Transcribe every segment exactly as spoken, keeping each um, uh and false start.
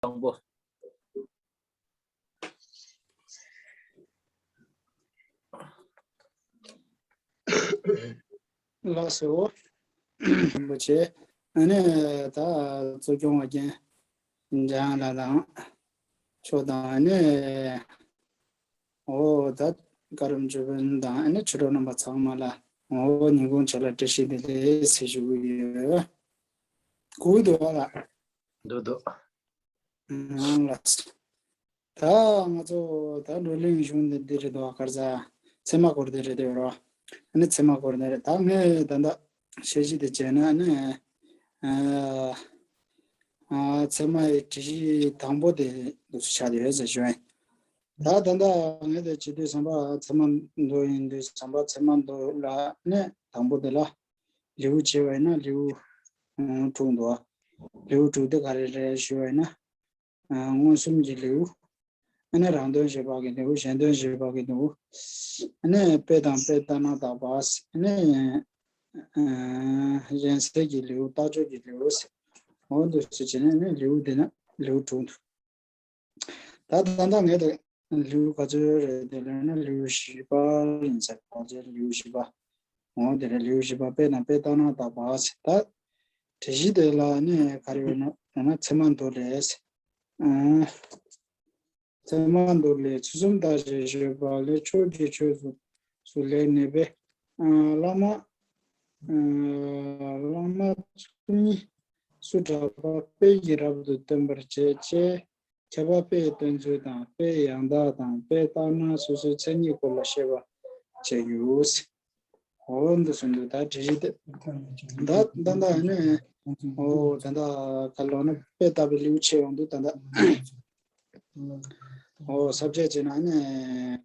དང་པོ། ལགས་སོ། རིན་པོ་ཆེ། ཨ་ནི་ད་གཙོ་སྐྱོང་བ་རྒན་འཇམ་དབྱངས་ལགས་དང་ཁྱོད་དང་ཨ་ནི་འོ་ད་བཀའ་རམས་ཇུས་འབུལ་དང་ཨ་ནི་ཆོས་གྲོགས་རྣམ་པ་ཚང་མ་ལ་འོ་ཉིན་གུང་ཇ་ལགས་བཀྲ་ཤིས་བདེ་ལེགས་ཟེར་ཞུ་གི་ཡོད། གོ་གི་འདུག་བ་ལགས། འདུག་འདུག་ཨང་ལགས། ད་ང་ཚོ་ད་བགྲོ་གླེང་གཞུང་འདི་འདི་རེད་འདུག་ག་རེ་ཟ། ཚད་མ་སྐོར་འདི་རེད་འདུག་རོ། ཨ་ནི་ཚད་མ་སྐོར་འདི་རེད། ད་ངས་ད་ལྟ་བཤད་གཞི་དེ་བྱས་ན་ཨ་ནི་ཨ་ཨ་ཚད་མ་ཡི་སྒྲིག་གཞི་དང་པོ་དེ་འདུག་སེ་ཆགས་བསྡད་ཡོད་ཟེར་ཞུ་ཡིན། ད་ད་ལྟ་ངས་དེ་བྱེད་དུས་ཙམ་པ་ཚད་མ་མདོ་ཡིན་དུས་ཙམ་པ་ཚད་མ་མདོ་ལ་ནི་དང་པོ་དེ་ལ་ལེའུ་བྱས་པ་ཡིན་ན་ལེའུ་ཨང་དྲུག་འདུག་ལེའུ་དྲུག་དེ་ག་རེ་རེད་ཞུ་བ་ཡིན་ན། ཨ་མངོན་སུམ་གྱི་ལེའུ། ཨ་ནི་རང་དོན་བཞི་པ་གི་ལེའུ། གཞན་དོན་བཞི་པ་གི་ལེའུ། ཨ་ནི་དཔེ་དང་དཔེ་ལྟར་སྣང་བརྟག་པ། ཨ་ནི་ཨ་གཞན་སེལ་གྱི་ལེའུ། རྟགས་ཆོས་ཀྱི་ལེའུ། འོ་འདུག་སེ་བྱས་ནས་ཨ་ནི་ལེའུ་དེ་ན་ལེའུ་དྲུག་འདུག་ད་ད་ལྟ་ངས་དེ་ལེའུ་ག་ཚོད་རེད་དེ་ལབ་ན་ལེའུ་བཞི་པ་ཡིན་ས་རེད། ད་ལེའུ་བཞི་པ། འོ་དེ་རེད། ལེའུ་བཞི་པ་དཔེ་དང་དཔེ་ལྟར་སྣང་བརྟག་པ་ཟེར། ད་སྒྲིག་གཞི་དེ་ལ་ནི་ག་རེ་ཡོད་ན་ཡང་ན་ཚད་མ་མདོ་ལས། ཨང་། ཚད་མ་མདོ་ལས། ཚུལ་གསུམ་རྟགས་ཞེས་བརྗོད་པ་ལས། ཕྱོགས་ཀྱི་ཆོས་སུ་སུ་ལས་ནི་པས། ཨང་། བླ་མ་ཨང་། བླ་མ་ཚུལ་གཉིས་སུ་གྲགས་པ་དཔེ་གྱིས་རབ་ཏུ་སྟོན་པར་བྱེད་ཅེས། ཁྱད་པར་དཔེའི་བསྟན་ཚུལ་དང་དཔེ་ཡང་དག་དང་དཔེ་ལྟར་སྣང་སོ་སོའི་མཚན་ཉིད་སྐོར་ལ་བཤད་པ་བྱས་ཡོད། འོ་འདི་གསུངས་འདུག་ད་སྒྲིག་གཞི་དེ། ད་ད་ལྟ་ནི་འོ་ད་ལྟ་ག་ལོ་ན་དཔེ་ལྟ་བུའི་ལེའུ་ཕྱེ་ཡོང་དུས་ད་ལྟ་འོ་ས་བཅད་བྱས་ན་ནི་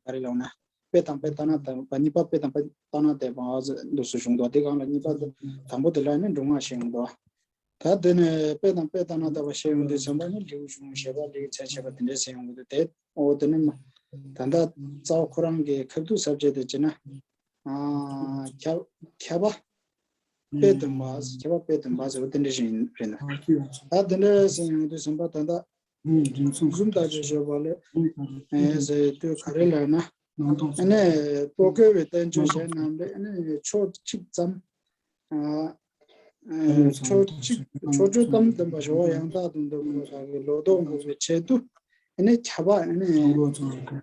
ག་རེ་ལབ་ན་དཔེ་དང་དཔེ་ལྟར་སྣང་བརྟག་པ། གཉིས་པ་དཔེ་དང་དཔེ་ལྟར་སྣང་བརྟག་པ་འདུག་སེ་བྱུང་འདུག་དེ་སྒང་ལ་གཉིས་པ་དེ་དང་པོ་དེ་ལ་ནི་སྒྲུབ་ངག་བཤད་ཡོང་འདུག་ད་དེ་ནས་དཔེ་དང་དཔེ་ལྟར་སྣང་བརྟག་པ་བཤད་ཡོང་དུས་ཙམ་པ་ནི་ལེའུ་གཞུང་བཤད་པ། ལེའུ་མཚན་བཤད་པ་དེ་འདྲས་ཟེར་ཡོང་གི་འདུག་དེ་འོ་དེ་ནི་མ་ད་ལྟ་རྩ་བ་ཁོ་རང་གི་ཁ་ཐུག་ས་བཅད་དེ་བྱས་ན། ཨ་ཁྱབ་ཁྱབ་པ་དཔེ་སྟོན་པ། ཁྱབ་པ་དཔེ་སྟོན་པ་ཟེར་བ་དེ་འདྲས་ཞིག་རེད་འདུག་ད་དེ་འདྲས་ཟེར་ཡོང་དུས་ཙམ་པ་ད་ལྟ་ཚུལ་གསུམ་རྟགས་ཞེས་བརྗོད་པ་ལས་ཨེ་ཟེར་དུས་ག་རེ་ལབ་ན། ཨ་ནི་རྟོག་གེ་བའི་བསྟན་བཅོས་གཞན་རྣམས་ལས་ཨ་ནི་ཕྱོགས་གཅིག་ཙམ། ཕྱོགས་གཅིག་ཕྱོགས་ཆོས་ཙམ་སྟོན་པ་ཞི་བ་ཡང་དག་ཏུ་འདོད་པ་ལ་ལོག་རྟོག་འགོག་པའི་ཆེད་དུ་ཨ་ནི་ཁྱབ་པ་ཨ་ནི་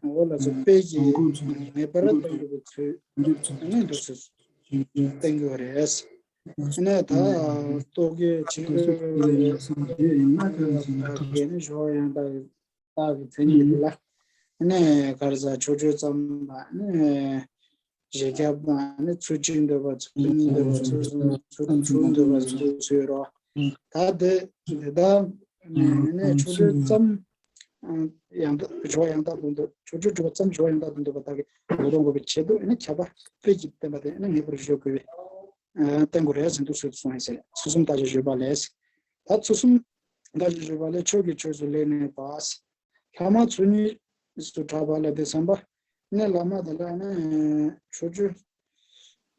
འོ་ལ་སོགས་དཔེ་གྱིས་ངེས་པར་བསྟན་དགོས་པའི་ཚུལ་ཨ་ནི་འདུག་སེ་བསྟན་དགོས་པ་རེད། ཨ་ནི་ད་རྟོག་གེ་ཆོས་ལ་སོགས་དེ་ཡིན་ན་ཁྱབ་པ་ཟེར་ན་ཁ་ཁ་ནི་ཞི་བ་ཡང་དག་གི་རྟགས་ཀྱི་མཚན་ཉིད་དེ་ལ་ཨ་ནི་ག་རེ་ཟ་ཕྱོགས་ཆོས་ཙམ་ལ་ཨ་ནི། བཞི་ཁྱབ་དང་ནི་ཚུལ་གཅིག་འདོད་པ། ཚུལ་གཉིས་འདོད་པ། ཚུལ་གསུམ། ཚུལ་ཚུལ་འདོད་པ་ཟེར་དུས་ཚུལ་རོ། ད་དེ་དེ་དག་ནི་ཕྱོགས་ཆོས་ཙམ་ཡང་དག་ཞི་བ་ཡང་དག་ཏུ་འདོད། ཕྱོགས་ཆོས་སྒྲུབ་པ་ཙམ་ཞི་བ་ཡང་དག་ཏུ་འདོད་པ་དག་གི་ལོག་རྟོག་འགོག་པའི་ཆེད་དུ་ནི་ཁྱབ་པ་དཔེ་གྱིས་བསྟན་པ་དེ་ནི་ངེས་པར་བརྗོད་དགོས་པས་བསྟན་དགོས་རེད་ཟེར་དུས་ཚུལ་གསུངས་ཡིན་ཟེར། ཚུལ་གསུམ་རྟགས་ཞེས་བརྗོད་པ་ལས། ད་ཚུལ་གསུམ་རྟགས་ཞེས་བརྗོད་པ་ལས་ཕྱོགས་ཀྱི་ཆོས་སུ་ལས་ནི་པ། ལྷག་མ་ཚུལ་གཉིས་སུ་གྲགས་པ་ལ་དེ་བསམ་པ། ནི་བླ་མ་དེ་ལ་ནི་ཕྱོགས་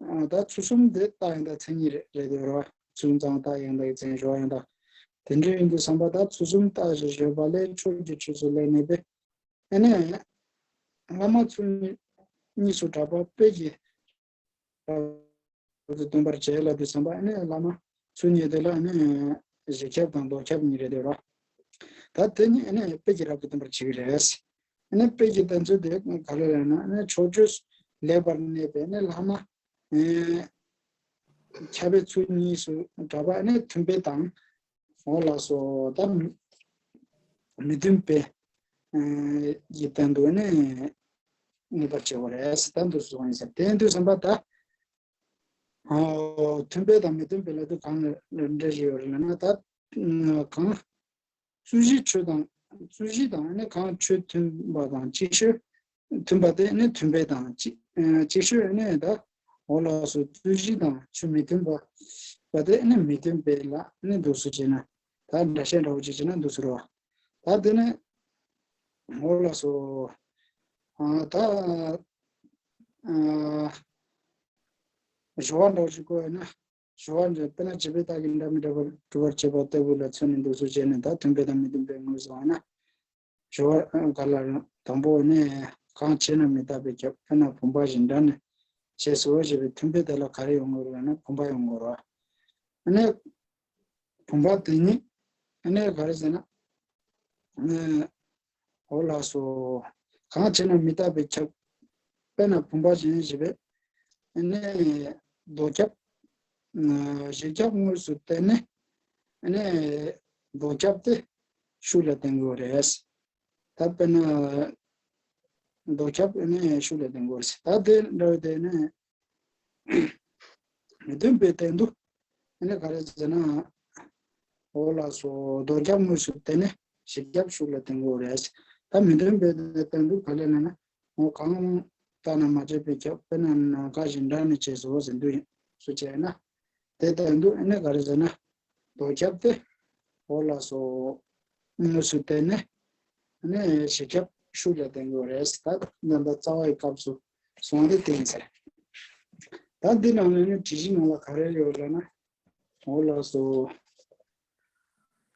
ཆོས། ད་ཚུལ་གསུམ་དེ་རྟགས་ཡང་དག་མཚན་ཉིད་རེད་རེད་དེ་རོ། ཚུལ་གསུམ་ཚང་རྟགས་ཡང་དག་གི་མཚན་ཞི་བ་ཡང་དག་དེ་འདྲ་ཡིན་དུས་བསམ་པ་ད་ཚུལ་གསུམ་རྟགས་ཞེས་བརྗོད་པ་ལས་ཕྱོགས་ཀྱི་ཆོས་སུ་ལས་ནི་པས། ཨ་ནི། བླ་མ་ཚུལ་གཉིས་སུ་གྲགས་པ་དཔེ་གྱིས། རབ་ཏུ་སྟོན་པར་བྱེད་ལ་དེ་བསམ་པ་ཨ་ནི་བླ་མ་ཚུལ་གཉིས་དེ་ལ་ཨ་ནི་བཞི་ཁྱབ་དང་ལྡོག་ཁྱབ་གཉིས་རེད་དེ་རོ། ད་དེ་གཉིས་ཨ་ནི་དཔེ་གྱིས་རབ་ཏུ་སྟོན་པར་བྱེད་ཀྱི་རེད། ཨ་ནི་དཔེ་གྱི་བསྟན་ཚུལ་དེ་ག་རེ་རེད་ན་ཨ་ནི་ཕྱོགས་ཆོས་ལེགས་པར་གནས་པའི་ཨ་ནི་བླ་མ་ཨེ་ཁྱབ་པའི་ཚུལ་གཉིས་སུ་གྲགས་པ་ཨ་ནི་མཐུན་དཔེ་དང་། འོ་ལགས་སོ། ད་མི་མཐུན་དཔེ་ཨེ་གྱི་སྟེང་དུ་ནི་ངེས་པར་བྱེད་དགོས་རེད་ཟེར་ད་འདུག་སེ་གསུངས་ཡིན་ཟེར། དེ་ཡིན་དུས་བསམ་པ་ད་ཨོ་མཐུན་དཔེ་དང་མི་མཐུན་དཔེ་ལབ་དུས་གང་ལ་འབྲེལ་བཞིན་ཡོད་རེད་ལབ་ན་ད་གང་རྩོད་གཞི་ཆོས་དང་རྩོད་གཞི་དང་ནི་གང་ཆོས་མཐུན་པ་དང་ཅིག་ཤོས་མཐུན་པ་དེ་ནི་མཐུན་དཔེ་དང་ཅིག་ཅིག་ཤོས་ནི་ད་འོ་ལགས་སོ། རྩོད་གཞི་དང་ཆོས་མི་མཐུན་པ་པ་དེ་ནི་མི་མཐུན་དཔེ་ལ་ནི་འདུག་སེ་བྱས་ན་ད་འདྲ་བཤད་འདྲ་བོ་ཅིག་བྱས་ན་འདུག་སེ་རོ། ད་དེ་ནི་འོ་ལགས་སོ། ཨ་ད་ཨ་ཞུ་བ་འདྲ་བོ་ཅིག་བཀོད་ཡོད་ན། སྦྱོར་བ་འདྲ་དཔེར་ན་བྱས་པས་རྟགས་ཀྱི་འདྲ་མི་འདྲ་བར་གྲུབ་པར་བྱེད་པ་ལྟ་བུ་ལ་མཚོན་ནས་འདོགས་སུ་བྱས་ནས། ད་མཐུན་དཔེ་དང་མི་མཐུན་དཔེ་དངོས་སུ་བ་ན། སྦྱོར་བ་ག་ལ་རང་དང་པོ་ནི་གང་བྱས་ན་མི་རྟག་པས་ཁྱབ། དཔེར་ན་བུམ་པ་བཞིན་འདྲ་ནི་བྱས་སོ་ཞེས་པའི་མཐུན་དཔེ་དེ་ལ་ག་རེ་ཡོང་དགོས་རེད་ན་བུམ་པ་ཡོང་དགོས་རེད། ཨ་ནི་བུམ་པ་དེ་ཉིད་ཨ་ནི་ག་རེ་ཟེར་ན། ཨ་ནི་འོ་ལགས་སོ། གང་བྱས་ན་མི་རྟག་པས་ཁྱབ། དཔེར་ན་བུམ་པ་བཞིན་ཞེས་པས། ཨ་ནི་ལྡོག་ཁྱབ། ཨ་གཞལ་ཁྱབ་དངོས་སུ་བསྟན་ནས། ཨ་ནི་ལྡོག་ཁྱབ་དེ་ཤུགས་ལ་བསྟན་དགོས་རེད། ད་དཔེར་ན་ལྡོག་ཁྱབ་ཨ་ནི་ཤུགས་ལ་བསྟན་དགོས་རེད། ད་དེ་འདྲ་བའི་དེ་ནི། མི་མཐུན་པའི་སྟེང་དུ། ཨ་ནི་ག་རེ་ཟེར་ན། འོ་ལགས་སོ། ལྡོག་ཁྱབ་དངོས་སུ་བསྟན་ནས་གཞལ་ཁྱབ་ཤུགས་ལ་བསྟན་དགོས་རེད། ད་མི་མཐུན་པའི་སྟེང་དུ་ག་ལས་ན་ན། འོ་གང་ལྟར་ན་མ་བྱས་པས་ཁྱབ། དཔེར་ན་ནམ་མཁའ་བཞིན་འདྲ་ནི་བྱས་སོ་ཟེར་དུས་སུ་བྱས་ན། དེ་སྟེང་དུ་ཨ་ནི་ག་རེ་ཟེར་ན། ལྡོག་ཁྱབ་དེ། འོ་ལགས་སོ། དངོས་སུ་བསྟན་ནས། ཨ་ནི་གཞལ་ཁྱབ་ཤུགས་ལ་བསྟན་དགོས་རེད། ད་རྣམ་པ་རྩ་བའི་སྐབས་སུ་སོང་སྟེ་བསྟན་ཟེར། ད་འདི་ནང་ལ་ནི་བྲིས་གཞི་ནང་ལ་ག་རེ་ཡོད་ལབ་ན། འོ་ལགས་སོ།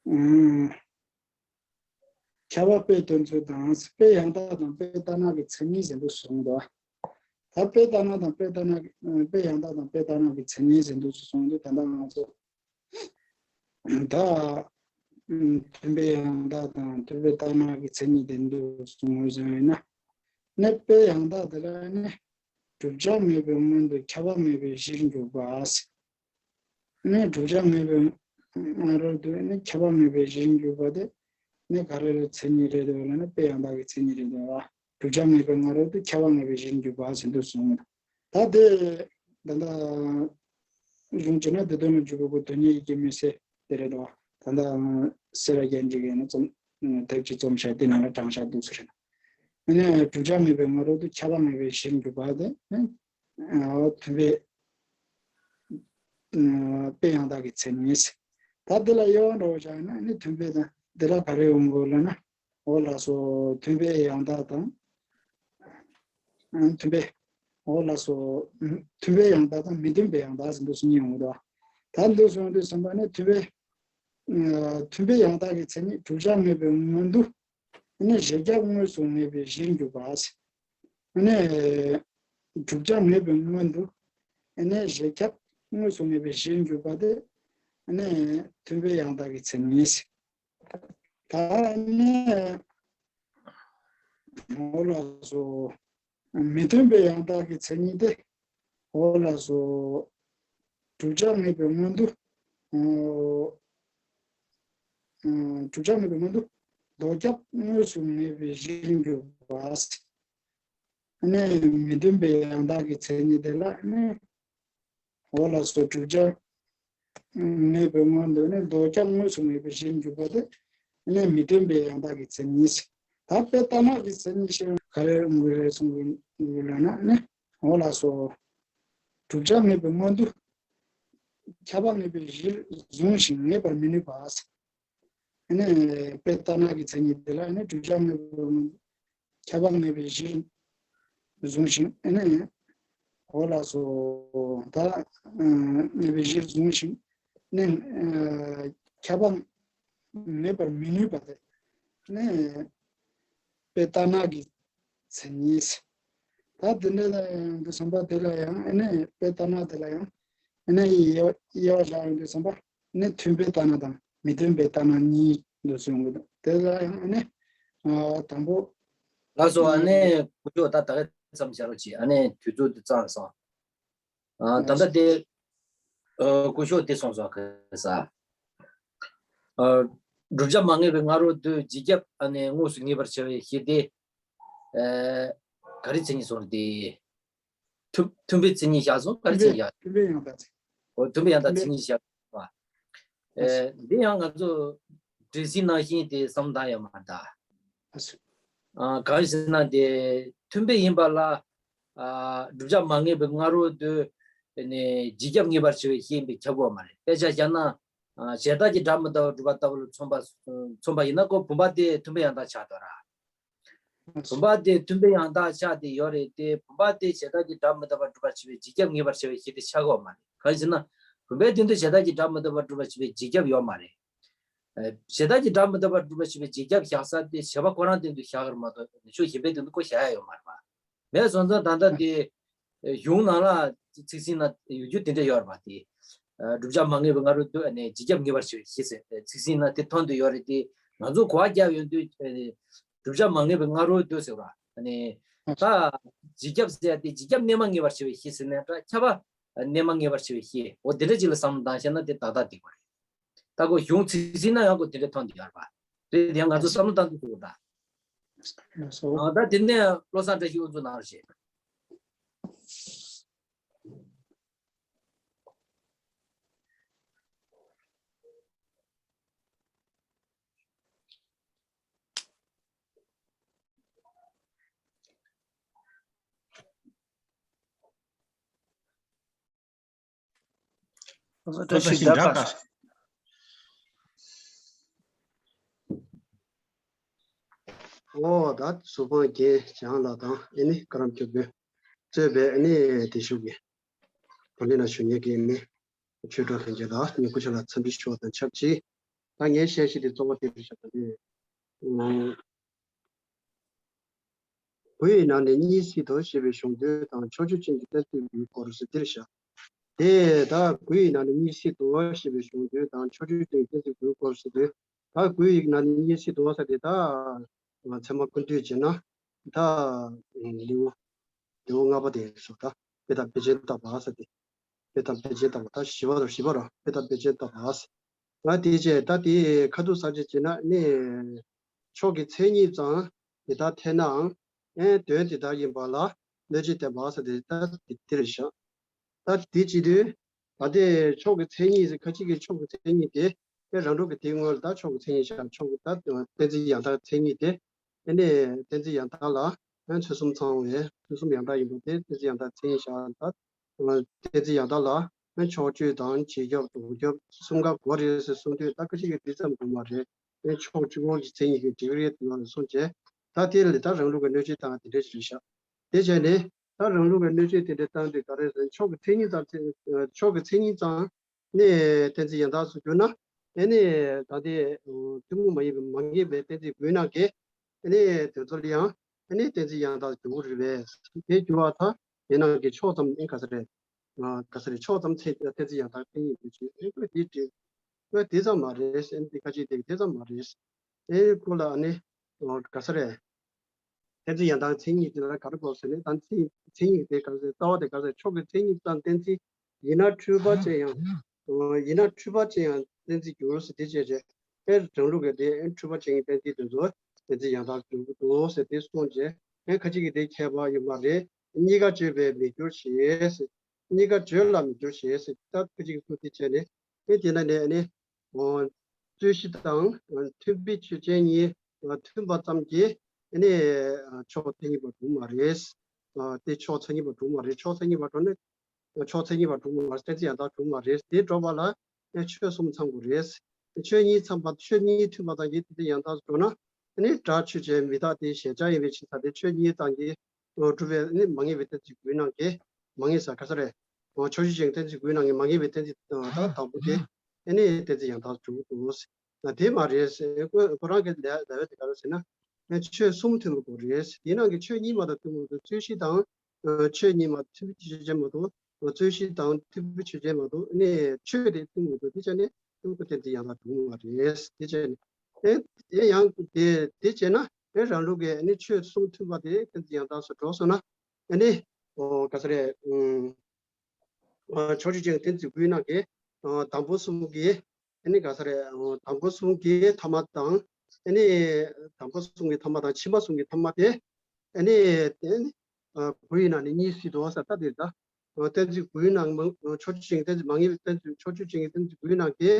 ཨུམ། ཁྱབ་པ་དཔེ་སྟོན་ཚུལ་དང་། དཔེ་ཡང་དག་དང་དཔེ་ལྟ་ན་གི་མཚན་ཉིད་ཟེར་དུས་སུ་གསུངས་འདུག་ད་དཔེ་ལྟ་ན་དང་དཔེ་ལྟ་ན་གི་དཔེ་ཡང་དག་དང་དཔེ་ལྟ་ན་གི་མཚན་ཉིད་ཟེར་དུས་སུ་གསུངས་འདུག་ད་ལྟ་ང་ཚོ། ད་ཨུམ། མཐུན་དཔེ་ཡང་དག་དང་མཐུན་དཔེ་ལྟ་ན་གི་མཚན་ཉིད་དེ་འདུག་གསུངས་ཡོད་ཟེར་ན། ནི་དཔེ་ཡང་དག་དེ་ལ་ནི་བསྒྲུབ་བྱ་ངེས་པའི་སྔོན་དུ་ཁྱབ་པ་ངེས་པའི་གཞིར་འགྱུར་བ། ནི་བསྒྲུབ་བྱ་ངེས་པའི་སྔ་རོལ་དུ་ནི་ཁྱབ་པ་ངེས་པའི་གཞིར་འགྱུར་བ་དེ། ནི་ག་རེ་རེད། མཚན་ཉིད་རེད་འདུག་ལབ་ན་དཔེ་ཡང་དག་གི་མཚན་ཉིད་རེད་འདུག་བ། བསྒྲུབ་བྱ་ངེས་པའི་སྔ་རོལ་དུ་ཁྱབ་པ་ངེས་པའི་གཞིར་འགྱུར་བ་ཟེར་དུས་གསུངས། ད་དེ་ད་ལྟ་གཞུང་བྱས་ན་དེ་དོན་ལ་འཇུག་པའི་སྒོ་དོན་གཉེར་གྱི་དམིགས་བསལ་དེ་རེད་དོ། ད་ལྟ་སེ་ར་རྒྱན་གྱི་ཡིན་ན་རྩོམ་དེབ་ཅིག་རྩོམ་བྱས་དེ་ནང་ལ་དྲངས་བཞག་འདུག་ཟེར་ན། ཨ་ནི་བསྒྲུབ་བྱ་ངེས་པའི་སྔ་རོལ་དུ་ཁྱབ་པ་ངེས་པའི་གཞིར་འགྱུར་བ་དེ་ནི་མཐུན་དཔེ་དཔེ་ཡང་དག་གི་མཚན་ཉིད། ད་འདི་ལ་དབྱེ་བ་འདྲ་བོ་བཞག་ན་ནི་མཐུན་དཔེ་དང་འདི་ལ་ག་རེ་ཡོང་དགོས་ལབ་ན། འོ་ལགས་སོ། མཐུན་དཔེ་ཡང་དག་དང་། ཨ། མཐུན་དཔེ། འོ་ལགས་སོ། མཐུན་དཔེ་ཡང་དག་དང་མི་མཐུན་དཔེ་ཡང་དག་ཟེར་འདུག་སེ་གཉིས་ཡོང་གི་འདུག་ད་འདུག་སེ་ཡོང་དུས་ཙམ་པ་ནི་མཐུན་དཔེ། ཨ། མཐུན་དཔེ་ཡང་དག་གི་མཚན་ཉིད་བསྒྲུབ་བྱ་ངེས་པའི་སྔོན་དུ། ཨ་ནི་གཞལ་ཁྱབ་དངོས་སུ་ངེས་པའི་གཞིར་འགྱུར་བ། ཨ་ནི་བསྒྲུབ་བྱ་ངེས་པའི་སྔོན་དུ། ཨ་ནི་གཞལ་ཁྱབ་དངོས་སུ་ངེས་པའི་གཞིར་འགྱུར་བ་དེ། ཨ་ནི་མཐུན་དཔེ་ཡང་དག་གི་མཚན་ཉིད། ད་ནི། འོ་ལགས་སོ། མི་མཐུན་པའི་ཡང་དག་གི་མཚན་ཉིད་དེ། འོ་ལགས་སོ། བསྒྲུབ་བྱ་ངེས་པའི་སྔོན་དུ། ཨོ། བསྒྲུབ་བྱ་ངེས་པའི་སྔོན་དུ། ལྡོག་ཁྱབ་དངོས་སུ་ངེས་པའི་གཞིར་འགྱུར་བ། ནི་མི་མཐུན་པའི་ཡང་དག་གི་མཚན་ཉིད་དེ་ལ་ནི། འོ་ལགས་སོ། བསྒྲུབ་བྱ་ངེས་པའི་སྔོན་དུ་ནི་ལྡོག་ཁྱབ་དངོས་སུ་ངེས་པའི་གཞིར་འགྱུར་བ་དེ་ནི་མི་མཐུན་པའི་ཡང་དག་གི་མཚན་ཉིད། ད་དཔེ་ལྟ་ན་གི་མཚན་ཉིད་ཤེས་པ་ག་རེ་ཡོང་གི་རེད་གསུང་གི་ཡོད་ལབ་ན་ནི། འོ་ལགས་སོ། བསྒྲུབ་བྱ་ངེས་པའི་སྔོན་དུ། ཁྱབ་པ་ངེས་པའི་གཞིར་བཟུང་ཞིང་ངེས་པར་མི་ནུས་པ། ནི་དཔེ་ལྟ་ན་གི་མཚན་ཉིད་དེ་ལ་ནི་བསྒྲུབ་བྱ་ངེས་པའི་སྔོན་དུ། ཁྱབ་པ་ངེས་པའི་གཞིར་བཟུང་ཞིང་། ཨ་ནི། འོ་ལགས་སོ། ད་ངེས་པའི་གཞིར་བཟུང་ཞིང་། ནི་ཁྱབ་པ་ངེས་པར་མི་ནུས་པ་དེ་ནི་དཔེ་ལྟ་ན་གི་མཚན་ཉིད། ད་དེ་འདྲ་ལ་ཡང་དུ་བསམ་པ་དེ་ལ་ཡང་ཨ་ནི་དཔེ་ལྟ་ན་དེ་ལ་ཡང་ཨ་ནི་དབྱེ་བ་དབྱེ་བ་བཞག་ཡོང་དུས་བསམ་པ། ནི་མཐུན་དཔེ་ལྟ་ན་དང་མི་མཐུན་དཔེ་ལྟ་ན་གཉིས་འདུག་སེ་ཡོང་གི་འདུག་དེ་ལ་ཡང་ཨ་ནི། ཨ། དང་པོ། ལགས་སོ། ཨ་ནི་སྐུ་ཞབས་ད་ད་ག་ཙམ་བྱ་རོགས་གྱིས། ཨ་ནི་དུས་ཚོད་འདི་ཙམ་སོང་། ཨ། ད་ལྟ་དེ། ཨ། སྐུ་ཞབས་དེ་སོང་སོང་ག་ས། ཨ། བསྒྲུབ་བྱ་མ་ངེས་པའི་སྔ་རོལ་དུ་རྗེས་ཁྱབ་ཨ་ནི་དངོས་སུ་ངེས་པར་བྱ་བའི་ཤེས་དེ། ཨ། ག་རེ་མཚན་ཉིད་སོང་དེ། མཐུན་མཐུན་དཔེ་མཚན་ཉིད་བཞག་སོང་། ག་རེ་མཚན་ཉིད་བཞག་མཐུན་དཔེ་ཡང་དག་མཚན། འོ། མཐུན་དཔེ་ཡང་དག་མཚན་ཉིད་བཞག་པ། ཨེ། འདི་ཡང་ང་ཚོ་འགྲེལ་ཟིན་ནང་བཞིན་དེ་བསམ་བཏང་ཡོད་མ་རེད་ད། ཨ། གང་ཞེ་ན་དེ་མཐུན་དཔེ་ཡིན་པ་ལ། ཨ། བསྒྲུབ་བྱ་མ་ངེས་པའི་སྔ་རོལ་དུ་ནི་རྗེས་ཁྱབ་ངེས་པར་བྱ་བའི་ཤེས་ཡིན་པས་ཁྱབ་དགོས་མ་རེད། དཔེ་ཆ་བཞག་ན། ཨ། བྱས་རྟགས་ཀྱི་སྒྲ་མི་རྟག་པར་སྒྲུབ་པ་ལྟ་བུ་ལ་མཚོན་པ། མཚོན་པ་ཡིན་ན་ཁོ་བུམ་པ་དེ་མཐུན་དཔེ་ཡང་དག་ཆགས་འདུག་ར། བུམ་པ་དེ་མཐུན་དཔེ་ཡང་དག་ཆགས་ཏེ་ཡོད་རེད་དེ། བུམ་པ་དེ་བྱས་རྟགས་ཀྱི་སྒྲ་མི་རྟག་པར་སྒྲུབ་པར་བྱེད་པའི་རྗེས་ཁྱབ་ངེས་པར་བྱ་བའི་ཤེས་དེ་ཆགས་ཀྱི་ཡོད་མ་རེད། གང་ཞེ་ན། བུམ་པའི་སྟེང་དུ་བྱས་རྟགས་ཀྱི་སྒྲ་མི་རྟག་པར་སྒྲུབ་པར་བྱེད་པའི་རྗེས་ཁྱབ་ཡོད་མ་རེད། ཨ། བྱས་རྟགས་ཀྱི་སྒྲ་མི་རྟག་པར་སྒྲུབ་པར་བྱེད་པའི་རྗེས་ཁྱབ་བཞག་ས་དེ་བྱས་པ་ཁོ་རང་སྟེང་དུ་བཞག་གི་རེད་མ་གཏོགས་ནུབ་ཕྱོགས་གཞན་པའི་སྟེང་དུ་ཁོ་བཞག་ཡ་ཡོད་མ་རེད་པ། མེད་སོང་ཙང་ད་ལྟ་དེ་གཞུང་ནང་ལ་ཚིག་ཟིན་ན་ཡོད་རྒྱུ་དེ་འདྲ་ཡོད་རེད་པ། དེ་བསྒྲུབ་བྱ་མ་ངེས་པའི་སྔ་རོལ་དུ་ནས་རྗེས་ཁྱབ་ངེས་པར་བྱ་བའི་གཞི་ཟེར་ཚིག་ཟིན་ན་དེ་མཐོང་དུ་ཡོད་རེད། དེ་ང་ཚོ་གོ་བ་རྒྱབ་ཡོང་དུས་བསྒྲུབ་བྱ་མ་ངེས་པའི་སྔ་རོལ་དུ་ཟེར་བ་ནས་ད་རྗེས་ཁྱབ་ཟེར་ཡ་དེ་རྗེས་ཁྱབ་གནས་མ་ངེས་པར་བྱ་བའི་གཞི་ཟེར་ནས་ད་ཁྱབ་པ་གནས་མ་ངེས་པར་བྱ་བའི་གཞི། འོ་དེ་འདྲ་ཅིག་ལ་བསམ་བློ་བཏང་ཤེས་ན་དེ་ཏག་ཏག་འགྲིག་པ་རེད། ད་ཁོ་གཞུང་ཚིག་ཟིན་ན་ཡང་ཁོ་དེ་འདྲ་མཐོང་དུ་ཡོད་རེད་པ། རེད། དེ་ཡང་ང་ཚོ་བསམ་བློ་བཏང་དུས་འདུག་ད། ལགས་སོ། ཨ། ད་དེ་ནས་བློ་བཟང་བཀྲ་ཤིས་དབུ་འཛུགས་གནང་རོགས་བྱེད། བཀྲ་ཤིས་བདག་ཨོ་ད་གཟུགས་ཕུང་རྒྱན་བྱང་ལ་དང་ཨེ་ནི་བཀའ་རམས་སྐྱབས་མགོན་གཙོས་པའི་ཨེ་ནི་དེ་ཞུ་གི་བགྲོ་གླེང་ནང་ཞུགས་མཁན་གྱི་ཨེ་ནི་ཆོས་གྲོགས་ལྷན་རྒྱས་ལ་ཉིན་གུང་ཆུ་ལ་འཚམས་འདྲི་ཞུ་བ་དང་ཆབས་ཅིག་ད་ངའི་བཤད་གཞི་དེ་གཙོ་བོ་དེ་རེད་ཤག་ད་དེ། དགུ་ཡི་ནང་ནས་གཉིས་སྲིད་དོ་ཞེས་པའི་གཞུང་དོན་དང་ཕྱོགས་ཆོས་ཅན་གྱི་གཏན་ཚིགས་དགུའི་སྐོར་སུ་འདིར་བཞག་དེ་ད་དགུ་ཡི་ནང་ནས་གཉིས་སྲིད་དོ་ཞེས་པའི་གཞུང་དོན་དང་ཕྱོགས་ཆོས་ཅན་གྱི་གཏན་ཚིགས་དགུའི་སྐོར་སུ་དེ་ད་དགུ་ཡི་ནང་ནས་གཉིས་སྲིད་དོ་ཟེར་དེ་ད་ང་ཚད་མ་ཀུན་བཏུས་བྱས་ན་ད་ལེའུ་ལེའུ་ལྔ་པ་དེ་སོ་ད་དཔེ་དང་དཔེ་ཅན་བརྟག་པ་ཟེར་དེ། དཔེ་དང་དཔེ་ཅན་བརྟག་པ་ད་བཞི་པ་དང་བཞི་པ་ར་དཔེ་དང་དཔེ་ཅན་བརྟག་པ། ང་དེ་བྱས་ད་དེ་ཁ་ཐུག་ས་བཅད་བྱས་ན་ནི་ཕྱོགས་ཀྱི་མཚན་ཉིད་ཙམ་དེ་དག་འཐད་ནའང་ཨེ་དོན་དེ་དག་ཡིན་པ་ལ་གནོད་བྱེད་བསྟན་པ་ཟེར་དེ་ད་དེ་དེ་རེད་ཤག་ད་དེ་བྱེད་དུས་ད་དེ་ཕྱོགས་ཀྱི་མཚན་ཉིད་ཟེར་ཁ་ཅིག་གིས་ཕྱོགས་ཀྱི་མཚན་ཉིད་དེ་དེ་རང་གྲོལ་གྱི་དེའི་སྔོན་ལ་ད་ཕྱོགས་ཀྱི་མཚན་ཉིད་ཤག་ཕྱོགས་ཀྱི་ད་གཏན་ཚིགས་ཡང་དག་མཚན་ཉིད་དེ། ཨེ་ནས་གཏན་ཚིགས་ཡང་དག་ལ་ཨེ་ཚུལ་གསུམ་ཚང་བའི་ཚུལ་གསུམ་ཡང་དག་ཡིན་པ་དེ་གཏན་ཚིགས་ཡང་དག་མཚན་ཉིད་བཞག་ད། གཏན་ཚིགས་ཡང་དག་ལ་ཨེ་ཕྱོགས་ཆོས་དང་རྗེས་ཁྱབ་ལྡོག་ཁྱབ་གསུམ་ཀ་དགོས་རེད་ཟེར་གསུངས་དུས་ད་ཁ་ཅིག་གིས་དེ་ཙམ་དགོས་མ་རེད། ཨེ་ཕྱོགས་གཅིག་པོ་གི་མཚན་ཉིད་ཀྱི་འགྲིག་རེད་འདུག་ལ་གསུངས་བྱས། ད་དེ་ལ་ད་རང་ལུགས་ཀྱི་གནོད་བྱེད་བཏང་དེ་འདྲ་ཞིག་རེད་ཤག་དེ་བྱས་ནས་ད་རང་ལུགས་ཀྱི་གནོད་བྱེད་དེ་འདྲ་བཏང་དུས་ག་རེ་ཟེར་ཕྱོགས་ཀྱི་མཚན་ཉིད་ཙམ་ཕྱོགས་ཀྱི་མཚན་ཉིད་ཙམ། ནས་གཏན་ཚིགས་ཡང་དག་སུ་གྱུར་ན། ཨེ་ནས་ད་ལྟའི་ཐུན་མོང་མ་ཡིན་པའི་མ་ངེས་པའི་གཏན་ཚིགས་དགུའི་ནང་གི་ཨེ་ནས་དེ་ཚོ་ལ་ཡང་ཨེ་ནས་གཏན་ཚིགས་ཡང་དག་གྱུར་རེད་པས། དེ་གྱུར་བ་ད་དེ་ནང་གི་ཕྱོགས་ཙམ་ཨེ་ག་ས་རེད། ག་ས་རེད་ཕྱོགས་ཙམ་ཚེ་གཏན་ཚིགས་ཡང་དག་ཕན་ཡིན་དུས་ཅི་ཨེ་ཁོས་དེ་དེ་ཁོས་དེ་ཙམ་མ་རེད་ཨེ་འདི་ཁ་ཅིག་དེ་དེ་ཙམ་མ་རེད། ཨེ་ཁོ་ལ་ཨ་ནི་ག་ས་རེད། གཏན་ཚིགས་ཡང་དག་མཚན་ཉིད་དེ་ལ་ག་རེ་དགོས་ཟེར་ན་ད་མཚན་མཚན་ཉིད་དེ་ག་ཟེར་རྩ་བ་དེ་ག་ཟེར་ཕྱོགས་ཀྱི་མཚན་ཉིད་ཙམ་གཏན་ཚིགས་ཡིན་ན་འཁྲུལ་པ་ཅན་ཡང་ཡིན་ན་འཁྲུལ་པ་ཅན་ཡང་གཏན་ཚིགས་འགྱུར་ཟེར་དེ་བྱས་རྗེས་ཨེ་རང་ལུགས་ཀྱི་དེ་ཨེ་འཁྲུལ་པ་ཅན་གྱི་གཏན་ཚིགས་དེ་ཚོ་གཏན་ཚིགས་ཡང་དག་འགྱུར་གྱི་འདུག་ཟེར་དེ་གསུངས་རྗེས་ཨེ་ཁ་ཅིག་གིས་དེ་ཁྱད་པར་ཡོད་མ་རེད། གཉིས་ཀ་བརྗོད་པས་མི་འགྱུར་ཞེས་ཟེར། གཉིས་ཀ་བརྗོད་ལ་མི་འགྱུར་ཞེས་ཟེར་ད་ཁ་ཅིག་གིས་གསུངས་དེ་བྱས་ནས་ཨེ་དེ་ན་ནས་ཨེ་ནི། རྩོད་གཞི་དང་མཐུན་པའི་ཆོས་ཅན་གཉིས་མཐུན་པ་ཙམ་གྱིས་ནི་ཕྱོགས་མཚན་ཉིད་པར་གྲུབ་མ་རེད། དེ་ཕྱོགས་མཚན་ཉིད་པར་གྲུབ་མ་རེད། ཕྱོགས་མཚན་ཉིད་པར་གྲུབ་ནས་ཕྱོགས་མཚན་ཉིད་པར་གྲུབ་མ་རེད། གཏན་ཚིགས་ཡང་དག་གྲུབ་མ་རེད། དེ་འགྲོ་བ་ལ་ཆོས་གསུམ་ཚང་དགོས་རེད། ཆོས་གཉིས་ཚང་པ་ཆོས་གཉིས་མཐུན་པ་ཙམ་གྱིས་གཏན་ཚིགས་ཡང་དག་གྲུབ་ན་ནི་སྒྲ་ཆོས་ཅན་མི་རྟག་སྟེ་གཞལ་བྱ་ཡིན་པའི་ཕྱིར་ད་དེ་ཆོས་གཉིས་ཙམ་གྱིས་གྲུབ་པའི་ནི་མ་ངེས་པའི་གཏན་ཚིགས་དགུའི་ནང་གི་མ་ངེས་ས་ག་ས་རེད། ཕྱོགས་ཆོས་ཅན་གྱི་གཏན་ཚིགས་དགུའི་ནང་གི་མ་ངེས་པའི་གཏན་ཚིགས་ད་དང་པོ་དེ་ཨེ་ནི་གཏན་ཚིགས་ཡང་དག་གྲུབ་འདུག་དེ་མ་རེད་ཟེར་ཁོ་ཁོ་རང་གི་ལས་ལས་དེ་ག་རེ་ཟེར་ན་ཆོས་གསུམ་མཐུན་པ་དགོས་རེད། དེའི་ནང་གི་ཆོས་གཉིས་མ་གཏོགས་མཐུན་པ་མི་འདུག་རྩོད་གཞི་དང་ཆོས་གཉིས་མ་མཐུན་པའི་ཆོས་ཅན་མ་གཏོགས་རྩོད་གཞི་དང་མཐུན་པའི་ཆོས་ཅན་མ་གཏོགས་ནི་ཆོས་དེ་མཐུན་པ་མི་འདུག་དེ་ཆ་ནས་མཐུན་པ་གཏན་ཚིགས་ཡང་དག་གྲུབ་མ་རེད། དེ་ཆ་ནས་ཨེ་ཨེ་ཡང་དེ་དེ་བྱས་ན་ཨེ་རང་ལུགས་ཀྱི་ནི་ཆོས་གསུམ་མཐུན་པ་དེ་གཏན་ཚིགས་ཡང་དག་སུ་འགྲོ་སོང་ན་ཨེ་ནི་ག་ས་རེད། ཕྱོགས་ཆོས་ཅན་གྱི་གཏན་ཚིགས་དགུའི་ནང་གི་དང་པོ་གསུམ་གྱི་ཨ་ནི་ག་ས་རེད། དང་པོ་གསུམ་གྱི་ཐ་མ་དང་ཨ་ནི་དང་པོ་གསུམ་གྱི་ཐ་མ་དང་ཕྱི་མ་གསུམ་གྱི་ཐ་མ་དེ་ཨ་ནི་དགུ་ཡི་ནང་ནས་གཉིས་སྲིད་དོ་ས་ད་དེ་ད་གཏན་ཚིགས་དགུའི་ནང་མ་ཕྱོགས་ཆོས་ཅན་གྱི་གཏན་ཚིགས་མ་ངེས་པའི་གཏན་ཚིགས་ཕྱོགས་ཆོས་ཅན་གྱི་གཏན་ཚིགས་དགུའི་ནང་གི་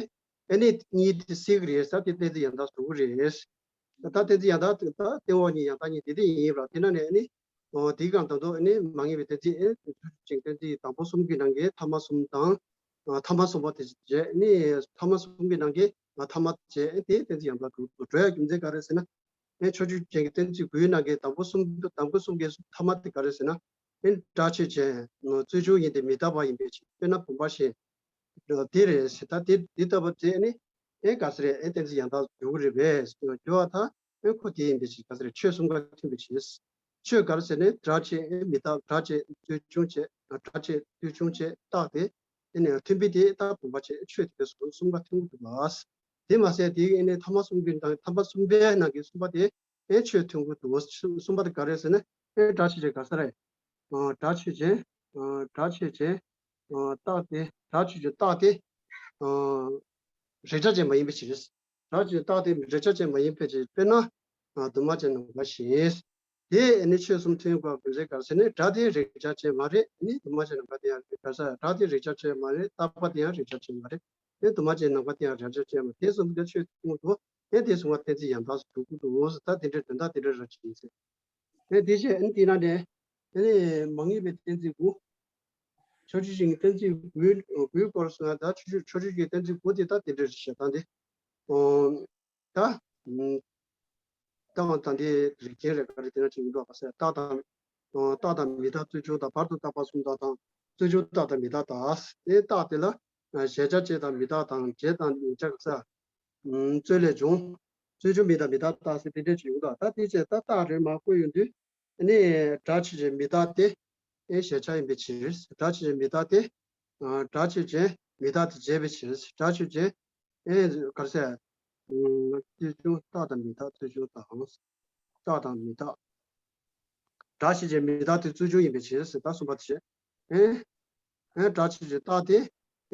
ཨ་ནི་གཉིས་དེ་སྲིད་ཀྱི་རེད་ས་དེ་གཏན་ཚིགས་ཡང་དག་གྲུབ་ཀྱི་རེད། ད་གཏན་ཚིགས་ཡང་དག་ད་སྟེང་འོག་གཉིས་ཡང་དག་གཉིས་དེ་དེ་ཡིན་པ་དེ་ན་ནས་ཨ་ནི། ཨོ་དེའི་སྒང་དང་དུ་ནི་མ་ངེས་པའི་གཏན་ཚིགས་ཨེ་ཚུལ་ཅན་གཏན་ཚིགས་དང་པོ་གསུམ་གྱི་ནང་གི་ཐ་མ་གསུམ་དང་། ཐ་མ་གསུམ་པ་དེ་བྱས་ནི་ཐ་མ་གསུམ་གྱི་ནང་གི་ཐ་མ་བྱས་ཨེ་དེ་གཏན་ཚིགས་ཡང་དག་གྲུབ་འགྲོ་ཡ་རྒྱུ་མཚན་ག་རེ་ཟེར་ན། ཨེ་ཕྱོགས་ཆོས་ཅན་གྱི་གཏན་ཚིགས་དགུའི་ནང་གི་དང་པོ་གསུམ་དང་པོ་གསུམ་གྱི་ཐ་མ་དེ་ག་རེ་ཟེར་ན། ཨེ་སྒྲ་ཆོས་ཅན་རྩོལ་བྱུང་ཡིན་ཏེ་མི་རྟག་པ་ཡིན་པའི་ཕྱིར་དཔེར་ན་བུམ་པ་བཞིན། དེ་རེད་ཟེར། ད་དེ་དེ་ལྟ་བུ་དེ་ནི་ཨེ་ག་ཟེར་ཨེ་གཏན་ཚིགས་ཡང་དག་འགྱུར་གྱི་རེད་པས་ཟེར་འགྱུར་བ་དང་། ཨེ་ཁོ་དེ་ཡིན་པའི་ཕྱིར། ག་ཟེར་ཆོས་གསུམ་ཀ་མཐུན་པའི་ཕྱིར། ཆོས་ག་རེ་ཟེར་ནས་སྒྲ་ཆོས་ཨེ་མི་རྟག་སྒྲ་ཆོས་དུས་ཆུང་བྱེད། སྒྲ་ཆོས་དུས་ཆུང་བྱེད་རྟག་སྟེ། ཨེ་ནས་མཐུན་པའི་དེ་རྟག་བུམ་པ་ཆོས་ཆོས་དེ་གསུམ་གསུམ་ཀ་མཐུན་གྱི་འདུག་ལ། དེ་མ་ཟད་དེ་ཨེ་ནས་ཐ་མ་གསུམ་གྱི་ནང་ཐ་མ་གསུམ་པའི་ནང་གི་གསུམ་པ་དེ་ཨེ་ཆོས་མཐུན་གྱི་འདུག་གསུམ་པ་དེ་ག་རེ་ཟེར་ན། ཨེ་སྒྲ་ཆོས་ཅན། ག་ཟེར་རེད། སྒྲ་ཆོས་ཅན། སྒྲ་ཆོས་ཅན། རྟག་སྟེ། སྒྲ་ཆོས་ཅན་རྟག་སྟེ། རེག་བྱ་ཅན་མ་ཡིན་པའི་ཕྱིར། སྒྲ་ཆོས་ཅན་རྟག་སྟེ་རེག་བྱ་ཅན་མ་ཡིན་པའི་ཕྱིར། དཔེར་ན། དུ་མ་ཅན་ནམ་མཁའ་བཞིན། དེ་ནི་ཆོས་གསུམ་མཐུན་པ་ག་རེ་ཟེར་ནས། སྒྲ་དེ་རེག་བྱ་ཅན་མ་རེད། ནི་དུ་མ་ཅན་ནམ་མཁའ་དེ་ཡང་རེག་བྱ། སྒྲ་དེ་རེག་བྱ་ཅན་མ་རེད། རྟག་པ་དེ་ཡང་རེག་བྱ་ཅན་མ་རེད། ནི་དུ་མ་ཅན་ནམ་མཁའ་དེ་ཡང་རེག་བྱ་ཅན་མ་རེད། དེ་གསུམ་ག་ཆོས་མཐུན་དུ། ཨེ་དེ་གསུམ་ཀ་གཏན་ཚིགས་ཡང་དག་ཏུ་འགྲོ་གི་འདུག་ཟེར། ད་དེ་འདྲའི་དོན་དག་དེ་འདྲ་ར་ཅིག་ཡིན་ཟེར། ཨེ་དེ་བཞིན་ཨེ་དེ་ན་འདྲ། ཨེ་ནི་མ་ངེས་པའི་གཏན་ཚིགས་དགུ། ཕྱོགས་ཆོས་ཅན་གྱི་གཏན་ཚིགས་དགུའི་དགུའི་སྐོར་སོང་ཡང་། ད་ཕྱོགས་ཆོས་ཕྱོགས་ཆོས་ཅན་གྱི་གཏན་ཚིགས་དགུ་དེ་ད་དེ་འདྲ་རེད་ཟེར། ད་འདི། ཨོ། ད། ད་ད་འདི་རིགས་ཅན་རེད། ག་རེ་དེ་ན་ཅིག་ཡིན་འགྲོ་ག་ཟེར། རྟག་དང་། རྟག་དང་མི་རྟག་རྩོལ་བྱུང་དང་། བར་དུ་རྟག་པ་གསུམ་དག་དང་། རྩོལ་བྱུང་རྟག་དང་མི་རྟག་དག་སྟེ། རྟག་དེ་ལ་གཞལ་བྱ་ཅན་དང་མི་རྟག་དང་། བྱས་དང་ཉན་བྱ་ག་ཟེར། རྩོལ་ལས་བྱུང་། རྩོལ་བྱུང་མིན་དང་མི་རྟག་དག་སྟེ་དེ་འདྲ་ཅིག་ཡོང་དང་། ད་དེ་བྱས་ད་རྟགས་རེ་མ་བཀོད་ཡོང་དུས། ཨ་ནི་སྒྲ་ཆོས་ཅན་མི་རྟག་སྟེ། ཨེ་གཞལ་བྱ་ཡིན་པའི་ཕྱིར། སྒྲ་ཆོས་ཅན་མི་རྟག་སྟེ། སྒྲ་ཆོས་ཅན་མི་རྟག་སྟེ་བྱས་པའི་ཕྱིར། སྒྲ་ཆོས་ཅན། ཨེ་ག་རེ་ཟེར། རྩོལ་བྱུང་རྟག་དང་མི་རྟག་རྩོལ་བྱུང་དང་། རྟག་དང་མི་རྟག་སྒྲ་ཆོས་ཅན་མི་རྟག་སྟེ་རྩོལ་བྱུང་ཡིན་པའི་ཕྱིར་ཟེར། ད་གསུམ་པ་དེ་བྱས། ཨེ། ཨེ་སྒྲ་ཆོས་ཅན་རྟག་སྟེ།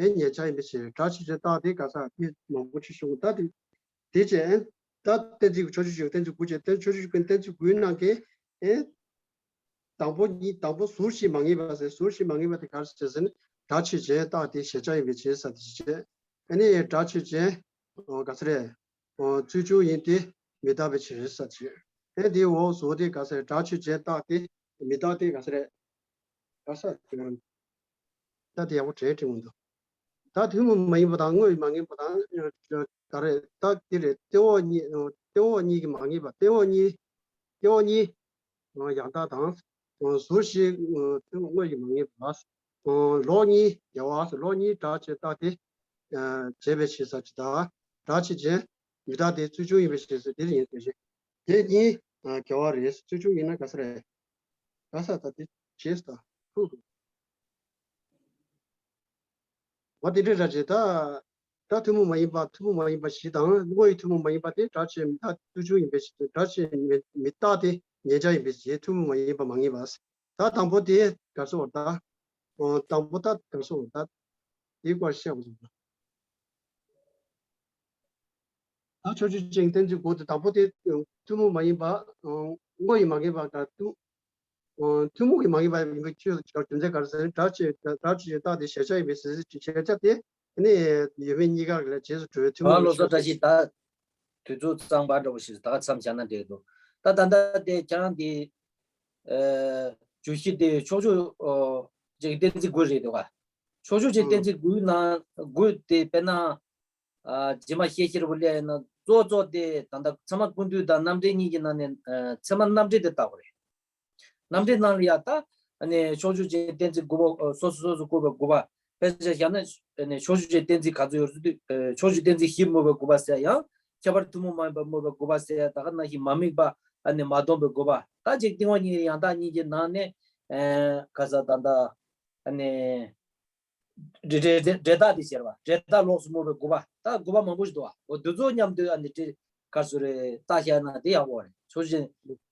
ཨེ་ཉན་བྱ་ཡིན་པའི་ཕྱིར། སྒྲ་ཆོས་ཅན་རྟག་སྟེ་ག་ཟེར་དེ་མང་པོ་ཅིག་ཞུ། ད་དེ་དེ་བྱས། ཨེ་ད་གཏན་ཚིགས་ཕྱོགས་ཆོས་ཅན་གཏན་ཚིགས་དགུ་བྱས། ད་ཕྱོགས་ཆོས་ཅན་གཏན་ཚིགས་དགུའི་ནང་གི། ཨེ་དང་པོ་གཉིས། དང་པོ་ཟུར་བཞི་མ་ངེས་པ་ཟེར། ཟུར་བཞི་མ་ངེས་པ་དེ་ག་རེ་བྱས་ཟེར་ན། སྒྲ་ཆོས་ཅན་རྟག་སྟེ་གཞལ་བྱ་ཡིན་པའི་ཕྱིར་ཟེར་དེ་བྱས། ཨེ་ནི་སྒྲ་ཆོས་ཅན། ཨོ་ག་ཟེར་རེད། ཨོ་རྩོལ་བྱུང་ཡིན་ཏེ་མི་རྟག་པའི་ཕྱིར་ཟེར་བྱས། ཨེ་དེའི་འོག་ཟུར་དེ་ག་ཟེར། སྒྲ་ཆོས་ཅན་རྟག་སྟེ་མི་རྟག་སྟེ་ག་ཟེར་རེད། ག་ཟེར་དེ་རང་། ད་དེ་ཡག་པོ་དྲན་དྲན་མི་འདུག་ད་ཐུན་མོང་མ་ཡིན་པ་དང་དངོས་ཡོད་མ་ངེས་པ་དང་། ག་རེ་ད་དེ་རེད། ལྟེ་འོག་གཉིས། ལྟེ་འོག་གཉིས་ཀྱིས་མ་ངེས་པ། ལྟེ་འོག་གཉིས། ལྟེ་འོག་གཉིས་ཡང་དག་དང་། ཟུར་བཞི་དངོས་ཀྱིས་མ་ངེས་པ། ལོགས་གཉིས་འགལ་བ། ལོགས་གཉིས་སྒྲ་ཆོས་རྟག་སྟེ་བྱས་པའི་ཕྱིར་ཟེར་གྱི། ད་སྒྲ་ཆོས་ཅན་མི་རྟག་སྟེ་རྩོལ་བྱུང་ཡིན་པའི་ཕྱིར་ཟེར་དེ་ཡིན་ཟེར་ཞིང་། དེ་གཉིས་འགལ་བ་རེད། རྩོལ་བྱུང་ཡིན་ན་ག་ཟེར་རེད། ག་ཟེར་ད་དེ་བྱས་ད་ཧུ། འོ་དེ་འདྲ་ར་བྱས། ད་ད་ཐུན་མོང་མ་ཡིན་པ། ཐུན་མོང་མ་ཡིན་པ་བཞི་དང་། དངོས་ཡོད་ཐུན་མོང་མ་ཡིན་པ་དེ་སྒྲ་ཆོས་མི་རྟག་རྩོལ་བྱུང་ཡིན་པའི་ཕྱིར། སྒྲ་ཆོས་མི་མི་རྟག་སྟེ་ཉན་བྱ་ཡིན་པའི་ཕྱིར། ཐུན་མོང་མ་ཡིན་པ་མ་ངེས་པ། ད་དང་པོ་དེ་ག་ཟེར་བ་ད། ཨོ་དང་པོ་ད་ག་ཟེར་བ་ད། དེའི་སྐོར་བཤད་དགོས་ཟེར་བ། ད་ཕྱོགས་ཆོས་ཅན་གཏན་ཚིགས་དགུ་དེ། དང་པོ་དེ་ཐུན་མོང་མ་ཡིན་པ། དངོས་ཡོད་མ་ངེས་པ་དང་། ཐུན་ཐུན་མོང་གི་མ་ངེས་པ་ཡིན་པའི་ཆོས་རྒྱུ་མཚན་ག་རེ་ཟེར་ན། སྒྲ་ཆོས་སྒྲ་ཆོས་ཅན་རྟག་སྟེ་གཞལ་བྱ་ཡིན་པའི་ཕྱིར། གཞལ་བྱ་དེ་ནི་ཡོད་མེད་གཉིས་ཀ་ལ་རྗེས་སུ་འགྲོ་བའི་ཐུན་མོང་གི་ལོ་སོ་ཆོས་བཀྲ་ཤིས། ད་དུས་ཚོད་གཙང་པ་འདྲ་བོ་ཞིག་ད་མཚམས་བཞག་ན་འགྲིག་འདུག་ད་ད་ལྟ་དེ་ཁྱེད་རང་གི་བརྗོད་གཞི་དེ་ཕྱོགས་ཆོས་ཅན་གཏན་ཚིགས་དགུ་རེད་འདུག་ག་ཕྱོགས་ཆོས་ཅན་གཏན་ཚིགས་དགུའི་ནང་དགུ་དེ་དཔེར་ན། ཨ་རྗེས་མ་བཤད་ཤེས་པོ་ལས་ན་གཙོ་གཙོ་དེ་ད་ལྟ་ཚད་མ་ཀུན་བཏུས་དང་རྣམ་འགྲེལ་གཉིས་ཀྱི་ནང་ནས། ཨ་ཚད་མ་རྣམ་འགྲེལ་དེ་བལྟ་དགོས་རེད། རྣམ་འགྲེལ་ནང་ལ་ཡ་ད་ཨ་ནི་ཕྱོགས་ཆོས་ཅན་གཏན་ཚིགས་དགུ་པོ། ཨ་སོ་སོ་སོ་སོ་བཀོད་པའི་དགུ་པ། དཔེ་ཆ་བཞག་ན་ཨ་ནི་ཕྱོགས་ཆོས་ཅན་གཏན་ཚིགས་ག་ཚོད་ཡོད་རེད་ཟེར་དུས། ཨ་ཕྱོགས་ཆོས་གཏན་ཚིགས་བཞི་སྨོས་པའི་དགུ་པ་ཟེར་ཡང་། ཁྱད་པར་ཐུན་མོང་མ་ཡིན་པ་སྨོས་པའི་དགུ་པ་ཟེར་ཡང་། ད་ག་ནང་བཞིན་མ་དམིགས་པ་ཨ་ནི་མ་སྟོང་པའི་དགུ་པ། ད་ཅིག་རྟིང་བ་གཉིས་ཡང་དག་གཉིས་ཀྱི་ནང་ནས། ཨ་ག་ས་ད་ལྟ་ཨ་ནི། འབྲེལ་འབྲེལ་འབྲེལ་འབྲེལ་ཐག་དེ་ཟེར་བ། འབྲེལ་ཐག་ལོགས་སུ་སྨོས་པའི་དགུ་པ། ད་དགུ་པ་མང་པོ་ཞིག་འདུག་བ། འོ་དེ་ཚོ་མཉམ་དུ་ཨ་ནི་འབྲེལ་ག་ཚོད་རེད་བལྟ་བཞག་ན་དེ་ཡག་པོ་རེད། ཕྱོགས་ཆོས་ཨེ་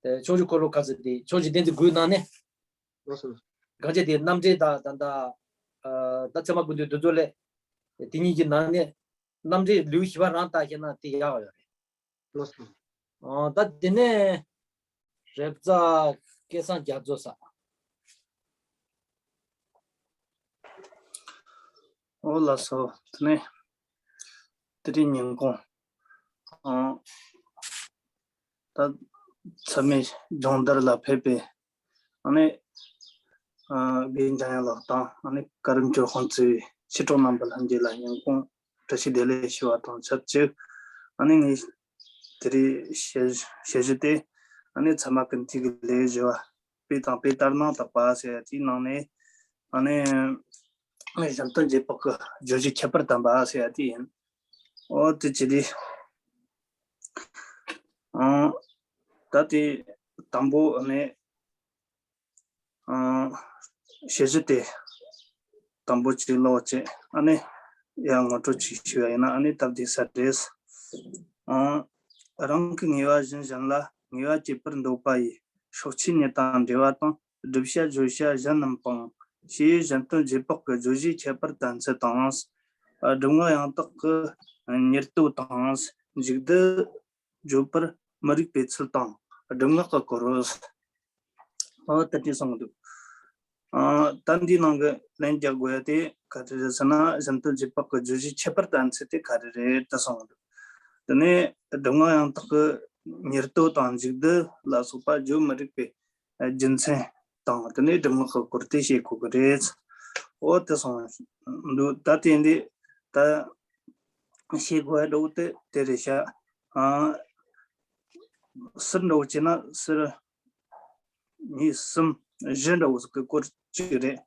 ཕྱོགས་ཆོས་འཁོར་ལོ་ག་ཚོད་དེ། ཕྱོགས་ཆོས་གཏན་ཚིགས་དགུའི་ནང་ནས། ལགས་སོ། གང་ཅི་དེ་རྣམ་འགྲེལ་དང་ད་ལྟ་ཨ་ད་ཚད་མ་ཀུན་བཏུས་དེ་ཚོ་ལས། དེ་གཉིས་ཀྱི་ནང་ནས་རྣམ་འགྲེལ་ལེའུ་བཞི་པ་རང་བལྟ་བཞག་ན་དེ་ཡག་ཡོད་རེད། ལགས་སོ། ཨ་ད་དེ་ནས་རེབ་ཙག་སྐལ་བཟང་རྒྱ་མཚོ་ས། ཨོ་ལགས་སོ། དེ་ནས་དེ་རིང་ཉིན་གུང་ཨ་ད་ཚད་མའི་སྦྱོང་བརྡར་ལ་ཕེབས་པའི་ཨ་ནི་ཨ་དགེ་རྒན་འཇམ་དབྱངས་ལགས་དང་། ཨ་ནི་བཀའ་རིམ་སྐྱོར་ཁང་གཙོས་པའི་མཆེད་གྲོགས་རྣམ་པ་ལྷན་རྒྱས་ལ་ཉིན་གུང་བཀྲ་ཤིས་བདེ་ལེགས་ཞུ་བ་དང་ཆབས་ཅིག་ཨ་ནི་ངས་དེ་རིང་བཤད་བཤད་གཞི་དེ་ཨ་ནི་ཚད་མ་ཀུན་བཏུས་ཀྱི་ལེའུ་བཞི་པ། དཔེ་དང་དཔེ་ལྟར་སྣང་དག་པ་ཟེར་ཡ་དེའི་ནང་ནས་ཨ་ནི་ གཞན་དོན་རྗེས་དཔག་གི་བརྗོད་གཞི་ཁྱད་པར་ལྡན་པ་ཟེར་ཡ་དེ་ཡིན། འོ་དེ་ཅི་དེ། ཨང་། ད་དེ་དང་པོ་ནས། ཨང་། བཤད་གཞི་དེ་དང་པོ་གཅིག་ཀློག་བྱས། ཨ་ནི་ཡང་ངོ་སྤྲོད་ཅིག་ཞུ་ཡ་ཡིན་ན། ཨ་ནི་སྟབས་བདེ་ས་རེད། ཨང་། རང་གི་ངེས་པ་བཞིན་གཞན་ལ་ངེས་པ་སྐྱེད་པར་འདོད་པ་ཡིས། སྲོག་ཆགས་ཉིད་དང་འབྲེལ་བ་དང་། བསྒྲུབ་བྱ་བརྗོད་བྱ་གཞན་རྣམས་སྤང་། ཞེས་གཞན་དོན་རྗེས་དཔག་གི་བརྗོད་གཞིའི་ཁྱད་པར་དམ་ཚིག་དང་། སྒྲུབ་ངག་ཡང་དག་གི་ཉེར་བསྡོགས་དང་། མཇུག་བསྡུ་བརྗོད་པར་མི་རིགས་པའི་ཚུལ་དང་། སྒྲུབ་ངག་གི་སྐོར་རོ། ཨོ་ད་དེ་གསུངས་འདུག་ཨ་ད་འདིའི་ནང་གི་ལན་རྒྱག་དགོས་ཡ་དེ་ག་རེ་རེད་ཟེར་ན། གཞན་དོན་རྗེས་དཔག་གི་བརྗོད་གཞིའི་ཁྱད་པར་དམ་ཚིག་དེ་ག་རེ་རེད་ད་གསུངས་འདུག་དེ་ནས་སྒྲུབ་ངག་ཡང་དག་གི་ཉེར་བསྡོགས་དང་མཇུག་བསྡུ་ལ་སོགས་པ་བརྗོད་མི་རིགས་པའི་རྒྱུ་མཚན་དང་། དེ་ནས་སྒྲུབ་ངག་གི་སྐོར་དེ་བཤད་དགོས་ཀྱི་རེད། འོ་དེ་གསུངས་འདུག་ད་དེ་འདི་ད་བཤད་དགོས་ཡ་འདྲ་བོ་དེ་དེ་རེད་ཤག་ཨ་ཟུར་འདྲ་བོ་བྱས་ན་ཟུར་གཉིས་གསུམ་བཞི་འདྲ་བོ་ཟིག་གི་སྐོར་གཅིག་རེད།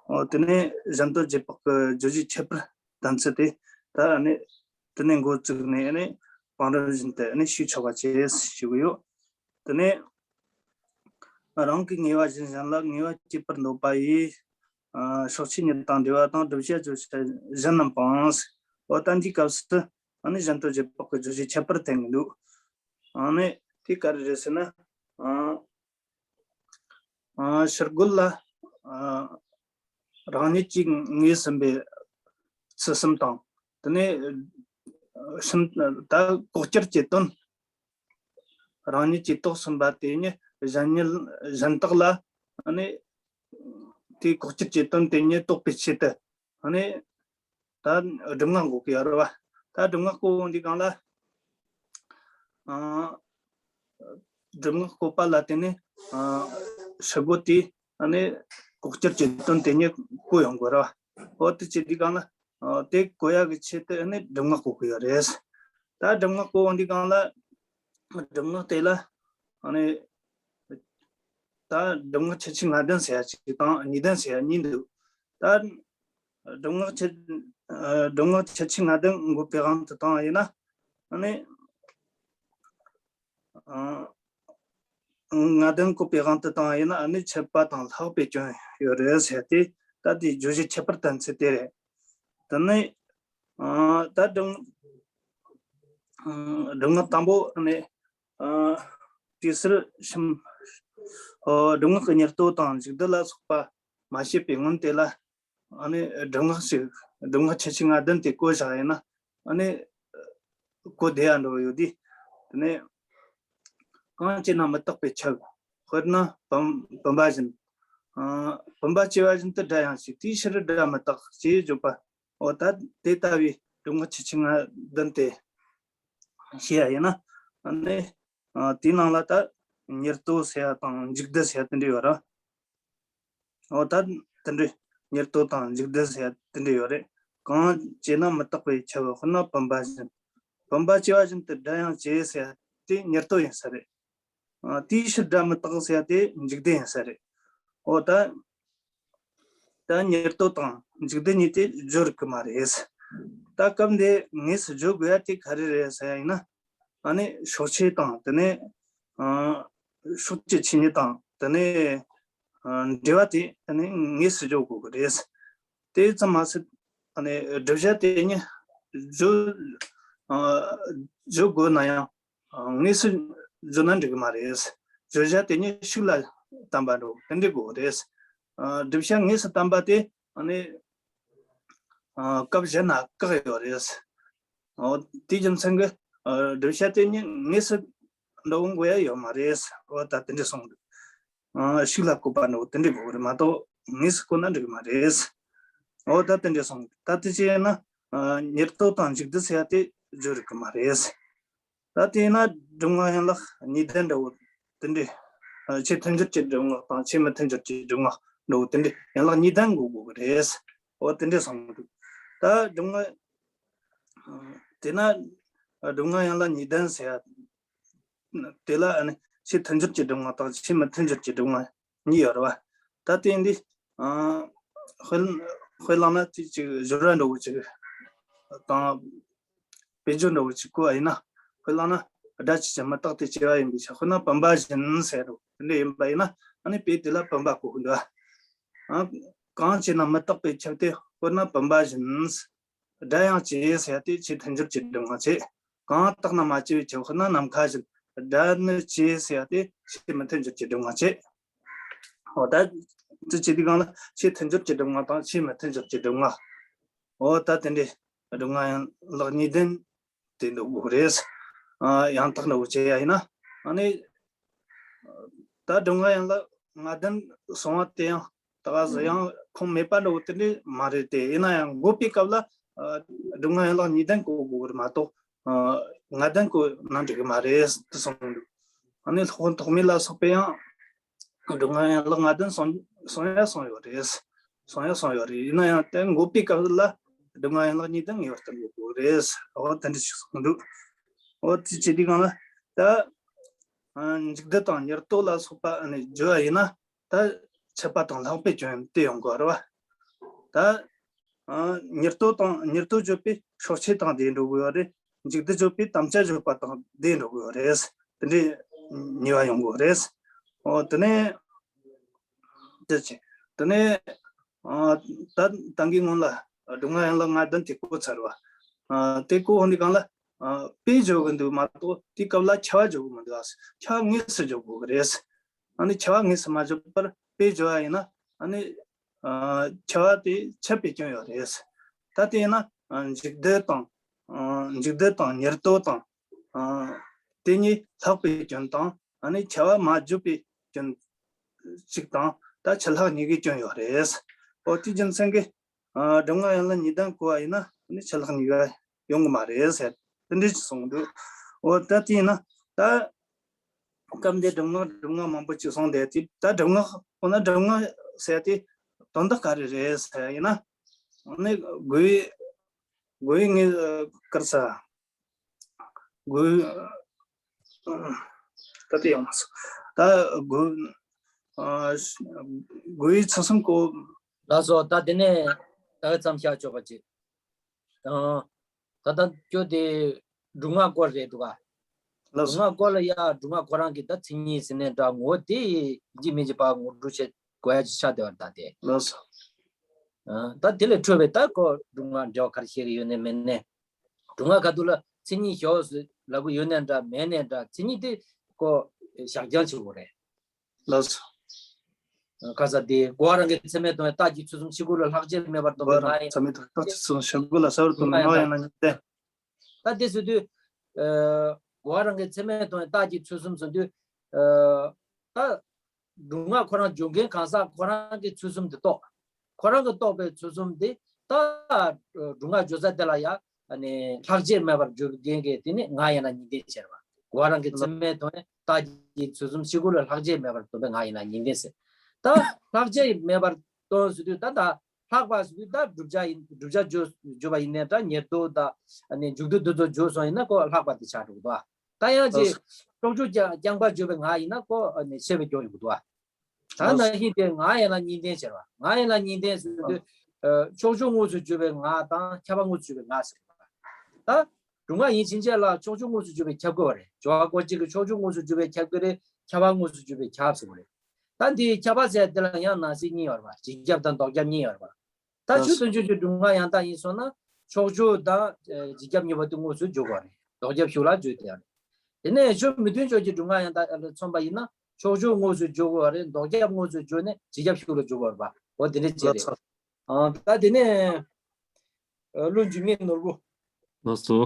འོ་དེ་ནས་གཞན་དོན་རྗེས་དཔག་གི་བརྗོད་གཞིའི་ཁྱད་པར་དམ་ཚིག་དེ་ད་ནི་དེ་ནས་འགོ་བཙུགས་ནས་ནི་བང་རིམ་བཞིན་དུ་ནི་ཞུས་ཆོག་པ་བྱས་ཞུ་གི་ཡོད། དེ་ནས་རང་གི་ངེས་པ་བཞིན་གཞན་ལ་ངེས་པ་སྐྱེད་པར་འདོད་པ་ཡིས། ཨ་སྲོག་ཆགས་ཉིད་དང་འབྲེལ་བ་དང་། བསྒྲུབ་བྱ་བརྗོད་བྱ་གཞན་རྣམས་སྤང་། འོ་ད་འདིའི་སྐབས་སུ་ཨ་ནི་གཞན་དོན་རྗེས་དཔག་གི་བརྗོད་གཞིའི་ཁྱད་པར་བསྟན་གྱི་འདུག་ཨ་ནི་དེ་ག་རེ་རེད་ཟེར་ན། ཨ་ཨ་ཕྱིར་རྒོལ་ལ་ཨ་རང་ཉིད་ཀྱིས་ངོས་ཟིན་པའི་ཚུལ་གསུམ་དང་། དེ་ནས་གསུམ་ད་ལྐོག་གྱུར་གྱི་དོན། རང་ཉིད་ཀྱིས་རྟོགས་ཟིན་པ་དེ་ཉིད་གཞན་ཉིད་གཞན་དག་ལ་ནི་དེའི་ལྐོག་གྱུར་གྱི་དོན་དེ་ཉིད་རྟོགས་པའི་ཆེད་དུ་ནི་ད་སྒྲུབ་ངག་འགོད་ཀྱི་ཡོད་རེད་བ། ད་སྒྲུབ་ངག་བཀོད་འོང་དུས་སྒང་ལ། ཨ་སྒྲུབ་ངག་བཀོད་པ་ལ་བརྟེན་ནས་ཨ་ཕྱིར་རྒོལ་དེས་ནི་ལྐོག་གྱུར་གྱི་དོན་དེ་ཉིད་བཀོད་ཡོང་དགོས་རེད་བ། འོ་དེ་བྱེད་དུས་སྒང་ལ། ཨ་དེ་བཀོད་ཡག་གི་ཆེད་དུ་ནི་སྒྲུབ་ངག་བཀོད་ཀྱི་ཡོད་རེད། ད་སྒྲུབ་ངག་བཀོད་འོང་དུས་སྒང་ལ། སྒྲུབ་ངག་དེ་ལ་ཨ་ནི་ད་སྒྲུབ་ངག་ཁྱད་ཆོས་ལྔ་ལྡན་ཟེར་ཡ་གཅིག་དང་ཉིས་ལྡན་ཟེར་ཡ་གཉིས་འདུག་ད་སྒྲུབ་ངག་ཁྱད་ཨ་སྒྲུབ་ངག་ཁྱད་ཆོས་ལྔ་ལྡན་འགོད་པའི་དབང་དུ་བཏང་བ་ཡིན་ན། ཨ་ནི་ཨ་ལྔ་ལྡན་འགོད་པའི་དབང་དུ་བཏང་བ་ཡིན་ན། ཨ་ནི་ཆད་པ་དང་ལྷག་པའི་སྐྱོན་ཡོད་རེད་ཟེར་ཏེ། ད་དེའི་བརྗོད་གཞི་ཁྱད་པར་དམ་ཚིག་དེ་རེད། དེ་ནི་ཨ་ད་སྒྲུབ་སྒྲུབ་ངག་དང་པོ་ནས་ཨ་དེ་ཟུར་གསུམ། ཨ་སྒྲུབ་ངག་གི་ཉེར་བསྡོགས་དང་མཇུག་བསྡུ་ལ་སོགས་པ་མ་བཤད་པའི་སྔོན་དེ་ལ། ཨ་ནི་སྒྲུབ་ངག་ཅིག་སྒྲུབ་ངག་ཁྱད་ཆོས་ལྔ་ལྡན་དེ་བཀོད་བཞག་ཡིན་ན། ཨ་ནི་གོ་བདེ་ཡ་འགྲོ་ཡོད་དེ། དེ་ནས་གང་བྱས་ན་མི་རྟག་པའི་ཁྱབ། དཔེར་ན་བུམ་བུམ་པ་བཞིན། ཨ་བུམ་པ་བྱས་པ་བཞིན་དུ་སྒྲ་ཡང་བྱེད། དེའི་ཕྱིར་སྒྲ་མི་རྟག་ཅེས་བརྗོད་པ། འོ་ད་དེ་ལྟ་བུའི་སྒྲུབ་ངག་ཁྱད་ཆོས་ལྔ་ལྡན་དེ་བཤད་ཡ་ཡིན་ན། ཨ་ནི་ཨ་དེའི་ནང་ལ་ད་ཉེར་བསྡོགས་ཟེར་ཡ་དང་མཇུག་བསྡུ་ཟེར་ཡ་དེ་འདྲ་ཡོད་ར། འོ་ད་དེ་འདྲའི་ཉེར་བསྡོགས་དང་མཇུག་བསྡུ་ཟེར་ཡ་དེ་འདྲ་ཡོད་རེད། གང་བྱས་ན་མི་རྟག་པའི་ཁྱབ། དཔེར་ན་བུམ་པ་བཞིན། བུམ་པ་བྱས་པ་བཞིན་དུ་སྒྲ་ཡང་བྱེད་ཟེར་ཡ་དེ་ཉེར་བསྡོགས་ཡིན་ས་རེད། ཨ་དེའི་ཕྱིར་སྒྲ་མི་རྟག་ཟེར་ཡ་དེ་མཇུག་བསྡུ་ཡིན་ས་རེད། འོ་ད་ད་ཉེར་བསྡོགས་དང་མཇུག་བསྡུ་གཉིས་དེ་སྦྱོར་གི་མ་རེད། ད་སྐབས་འདི་དངོས་སུ་སྦྱོར་དགོས་ཡ་དེ་ག་རེ་རེད་ཟེར་ཡ་ཡིན་ན། ཨ་ནི་སྲོག་ཆགས་དང་། དེ་ནས་ཨ་སྲོག་གི་ཆོས་ཉིད་དང་། དེ་ནས་ཨ་འབྲེལ་བ་དེ་ཨ་ནི་དངོས་སུ་སྦྱོར་དགོས་ཀྱི་རེད། དེ་ཙམ་མ་ཟད་ཨ་ནི་བསྒྲུབ་བྱ་དེ་ཉིད་སྦྱོར་ཨ་སྦྱོར་དགོས་ན་ཡང་། ཨ་དངོས་སུ་བརྗོད་ན་འགྲིག་གི་མ་རེད། བརྗོད་བྱ་དེ་ཉིད་ཤུགས་ལ་བསྟན་པ་འགྲོ་དེ་འགྲིག་དགོས་རེད། ཨ་བསྒྲུབ་བྱ་དངོས་སུ་བསྟན་པ་དེ་ཨ་ནི་ཨ་སྐབས་གཞན་ན་བཀག་ཡོད་རེད། ཨོ་དེའི་རྒྱུ་མཚན་གྱིས་ཨ་བསྒྲུབ་བྱ་དེ་ཉིད་དངོས་སུ་འགྲོ་འོང་དགོས་ཡ་ཡོད་མ་རེད། ཨོ་ད་དེ་འདྲ་གསུངས་འདུག་ཨ་ཤུགས་ལ་བཀོད་པ་འགྲོ་དེ་འདྲ་དགོས་རེད་མ་གཏོགས་དངོས་སུ་བཀོད་ན་འགྲིག་གི་མ་རེད། ཨོ་ད་དེ་འདྲ་གསུངས་འདུག་ད་དེ་བྱས་ན་ཨ་ཉེར་བསྡོགས་དང་མཇུག་བསྡུ་ཟེར་ཡ་དེ་སྦྱོར་རིགས་གི་མ་རེད། ད་དེས་ན་སྒྲུབ་ངག་ཡན་ལག་གཉིས་ལྡན་འདྲ་བོ་དེ་འདྲའི། ཨ་ཆེས་མཐུན་སྦྱོར་གྱི་སྒྲུབ་ངག་དང་ཆེས་མི་མཐུན་སྦྱོར་གྱི་སྒྲུབ་ངག་འདྲ་བོ་དེ་འདྲའི་ཡན་ལག་གཉིས་ལྡན་དགོས་དགོས་ཀྱི་རེད། འོ་དེ་འདྲ་གསུངས་འདུག་ད་སྒྲུབ་ངག་དེས་ན་སྒྲུབ་ངག་ཡན་ལག་གཉིས་ལྡན་ཟེར་ཡ་དེ་ལ་ཨ་ནི་ཆེས་མཐུན་སྦྱོར་གྱི་སྒྲུབ་ངག་དང་ཆེས་མི་མཐུན་སྦྱོར་གྱི་སྒྲུབ་ངག་གཉིས་ཡོད་རེད་བ། ད་དེ་འདི་ཨ་དཔེར་ དཔེ་བླངས་ན་དེ་ཅིག་སྦྱོར་བ་འདྲ་བོ་ཅིག་དང་། དཔེ་བརྗོད་འདྲ་བོ་ཅིག་བཀོད་པ་ཡིན་ན། དཔེ་བླངས་ན་སྒྲ་ཇི་བཞིན་མུ་སྟེགས་དེ་སྐྱེ་བ་ཡིན་པའི་ཕྱིར། དཔེར་ན་བུམ་པ་བཞིན་ཟེར་རོ། དེ་འདྲ་ཡིན་པ་ཡིན་ན་ཨ་ནི་དཔེ་དེ་ལ་བུམ་པ་གོ་དགོས་འདུག་ཨ། གང་བྱས་ན་མུ་སྟེགས་པས་ཁྱབ་སྟེ། དཔེར་ན་བུམ་པ་བཞིན། སྒྲ་ཡང་བཅས་ཟེར་ཏེ་ཆོས་མཐུན་སྦྱོར་གྱི་སྒྲུབ་ངག་བྱས། གང་བརྟགས་ན་མ་སྐྱེས་པའི་ཕྱིར། དཔེར་ན་ནམ་མཁའ་བཞིན། སྒྲ་ནི་བཅས་ཟེར་ཏེ་ཆོས་མི་མཐུན་སྦྱོར་གྱི་སྒྲུབ་ངག་བྱས། འོ་ད་དེ་བྱས་དུས་སྒང་ལ་ཆོས་མཐུན་སྦྱོར་གྱི་སྒྲུབ་ངག་དང་ཆོས་མི་མཐུན་སྦྱོར་གྱི་སྒྲུབ་ངག་འོ་ད་དེ་འདྲའི་སྒྲུབ་ངག་ཡན་ལག་གཉིས་ལྡན་དེ་འདུག་དགོས་རེད། ཨ་ཡང་དག་འདྲ་བོ་བྱས་ཡ་ཡིན་ན། ཨ་ནི་ད་སྒྲུབ་ངག་ཡན་ལག་ལྔ་ལྡན་གསུང་བ་དེ་ཡང་ད་ག་ཟེ་ཡང་ཁུངས་མེད་པ་འདྲ་བོ་དེ་འདྲ་མ་རེད་དེ། ཡིན་ན་ཡང་འགོད་པའི་སྐབས་ལ་ཨ་སྒྲུབ་ངག་ཡན་ལག་གཉིས་ལྡན་གོ་དགོས་རེད་མ་གཏོགས། ཨ་ལྔ་ལྡན་གོ་ན་འགྲིག་གི་མ་རེད་དེ་གསུངས་འདུག་ཨ་ནི་སློབ་དཔོན་ཐོགས་མེད་ལ་སོགས་པས་ཡང་སྒྲུབ་ངག་ཡན་ལག་ལྔ་ལྡན་གསུང་གསུང་ཡ་གསུང་ཡོད་རེད། གསུང་ཡ་གསུང་ཡོད་རེད། ཡིན་ན་ཡང་དེ་འགོད་པའི་སྐབས་ལ་སྒྲུབ་ངག་ཡན་ལག་གཉིས་ལྡན་ངེས་པར་དུ་འགོད་དགོས་རེད། འོ་དེ་འདྲ་ཞིག་གསུངས་འདུག་འོ་དེ་བྱེད་དུས་སྒང་ལ་ད་མཇུག་སྡུད་དང་ཉེར་བསྡོགས་ལ་སོགས་པ་ཨ་ནི་བརྗོད་པ་ཡིན་ན། ད་ཁྱབ་པ་དང་ལྷག་པའི་སྐྱོན་དེ་ཡོང་དགོས་རེད་བ། ད་ཨ་ཉེར་བསྡོགས་དང་ཉེར་བསྡོགས་བརྗོད་པའི་ཕྱོགས་ཆོས་དང་དེ་འགྲོ་དགོས་ཡོད་རེད། མཇུག་སྡུད་བརྗོད་པའི་དམ་བཅའ་བརྗོད་པ་དང་དེ་འགྲོ་དགོས་ཡོད་རེད། དེ་འདྲའི་ཉེས་པ་ཡོང་དགོས་རེད། འོ་དེ་ནས་དེ་བྱས། དེ་ནས་ཨ་ད་ད་གིན་སྔོན་ལ་སྒྲུབ་ངག་ཡན་ལག་ལྔ་ལྡན་དེ་གོ་ཚར་བ། ཨ་དེ་གོ་འོང་དུས་སྒང་ལ་ཨ་དཔེ་བརྗོད་གི་འདུག་མ་གཏོགས་དེའི་སྐབས་ལ་ཁྱབ་པ་བརྗོད་གི་མི་འདུག་ཨ་ཁྱབ་པ་དངོས་སུ་བརྗོད་དགོས་གི་རེད། ཨ་ནི་ཁྱབ་པ་དངོས་སུ་མ་བརྗོད་པར་དཔེ་བརྗོད་པ་ཡིན་ན་ཨ་ནི་ཨ་ཁྱབ་པ་དེ་ཁྱབ་པའི་སྐྱོན་ཡོད་རེད། ད་དེ་ཡིན་ན་ཨ་མཇུག་སྡུད་དང་ཨ་མཇུག་སྡུད་དང་ཉེར་བསྡོགས་དང་ཨ་དེ་གཉིས་ལྷག་པའི་སྐྱོན་དང་ཨ་ནི་ཁྱབ་པ་མ་བརྗོད་པའི་སྐྱོན་གཅིག་དང་ད་ཁྱབ་ལྷག་གཉིས་ཀའི་སྐྱོན་ཡོད་རེད། འོ་དེའི་རྒྱུ་མཚན་གྱིས་ཨ་སྒྲུབ་ངག་ཡན་ལག་གཉིས་ལྡན་གོ་བ་ཡིན་ན་ཨ་ནི་ཁྱབ་ལྷག་གཉིས་ཀ་ཡོང་གི་མ་རེད་ཟེར། དེ་འདྲ་ཞིག་གསུངས་འདུག་འོ་ད་དེ་ཡིན་ན་ད་སྐབས་འདིར་སྒྲུབ་ངག་སྒྲུབ་ངག་མང་པོ་ཅིག་གསུངས་བསྡད་དེ། ད་སྒྲུབ་ངག་འོ་ན་སྒྲུབ་ངག་ཟེར་དེ་དོན་དག་ག་རེ་རེད་ཟེར་ཡིན་ན། ཨ་ནི་དགོས་དགོས་ངེས་དཀར་ས། དགོས། ད་ལྟ་ཡོང་མ་སོང་། ད་དགོས། ཨ་དགོས་ཚུལ་གསུམ་གོ། ལགས་སོ། ད་དེ་ནས་ད་ག་ཙམ་བཞག་ཆོག་པ་ཅིག་ཨ་ད་ལྟ་ཁྱོད་དེ་སྒྲུབ་ངག་སྐོར་རེད་འདུག་ག་ལགས་སྒྲུབ་སོ། ངག་སྐོར་ལ་ཡ་སྒྲུབ་ངག་ཁོ་རང་གི་ད་མཚན་ཉིད་ཟེར་ནས་འདྲ་ངོ་བོ་དེ་ཡིན་གཅིག་མིན་གཅིག་ཕར་ངོ་སྤྲོད་བྱེད་དགོས་ཡ་ཅིག་ཆགས་བསྡད་པ་རེད་ད་དེ། ལགས་སོ། ཨ་ད་དེ་ལས་འཕྲོས་པའི་ད་ཁོ་སྒྲུབ་ངག་འབྲེལ་བ་ག་རེ་བཤད་ཀྱི་ཡོད་ནས་མེད་ནས། སྒྲུབ་ངག་ཁ་ཐུག་ལ་མཚན་ཉིད་ཞོག་ཟེར་ལབ་ཀྱི་ཡོད་ནའི་འདྲ་མེད་ནའི་འདྲ་མཚན་ཉིད་དེ་ཀོ་བཞག་རྐྱང་བྱེད་དགོས་རེད། ལགས་སོ། ཁ་ས་དེ་གོ་བ་རང་གི་ཚད་མས་མཐོང་བའི་རྟགས་ཀྱི་ཚུལ་གསུམ་ཕྱི་རྒོལ་ལ་ལྷག་བཅས་མེད་པར་སྟོན་པའི་ང་ཡིན། ཚད་མས་མཐོང་བའི་རྟགས་ཀྱི་ཚུལ་གསུམ་ཕྱི་རྒོལ་ལ་ཟེར་བར་སྟོན་པའི་ང་ཡིན་ལ་ཉིད་དེ། ད་དེ་ཟེར་དུས་ཨ་གོ་བ་རང་གི་ཚད་མས་མཐོང་བའི་རྟགས་ཀྱི་ཚུལ་གསུམ་ཟེར་དུས་ཨ་ད། སྒྲུབ་ངག་ཁོ་རང་སྦྱོར་མཁན་གང་ཟག་ཁོ་རང་གི་ཚུལ་གསུམ་དེ་རྟོགས། ཁོ་རང་གི་རྟོགས་པའི་ཚུལ་གསུམ་དེ་ད་སྒྲུབ་ངག་སྦྱོར་ས་དེ་ལ་ཡང་ལྷག་བཅས་མེད་པར་སྦྱོར་མཁན་གྱི་དེ་ནི་ང་ཡིན་ལ་ཉིད་ལྡན་ཟེར་བ། གོ་བ་རང་གི་ཚད་མས་མཐོང་བའི་རྟགས་ཀྱི་ཚུལ་གསུམ་ཕྱི་རྒོལ་ལ་ལྷག་བཅས་མེད་པར་སྟོན་པའི་ང་ཡིན་ལ་ཉིད་ལྡན་ཟེར། ད་ལྷག་བཅས་མེད་པར་སྟོན་ཟེར་དུས་ད་ད་ལྷག་པ་ཟེར་དུས་ད་བསྒྲུབ་བྱ་ཡིན་བསྒྲུབ་བྱ་བརྗོད་བརྗོད་པ་ཡིན་ནའི་འདྲ་ཉེར་བསྡོགས་དང་མཇུག་སྡུད་འདི་ཚོ་བརྗོད་སོང་ཡིན་ན་ཁོ་ལྷག་པ་དེ་ཆགས་འགྲོ་གི་འདུག་ད་ཡང་ཅིག་ཕྱོགས་ཆོས་རྐྱང་རྐྱང་པ་བརྗོད་པའི་ངག་ཡིན་ན་ཁོ་ཨ་ནི་ཆད་པའི་སྐྱོན་ཡོང་གི་འདུག་ད་ནང་བཞིན་དེ་ང་ཡིན་ལ་ཉིད་ལྡན་ཟེར་བ། ང་ཡིན་ལ་ཉིད་ལྡན་ཟེར་དུས་ཕྱོགས་ཆོས་དངོས་སུ་བརྗོད་པའི་ངག་དང་ཁྱབ་པ་དངོས་སུ་བརྗོད་པའི་ངག་ཟེར་བ། ད་སྒྲུབ་ངག་ཡིན་ཕྱིན་ཆད་ལ་ཕྱོགས་ཆོས་དངོས་སུ་བརྗོད་པའི་ཁྱབ་དགོས་པ་རེད། སྦྱོར་བ་སྐོར་གཅིག་གི་ཕྱོགས་ཆོས་དངོས་སུ་བརྗོད་པའི་ཁྱབ་དགོས་རེད། ཁྱབ་པ་དངོས་སུ་བརྗོད་པའི་ཁྱབ་ཟེར་བ་རེད། ད་འདིའི་ཁྱབ་པ་ཟེར་དེ་ལ་ཡང་ནང་གསེས་གཉིས་ཡོད་རེད་པ། སྦྱིར་ཁྱབ་དང་ལྡོག་ཁྱབ་གཉིས་ཡོད་རེད་པ། ད་ཆོས་མཐུན་ཕྱོགས་ཀྱི་སྒྲུབ་ངག་ཡང་དག་ཡིན་སོང་ན་ཕྱོགས་ཆོས་དང་སྦྱིར་ཁྱབ་གཉིས་པོ་དེ་དངོས་སུ་བརྗོད་དགོས་རེད། ལྡོག་ཁྱབ་ཤུགས་ལ་བརྗོད་དེ་ཡང་རེད། དེ་ནས་ཆོས་མི་མཐུན་ཕྱོགས་ཀྱི་སྒྲུབ་ངག་ཡང་དག་ལ་མཚོན་པ་ཡིན་ན་ཕྱོགས་ཆོས་དངོས་སུ་བརྗོད་དགོས་རེད། ལྡོག་ཁྱབ་དངོས་སུ་བརྗོད་ནས་སྦྱིར་ཁྱབ་ཤུགས་ལ་བརྗོད་དགོས་རེད་པ། འོ་དེ་འདྲ་བྱས་རེད། ཨ་ད་དེ་ནས་ཨ་བློ་འཇུག་མེད་ནོར་བུ། ལགས་སོ།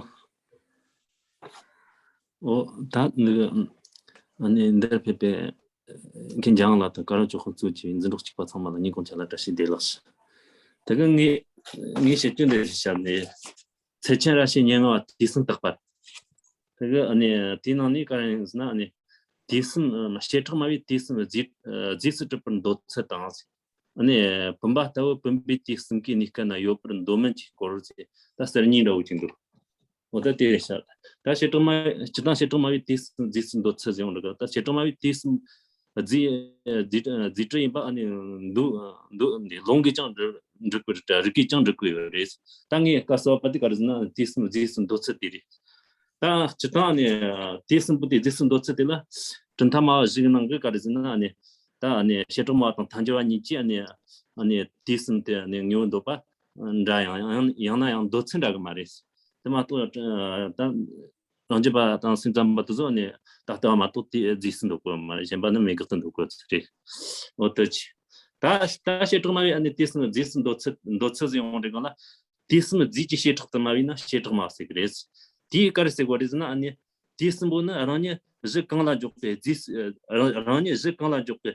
ཨོ་ད་ནི་ཨ་ནི་འདིར་ཕེབས་པའི་མཁན་འཇམ་དབྱངས་ལགས་དང་ཀ་ར་ཅོ་ཁོ་གཙོས་ཀྱི་འཛིན་གྲོགས་གཅིག་པ་ཚང་མ་ལ་ཉིན་གུང་ཇ་ལ་བཀྲ་ཤིས་བདེ་ལེགས། ད་གི་ངས་ངས་བཤད་རྒྱུ་འདི་ཞིག་བཤད་ནས། ཚེ་ཆེན་ར་ཤི་སྙན་ངག་པ་དུས་གསུམ་རྟག་པར། ད་གི་ཨ་ནི་དེའི་ནང་ནས་ག་རེ་ཡིན་ཟེར་ན། ཨ་ནི་དུས་གསུམ་བྱེ་བྲག་སྨྲ་བའི་དུས་གསུམ་རྫས་རྫས་སུ་གྲུབ་པར་འདོད་ཚུལ་དང་། ཨ་ནི་བུམ་པ་ལྟ་བུ་བུམ་པའི་དུས་གསུམ་གའི་གནས་སྐབས་ན་ཡོད་པར་འདོད་མིན་གྱི་སྐོར་ཟེར་ད་ཟུར་གཉིས་འདྲ་བོ་ཅིག་འདུག་འོ་ད་དེ་རེད་ཤག་ད་བྱེ་བྲག་སྨྲ་སྤྱིར་བཏང་བྱེ་བྲག་སྨྲ་བའི་དུས་གསུམ་རྫས་སུ་འདོད་ཚུལ་ཟེར་ཡོང་འདུག་ད་བྱེ་བྲག་སྨྲ་བའི་དུས་གསུམ་རྫས་རྫས་རྫས་གྲུབ་ཡིན་པ་ཨ་ནི་འདོད་འདོད་ལུང་གིས་ཀྱང་འགྲེལ་ འགྲིག་གི་རེད། རིག་གིས་ཀྱང་འགྲིག་གི་ཡོད་རེད། ད་ངས་སྐབས་སུ་བབ་པ་དེ་ག་རེ་ཟེར་ན། དུས་གསུམ་རྫས་སུ་འདོད་ཚུལ་དེ་རེད། ད་སྤྱིར་བཏང་ནས་དུས་གསུམ་པོ་དེ་རྫས་སུ་འདོད་ཚུལ་དེ་ལ་གྲུབ་མཐའ་སྨྲ་བ་བཞིའི་ནང་གི་ག་རེ་ཟེར་ན། ཨ་ནི་ད་ཨ་ནི་བྱེ་བྲག་སྨྲ་བ་དང་ཐལ་འགྱུར་བ་གཉིས་ཀྱིས་ཨ་ནི་ཨ་ནི་དུས་གསུམ་དེ་ཨ་ནི་དངོས་པོ་འདོད་པ་འདྲ་ཡང་ཡང་ཡང་ན་ཡང་འདོད་ཚུལ་འདྲ་གི་མ་རེད། དེ་མ་གཏོགས་ད་རང་རྒྱུད་པ་དང་སེམས་ཙམ་པ་དེ་ཚོ་ནི་ད་ལྟ་བ་མ་གཏོགས་དེ་རྫས་སུ་འདོད་གོ་མ་རེད། གཞན་པ་ནི་མེད་དགག་ཏུ་འདོད་གོ་ཚུལ་རེད། འོ་དེ་ཅི། ད་ད་བྱེ་བྲག་སྨྲ་བས་ཨ་ནི་དུས་གསུམ་རྫས་སུ་འདོད་ཚུལ་འདོད་ཚུལ་ཟེར་ཡོང་དུས་སྒང་ལ། དུས་གསུམ་རྫས་ཀྱི་བྱེ་བྲག་ཏུ་སྨྲ་བས་ན་བྱེ་བྲག་སྨྲ་བ་ཟེར་གི་རེད། དེས་ག་རེ་ཟེར་གོ་རེད་ཟེར་ན། ཨ་ནི་དུས་གསུམ་པོ་ནི་རང་ཉིད་གཞི་གང་ལ་འཇོག་པའི་རྫས་སུ་རང་རང་ཉིད་གཞི་གང་ལ་འཇོག་པའི་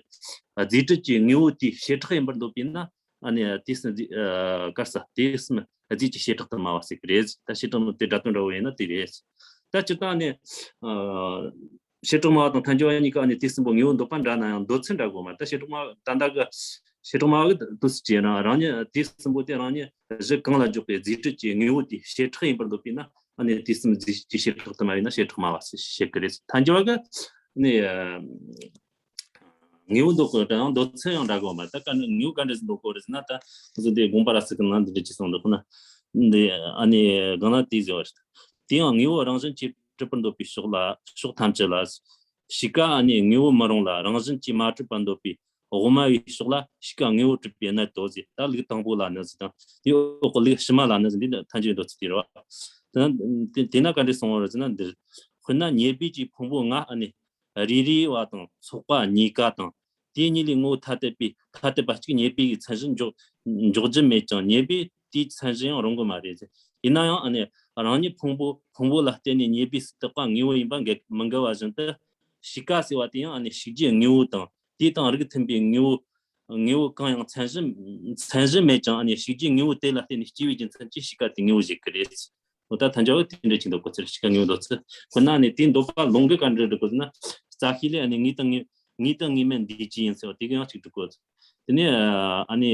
རྫས་སྒྲིབ་ཀྱི་དངོས་པོ་དེའི་བྱེ་བྲག་ཡིན་པར་འདོད་པས་ན། ཨ་ནི་དུས་གསུམ་རྫས་ཨ་ག་རེ་ཟེར། དུས་གསུམ་རྫས་ཀྱི་བྱེ་བྲག་ཏུ་སྨྲ་བ་ཟེར་གི་རེད། ད་བྱེ་བྲག་ནི་དེ་སྒྲ་དོན་འདྲ་བོ་ཡིན་ན་དེ་རེད། ད་སྤྱིར་བཏང་ནི་ཨ་བྱེ་བྲག་སྨྲ་བ་དང་ཐལ་འགྱུར་བ་གཉིས་ཀ་ཨ་ནི་དུས་གསུམ་པོ་དངོས་པོ་འདོད་པ་འདྲ་ན་ཡང་འདོད་ཚུལ་འདྲ་གོ་མ། ད་བྱེ་བྲག་སྨྲ་བ་ད་ལྟ་གི་བྱེ་བྲག་སྨྲ་བ་གི་འདོད་ཚུལ་གྱིས་རང་རང་ཉིད་དུས་གསུམ་པོ་དེ་རང་ཉིད་གཞི་གང་ལ་འཇོག་པའི་རྫས་སྒྲིབ་ཀྱི་དངོས་པོ་དེའི་བྱེ་བྲག་ཡིན་པར་འདོད་པས་ན། ཨ་ནི་དུས་གསུམ་རྫས་ཀྱི་བྱེ་བྲག་ཏུ་སྨྲ་བས་ན་བྱེ་བྲག་སྨྲ་བ་ཟེར་བཤད་གི་རེད། ཐལ་འགྱུར་བ་གི་ནི་ཨ་དངོས་པོ་འདོད་གོ་དང་འདོད་ཚུལ་ཡང་འདྲ་གོ་མ། ད་ག་ནི་དངོས་པོ་ག་འདྲ་ཟིག་འདོད་གོ་རེད་ཟེར་ན། ད་ང་ཚོ་འདི་དགོངས་པ་རབ་གསལ་གི་ནང་འདི་འདྲ་ཅིག་གསུངས་འདུག་ན། འདི་ཨ་ནི་གང་ན་དེ་ཟེར་བ་རེད། དེ་ཡང་དངོས་པོ་རང་བཞིན་གྱིས་གྲུབ་པར་འདོད་པའི་ཕྱོགས་ལ། ཕྱོགས་ཐམས་ཅད་ལ། གཤིས་ཀ་ཨ་ནི་དངོས་པོ་མི་རུང་ལ་རང་བཞིན་གྱིས་མ་གྲུབ་པར་འདོད་པའི་དབུ་མ་པའི་ཕྱོགས་ལ་གཤིས་ཀ་དངོས་པོ་གྲུབ་པའི་གནད་དོ་ཟེར། ད་ལུགས་དང་པོ་ལ་ནི་ཟེར་དང་། དེའི་འོག་གི་ལུགས་ཕྱི་མ་ལ་ནི་ཟེར། འདི་ནི་ཐལ་འགྱུར་འདོད་ཚུལ་དེ་རེད་བ། དེ་དེ་ན་ག་འདྲ་གསུངས་པ་རེད་ཟེར་ན། འདིར་དཔེར་ན་ཉེར་སྦས་ཀྱི་ཕུང་པོ་ལྔ་ཨ་ནི་རེ་རེ་བ་དང་ཚོགས་པ་གཉིས་ཀ་དང་། དེ་གཉིས་ལས་ངོ་བོ་ཐ་དད་པའི་ཐ་དད་པ་གཅིག་ཉེར་སྦས་ཀྱི་མཚན་གཞི་འཇོག་འཇོག་རྒྱུ་མེད་ཀྱང་། ཉེར་སྦས་དེའི་མཚན་གཞི་ཡང་རུང་གི་མ་རེད། ཡིན་ན་ཡང་ཨ་ནི་རང་ཉིད་ཕུང་པོ་ཕུང་པོ་ལ་བརྟེན་ནས་ཉེར་སྦས་སུ་བཏགས་པ་དངོས་པོ་ཡིན་པ་འགལ་མི་འགལ་བ་བཞིན་དུ། གཤིས་ཀ་ཟེར་བ་དེ་ཡང་ཨ་ནི་གཤིས་རྒྱུད་དངོས་པོ་དང་། དེ་དང་རིགས་མཐུན་པའི་དངོས་པོ་དངོས་པོ་གང་ཡང་མཚན་གཞི་མཚན་གཞི་མེད་ཀྱང་། ཨ་ནི་གཤིས་རྒྱུད་དངོས་པོ་དེ་ལ་བརྟེན་ནས་སྐྱེ་བའི་རྒྱུ་མཚན་གྱིས་གཤིས་ཀ་དེ་དངོས་པོ་བཞེད་ཀྱི་རེད། འོ་ད་ཐལ་འགྱུར་བ་དེ་འདྲ་ཅིག་འདོད་གོ་ཚུལ། གཤིས་ཀ་དངོས་པོ་འདོད་ཚུལ་ཁོ་ན་ནི་དེའི་འདོད་པ་ལུང་གིས་ག་འདྲ་སྒྲུབ་དགོས་ཟེར་ན། རྩ་ཤེས་ལས་ཨ་ནི་ངེས་དང་ངེས་ངེས་དང་ངེས་མེད་འདུས་བྱས་ཡིན་ཟེར་བ་དེ་གི་ཡང་ཅིག་སྒྲུབ་དགོས། དེ་ནས་ཨ་ནི་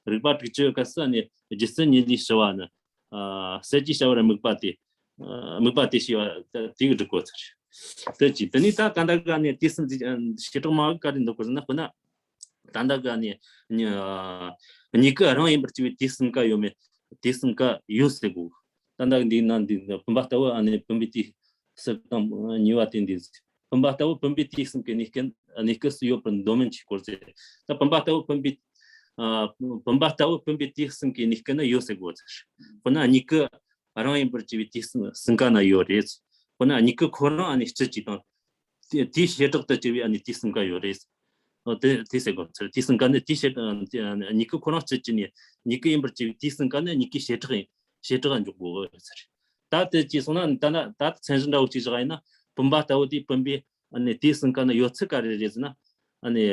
རིགས་པ་དྲུག་ཅུ་སྐབས་སུ་ཨ་ནི་རྒྱུ་རྩལ་གཉིས་ལས་ཞི་བ་ནི། ཨ་གསལ་བྱེད་བྱ་བར་དམིགས་པ་དེ། ཨ་དམིགས་པ་དེ་ཞི་བ་དེ་གི་སྒྲུབ་དགོས་ཚུལ། དེ་གཅིག་དེ་ནས་ད་ད་ལྟ་ག་ནི་དུས་གསུམ་རྫས་བྱེ་བྲག་སྨྲ་བ་ག་རེ་འདོད་གོ་ཟེར་ན། དཔེར་ན། ད་ལྟ་ག་ནི་ཉི་ཨ་མྱུ་གུ་རང་ཡིན་པར་བྱས་པའི་དུས་གསུམ་ཀ་ཡོད་མེད། དུས་གསུམ་ཀ་ཡོད་ཟེར་གོ། ད་ལྟ་འདི་ན་འདི་བུམ་པ་ལྟ་བུ་ཨ་ནི་བུམ་པའི་དུས་གསུམ་དང་གཉིས་པ་དེ་འདི། བུམ་པ་ལྟ་བུ་བུམ་པའི་དུས་གསུམ་གྱི་གནས་སྐབས་གནས་སྐབས་སུ་ཡོད་པར་འདོད་མིན་གྱི་སྐོར་ཟེར། ད་བུམ་པ་ལྟ་བུ་བུམ་པའི་ཨ་བུམ་པ་ལྟ་བུ་བུམ་པའི་དུས་གསུམ་གྱི་གནས་སྐབས་ན་ཡོད་ཟེར་གོ་ཟེར། དཔེར་ན་མྱུ་གུ་རང་ཡིན་པར་བྱས་པའི་དུས་གསུམ་གསུམ་ཀ་ན་ཡོད་རེད། དཔེར་ན་མྱུ་གུ་ཁོ་རང་ཨ་ནི་སྤྱི་གཅིག་དང་། དེ་དེའི་བྱེ་བྲག་ཏུ་གྱུར་པའི་ཨ་ནི་དུས་གསུམ་ཀ་ཡོད་རེད། འོ་དེ་དེ་ཟེར་དགོས་ཚུལ། དུས་གསུམ་ཀ་ནི་དེའི་བྱེ་བྲག་མྱུ་གུ་ཁོ་རང་སྤྱི་གཅིག་ནས་མྱུ་གུ་ཡིན་པར་བྱས་པའི་དུས་གསུམ་ཀ་ནི་མྱུ་གུའི་བྱེ་བྲག་ཡིན། བྱེ་བྲག་འཇོག་དགོས་ཚུལ། ད་དེ་ཅིག་སོང་ན་ད་ན་ད་མཚན་གཞི་འདྲ་བོ་ཅིག་བཞག་ཡིན་ན། བུམ་པ་ལྟ་བུ་དེ་བུམ་པའི་ཨ་ནི་དུས་གསུམ་ཀ་ན་ཡོད་ཚུལ་ག་རེ་རེད་ཟེར་ན། ཨ་ནི་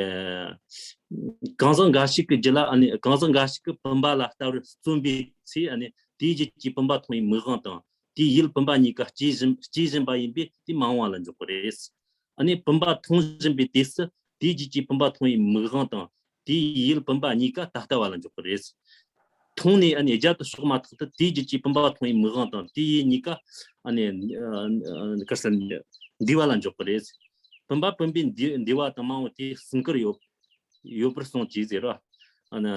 གང་ཟག་འགའ་ཞིག་གི་རྒྱུད་ལ། ཨ་ནི་གང་ཟག་འགའ་ཞིག་གིས་བུམ་པ་ལ་ལྟ་བར་བརྩོན་པའི་ཚེ། ཨ་ནི་དེའི་རྒྱུད་ཀྱི་བུམ་པ་མཐོང་བའི་མིག་དབང་དང་། དེའི་ཡུལ་བུམ་པ་གཉིས་ཀ་སྐྱེ་བཞིན་སྐྱེ་བཞིན་པ་ཡིན་པས་དེ་མ་འོངས་པ་ལ་འཇོག་གི་རེད། ཨ་ནི་བུམ་པ་མཐོང་བཞིན་པའི་དུས་སུ་དེའི་རྒྱུད་ཀྱི་བུམ་པ་མཐོང་བའི་མིག་དབང་དང་། དེའི་ཡུལ་བུམ་པ་གཉིས་ཀ་ད་ལྟ་བ་ལ་འཇོག་གི་རེད། མཐོང་ནས་ཨ་ནི་བརྒྱད་དུ་ཕྱོགས་མ་ཐག་ཏུ་དེའི་རྒྱུད་ཀྱི་བུམ་པ་མཐོང་བའི་མིག་དབང་དང་། དེའི་ཡུལ་གཉིས་ཀ་ཨ་ནི་ཨ་ཨ་ག་རེ་ཟེར། འདས་པ་ལ་འཇོག་གི་རེད། བུམ་པ་བུམ་པའི་འདས་འདས་པ་དང་མ་འོངས་པ་དེ་གསུམ་ཀར་ཡོད། ཡོད་པར་གསུངས་ཀྱི་ཟེར་རོ། ཨ་ནི་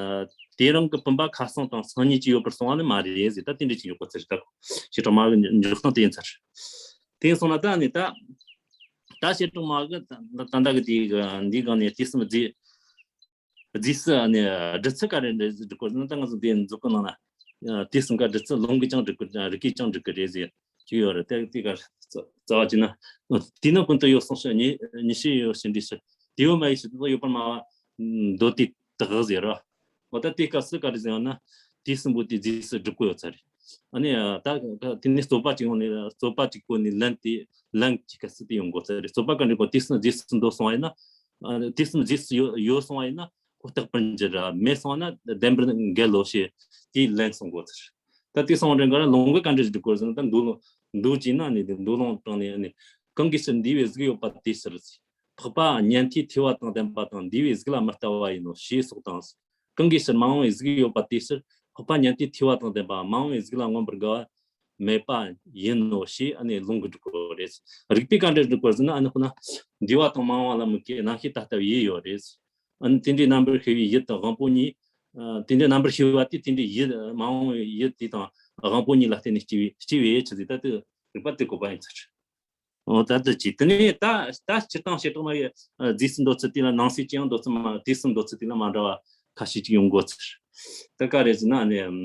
དེ་རང་གི་བུམ་པ་ཁ་སང་དང་སང་ཉིན་གྱི་ཡོད་པར་གསུངས་པ་ནི་མ་རེད་ཟེར། ད་དེ་འདྲ་ཅིག་ཡོད་པ་ཚར་ད་བྱེ་བྲག་སྨྲ་བའི་འཇོག་སྟངས་དེ་ཡིན་ཚར། དེ་སོང་ན་ད་ནི་ད་ད་བྱེ་བྲག་སྨྲ་བ་གི་ད་ད་ལྟ་གི་དེ་འདི་གང་ནས་དུས་གསུམ་རྫས་རྫས་སུ་ཨ་ནི་སྒྲུབ་ཚུལ་ག་རེ་འདྲ་ཟེར་དགོས་ཟེར་ན། ད་ང་ཚོ་འདི་མཛོད་ཁང་ནང་ན་དུས་གསུམ་ཀ་སྒྲུབ་ཚུལ་ལུང་གིས་ཀྱང་འགྲིག་གི། རིགས་ཀྱིས་ཀྱང་འགྲིག་གི་རེད་ཟེར། ཅི་ཡོད་རེད། དེ་དེ་ག་རྩ་བ་བྱས་ན། དེ་ནི་ཀུན་ཏུ་ཡོད་གསུངས་ཤིང་། ཉི་ཉི་ཤུ་ཡོད་ཞེས་འདྲི་ཕྱིར། དེ་ཡོད་མ་ཡིན་ཕྱིར་དེ་ཡོད་པར་སྨྲ་བ་འདོད་དེ་དག་ཟེར་རོ། འོ་ད་དེ་སྐབས་སུ་ག་རེ་ཟེར་ཡང་ན། དུས་གསུམ་པོ་དེ་རྫས་སུ་སྒྲུབ་དགོས་ཡོད་ཚར་རེད། ཨ་ནི་ད་དེ་ནས་རྩོད་པ་གཅིག་ཡོང་ནས། རྩོད་པ་གཅིག་བཀོད་ནས་ལན་དེ་ལན་གྱི་སྐབས་སུ་དེ་ཡོང་དགོས་ཚར་རེད། རྩོད་པ་ག་འདྲ་གོ། དུས་གསུམ་རྫས་སུ་འདོད་སོང་བ་ཡིན་ན། ཨ་དུས་གསུམ་རྫས་སུ་ཡོད་ཡོད་སོང་བ་ཡིན་ན་ཁོ་རྟག་པར་འགྱུར་ར། མེད་སོང་བ་ན་བདེན་པར་འགལ་ལོ་ཞེས་དེའི་ལན་གསུང་དགོས་ཚར། ད་དེ་སོང་འདྲེན་ག་ར་ལུང་གིས་ག་འདྲ་ཞིག་འགྲིག་གོ་ཟེར་ན། ད་མདོ་ལུང་མདོ་བྱས་ན་ནི་དེ་མདོ་ལུང་དྲངས་ནས་ནི། གང་གིས་ཕྱིར་འདས་པའི་གཟུགས་ཡོད་པ་དེའི་ཕྱིར་ཟེར། འཕགས་པ་ཉན་ཐོས་ཐོས་པ་དང་ལྡན་པ་དང་འདས་པའི་གཟུགས་ལ་མི་ལྟ་བ་ཡིན་ནོ་ཞེས་སོགས་དང་། གང་གིས་ཕྱིར་མ་འོངས་པའི་གཟུགས་ཡོད་པ་དེའི་ཕྱིར་འཕགས་པ་ཉན་ཐོས་ཐོས་པ་དང་ལྡན་པ་མ་འོངས་པའི་གཟུགས་ལ་མངོན་པར་དགའ་བ་མེད་པ་ཡིན་ནོ་ཞེས་ཨ་ནི་ལུང་གིས་འགྲིག་གོ་རེད། རིགས་པས་ག་འདྲ་འགྲིག་གོ་ཟེར་ན། ཨ་ནི་ཁོ་ན་འདས་པ་དང་མ་འོངས་པ་ལ་དམིགས་ཀྱི་རྣམ་ཤེས་ད་ལྟ་བའི་ཡུལ་ཡོད་རེད། ཨ་ནི་དེ་འདྲའི་རྣམ་པར་ཤེས་པའི་ཡུལ་དང་དབང་པོ་གཉིས་ ཨ། དེ་འདྲའི་རྣམ་པར་ཤེས་པ་དེ་དེ་འདྲའི་ཡུལ་མ་འོངས་པའི་ཡུལ་དེ་དང་དབང་པོ་གཉིས་ལ་བརྟེན་ནས་སྐྱེ་བའི་སྐྱེ་བའི་ཡུལ་ཆི་ཟིག་ད་དེ་རིག་པ་དེ་བཀོད་པ་ཡིན་ཚར། འོ་ད་དེ་ཅི་དེ་ནས་ད་ད་སྤྱིར་བཏང་བྱེ་བྲག་སྨྲ་བའི་ཨ་རྫས་སུ་འདོད་ཚུལ་དེ་ལ་ནང་གསེས་ཀྱི་ཡང་འདོད་ཚུལ་མ་རྫས་སུ་འདོད་ཚུལ་དེ་ལ་མ་འདྲ་བ་ཁ་ཤས་ཅིག་ཡོང་གོ་ཚུལ། ད་ག་རེ་ཟེར་ན་ཨ་ནི་ཨམ་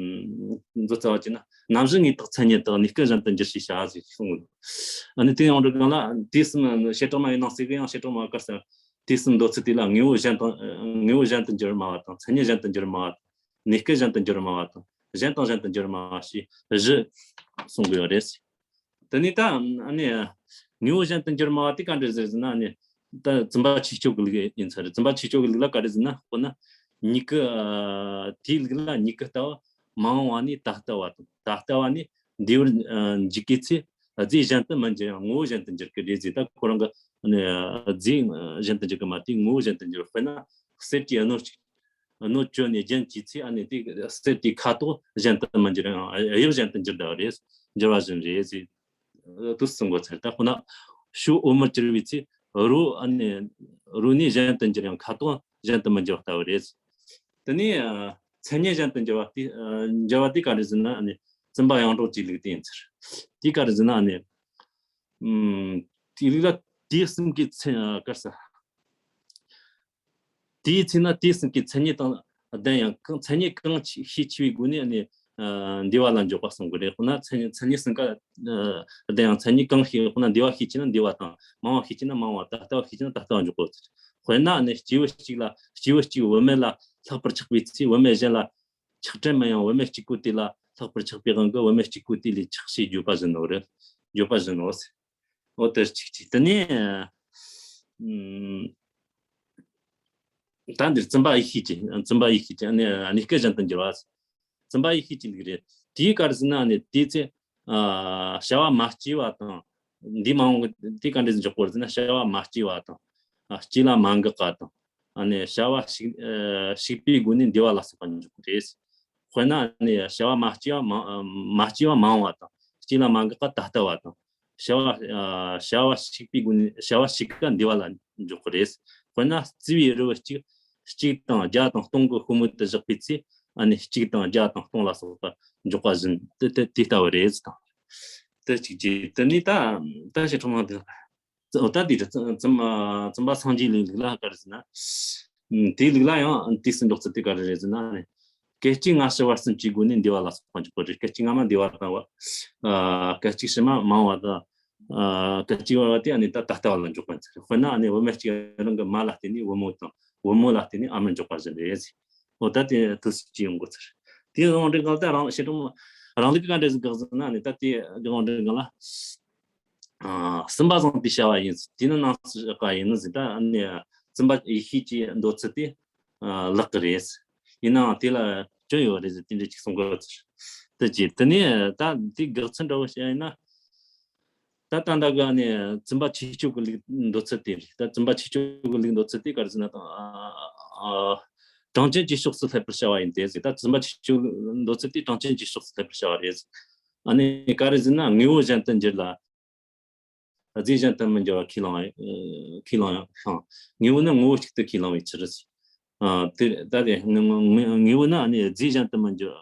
མདོ་རྩ་བ་ཅིག་ན་རྣམ་གཞག་དངོས་དག་མཚན་ཉིད་དག་གནས་སྐབས་གཞན་དུ་འགྱུར་ཞེས་བྱ་ཟེར་གསུངས་འདུག་ཨ་ནི་དེ་ཡང་འགྲོ་གང་ལ་རྫས་སུ་བྱེ་བྲག་སྨྲ་བའི་ནང་གསེས་ཀྱི་ཡང་བྱེ་བྲག་སྨྲ་བ་ག་ཟེར། དུས་གསུམ་འདོད་ཚུལ་དེ་ལ་དངོས་པོ་གཞན་དང་དངོས་པོ་གཞན་དུ་འགྱུར་སྨྲ་བ་དང་མཚན་ཉིད་གཞན་དུ་འགྱུར་སྨྲ་བ་དང་གནས་སྐབས་གཞན་དུ་འགྱུར་སྨྲ་བ་དང་གཞན་དང་གཞན་དུ་འགྱུར་སྨྲ་བ་ཞེས་བཞི་གསུང་གི་ཡོད་རེད། དེ་ནས་ད་ཨ་ནི་དངོས་པོ་གཞན་དུ་འགྱུར་སྨྲ་བ་དེ་ག་འདྲ་ཟེར་ཟེར་ན་ཨ་ནི་ད་བཙུན་པ་ཆོས་སྤྱོད་ཀྱི་ལུགས་ཡིན་ས་རེད། བཙུན་པ་ཆོས་སྤྱོད་ཀྱི་ལུགས་ལ་ག་རེ་ཟེར་ན་དཔེར་ན་མྱུ་གུ་ཨ་དེའི་ལུགས་ལ་མྱུ་གུ་ལྟ་བུ་མ་འོངས་པ་ནས་ད་ལྟ་བ་དང་ད་ལྟ་བ་ནས་འདས་པར་ཨ་འཇུག་གི་ཚེ། རྫས་གཞན་དུ་མི་འགྱུར་ཡང་ངོ་བོ་གཞན་དུ་འགྱུར་གི་རེད་ཟེར། ད་ཁོ་རང་གི་ཨ་ནི་རྫས་གཞན་དུ་འགྱུར་གི་མ་དེ་ངོ་བོ་གཞན་དུ་འགྱུར། དཔེར་ན་གསེར་གྱི་སྣོད་གཅིག་སྣོད་བཅོས་ནས་རྒྱན་བཅས་ཚེ་ཨ་ནི་དེ་གསེར་དེའི་ཁ་དོག་གཞན་དུ་མི་འགྱུར་ཡང་དབྱིབས་གཞན་དུ་འགྱུར་བ་རེད། འགྱུར་བ་བཞིན་རེད་ཟེར། དུས་གསུམ་གོ་ཚར། ད་ཁོ་ན་ཕྱོགས་འོད་མར་གྱུར་པའི་ཚེ་རོ་ཨ་ནི་རོ་ནི་གཞན་དུ་འགྱུར་ཡང་ཁ་དོག་གཞན་དུ་མི་འགྱུར་བ་ལྟ་བུ་རེད། དེ་ནས་ཨ་མཚན་ཉིད་གཞན་དུ་འགྱུར་བ་དེ་ཨ་འགྱུར་བ་དེ་ག་རེ་ཟེར་ན་ཨ་ནི་བཙུན་པ་ཡོངས་གྲོགས་ཀྱི་ལུགས་དེ་ཡིན་ཚར། དེ་ག་རེ་ཟེར་ན་ཨ་ནི་ཨམ་དེ་ལུགས་ལ་དུས་གསུམ་གྱི་མཚན་ཨ་ག་རེ་ཟེར། དེའི་ཚེ་ན་དུས་གསུམ་གྱི་མཚན་ཉིད་དང་ལྡན་ཡང་གང་མཚན་ཉིད་གང་ཤས་ཆེ་བའི་སྒོ་ནས་ཨ་ནི་ཨ་འདས་པ་ལ་འཇོག་པ་གསུང་གི་རེད། དཔེར་ན་མཚན་ཉིད་མཚན་ཉིད་གསུམ་ཀ་ཨ་ལྡན་ཡང་མཚན་ཉིད་གང་ཤས་དཔེར་ན་འདས་པ་ཤས་ཆེ་ན་འདས་པ་དང་མ་འོངས་པ་ཤས་ཆེ་ན་མ་འོངས་པ་ད་ལྟ་བ་ཤས་ཆེ་ན་ད་ལྟ་བ་འཇོག་དགོས་ཟེར། དཔེར་ན་ཨ་ནི་སྐྱེས་བུ་གཅིག་ལ་སྐྱེས་བུ་གཅིག་བུད་མེད་ལ་ལྷག་པར་ཆགས་པའི་ཚེ་བུད་མེད་གཞན་ལ་ཆགས་བྲལ་མིན་ཡང་བུད་མེད་གཅིག་པུ་དེ་ལ་ལྷག་པར་ཆགས་པའི་དབང་གིས་བུད་མེད་གཅིག་པུ་དེ་ལས་ཆགས་ཞེས་བརྗོད་པ་བཞིན་ནོ་རེད། བརྗོད་པ་བཞིན་ནོ། འོ་དེ་གཅིག་གཅིག་དེ་ནས་ཨམ་ད་འདིར་བཙུན་པ་ཡེ་ཤེས་ཀྱི་བཙུན་པ་ཡེ་ཤེས་ཀྱི་ཨ་ནི་གནས་སྐབས་གཞན་དུ་འགྱུར་བ། བཙུན་པ་ཡེ་ཤེས་ཀྱི་ལུགས་རེད། དེའི་ག་རེ་ཟེར་ན་ཨ་ནི་དེའི་ཚེ་ཨ་བྱ་བ་མ་སྐྱེས་པ་དང་འདས་མ་འོངས་ཀྱི་དེ་ག་འདྲ་ཟེར་འཇོག་དགོས་ཟེར་ན་བྱ་བ་མ་སྐྱེས་པ་དང་ཨ་སྐྱེ་ལ་མ་འགགས་པ་དང་ཨ་ནི་བྱ་བ་ཞིག་ཨ་ཞིག་པའི་སྒོ་ནས་འདས་པ་ལ་སོགས་པ་འཇོག་གི་རེད། དཔེར་ན་ཨ་ནི་བྱ་བ་མ་སྐྱེས་པ་མ་མ་སྐྱེས་པ་མ་འོངས་པ་དང་སྐྱེ་ལ་མ་འགགས་པ་ད་ལྟ་བ་དང་། བྱ་བ་ཨ་བྱ་བ་ཞིག་པའི་སྒོ་ནས་བྱ་བ་ཞིག་ག་འདས་པ་ལ་འཇོག་གི་རེད། དཔེར་ན་བརྩིས་པའི་རི་བོ་གཅིག་གཅིག་དང་བརྒྱ་དང་སྟོང་གི་ཕོ་མོ་དུ་བཞག་པའི་ཚེ་ཨ་ནི་གཅིག་དང་བརྒྱ་དང་སྟོང་ལ་སོགས་པ་འཇོག་པ་བཞིན་དེ་དེ་དེ་ལྟ་བུ་རེད་དང་། དེ་གཅིག་གཅིག་དེ་ནི་ད་ད་ཞེ་ཁྲོ་མ་དེ་ད་དེ་རེད། བཙུན་བཙུན་པ་སངས་རྒྱས་ལུགས་ལ་ག་རེ་ཟེར་ན། ཨམ་དེའི་ལུགས་ལ་ཡང་དུས་གསུམ་འགྲོགས་ཚུལ་དེ་ག་རེ་རེད་ཟེར་ན། སྐད་ཅིག་སྔ་ཕྱི་བར་གསུམ་གྱི་སྒོ་ནས་འདས་པ་ལ་སོགས་པ་འཇོག་པ་རེད། སྐད་ཅིག་སྔ་མ་འདས་པ་དང་བ། ཨ་སྐད་ཅིག་ཕྱི་མ་མ་འོངས་པ་དང་། ཨ་སྐད་ཅིག་བར་བ་དེ་ཨ་ནི་ད་ད་ལྟ་བ་ལ་འཇོག་པ་ཡིན་ཚུལ་རེད། དཔེར་ན་ཨ་ནི་བུད་མེད་ཅིག་རང་གི་མ་ལ་བརྟེན་ནས་བུ་མོ་དང་བུ་མོ་ལ་བརྟེན་ནས་ཨ་མར་འཇོག་པ་བཞིན་རེད་ཟེར། འོ་ད་དེ་དུས་སུ་ཅི་ཡོང་དགོས་ཚུལ། དེའི་དབང་འབྲེལ་གང་ལྟར་རང་བྱེ་བྲག་རང་ལུགས་ག་འདྲ་ཟིག་གག་ཟིན་ན་ཨ་ནི་ད་དེ་དབང་འབྲེལ་གང་ལ། ཨ་གསུམ་པ་བཟང་པོའི་བྱ་བ་ཡིན་ཟེར། དེ་ནི་སྣང་སྲིད་བཀའ་ཡིན་ནི་ཟེར། ད་ནི་བཙུན་པ་ཡེ་ཤེས་ཀྱི་འདོད་ཚུལ་དེ་ཨ་ལེགས་ཀྱི་རེད། ཡིན་ནའང་དེ་ལ་སྐྱོན་ཡོད་རེད་ཟེར། དེ་འདྲ་ཅིག་གསུང་གི་ཡོད་ཚུལ། དེ་ཅི་དེ་ནས་ད་དེ་དགག་ཚུལ་འདྲ་བོ་བཤད་ཡིན་ན། ད་ད་ལྟ་གི་ནི་བཙུན་པ་ཆོས་སྤྱོད་ཀྱི་ལུགས་འདོད་ཚུལ་དེ་རེད། ད་བཙུན་པ་ཆོས་སྤྱོད་ཀྱི་ལུགས་འདོད་ཚུལ་དེ་ག་རེ་ཟེར་ན་དང་། ཨ་ཨ་གྲངས་ཅན་གྱི་ཕྱོགས་སུ་སླེབས་པར་བྱ་བ་ཡིན་ཏེ་ཟེར། ད་བཙུན་པ་ཆོས་སྤྱོད་འདོད་ཚུལ་དེ་གྲངས་ཅན་གྱི་ཕྱོགས་སུ་སླེབས་པར་བྱ་བ་རེད། ཨ་ནི་ག་རེ་ཟེར་ན་དངོས་པོ་གཞན་དུ་འགྱུར་ལ། རྫས་གཞན་དུ་མི་འགྱུར་བ་ཁས་བླངས་ཁས་བླངས་ཡང་ཤང་། དངོས་པོ་ནི་ངོ་བོ་གཅིག་ཏུ་ཁས་བླངས་པའི་ཕྱིར། ཨ་དེ་ད་དེ་དངོས་པོ་ནི་ཨ་ནི་རྫས་གཞན་དུ་མི་འགྱུར།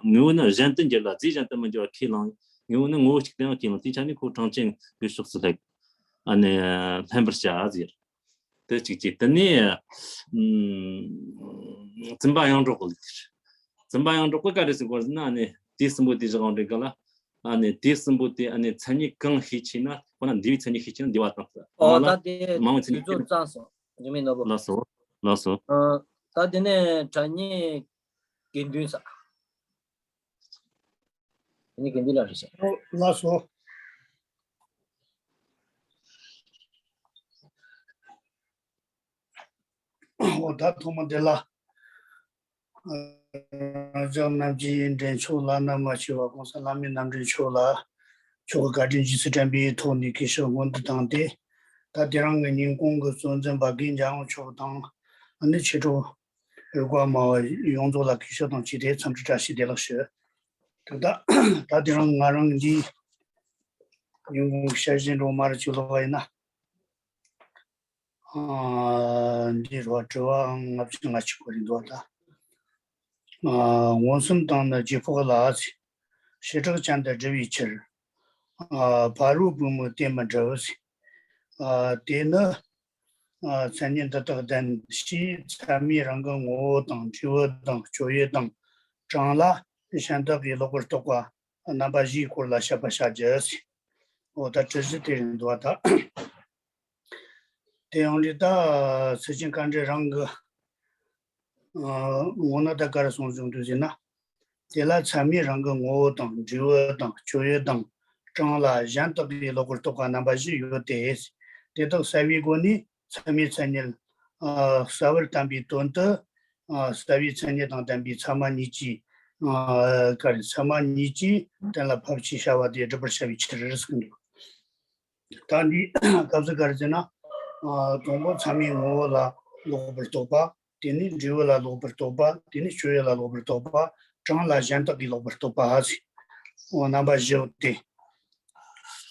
དངོས་པོ་ནི་གཞན་དུ་འགྱུར་ལ་རྫས་གཞན་དུ་མི་འགྱུར་བ་ཁས་བླངས། དངོས་པོ་ནི་ངོ་བོ་གཅིག་ཏུ་ཡང་ཁས་བླངས། དེའི་ཆ་ནས་ཁོ་གྲངས་ཅན་གྱི་ཕྱོགས་སུ་སླེབས། ཨ་ནི་ལྷན་པར་བྱ་ཟེར། དེ་གཅིག་གཅིག་དེ་ནས་ཨམ་བཙུན་པ་ཡོངས་གྲོགས་ཀྱི་ལུགས་དེར། བཙུན་པ་ཡོངས་གྲོགས་ཀྱིས་ག་རེ་ཟེར་གོ་ཟེར་ན་ཨ་ནི་དུས་གསུམ་པོ་དེ་བཞག་འདྲི་ག་ལ། ཨ་ནི་དུས་གསུམ་པོ་དེ་ཨ་ནི་མཚན་ཉིད་གང་ཤས་ཆེ་ན་ཁོ་ན་འདས་པའི་མཚན་ཉིད་ཤས་ཆེ་ན་འདས་པ་དང་། ཨོ་མ་ལ་ད་དེ་མ་འོངས་མཚན་དུས་ཉིད་ཤས་ཚོད་ཆེ་ན། གཙང་སོང་རིན་མེད་ནོར་བུ། ལགས་སོ། ལགས་སོ། ཨ་ད་དེ་ནས་དྲ་ཉེ་དགེ་འདུན་ས། དེ་ནས་དགེ་འདུན་ལ་རེ་བྱ། ཨོ་ལགས་སོ། འོ་ད་ཐོག་མ་དེ་ལ། ཨ་ལྕགས་རྣམ་རྒྱལ་འདྲེན་མཆོག་ལ་ན་མ་ཆེ་བ་གོང་ས་བླ་མེད་རྣམ་འདྲེན་མཆོག་ལ་མཆོག་གི་བཀའ་དྲིན་རྗེས་སུ་དྲན་པའི་ཐོག་ནས་གུས་ཕྱག་སྔོན་དུ་བཏང་སྟེ། ད་དེ་རིང་གི་ཉིན་གུང་གི་གཙོ་འཛིན་བ་དགེ་འཇམ་དབྱངས་མཆོག་དང་ཨ་ནི་ཆོས་གྲོགས་རིག་པ་སྨྲ་བ་ཡོངས་རྫོགས་ལ་གུས་ཕྱག་དང་བཅས་ཏེ་འཚམས་འདྲི་བཀྲ་ཤིས་བདེ་ལེགས་ཞུ། ད་ད་ད་དེ་རིང་ང་རང་འདི་ཉིན་གུང་གི་ཞལ་བཞེས་འགྲོ་མ་རེད་ཅིག་ལོག་པ་ཡིན་ན། ཨ་འདི་རུ་དྲི་བ་ལྔ་བཅུ་ང་གཅིག་པོ་རེད་འདུག་ད། མངོན་སུམ་དང་ནི་རྗེས་ཕོག་ལ། བྱེ་བྲག་ཅན་དུ་སྒྲུབ་པའི་ཕྱིར། ཕ་རོལ་པོས་མོ་དེ་མི་འགྲུབ། དེ་ནི་མཚན་ཉིད་འདི་དག་ལྡན་ཞེས་ཚད་མས་རང་གི་ངོ་བོ་དང་འབྲས་བུ་དང་སྤྱོད་ཡུལ་དང་གྲངས་ལ་གཞན་དག་གིས་ལོག་པར་རྟོག་པ་རྣམ་པ་བཞིའི་སྐོར་ལ་དཔྱད་པར་བྱ་རྒྱུ། འོ་ད་དྲི་གཞི་དེ་རེད་འདུག་བ་ད། དེ་ཡང་རེད་ད། སེ་ཆེན་དཀར་འདྲེ་རང་གི་ངོ་ན་ད་ག་རེ་གསུངས་བྱུང་འདུག་ཟེར་ན། དེ་ལ་ཚད་མས་རང་གི་ངོ་བོ་དང་འབྲས་བུ་དང་སྤྱོད་ཡུལ་དང་གྲངས་ལ་གཞན་དག་གིས་ལོག་པར་རྟོག་པ་རྣམ་པ་བཞི་ཡོད་དེ། དེ་དག་གསལ་བའི་སྒོ་ནས་ཚད་མའི་མཚན་ཉིད་གསལ་བར་བསྟན་པའི་དོན་དུ། གསལ་བའི་མཚན་ཉིད་དང་ལྡན་པའི་ཚད་མ་གཉིས་ཀྱིས། ག་རེ་ཚད་མ་གཉིས་ཀྱིས་གཏན་ལ་ཕབ་ཅེས་བྱ་བ་དེ་སྒྲུབ་པར་བྱ་བའི་ཕྱིར་ཟེར་གྱི་འདུག་ད་འདིའི་སྐབས་སུ་ག་རེ་ཟེར་ན། དང་པོ་ཚད་མའི་ངོ་བོ་ལ་ལོག་པར་རྟོག་པ། དེ་ནས་འབྲས་བུ་ལ་ལོག་པར་རྟོག་པ། དེ་ནས་སྤྱོད་ཡུལ་ལ་ལོག་པར་རྟོག་པ། གྲངས་ལ་གཞན་དག་གིས་ལོག་པར་རྟོག་པ་ཟེར། འོ་རྣམ་པ་བཞི་བོ་དེ་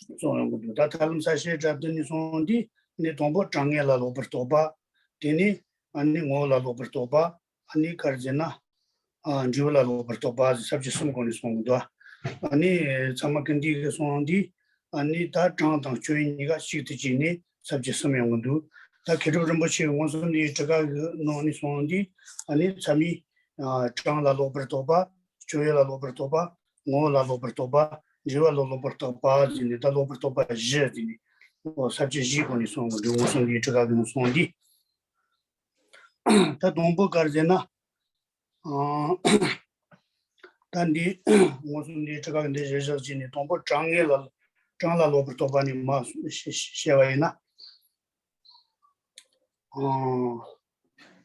གསུངས་ཡོང་གི་འདུག་ད་ཐར་ལམ་གསལ་བྱེད་སྒྲ་བདུན་ནས་གསུངས་འདི་ནི་དང་པོ་གྲངས་ངེས་ལ་ལོག་པར་རྟོག་པ། དེ་ནས་ཨ་ནི་ངོ་བོ་ལ་ལོག་པར་རྟོག་པ། ཨ་ནི་ག་རེ་ཟེར་ན། ཨ་འབྲས་བུ་ལ་ལོག་པར་རྟོག་པ་ཟེར་ས་བཅད་གསུམ་གོ་ནས་གསུངས་འདུག་ཨ་ནི་ཚད་མ་ཀུན་བཏུས་ཀྱིས་གསུངས་འདི། ཨ་ནི་ད་གྲངས་དང་སྤྱོད་ཡུལ་གཉིས་ཀ་གཅིག་ཏུ་བྱས་ནས་ས་བཅད་གསུམ་ཡོང་གི་འདུག་ད་མཁས་གྲུབ་རིན་པོ་ཆེའི་མངོན་སུམ་ལས་ཀྲི་ཀ་གི་ནང་ནས་གསུངས་འདི། ཨ་ནི་ཚད་མའི་ཨ་གྲངས་ལ་ལོག་པར་རྟོག་པ། སྤྱོད་ཡུལ་ལ་ལོག་པར་རྟོག་པ། ངོ་བོ་ལ་ལོག་པར་རྟོག་པ། འབྲས་བུ་ལ་ལོག་པར་རྟོག་པ་ཟེར་ནས་ད་ལོག་པར་རྟོག་པ་བཞི་ཟེར་ནས། འོ་ས་བཅད་བཞིའི་སྒོ་ནས་གསུངས་འདུག་མངོན་སུམ་ལས་ཀྲི་ཀ་གི་ནང་གསུངས་འདི། ད་དང་པོ་ག་རེ་ཟེར་ན། ཨང་། ད་འདི་མངོན་སུམ་ལས་ཀྲི་ཀ་གི་འདི་གཞིར་བཞག་བྱས་ནས་དང་པོ་གྲངས་ངེས་ལ་གྲངས་ལ་ལོག་པར་རྟོག་པ་ནས་མ་བཤད་པ་ཡིན་ན། ཨང་།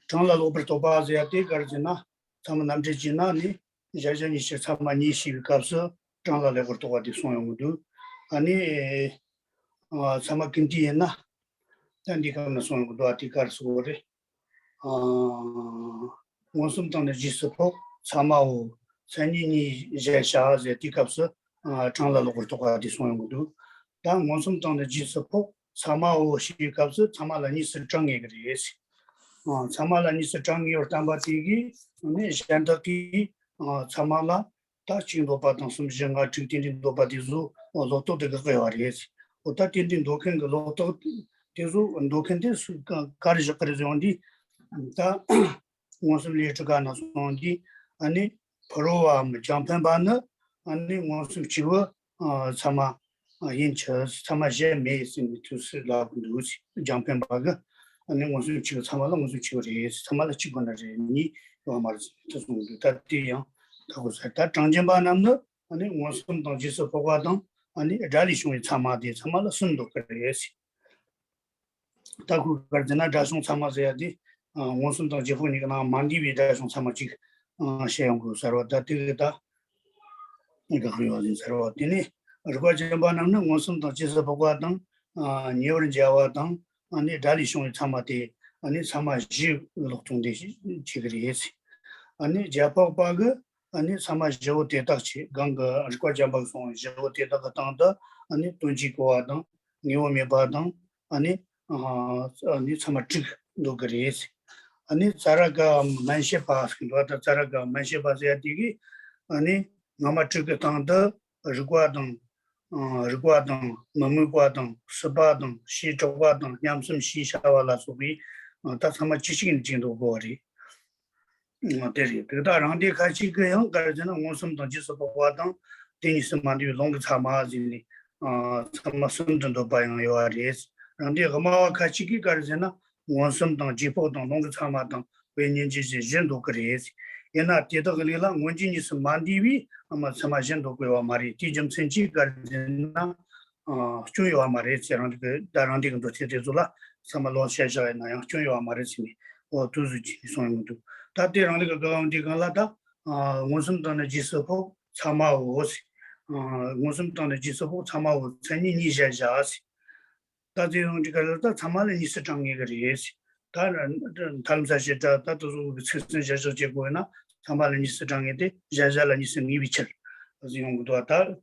གྲངས་ལ་ལོག་པར་རྟོག་པ་ཟེར་ཡ་དེ་ག་རེ་ཟེར་ན། ཚད་མ་རྣམ་འགྲེལ་གྱི་ནང་ནས་གཞལ་བྱ་གཉིས་ཕྱིར་ཚད་མ་གཉིས་ཞེས་པའི་སྐབས་སུ་གྲངས་ལ་ལོག་པར་རྟོག་པ་དེ་གསུངས་ཡོང་གི་འདུག་ཨ་ནི། ཨ་ཚད་མ་ཀུན་བཏུས་ཡིན་ན། ད་འདི་སྐབས་ན་གསུངས་ཡོང་གི་འདུག་ཨ་དེ་ག་རེ་ཟེར་དགོས་རེད། ཨ་མངོན་སུམ་དང་ནི་རྗེས་སུ་ཕོག་ཚད་མའོ། མཚན་ཉིད་གཉིས་གཞལ་བྱ་ཟེར་དེའི་སྐབས་སུ་ཨ་གྲངས་ལ་ལོག་པར་རྟོག་པ་དེ་གསུངས་ཡོང་གི་འདུག་ད་མངོན་སུམ་དང་ནི་རྗེས་སུ་ཕོག་ཚད་མའོ་ཞེས་པའི་སྐབས་སུ་ཚད་མ་ལ་གཉིས་སུ་གྲངས་ངེས་ཀྱི་རེད། ཨ་ཚད་མ་ལ་གཉིས་སུ་གྲངས་ངེས་པར་བསྟན་པ་དེ་གིས་ནི་གཞན་དག་གིས་ཨ་ཚད་མ་ལ་ད་གཅིག་འདོད་པ་དང་གསུམ་བཞི་ལྔ་དྲུག་དེ་འདྲའི་འདོད་པ་དེ་ཚོ་ལོག་རྟོག་དེ་དགག་གི་ཡོད་རེད། འོ་ད་དེ་འདྲའི་འདོད་མཁན་གྱི་ལོག་རྟོག་དེ་ཚོ་འདོད་མཁན་དེ་སུ་ག་ག་རེ་བཞག་གི་རེད་ཟེར་བ་འདི། ད་མངོན་སུམ་ལས་ཀྲི་ཀ་ན་གསུངས་འདི། ཨ་ནི་ཕ་རོལ་པའམ་རྒྱང་འཕེན་པ་ནི་ཨ་ནི་མངོན་སུམ་གཅིག་པུ་ཨ་ཚད་མ་ཡིན་ཕྱིར་ཚད་མ་གཞན་མེད་ཟེར་ནས་དུས་སུ་ལབ་འདུག་རྒྱང་འཕེན་པ་གི་ཨ་ནི་མངོན་སུམ་གཅིག་པུ་ཚད་མ་ལ་མངོན་སུམ་གཅིག་པུ་རེད། ཚད་མ་ལ་གཅིག་པུ་ན་རེད། གཉིས་ཡོད་མ་རེད་ཟེར་ནས་དེ་གསུངས་འདུག་ད་དེ་ཡང་ད་གོ་ས་ད་གྲངས་ཅན་པ་རྣམས་ནི་ཨ་ནི་མངོན་སུམ་དང་རྗེས་སུ་ཕོག་པ་དང་ཨ་ནི་སྒྲ་ལས་བྱུང་བའི་ཚད་མ་དེ་ཚད་མ་ལ་གསུམ་འདོད་ཀྱི་རེད། ད་ཁོས་ག་རེ་ཟེར་ན་སྒྲ་བྱུང་ཚད་མ་ཟེར་ཡ་དེ་ཨ་མངོན་སུམ་དང་རྗེས་ཕོག་གཉིས་ཀྱི་ནང་མ་འདུས་པའི་སྒྲ་བྱུང་ཚད་མ་གཅིག་ཨ་བཤད་ཡོང་དགོས་ཟེར་བ་ད་དེ་གི་ད་དགག་ཡོད་ཟིན་ཟེར་བ་དེ་ནི་རིགས་པ་ཅན་པ་རྣམས་ནི་མངོན་སུམ་དང་རྗེས་སུ་ཕོག་པ་དང་ཨ་ཉེ་བར་འཇལ་བ་དང་ཨ་ནི་སྒྲ་ལས་བྱུང་བའི་ཚད་མ་དེ་ཨ་ནི་ཚད་མ་བཞི་ལོག་ལྟུང་དེ་བྱེད་ཀྱི་རེད། ཨ་ནི་རྗེས་ཕོག་པ་གི་ཨ་ནི་ཚད་མ་བཞི་བོ་དེ་དག་ཆེ་གང་གི་རིགས་པ་ཅན་པ་གསུངས་བཞི་བོ་དེ་དག་གི་སྟེང་དུ་ཨ་ནི་དོན་གཅིག་གོ་བ་དང་། ངེས་པ་མེད་པ་དང་། ཨ་ནི་ཨ་ནི་ཚད་མ་དྲུག་འདོད་ཀྱི་རེད། ཨ་ནི་ཙཱ་ར་ག་མན་ཤེས་པ་ཟེར་གྱི་འདུག་ད་ཙཱ་ར་ག་མན་ཤེས་པ་ཟེར་ཡ་དེ་གིས་ཨ་ནི་སྔ་མ་དྲུག་གི་སྟེང་དུ་རིགས་པ་དང་། རིགས་པ་དང་མི་དམིགས་པ་དང་སྲིད་པ་དང་བྱེ་བྲག་པ་དང་མཉམ་གསུམ་ཞེས་བྱ་བ་ལ་སོགས་པའི་ད་ཚད་མ་ཇི་ཞིག་ཡིན་ཅིག་འདོད་དགོས་པ་རེད། དེ་རེད། དེ་དག་རང་སྡེ་ཁ་ཅིག་གིས་ཡང་ག་རེ་ཟེར་ན་མངོན་སུམ་དང་རྗེས་སུ་དཔག་པ་དང་དེ་གཉིས་སུ་མ་འདུས་པའི་ལུང་གི་ཚད་མ་ཟེར་ནས་ཚད་མ་གསུམ་དུ་འདོད་པ་ཡང་ཡོད་པ་རེད། རང་སྡེ་དབུ་མ་བ་ཁ་ཅིག་གིས་ག་རེ་ཟེར་ན་མངོན་སུམ་དང་རྗེས་དཔག་དང་ལུང་གི་ཚད་མ་དང་དཔེ་ཉིན་བྱེད་ཅེས་བཞི་འདོད་ཀྱི་རེད། ཡིན་ན་དེ་དག་གི་ལུགས་ལ་མངོན་རྗེས་གཉིས་སུ་མ་འདུས་པའི་ཚད་མ་བཞི་འདོད་དགོས་པ་མ་རེད། དེའི་རྒྱུ་མཚན་གྱིས་ག་རེ་ཟེར་ན། སྐྱོན་ཡོད་པ་མ་རེད་ཟེར། རང་རིགས་ཀྱི་ད་རང་རིགས་ཀྱི་མདོ་ཚིག་དེ་ཚོ་ལ་ཚད་མ་ལོག་བཤད་བཞག་ཡིན་ན་ཡང་སྐྱོན་ཡོད་པ་མ་རེད་ཟེར་ནས་འོ་དུས་སུ་ཅི་ནས་གསུངས་ཡོང་གི་འདུག་ད་ལྟའི་རང་རིགས་ཀྱི་དགག་པ་འདི་སྒང་ལ་ད་མངོན་སུམ་དང་ནི་རྗེས་སུ་ཕོག་ཚད་མའོ་ཟེར། མངོན་སུམ་དང་ནི་རྗེས་སུ་ཕོག་ཚད་མའོ་མཚན་ཉིད་གཉིས་གཞལ་བྱ་ཟེར། ད་དེ་ཡང་འདི་ག་ལ་ད་ཚད་མ་ལ་གཉིས་སུ་གྲངས་ངེས་ཀྱི་རེད་ཟེར། ད་ཐར་ལམ་གསལ་བྱེད་སྒྲ་ད་དུ་གཟུགས་ཀྱི་ཚིག་ཟིན་གཞལ་བྱ་བྱེད་དགོས་ན་ཚད་མ་ལ་གཉིས་སུ་གྲངས་ངེས་ཏེ་གཞལ་བྱ་ལ་གཉིས་སུ་ངེས་པའི་ཕྱིར་ཟེར་ཡོང་གི་འདུག་ད།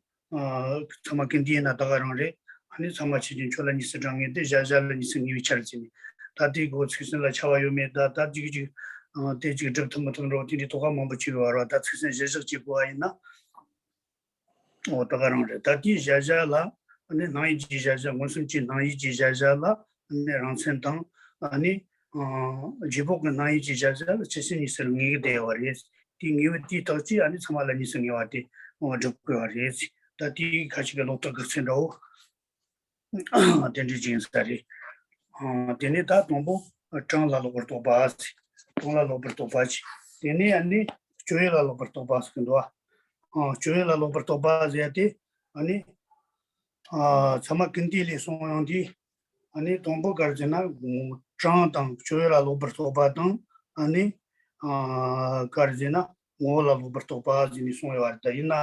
ཚད་མ་ཀུན་བཏུས་ཡིན་ན་ད་ག་རང་རེད། ཨ་ནི་ཚད་མ་ཆོས་ཅན་ཁྱོད་ལ་གཉིས་སུ་གྲངས་ངེས་ཏེ་གཞལ་བྱ་ལ་གཉིས་སུ་ངེས་པའི་ཕྱིར་ཟེར་ནས། ད་དེའི་སྒོ་ཚིག་ཟིན་ལ་ཁྱབ་པ་ཡོད་མེད་ད་ད་ཅིག་ཅིག་ ཨ་དེ་ཅིག་སྒྲུབ་ཐུབ་མི་ཐུབ་འདྲ་བོ་དེ་འདྲའི་དོགས་པ་མང་པོ་བྱེད་ཀྱི་ཡོད་རེད་བ། ད་ཚིག་སྲན་གཞིར་བཞག་བྱེད་དགོས་པ་ཡིན་ན། འོ་ད་ག་རང་རེད། ད་དེའི་གཞལ་བྱ་ལ་ཨ་ནི་སྣང་ཡུལ་གྱི་གཞལ་བྱ། མངོན་སུམ་གྱི་སྣང་ཡུལ་གྱི་གཞལ་བྱ་ལ་ཨ་ནི་རང་མཚན་དང་། ཨ་ནི་ཨ་རྗེས་དཔོག་གི་སྣང་ཡུལ་གྱི་གཞལ་བྱ་ལ་ཆོས་ཅན་གཉིས་སུ་ངེས་ཀྱི་བསྡད་པ་རེད། དེའི་ངེས་པ་དེའི་རྟགས་ཀྱིས་ཨ་ནི་ཚང་མ་ལ་གཉིས་སུ་ངེས་པ་དེ་སྒྲུབ་དགོས་པ་རེད། ད་དེའི་ཁ་ཅིག་གི་ལོག་རྟོག་དགག་ཚུལ་འདྲ་བོ། དེ་འདྲའི་ཅིག་ཡིན་ས་རེད། ཨ་དེ་ནས་ད་དང་པོ་གྲངས་ལ་ལོག་པར་རྟོག་པ། གྲངས་ལ་ལོག་པར་རྟོག་པ་ཅིག་དེ་ནས་ཨ་ནི་སྤྱོད་ཡུལ་ལ་ལོག་པར་རྟོག་པ་ཟེར་གྱི་འདུག་ཨ་སྤྱོད་ཡུལ་ལ་ལོག་པར་རྟོག་པ་ཟེར་ཡ་དེ་ཨ་ནི་ཨ་ཚད་མ་ཀུན་བཏུས་ལས་གསུངས་ཡོང་དུས། ཨ་ནི་དང་པོ་ག་རེ་ཟེར་ན་གྲངས་དང་སྤྱོད་ཡུལ་ལ་ལོག་པར་རྟོག་པ་དང་། ཨ་ནི་ཨ་ག་རེ་ཟེར་ན་ངོ་བོ་ལ་ལོག་པར་རྟོག་པ་ཟེར་ནས་གསུངས་ཡོད་པ་རེད། ད་ཡིན་ན་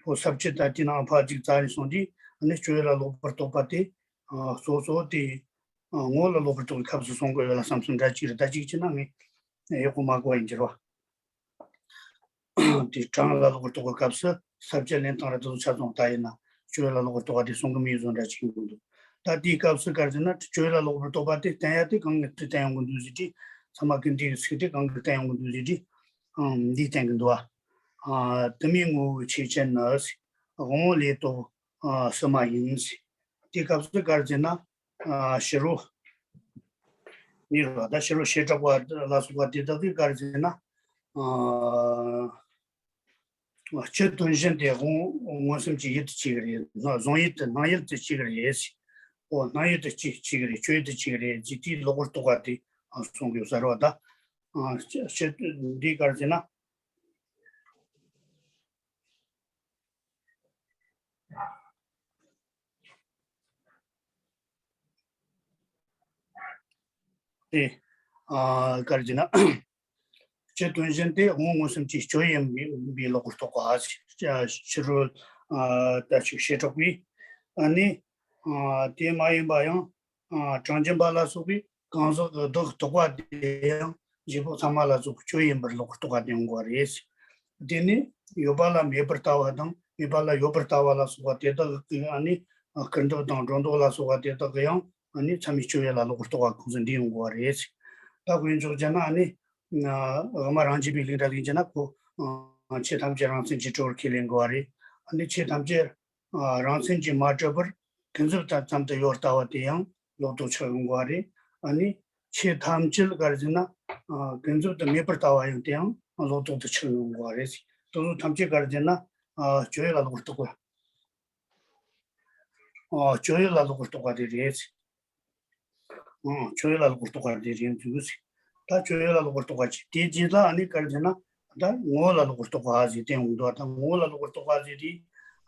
ཁོ་ས་བཅད་ད་དེ་ནང་ཕར་ཅིག་བཙལ་ནས་སོང་དུས། ཨ་ནི་སྤྱོད་ཡུལ་ལ་ལོག་པར་རྟོག་པ་དེ་ཨ་གཙོ་བོ་དེ་ཨ་ངོ་བོ་ལ་ལོག་པར་རྟོག་པའི་སྐབས་སུ་གསུང་གི་ཡོད་ལ་བསམ་སོང་། འདྲ་གཅིག་རེད། ད་གཅིག་བྱས་ན་ངས་ཡག་པོ་མ་གོ་བ་ཡིན་གྱི་རེད་བ། དེ་གྲངས་ལ་ལོག་པར་རྟོག་པའི་སྐབས་སུ་ས་བཅད་ལེན་སྟངས་ར་དེ་ཚོ་ཆ་ཚང་ད་ཡིན་ན་སྤྱོད་ཡུལ་ལ་ལོག་པར་རྟོག་པ་དེ་གསུང་གི་མེད་བཟོ་འདྲ་ཅིག་ཡོང་གི་འདུག་ད་དེའི་སྐབས་སུ་ག་རེ་ཟེར་ན་སྤྱོད་ཡུལ་ལ་ལོག་པར་རྟོག་པ་དེ་བསྟན་ཡ་དེ་གང་གི་དུས་བསྟན་ཡོང་གི་འདུག་ཟེར་དུས། ཚད་མ་ཀུན་བཏུས་ཀྱི་ཚིག་དེ་གང་གི་བསྟན་ཡོང་གི་འདུག་ཟེར་དུས། ཨང་འདི་བསྟན་གི་འདུག་བ། ཨ་དུ་མའི་ངོ་བོའི་ཆོས་ཅན་ནི། དབང་པོ་ལས་རྟོགས་ཨ་སུ་མ་ཡིན། དེའི་སྐབས་སུ་ག་རེ་ཟེར་ན། ཨ་ཕྱི་རོལ་ནི་རེད་བ། ད་ཕྱི་རོལ་བྱེ་བྲག་པ་ལ་སོགས་པ་དེ་དག་གིས་ག་རེ་ཟེར་ན། ཨ་སྤྱི་དོན་གཞན་དེ་དབང་མངོན་སུམ་གྱི་ཡུལ་དུ་བྱེད་ཀྱི་རེད། གཟུང་ཡུལ་དུ་སྣང་ཡུལ་དུ་བྱེད་ཀྱི་རེད། འོ་སྣང་ཡུལ་དུ་བྱེད་བྱེད་ཀྱི་རེད། སྤྱོད་ཡུལ་དུ་བྱེད་ཀྱི་རེད་ཅེས་དེའི་ལོག་པར་རྟོག་པ་དེ་གསུང་གི་ཡོད་ས་རེད་བ། ད་ཨ་སྤྱི་སྤྱི་འདི་ག་རེ་ཟེར་ན། དེ་ཨ་ག་རེ་ཟེར་ན། སྤྱི་དོན་གཞན་དེ་དབང་མངོན་སུམ་གྱི་སྤྱོད་ཡུལ་ཡིན་པའི་ལོག་པར་རྟོག་པ། ཕྱི་རོལ་ཨ་ད་ཅིག་བྱེ་བྲག་པའི། ཨ་ནི་ཨ་དེ་མ་ཡིན་པ་ཡང་ཨ་གྲངས་ཅན་པ་ལ་སོགས་པའི་གང་ཟག་གི་བདག་རྟོག་པ་དེ་ཡང་རྗེས་དཔོག་ཚད་མ་ལ་སོགས་པའི་སྤྱོད་ཡུལ་ཡིན་པར་ལོག་པར་རྟོག་པ་དེ་ཡོང་གི་རེད། དེ་ནི་ཡོད་པ་ལ་མེད་པར་ལྟ་བ་དང་། མེད་པ་ལ་ཡོད་པར་ལྟ་བ་ལ་སོགས་པ་དེ་དག་གི་ཨ་ནི་སྐུར་འདེབས་དང་སྒྲོ་འདོགས་ལ་སོགས་པ་དེ་དག་གི་ཡང་ཨ་ནི་ཚད་མའི་སྤྱོད་ཡུལ་ལ་ལོག་པར་རྟོག་པ་ཁོང་ཚོས་འདི་ཡོང་གི་རེད། ད་དཔེ་འཇོག་བྱས་ན་ཨ་ནི་དབུ་མ་རང་རྒྱུད་པའི་ལུགས་འདྲ་ལེན་བྱས་ན་ཁོ་ཆོས་ཐམས་ཅད་རང་མཚན་གྱིས་གྲུབ་པར་ཁས་ལེན་དགོས་པ་རེད། ཨ་ནི་ཆོས་ཐམས་ཅད་ཨ་རང་མཚན་གྱིས་མ་གྲུབ་པར་ཀུན་རྫོབ་ཙམ་དུ་ཡོད་ལྟ་བ་དེ་ཡང་ལོག་རྟོག་ཆགས་ཡོང་དགོས་པ་རེད། ཨ་ནི་ཆོས་ཐམས་ཅད་ག་རེ་ཟེར་ན་ཨ་ཀུན་རྫོབ་ཏུ་མེད་པར་ལྟ་བ་ཡང་དེ་ཡང་ལོག་རྟོག་ཏུ་ཆགས་ཡོང་དགོས་པ་རེད། དེ་ཚོ་ཐམས་ཅད་ག་རེ་ཟེར་ན་ཨ་སྤྱོད་ཡུལ་ལ་ལོག་པར་རྟོག་པ། ཨ་སྤྱོད་ཡུལ་ལ་ལོག་པར་རྟོག་པ་དེ་རེད། ཨང་སྤྱོད་ཡུལ་ལ་ལོག་པར་རྟོག་པ་དེ་རེད་འདུག་ཟེར། ད་སྤྱོད་ཡུལ་ལ་ལོག་པར་རྟོག་པ་ཅིག་དེའི་རྗེས་ལ་ཨ་ནི་ག་རེ་ཟེར་ན། ད་ངོ་བོ་ལ་ལོག་པར་རྟོག་པ་ཟེར་དེ་ཡོང་འདུག་ད་ངོ་བོ་ལ་ལོག་པར་རྟོག་པ་ཟེར་དེ་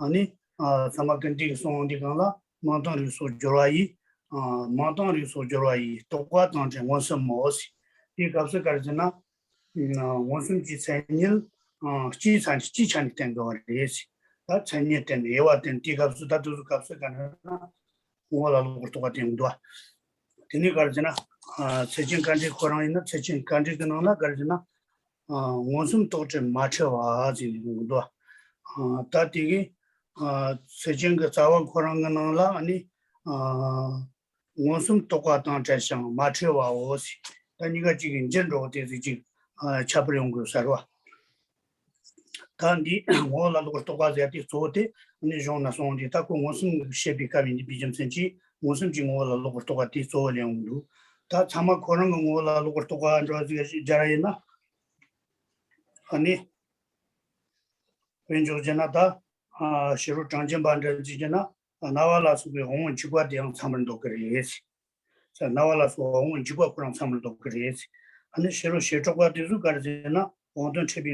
ཨ་ནི་ཨ་ཚད་མ་ཀུན་བཏུས་ཀྱིས་གསུངས་འདི་གང་ལ་མིང་དང་རིགས་སོགས་སྦྱོར་བ་ཡིས། ཨ་མིང་དང་རིགས་སོགས་སྦྱོར་བ་ཡིས། རྟོག་པ་དང་བྲལ་མངོན་སུམ་མོ་ཟེར། དེའི་སྐབས་སུ་ག་རེ་ཟེར་ན། མངོན་སུམ་གྱི་མཚན་ཉིད་ཨ་སྤྱིའི་ཆ་ནས་སྤྱིའི་ཆ་ནས་བསྟན་དགོས་པ་རེད། ད་མཚན་ཉིད་བསྟན་དབྱེ་བ་བསྟན་དེའི་སྐབས་སུ་ད་དུས་སུ་སྐབས་སུ་ག་རེ་ཟེར་ན། ངོ་བོ་ལ་ལོག་པར་རྟོག་པ་དེ་ཡོང་འདུག་དེ་ནས་ག་རེ་ཟེར་ན། ཨ་ཚིག་རྒྱན་དཀའ་འགྲེལ་ཁོ་རང་ཡིན་ན་ཚིག་རྒྱན་དཀའ་འགྲེལ་གྱི་ནང་ལ་ག་རེ་ཟེར་ན། ཨ་མངོན་སུམ་རྟོག་བྲལ་མ་འཁྲུལ་བ་ཟེར་ནས་ཡོང་གི་འདུག་ཨ་ད་དེ་གི་ཨ་ཚིག་རྒྱན་གྱི་རྩ་བ་ཁོ་རང་གི་ནང་ལ་ཨ་ནི་ཨ་མངོན་སུམ་རྟོག་པ་དང་བྲལ་ཞིང་མ་འཁྲུལ་བའོ་ཟེར། ད་གཉིས་ཀ་གཅིག་གི་འགྱུར་འགྲོ་བ་དེ་ཚིག་གཅིག་ཨ་ཁྱད་པར་ཡོང་དགོས་ཟེར་བ། ད་འདི་ངོ་བོ་ལ་ལོག་པར་རྟོག་པ་ཟེར་དེ་གཙོ་བོ་དེ་ནི་གཞུང་ན་གསུངས་ཏེ། ད་ཁོ་མངོན་སུམ་བཤད་པའི་སྐབས་ཡིན་པའི་རྒྱུ་མཚན་གྱིས་མངོན་སུམ་གྱི་ངོ་བོ་ལ་ལོག་པར་རྟོག་པ་དེ་གཙོ་བོ་ལེན་འོང་འདུག་ད་ཚད་མ་ཁོ་རང་གི་ངོ་བོ་ལ་ལོག་པར་རྟོག་པ་འདྲ་ཟིག་སྦྱར་ཡིན་ན། ཨ་ནི་དཔེ་འཇོག་བྱས་ན་ད་ཨ་ཕྱི་རོལ་གྲངས་ཅན་པ་འདྲ་ཟིག་བྱས་ན། རྣ་བ་ལ་སོགས་པའི་དབང་པོ་འཇུག་པ་དེ་ཡང་ཚང་བར་འདོགས་ཀྱི་རེད། རྣ་བ་ལ་སོགས་པ་དབང་པོ་འཇུག་པ་ཁོ་རང་ཚང་མར་འདོགས་ཀྱི་རེད། ཨ་ནི་ཕྱི་རོལ་བྱེ་བྲག་པ་དེ་ཚོ་ག་རེ་ཟེར་ན་དབང་དོན་འཕྲད་པའི་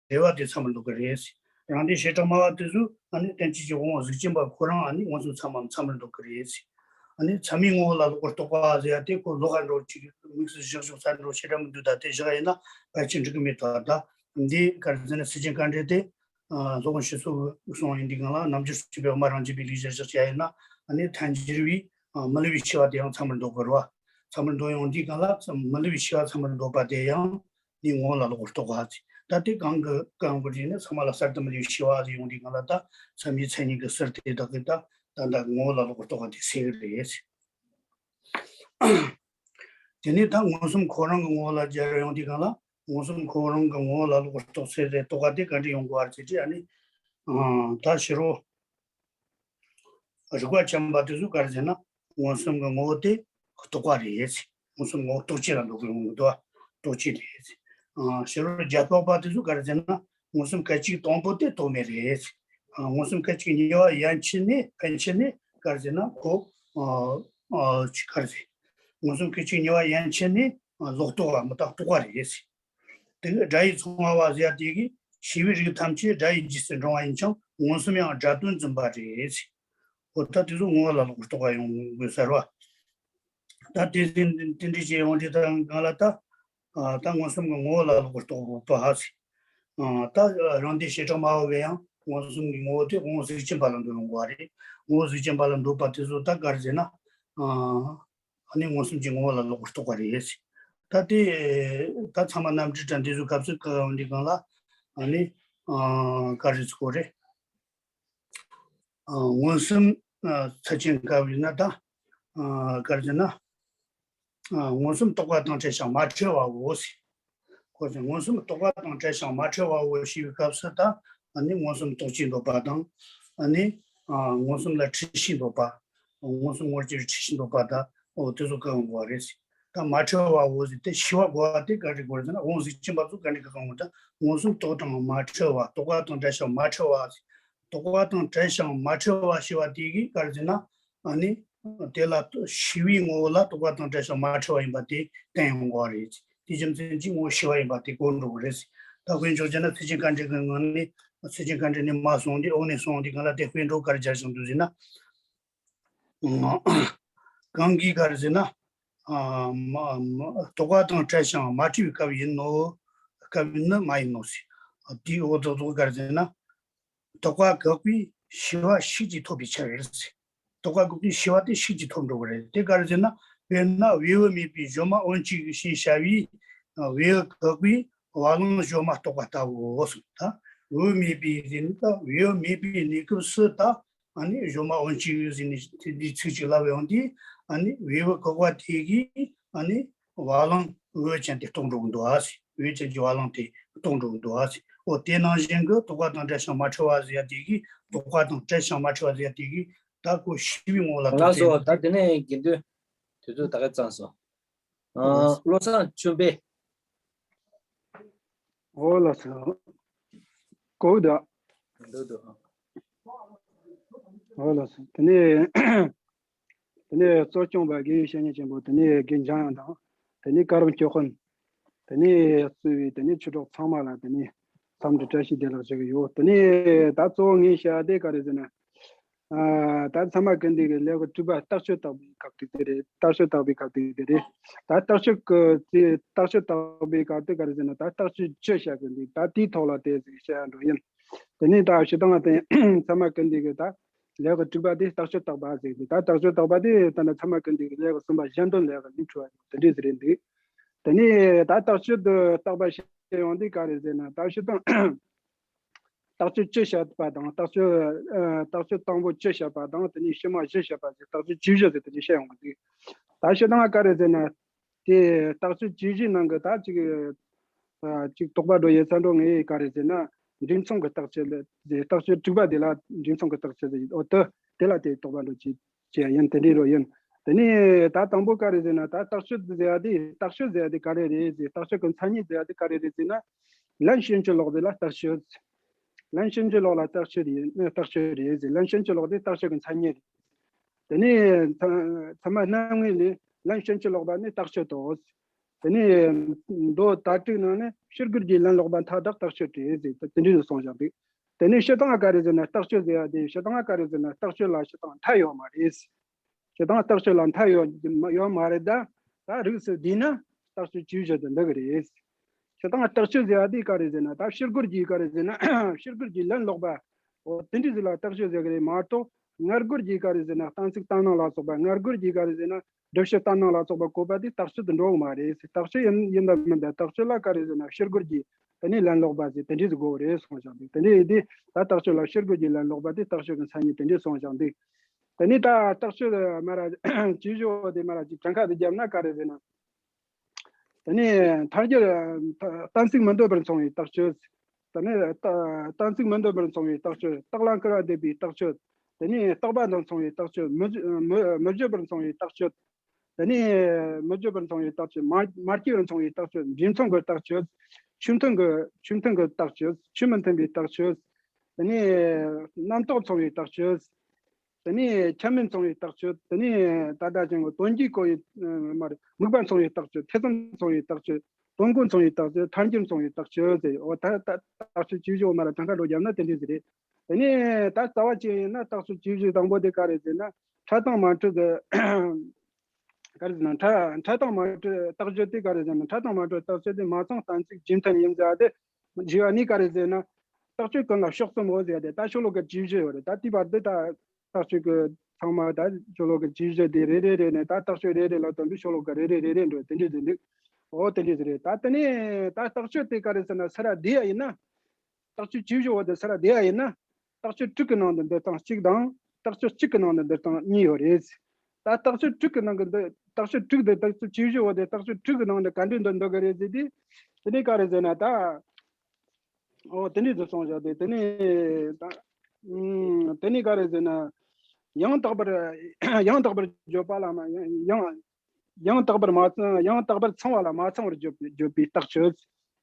འབྲེལ་བ་དེ་ཚང་མར་འདོགས་ཀྱི་རེད། རང་སྡེ་བྱེ་བྲག་སྨྲ་བ་དེ་ཚོ་ཨ་ནི་རྟེན་ཅན་གྱི་དབང་པོ་གཟུགས་ཅན་པ་ཁོ་རང་ཨ་ནི་མངོན་སུམ་ཚད་མ་ཚང་མར་འདོགས་ཀྱི་རེད། ཨ་ནི་ཚད་མའི་ངོ་བོ་ལ་ལོག་པར་རྟོག་པ་ཟེར་ཡ་དེ་ཁོ་ལོགས་ཀ་འགྲོ་ཅིག་དམིགས་སུ་བཞག་བཞག་ས་འགྲོ་ཆེ་དྲགས་མི་འདུག་ད་དེ་བཞག་ཡིན་ན་ཕལ་ཆེར་འགྲིག་གི་མེད་ད། ད་འདི་ག་རེ་ཟེར་ན་ཚིག་རྒྱན་དཀའ་འགྲེལ་དེ། ཨ་སློབ་དཔོན་ཞི་འཚོ་གིས་གསུངས་ཡིན་དུས་སྒང་ལ་རྣམ་འགྱུར་སྤྱོད་པའི་དབུ་མ་རང་རྒྱུད་པའི་ལུགས་གཞིར་བཞག་བྱས་ཡིན་ན། ཨ་ནི་ཐལ་འགྱུར་བའི་ཨ་མི་སླུ་བའི་ཤེས་པ་དེ་ཡང་ཚང་མར་འདོགས་དགོས་རེད་བ། ཚང་མར་འདོགས་ཡོང་དུས་སྒང་ལ་མི་སླུ་བའི་ཤེས་པ་ཚང་མར་འདོགས་པ་དེ་ཡང་ནི་ངོ་བོ་ལ་ལོག་པར་རྟོག་པ་ཟེར། ད་དེ་གང་གི་གང་དགོས་ཀྱི་ནི་ཚང་མ་ལ་གསར་དུ་མི་སླུ་བའི་ཤེས་པ་ཟེར་ཡོང་དུས་སྒང་ལ་ད་ཚད་མའི་མཚན་ཉིད་ཀྱི་ཟུར་དེ་དག་གིས་ད་ད་ད་ངོ་བོ་ལ་ལོག་པར་རྟོག་པ་དེ་སེལ་གྱི་རེད་ཟེར། དེ་ནས་ད་མངོན་སུམ་ཁོ་རང་གི་ངོ་བོ་ལ་སྦྱར་ཡོང་དུས་སྒང་ལ། མངོན་སུམ་ཁོ་རང་གི་ངོ་བོ་ལ་ལོག་པར་རྟོགས་ཚུལ་དེ་རྟོགས་པ་དེ་ག་འདྲ་ཡོང་དགོས་པ་རེད་ཟེར་དུས། ཨ་ནི་ཨ་ད་ཕྱི་རོལ་རིགས་པ་ཅན་པ་དེ་ཚོ་ག་རེ་ཟེར་ན། མངོན་སུམ་གྱི་ངོ་བོ་དེ་རྟོག་པ་རེད། མངོན་སུམ་ངོ་བོ་རྟོག་བཅས་ལ་འགྲོ་གི་ཡོང་གི་འདུག་རྟོག་བཅས་རེད། ཨ་ཕྱི་རོལ་རྒྱ་སྟོབས་པ་དེ་ཚོ་ག་རེ་ཟེར་ན། མངོན་སུམ་སྐད་ཅིག་དང་པོ་དེ་རྟོག་མེད་རེད། ཨ་མངོན་སུམ་སྐད་ཅིག་གཉིས་པ་ཡན་ཆད་ནས་ཕན་ཆད་ནས་ག་རེ་ཟེར་ན། ཁོ་ཨ་ཨ་ཅི་ག་རེ་ཟེར། མངོན་སུམ་སྐད་ཅིག་གཉིས་པ་ཡན་ཆད་ནས་ཨ་ལོག་རྟོག་པ་མི་རྟག་རྟོག་པ་རེད། དེ་གི་སྒྲ་ཡི་ཚང་བ་ཟེར་ཡ་དེ་གིས་ཤེས་པའི་རིགས་ཐམས་ཅད་སྒྲ་ཡི་རྗེས་སུ་འབྲང་བ་ཡིན་ཀྱང་མངོན་སུམ་ཡང་སྒྲ་དོན་འཛིན་པ་རེད། འོ་ད་དེ་ཚོ་ངོ་བོ་ལ་ལོག་པར་རྟོག་པ་ཡོང་དགོས་ཟེར་བ། ད་དེ་དེ་དེ་འདྲ་བྱས་ཡོང་དུས་ད་གང་ལ་ད་ཨ་ད་མངོན་སུམ་གྱི་ངོ་བོ་ལ་ལོག་པར་རྟོག་པ་ཟེར། ཨ་ད་རང་སྡེ་བྱེ་བྲག་སྨྲ་བ་གིས་ཡང་མངོན་སུམ་གྱི་ངོ་བོ་དེ་དབང་གཟུགས་ཅན་པ་ལ་འདོད་ཡོང་གི་རེད། དབང་གཟུགས་ཅན་པ་ལ་འདོད་པ་དེ་ཚོ་ད་ག་རེ་ཟེར་ན། ཨ་ཨ་ནི་མངོན་སུམ་གྱི་ངོ་བོ་ལ་ལོག་པར་རྟོག་པ་རེད། ད་དེ་ད་ཚད་མ་རྣམ་འགྲེལ་དང་འདི་ཚོའི་སྐབས་སུ་གང་འདི་གང་ལ་ཨ་ནི་ཨ་ག་རེ་ཟེར་དགོས་རེད། ཨ་མངོན་སུམ་ཨ་ཚུལ་ཅན་སྐབས་ཡིན་ན་ད་ཨ་ག་རེ་ཟེར་ན། ཨ་མངོན་སུམ་རྟོག་པ་དང་བྲལ་ཞིང་མ་འཕྲད་པའོ་ཟེར། ཁོ་ཚོས་མངོན་སུམ་རྟོག་པ་དང་བྲལ་ཞིང་མ་འཕྲད་པའོ་ཞེས་པའི་སྐབས་སུ་ད་ཨ་ནི་མངོན་སུམ་རྟོག་བཅས་འདོད་པ་དང་། ཨ་ནི་ཨ་མངོན་སུམ་ལ་འཁྲུལ་ཤེས་འདོད་པ། མངོན་སུམ་ངོར་གྱུར་འཁྲུལ་ཤེས་འདོད་པ་དང་། འོ་དེ་ཚོ་གང་དགོས་པ་རེད་ཟེར། ད་མ་འཕྲད་པའོ་ཟེར་དེ་ཤེས་པ་དགོས་པ་དེ་ག་རེ་དགོས་རེད་ཟེར་ན། དབང་གཟུགས་ཅན་པ་ཚོ་ག་འདྲ་གི་གང་དགོས། ད་མངོན་སུམ་རྟོག་དང་མ་འཕྲད་པ། རྟོག་པ་དང་བྲལ་ཞིང་མ་འཕྲད་པ་ཟེར། རྟོག་པ་དང་བྲལ་ཞིང་མ་འཕྲད་པ་ཞེས་པ་དེ་གིས་ག་རེ་ཟེར་ན། ཨ་ནི་དེ་ལ་ཤེས་པའི་ངོ་བོ་ལ་རྟོག་པ་དང་བྲལ་ཞིང་མ་འཕྲད་པ་ཡིན་པ་དེ་བསྟན་ཡོང་དགོས་པ་རེད། དེ་རྒྱུ་མཚན་གྱིས་ངོ་བོ་ཤེས་པ་ཡིན་པ་དེ་གོ་འགྲོ་གི་རེད། ད་དཔེ་འཇོག་བྱས་ན་ཚུལ་ཅན་དཀའ་འགྲེལ་གྱི་ངང་ནས། ཚུལ་ཅན་དཀའ་འགྲེལ་ནས་མར་སོང་སྟེ། འོག་ནས་སོང་སྟེ་གང་ལ་དེ་དཔེ་འགྲོ་ག་རེ་སྦྱར་བཞག་འདུག་ཟེར་ན། གང་གིས་ག་རེ་ཟེར་ན། ཨ་མ་མ་རྟོག་པ་དང་བྲལ་ཞིང་མ་འཕྲད་པའི་སྐབས་ཡིན་ནོ། སྐབས་ཡིན་ནི་མ་ཡིན་ནོ་ཟེར། དེའི་འོག་ཏུ་ག་རེ་ཟེར་ན། རྟོག་པ་འགགས་པས་ཤེས་པ་ཤུགས་ཀྱིས་ཐོབ་པའི་ཕྱིར་ཟེར། རྟོག་པ་འགགས་པས་ཤེས་པ་དེ་ཤུགས་ཀྱིས་ཐོབ་འགྲོ་གི་རེད། དེ་ག་རེ་ཟེར་ན། དཔེར་ན་བེའུ་མེད་པའི་གཞོན་མ་འོན་ཅིག་ཞེས་བྱ་བའི་བེའུ་འགགས་པས་བ་ལང་གཞོན་མ་རྟོགས་པ་ལྟ་བུའོ་གསུངས། ད་བེའུ་མེད་པའི་ཟེར་ན། ད་བེའུ་མེད་པའི་གནས་སྐབས་སུ་ད་ཨ་ནི་གཞོན་མ་འོན་ཅིག་ཟེར་ནས་དེ་འདྲའི་ཚིག་ཅིག་ལབ་ཡོང་དུས། ཨ་ནི་བེའུ་འགགས་པ་དེ་གིས་ཨ་ནི་བ་ལང་བེའུ་ཅན་དེ་རྟོགས་འགྲོ་གི་འདུག་ཨ་ཟེར། བེའུ་ཅན་གྱི་བ་ལང་དེ་རྟོགས་འགྲོ་གི་འདུག་ཨ་ཟེར། འོ་དེ་ནང་བཞིན་གྱི་རྟོག་པ་དང་བྲལ་ཞིང་མ་འཕྲད་པ་ཟེར་ཡ་དེ་གིས། རྟོག་པ་དང་བྲལ་ཞིང་མ་འཕྲད་པ་ཟེར་ཡ་དེ་གིས་ད་ཁོ་ཤེས་པའི་ངོ་ལ་ལགས་སོ། ད་དེ་ནས་དགེ་འདུན་དུས་ཚོད་ད་ག་ཙམ་སོང་། ཨ་བློ་བཟང་ཆོས་འཕེལ། འོ་ལགས་སོ། གོ་ད། འདུག་འདུག་འོ་ལགས་སོ། དེ་ནས་དེ་ནས་གཙོ་སྐྱོང་པ་དགེ་བའི་བཤེས་གཉེན་ཆེན་པོ། དེ་ནས་དགེ་འཇམ་དབྱངས་དང་། དེ་ནས་ཀ་རམ་སྐྱོ་དཔོན། དེ་ནས་གཙོས་པའི་དེ་ནས་ཆོས་གྲོགས་ཚང་མ་ལ་དེ་ནས་འཚམས་འདྲི་བཀྲ་ཤིས་བདེ་ལེགས་ཞུ་གི་ཡོད། དེ་ནས་ད་གཙོ་བོ་ངས་བཤད་དེ་ག་རེ་ཟེར་ན། ཨ་ད་ཚད་མ་ཀུན་བཏུས་ཀྱི་ལེའུ་དྲུག་པ་རྟགས་ཆོས་བརྟག་པའི་སྐབས་དེ་དེ་རེད། རྟགས་ཆོས་བརྟག་པའི་སྐབས་དེ་དེ་རེད། ད་རྟགས་ཆོས་ཀྱི་རྟགས་ཆོས་བརྟག་པའི་སྐབས་དེ་ག་རེ་ཟེར་ན། ད་རྟགས་ཆོས་བཅུ་བཤད་གི་འདུག་ད་དེའི་ཐོག་ལ་དེ་ཟིག་བཤད་ཡ་འགྲོ་ཡིན། དེ་ནས་ད་སྤྱིར་བཏང་དེ་ཚད་མ་ཀུན་བཏུས་ཀྱི་ད་ལེའུ་དྲུག་པ་དེ་རྟགས་ཆོས་བརྟག་པ་ཟེར་གི་འདུག་ད་རྟགས་ཆོས་བརྟག་པ་དེ་ད་ནི་ཚད་མ་ཀུན་བཏུས་ཀྱི་ལེའུ་གསུམ་པ་གཞན་དོན་ལེའུ་གི་ལུས་འཁྲུལ་བ་དེ་འདྲས་ཟིག་རེད་འདུག་དེ་ནས་ད་རྟགས་ཆོས་བརྟག་པ་བཤད་ཡོང་དུས་ག་རེ་ཟེར་ན། ད་སྤྱིར་བཏང་རྟགས་ཆོས་བཅུ་བཤད་པ་དང་། རྟགས་ཆོས་ཨ་རྟགས་ཆོས་དང་པོ་བཅུ་བཤད་པ་དང་། དེ་ནས་ཕྱི་མ་བཞི་བཤད་པ་ཟེར། རྟགས་ཆོས་བཅུ་བཞི་ཟེར་དེ་འདྲས་བཤད་ཡོང་གི་འདུག་ད་སྤྱིར་བཏང་ག་རེ་ཟེར་ན། དེ་རྟགས་ཆོས་བཅུ་བཞིའི་ནང་གི་ད་ཅིག་ཨ་ཅིག་དོགས་པ་འགྲོ་ཡས་ཚ་འགྲོ་ངེས་ག་རེ་ཟེར་ན། འབྲིང་ཚང་གི་རྟགས་ཆོས་ལ་ཟེར། རྟགས་ཆོས་དྲུག་པ་དེ་ལ་འབྲིང་ཚང་གི་རྟགས་ཆོས་ཟེར། འོ་དེ་དེ་ལ་དེ་དོགས་པ་འགྲོ་ཅི་ཅི་ཡིན། དེ་འདྲས་རོ་ཡིན། དེ་ནས་ད་དང་པོ་ག་རེ་ཟེར་ན། ད་རྟགས་ཆོས་ཟེར་ཡ་དེ། རྟགས་ཆོས་ཟེར་ཡ་དེ་ག་རེ་རེད་ཟེར། རྟགས་ཆོས་ཀྱི་མཚན་ཉིད་ཟེར་ཡ་དེ་ག་རེ་རེད་ཟེར་ན། ལན་ཕྱིན་ཅི་ལོག་དེ་ལ་རྟགས་ཆོས། ལན་ཕྱིན་ཅི་ལོག་ལ་རྟགས་ཆོས་རེད། རྟགས་ཆོས་རེད་ཟེར། ལན་ཕྱིན་ཅི་ལོག་དེ་རྟགས་ཆོས་ཀྱི་མཚན་ཉིད་རེད། དེ་ནས་ཚད་ཚད་མ་རྣམ་ངེས་ལས་ལན་ཕྱིན་ཅི་ལོག་པ་ནི་རྟགས་ཆོས་དོ། དེ་ནས་མདོ་དར་དྲུག་ནང་ནས་ཕྱིར་རྒོལ་གྱི་ལན་ལོག་པ་མཐའ་དག་རྟགས་ཆོས་རེད་ཟེར། དེ་འདྲས་ནས་གསུངས་བཞག་འདུག་དེ་ནས་སྤྱིར་བཏང་ག་རེ་ཟེར་ན། རྟགས་ཆོས་ཟེར་ཡ་དེ་སྤྱིར་བཏང་ག་རེ་ཟེར་ན། རྟགས་ཆོས་ལ་སྤྱིར་བཏང་མཐའ་ཡོད་མ་རེད། སྤྱིར་བཏང་རྟགས་ཆོས་ལ་མཐའ་ཡོད་ཡོད་མ་རེད། ད་ད་རིགས་སུ་བསྡུས་ན་རྟགས་ཆོས་བཅུ་བཞི་དེ་འདི་གི་རེད། སྤྱིར་བཏང་རྟགས་ཆོས་ཟེར་ཡ་དེ་ག་རེ་ཟེར་ན། ད་ཕྱིར་རྒོལ་གྱི་ག་རེ་ཟེར་ན། ཕྱིར་རྒོལ་གྱི་ལན་ལོག་པ། འོ་དེ་འདྲས་ཟིག་ལ་རྟགས་ཆོས་ཟེར་གི་རེད་མ་གཏོགས། སྔར་རྒོལ་གྱི་ག་རེ་ཟེར་ན། གཏན་ཚིགས་བཏང་སྣང་ལ་སོགས་པ། སྔར་རྒོལ་གྱི་ག་རེ་ཟེར་ན། སྒྲུབ་བྱེད་བཏང་སྣང་ལ་སོགས་པ་བཀོད་པ་དེ་རྟགས་ཆོས་དུ་འགྲོ་གི་མ་རེད། རྟགས་ཆོས་ཡིན་ཡིན་དང་མིན་དང་། རྟགས་ཆོས་ལ་ག་རེ་ཟེར་ན། ཕྱིར་རྒོལ་གྱི་དེ་ནས་ལན་ལོག་པ་ཟེར་དེ་འདྲས་ཟིག་དགོས་རེད་གསུངས་བཞག་འདུག་དེ་འདྲས་ཡིན་དུས་ད་རྟགས་ཆོས་ལ་ཕྱིར་རྒོལ་གྱི་ལན་ལོག་པ་དེ་རྟགས་ཆོས་ཀྱི་མཚན་ཉིད་དེ་འདྲས་གསུངས་བཞག་འདུག་དེ་ནས་ད་རྟགས་ཆོས་མ་ར་བཅུ་བཞི་བོ་དེ་མ་ར་ཅིག་གྲངས་ཀ་དེ་བརྒྱབ་ན་ག་རེ་ཟེར་ན། དེ་ནས་ཐལ་འགྱུར་གཏན་ཚིགས་མི་འདོད་པར་མཚུངས་པའི་རྟགས་ཆོས། དེ་ནས་གཏན་ཚིགས་མི་འདོད་པར་མཚུངས་པའི་རྟགས་ཆོས། རྟགས་ལ་འཁོར་བ་འདོད་པའི་རྟགས་ཆོས། དེ་ནས་རྟག་པ་དང་མཚུངས་པའི་རྟགས་ཆོས། མི་བརྗོད་པར་མཚུངས་པའི་རྟགས་ཆོས། དེ་ནས་མི་བརྗོད་པར་མཚུངས་པའི་རྟགས་ཆོས། མ་མ་སྐྱེས་པར་མཚུངས་པའི་རྟགས་ཆོས། འབྲས་མཚུངས་ཀྱི་རྟགས་ཆོས། ཆོས་མཐུན་གྱི་ཆོས་མཐུན་གྱི་རྟགས་ཆོས། ཆོས་མི་མཐུན་པའི་རྟགས་ཆོས། དེ་ནས་རྣམ་རྟོག་མཚུངས་པའི་རྟགས་ཆོས། དེ་ནས་ཁྱད་མེད་མཚུངས་པའི་རྟགས་ཆོས། དེ་ནས་ད་ལྟ་ཅན་གྱི་དོན་གྱི་གོ་ཡི་མར་དམིགས་པ་མཚུངས་པའི་རྟགས་ཆོས། ཐེ་ཚོམ་མཚུངས་པའི་རྟགས་ཆོས། དོན་གོ་མཚུངས་པའི་རྟགས་ཆོས། ཐལ་འགྱུར་མཚུངས་པའི་རྟགས་ཆོས་ཟེར། འོ་ད་ད་རྟགས་ཆོས་བཅུ་བཞི་འོ་མ་ལ་གྲངས་ཀ་འགྲོ་བརྒྱབ་ན་དེ་འདྲ་ཟིག་རེད། དེ་ནས་ད་རྩ་བ་ཅན་ཡིན་ན་རྟགས་ཆོས་བཅུ་བཞི་དང་པོ་དེ་ག་རེ་ཟེར་ན། འཕྲལ་དང་མ་འཕྲལ་གྱི་ག་རེ་ཟེར་ན། འཕྲལ་འཕྲལ་དང་མ་འཕྲལ་རྟགས་ཆོས་དེ་ག་རེ་ཟེར་ན། འཕྲལ་དང་མ་འཕྲལ་རྟགས་ཆོས་དེ་མ་ཚང་གཏན་ཚིགས་རྗེས་མཐུན་ཡིན་ཟེར་བ་དེ། བཞི་བ་ནི་ག་རེ་ཟེར་ན། རྟགས་ཆོས་ཀུན་ལ་ཕྱོགས་གསུམ་འོ་ཟེར་ཏེ། ད་ཤོ་ལོ་ཀ་བཅུ་བཞི་ཡོད་རེད། ད་དེའི་བར་དུ་ད་རྟགས་ཆོས་ཀྱི་ཚང་མ་ད་ཤོ་ལོ་ཀ་བཅུ་བཞི་དེ་རེ་རེ་རེ་ནས། ད་རྟགས་ཆོས་རེ་རེ་ལ་སྟོན་པའི་ཤོ་ལོ་ཀ་རེ་རེ་རེ་རེ་འགྲོ་དེ་འདྲ་ཟེར་འདུག་འོ་དེ་འདྲ་ཟེར་རེད། ད་དེ་ནས་ད་རྟགས་ཆོས་དེ་ག་རེ་ཟེར་ན། ས་ར་བསྡུས་པ་ཡིན་ན། རྟགས་ཆོས་བཅུ་བཞི་འོ་དེ་ས་ར་བསྡུས་པ་ཡིན་ན། རྟགས་ཆོས་དྲུག་གི་ནང་དུ་འདིར་བཏང་གཅིག་དང་། རྟགས་ཆོས་གཅིག་གི་ནང་དུ་འདིར་བཏང་གཉིས་ཡོད་རེད། ད་རྟགས་ཆོས་དྲུག་གི་ནང་གི་འདི། རྟགས་ཆོས་དྲུག་འདི། རྟགས་ཆོས་བཅུ་བཞི་འོ་དེ་རྟགས་ཆོས་དྲུག་གི་ནང་དུ་ག་འདྲ་འདིར་འདུ་གི་རེད་ཟེར་དུས། དེ་ནས་ག་རེ་ཟེར་ན་ད། འོ་དེ་འདྲ་ཟེར་གསུངས་བཞག་སྟེ། དེ་ནས་ད། ཨུམ། དེ་ནས་ག་རེ་ཟེར་ན། ཡང་དག་པར་ཡང་དག་པར་བརྗོད་པ་ལ་མ་ཡང་ཡང་ཡང་དག་པར་མ་ཚང་། ཡང་དག་པར་ཚང་བ་ལ་མ་ཚང་བར་བརྗོད་པའི་བརྗོད་པའི་རྟགས་ཆོས།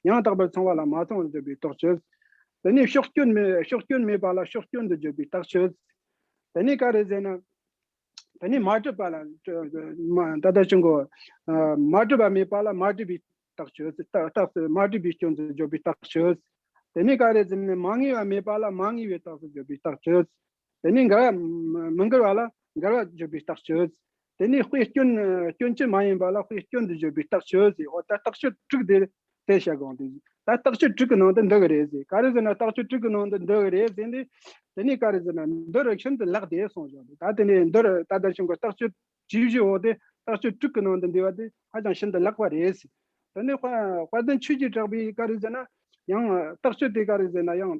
ཡང་དག་པར་ཚང་བ་ལ་མ་ཚང་བར་བརྗོད་པའི་རྟགས་ཆོས། དེ་ནས་ཕྱོགས་སྐྱོན་མེད། ཕྱོགས་སྐྱོན་མེད་པ་ལ་ཕྱོགས་སྐྱོན་དུ་བརྗོད་པའི་རྟགས་ཆོས། དེ་ནས་ག་རེ་ཟེར་ན། དེ་ནས་མ་གྲུབ་པ་ལ་མ་ད་ལྟ་ཆུང་གོ་མ་གྲུབ་པ་མེད་པ་ལ་མ་གྲུབ་པའི་རྟགས་ཆོས། རྟགས་རྟགས་སུ་མ་གྲུབ་པའི་སྐྱོན་དུ་བརྗོད་པའི་རྟགས་ཆོས། དེ་ནས་ག་རེ་ཟེར་ན། མ་ངེས་པ་མེད་པ་ལ་མ་ངེས་པའི་རྟགས་སུ་བརྗོད་པའི་རྟགས་ཆོས། དེ་ནས་འགལ་བ་མི་འགལ་བ་ལ་འགལ་བ་བརྗོད་པའི་རྟགས་ཆོས། དེ་ནས་དཔེ་སྐྱོན་སྐྱོན་ཅན་མ་ཡིན་པ་ལ་དཔེ་སྐྱོན་དུ་བརྗོད་པའི་རྟགས་ཆོས་ཟེར། འོ་ད་རྟགས་ཆོས་དྲུག་དེ་དེ་བཤད་དགོངས་དེ། ད་རྟགས་ཆོས་དྲུག་གི་ནང་དུ་འདུ་གི་རེད་ཟེར། ག་རེ་ཟེར་ན་རྟགས་ཆོས་དྲུག་གི་ནང་དུ་འདུ་གི་རེད་ཟེར་ནས། དེ་ནས་ག་རེ་ཟེར་ན་འདི་རུ་ཤིན་ཏུ་ལེགས་ཏེ་གསུངས་བཞག་འདུག་ད་དེ་ནས་འདི་རུ་ད་ལྟ་བྱུང་གི་རྟགས་ཆོས་བཅུ་བཞི་འོ་དེ་རྟགས་ཆོས་དྲུག་གི་ནང་དུ་འདུས་པ་དེ་ཧ་ཅང་ཤིན་ཏུ་ལེགས་པ་རེད་ཟེར། དེ་ནས་དཔལ་དཔལ་ལྡན་ཆོས་ཀྱི་གྲགས་པས་ག་རེ་ཟེར་ན། ཡང་རྟགས་ཆོས་དེ་ག་རེ་ཟེར་ན། ཡང་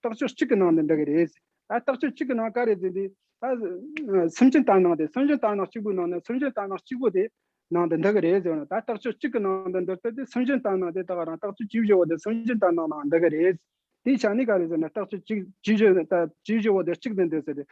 རྟགས་ཆོས་གཅིག་གི་ནང་དུ་འདུ་གི་རེད། ད་རྟགས་ཆོས་གཅིག་གི་ནང་ག་རེ་ཟེར་དུས། ད་སེམས་ཅན་ལྟར་སྣང་དེ། སེམས་ཅན་ལྟར་སྣང་གཅིག་པུའི་ནང་ནས། སེམས་ཅན་ལྟར་སྣང་གཅིག་པུ་དེ་ནང་དུ་འདུ་གི་རེད་ཟེར་ན། ད་རྟགས་ཆོས་གཅིག་གི་ནང་དུ་འདུ་ཚུལ་དེ། སེམས་ཅན་ལྟར་སྣང་དེ་ད་ག་རང་རྟགས་ཆོས་བཅུ་བཞི་བོ་དེ་སེམས་ཅན་ལྟར་སྣང་ནང་འདུ་གི་རེད། དེའི་ཆ་ནས་ག་རེ་ཟེར་ན་རྟགས་ཆོས་གཅིག་བཅུ་བཞི། ད་བཅུ་བཞི་བོ་དེ་གཅིག་ཏུ་འདུ་ཟེར་རེད།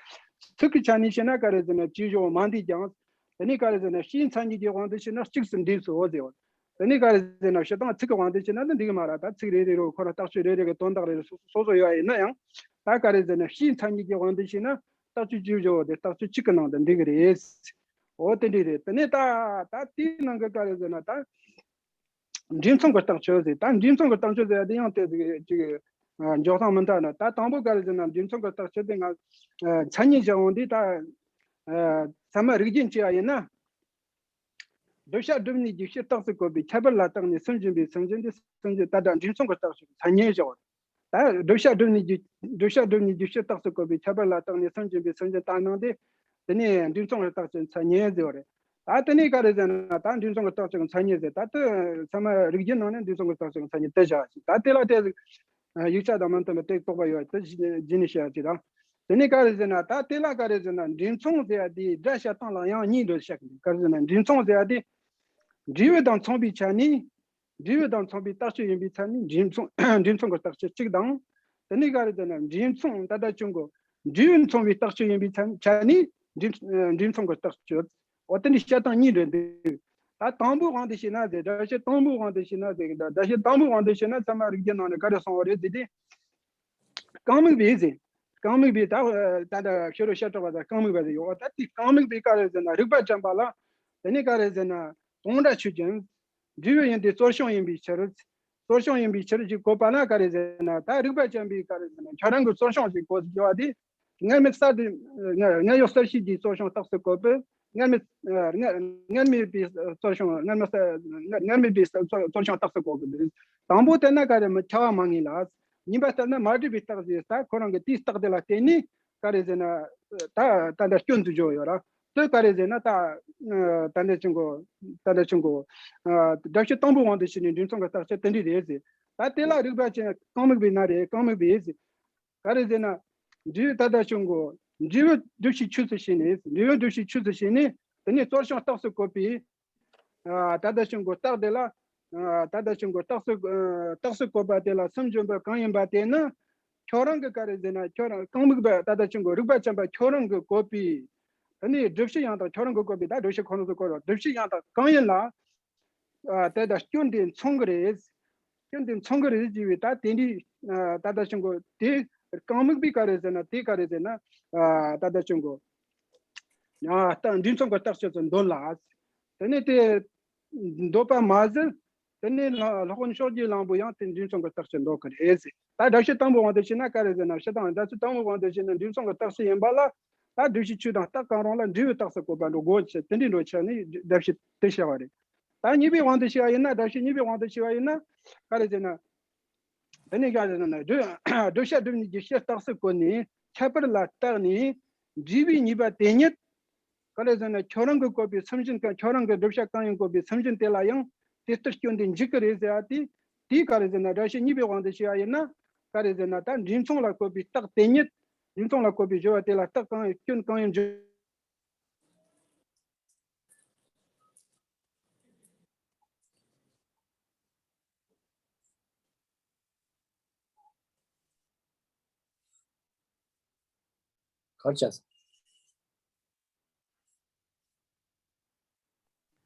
ཚིག་གི་ཆ་ནས་བཤད་ན་ག་རེ་ཟེར་ན་བཅུ་བཞི་བོ་མ་འདུས་ཀྱང་། དེ་ནས་ག་རེ་ཟེར་ན་སྤྱིའི་མཚན་ཉིད་ཀྱི་དབང་དུ་བྱས་ན་གཅིག་སུ་འདུས་སོ་ཟེར་བ། དེ་ནས་ག་རེ་ཟེར་ན་སྤྱིར་བཏང་ཚིག་གི་དབང་དུ་བྱས་ན་ནི་འདུས་གི་མ་རེད། ད་ཚིག་རེ་རེ་རུ་ཁོ་རང་རྟགས་ཆོས་རེ་རེ་གི་དོན་དག་རེ་རེ་སོ་སོ་སོ་ཡོད་པ་ཡིན་ན་ཡང་། ད་ག་རེ་ཟེར་ན་སྤྱིའི་མཚན་ཉིད་ཀྱི་དབང་དུ་བྱས་ན་རྟགས་ཆོས་བཅུ་བཞི་བོ་དེ་རྟགས་ཆོས་གཅིག་གི་ནང་དུ་འདུས་གི་རེད། འོ་དེ་འདྲ་རེད། དེ་ནས་ད་ད་དེའི་ནང་གི་ག་རེ་ཟེར་ན། ད་འབྲས་མཚུངས་ཀྱི་རྟགས་ཆོས་ཟེར། ད་འབྲས་མཚུངས་ཀྱི་རྟགས་ཆོས་ཟེར་ཡ་དེ་ཡང་དེ་ཅིག་འཇོག་སྟངས་མི་འདྲ་ན། ད་དང་པོ་ག་རེ་ཟེར་ན། འབྲས་མཚུངས་ཀྱི་རྟགས་ཆོས་དེ་ང་མཚན་ཉིད་བཞག་འོང་དུས། ད་ཚད་མ་རིགས་རྒྱན་བྱས་པ་ཡིན་ན། བསྒྲུབ་བྱ་སྒྲུབ་གནས་ཀྱི་བྱེ་བྲག་ཏུ་བཀོད་པའི་ཁྱད་པར་ལ་བརྟགས་ནས་སུན་འབྱིན་པའི་སུན་འབྱིན་དེ། སུན་འབྱིན་ད་ལྟ་འབྲས་མཚུངས་ཀྱི་རྟགས་ཆོས་མཚན་ཉིད་བཞག་པ། ད་བསྒྲུབ་བྱ་སྒྲུབ་གནས་ཀྱི་བསྒྲུབ་བྱ་སྒྲུབ་གནས་ཀྱི་བྱེ་བྲག་ཏུ་བཀོད་པའི་ཁྱད་པར་ལ་བརྟགས་ནས་སུན་འབྱིན་པའི་སུན་འབྱིན་ལྟར་སྣང་སྟེ། དེ་ནས་འབྲས་མཚུངས་ཀྱི་རྟགས་ཆོས་མཚན་ཉིད་ཟེར་བ་རེད། ད་དེ་ནས་ག་རེ་ཟེར་ན། ད་འབྲས་མཚུངས་ཀྱི་རྟགས་ཆོས་མཚན་ཉིད་ཟེར། ད་དེ་ཚད་མ་རིགས་རྒྱན་ནང་ནས་འབྲས་མཚུངས་ཀྱི་རྟགས་ཆོས་མཚན་ཉིད་དེ་བཞག་ཅིག་ད་དེ་ལ་དེ་ཡིག་ཆ་དང་མི་མཐུན་པ་དེ་དོགས་པ་ཡོད་པ་དེ་རྗེས་ནས་བཤད་ཅིག་དང་། དེ་ནས་ག་རེ་ཟེར་ན། ད་དེ་ལ་ག་རེ་ཟེར་ན། འབྲས་མཚུངས་ཟེར་ཡ་དེ་སྒྲ་བཤད་སྟངས་ལ་ཡང་གཉིས་འགྲོ་བཤད་གི་འདུག་ག་རེ་ཟེར་ན། འབྲས་མཚུངས་ཟེར་ཡ་དེ་འབྲས་བུ་དང་མཚུངས་པའི་ཆ་ནས། འབྲས་བུ་དང་མཚུངས་པའི་རྟགས་ཆོས་ཡིན་པའི་ཆ་ནས་འབྲས་མཚུངས། འབྲས་མཚུངས་ཀྱི་རྟགས་ཆོས་གཅིག་དང་། དེ་ནས་ག་རེ་ཟེར་ན། འབྲས་མཚུངས་ད་ལྟ་བྱུང་གོ་འབྲས་བུ་མཚུངས་པའི་རྟགས་ཆོས་ཡིན་པའི་ཆ་ཆ་ནས་འབྲས་འབྲས་མཚུངས་ཀྱི་རྟགས་ཆོས། འོ་དེ་འདྲའི་བཤད་སྟངས་གཉིས་འདྲ་འདུག་ད་དང་པོའི་དབང་དུ་བྱས་ན་ཟེར། སྒྲ་བཤད་དང་པོའི་དབང་དུ་བྱས་ན་ཟེར། སྒྲ་བཤད་དང་པོའི་དབང་དུ་བྱས་ན་ཚད་མ་རིགས་རྒྱན་ནང་ནས་ག་རེ་གསུངས་པ་རེད་ཟེར་དུས། རྐང་མིག་པས་ཟེར། རྐང་མིག་པས་ད་ད་ལྟ་ཕྱི་རོལ་བྱེ་བྲག་པ་དང་རྐང་མིག་པ་ཟེར་ཡོད། འོ་ད་དེ་རྐང་མིག་པས་ག་རེ་ཟེར་ན། རིགས་པ་ཅན་པ་ལ། དེ་ནས་ག་རེ་ཟེར་ན། དོན་སྒྲ་ཆོས་ཅན། འབྲས་བུ་ཡིན་ཏེ་རྩོལ་བྱུང་ཡིན་པའི་ཕྱིར། རྩོལ་བྱུང་ཡིན་པའི་ཕྱིར་ཞེས་བཀོད་པ་ན་ག་རེ་ཟེར་ན། ད་རིགས་པ་ཅན་པས་ག་རེ་ཟེར་ན། ཁྱོད་རང་གི་རྩོལ་བྱུང་ཞེས་བཀོད་ཟེར་བ་དེ། སྔར་མེད་གསར་དུ། སྔར་སྔར་ཡོད་གསར་ཤོས་ཀྱི་རྩོལ་བྱུང་རྟགས་སུ་བཀོད་པས། སྔར་མེད། སྔར་སྔར་མེད་པའི་རྩོལ་བྱུང་། སྔར་མེད་གསར་སྔར་མེད་པའི་རྩོལ་རྩོལ་བྱུང་རྟགས་སུ་བཀོད་པ་འདི། དང་པོ་བལྟས་ན་ག་རེ་མི་ཁྱབ་པ་མ་ངེས་ལ། གཉིས་པ་བལྟས་ན་མ་གྲུབ་པའི་རྟགས་ཞེས། ད་ཁོ་རང་གི་དེའི་རྟགས་དེ་ལ་བརྟེན་ནས་ག་རེ་ཟེར་ན། ད་ད་འདྲ་སྐྱོན་དུ་འཇོག་ཡོད་ར། དེ་ག་རེ་ཟེར་ན། ད་ད་འདྲ་ཆུང་གོ་ད་འདྲ་ཆུང་གོ་སྒྲ་བཤད་དང་པོའི་དབང་དུ་བྱས་ནས་འབྲས་མཚུངས་ཀྱི་རྟགས་ཆོས་དེ་འདྲ་རེད་ཟེར། ད་དེ་ལ་རིགས་པ་ཅན་རྐང་མིག་པས་ན་རེད། རྐང་མིག་པས་ཟེར། ག་རེ་ཟེར་ན། འབྲས་བུ་ད་ལྟ་བྱུང་གོ་འབྲས་བུ་བསྒྲུབ་བྱའི་ཆོས་སུ་བྱས་ནས། འབྲས་བུ་བསྒྲུབ་བྱའི་ཆོས་སུ་བྱས་ནས། དེ་ནས་རྩོལ་བྱུང་རྟགས་སུ་བཀོད་པའི། ཨ། ད་ལྟ་བྱུང་གོ་རྟགས་དེ་ལ། ཨ་ད་ལྟ་ཆུང་གོ་རྟགས་སུ་ཨ་རྟགས་སུ་བཀོད་པ་དེ་ལ་སུམ་འཇོམས་པ་གང་ཡིན་པ་དེ་ནི་ཁྱོད་རང་གི་ག་རེ་ཟེར་ན་ཁྱོད་རང་རྐང་མིག་པ་ད་ལྟ་ཆུང་གོ་རིག་པ་ཅན་པ་ཁྱོད་རང་གི་བཀོད་པའི་དེ་ནས་སྒྲུབ་བྱེད་ཡང་དག་ཁྱོད་རང་གི་བཀོད་པའི་ད་སྒྲུབ་བྱེད་ཁོ་རང་ཚོ་བཀོད་རོགས་སྒྲུབ་བྱེད་ཡང་དག་གང་ཡིན་ལ། ཨ་དེ་དང་སྐྱོན་དེ་མཚུངས་ཀྱི་རེད། སྐྱོན་དེ་མཚུངས་ཀྱི་རེད་ཅེས་པའི་ད་དེ་འདྲའི་ཨ་ད་ལྟ་ཆུང་གོ་དེ་རྐང་མིག་པའི་ག་རེ་ཟེར་ན་དེ་ག་རེ་ཟེར་ན་ཨ་ད་ལྟ་ཆུང་གོ་ཨ་ད་འབྲས་མཚུངས་ཀྱི་རྟགས་ཆོས་སུ་འདོད་ལ། དེ་ནས་དེ་འདོད་པ་མ་ཟད། དེ་ནས་ལ་སློབ་དཔོན་ཕྱོགས་བཅུའི་གླང་པོ་ཡང་དེ་འབྲས་མཚུངས་ཀྱི་རྟགས་ཆོས་འདོད་ཀྱི་རེད་ཟེར། ད་སྒྲུབ་བྱེད་དང་པོའི་དབང་དུ་བྱས་ན་ག་རེ་ཟེར་ན་སྤྱིར་བཏང་སྒྲུབ་བྱེད་དང་པོའི་དབང་དུ་བྱས་ན་འབྲས་མཚུངས་ཀྱི་རྟགས་ཆོས་ཡིན་པ་ལ། ད་སྒྲུབ་བྱེད་ཆོས་དང་རྟགས་གང་རུང་ལ་འབྲས་བུའི་རྟགས་སུ་བཀོད་པ་འགྲོ་དགོས་ཆེ་དེ་འདྲའི་འགྲོ་ཆེ་ནས་སྒྲུབ་བྱེད་དེ་བྱ་བ་རེད། ད་གཉིས་པའི་དབང་དུ་བྱས་པ་ཡིན་ན་སྒྲུབ་བྱེད་གཉིས་པའི་དབང་དུ་བྱས་པ་ཡིན་ན་ག་རེ་ཟེར་ན། དེ་ནས་ག་རེ་ཟེར་ན་སྒྲུབ་བྱ་སྒྲུབ་གཉིས་ཀྱི་ཕྱིར་རྟགས་སུ་བཀོད་ནས་ཁྱད་པར་ལ་བརྟགས་ནས་འབྲས་བུའི་ཉེས་པ་དེ་ཉིད། ག་རེ་ཟེར་ན་ཁྱོད་རང་གི་བཀོད་པའི་སུམ་བཞིན་གང་ཁྱོད་རང་གི་བསྒྲུབ་བྱ་གང་ཡིན་བཀོད་པའི་སུམ་བཞིན་དེ་ལ་ཡང་དེ་ལྟར་སྐྱོན་དེ་འཇིག་གི་རེད་ཟེར་བ་དེ། དེ་ག་རེ་ཟེར་ན་སྒྲུབ་བྱེད་གཉིས་པའི་དབང་དུ་བྱས་པ་ཡིན་ན་ག་རེ་ཟེར་ན་ད་འབྲས་མཚུངས་ལ་བཀོད་པའི་རྟགས་དེ་ཉིད། འབྲས་མཚུངས་ལ་བཀོད་པའི་སྦྱོར་བ་དེ་ལ་རྟགས་གང་ཡིན་སྐྱོན་གང་ཡིན་འཇིག་གར་བྱས།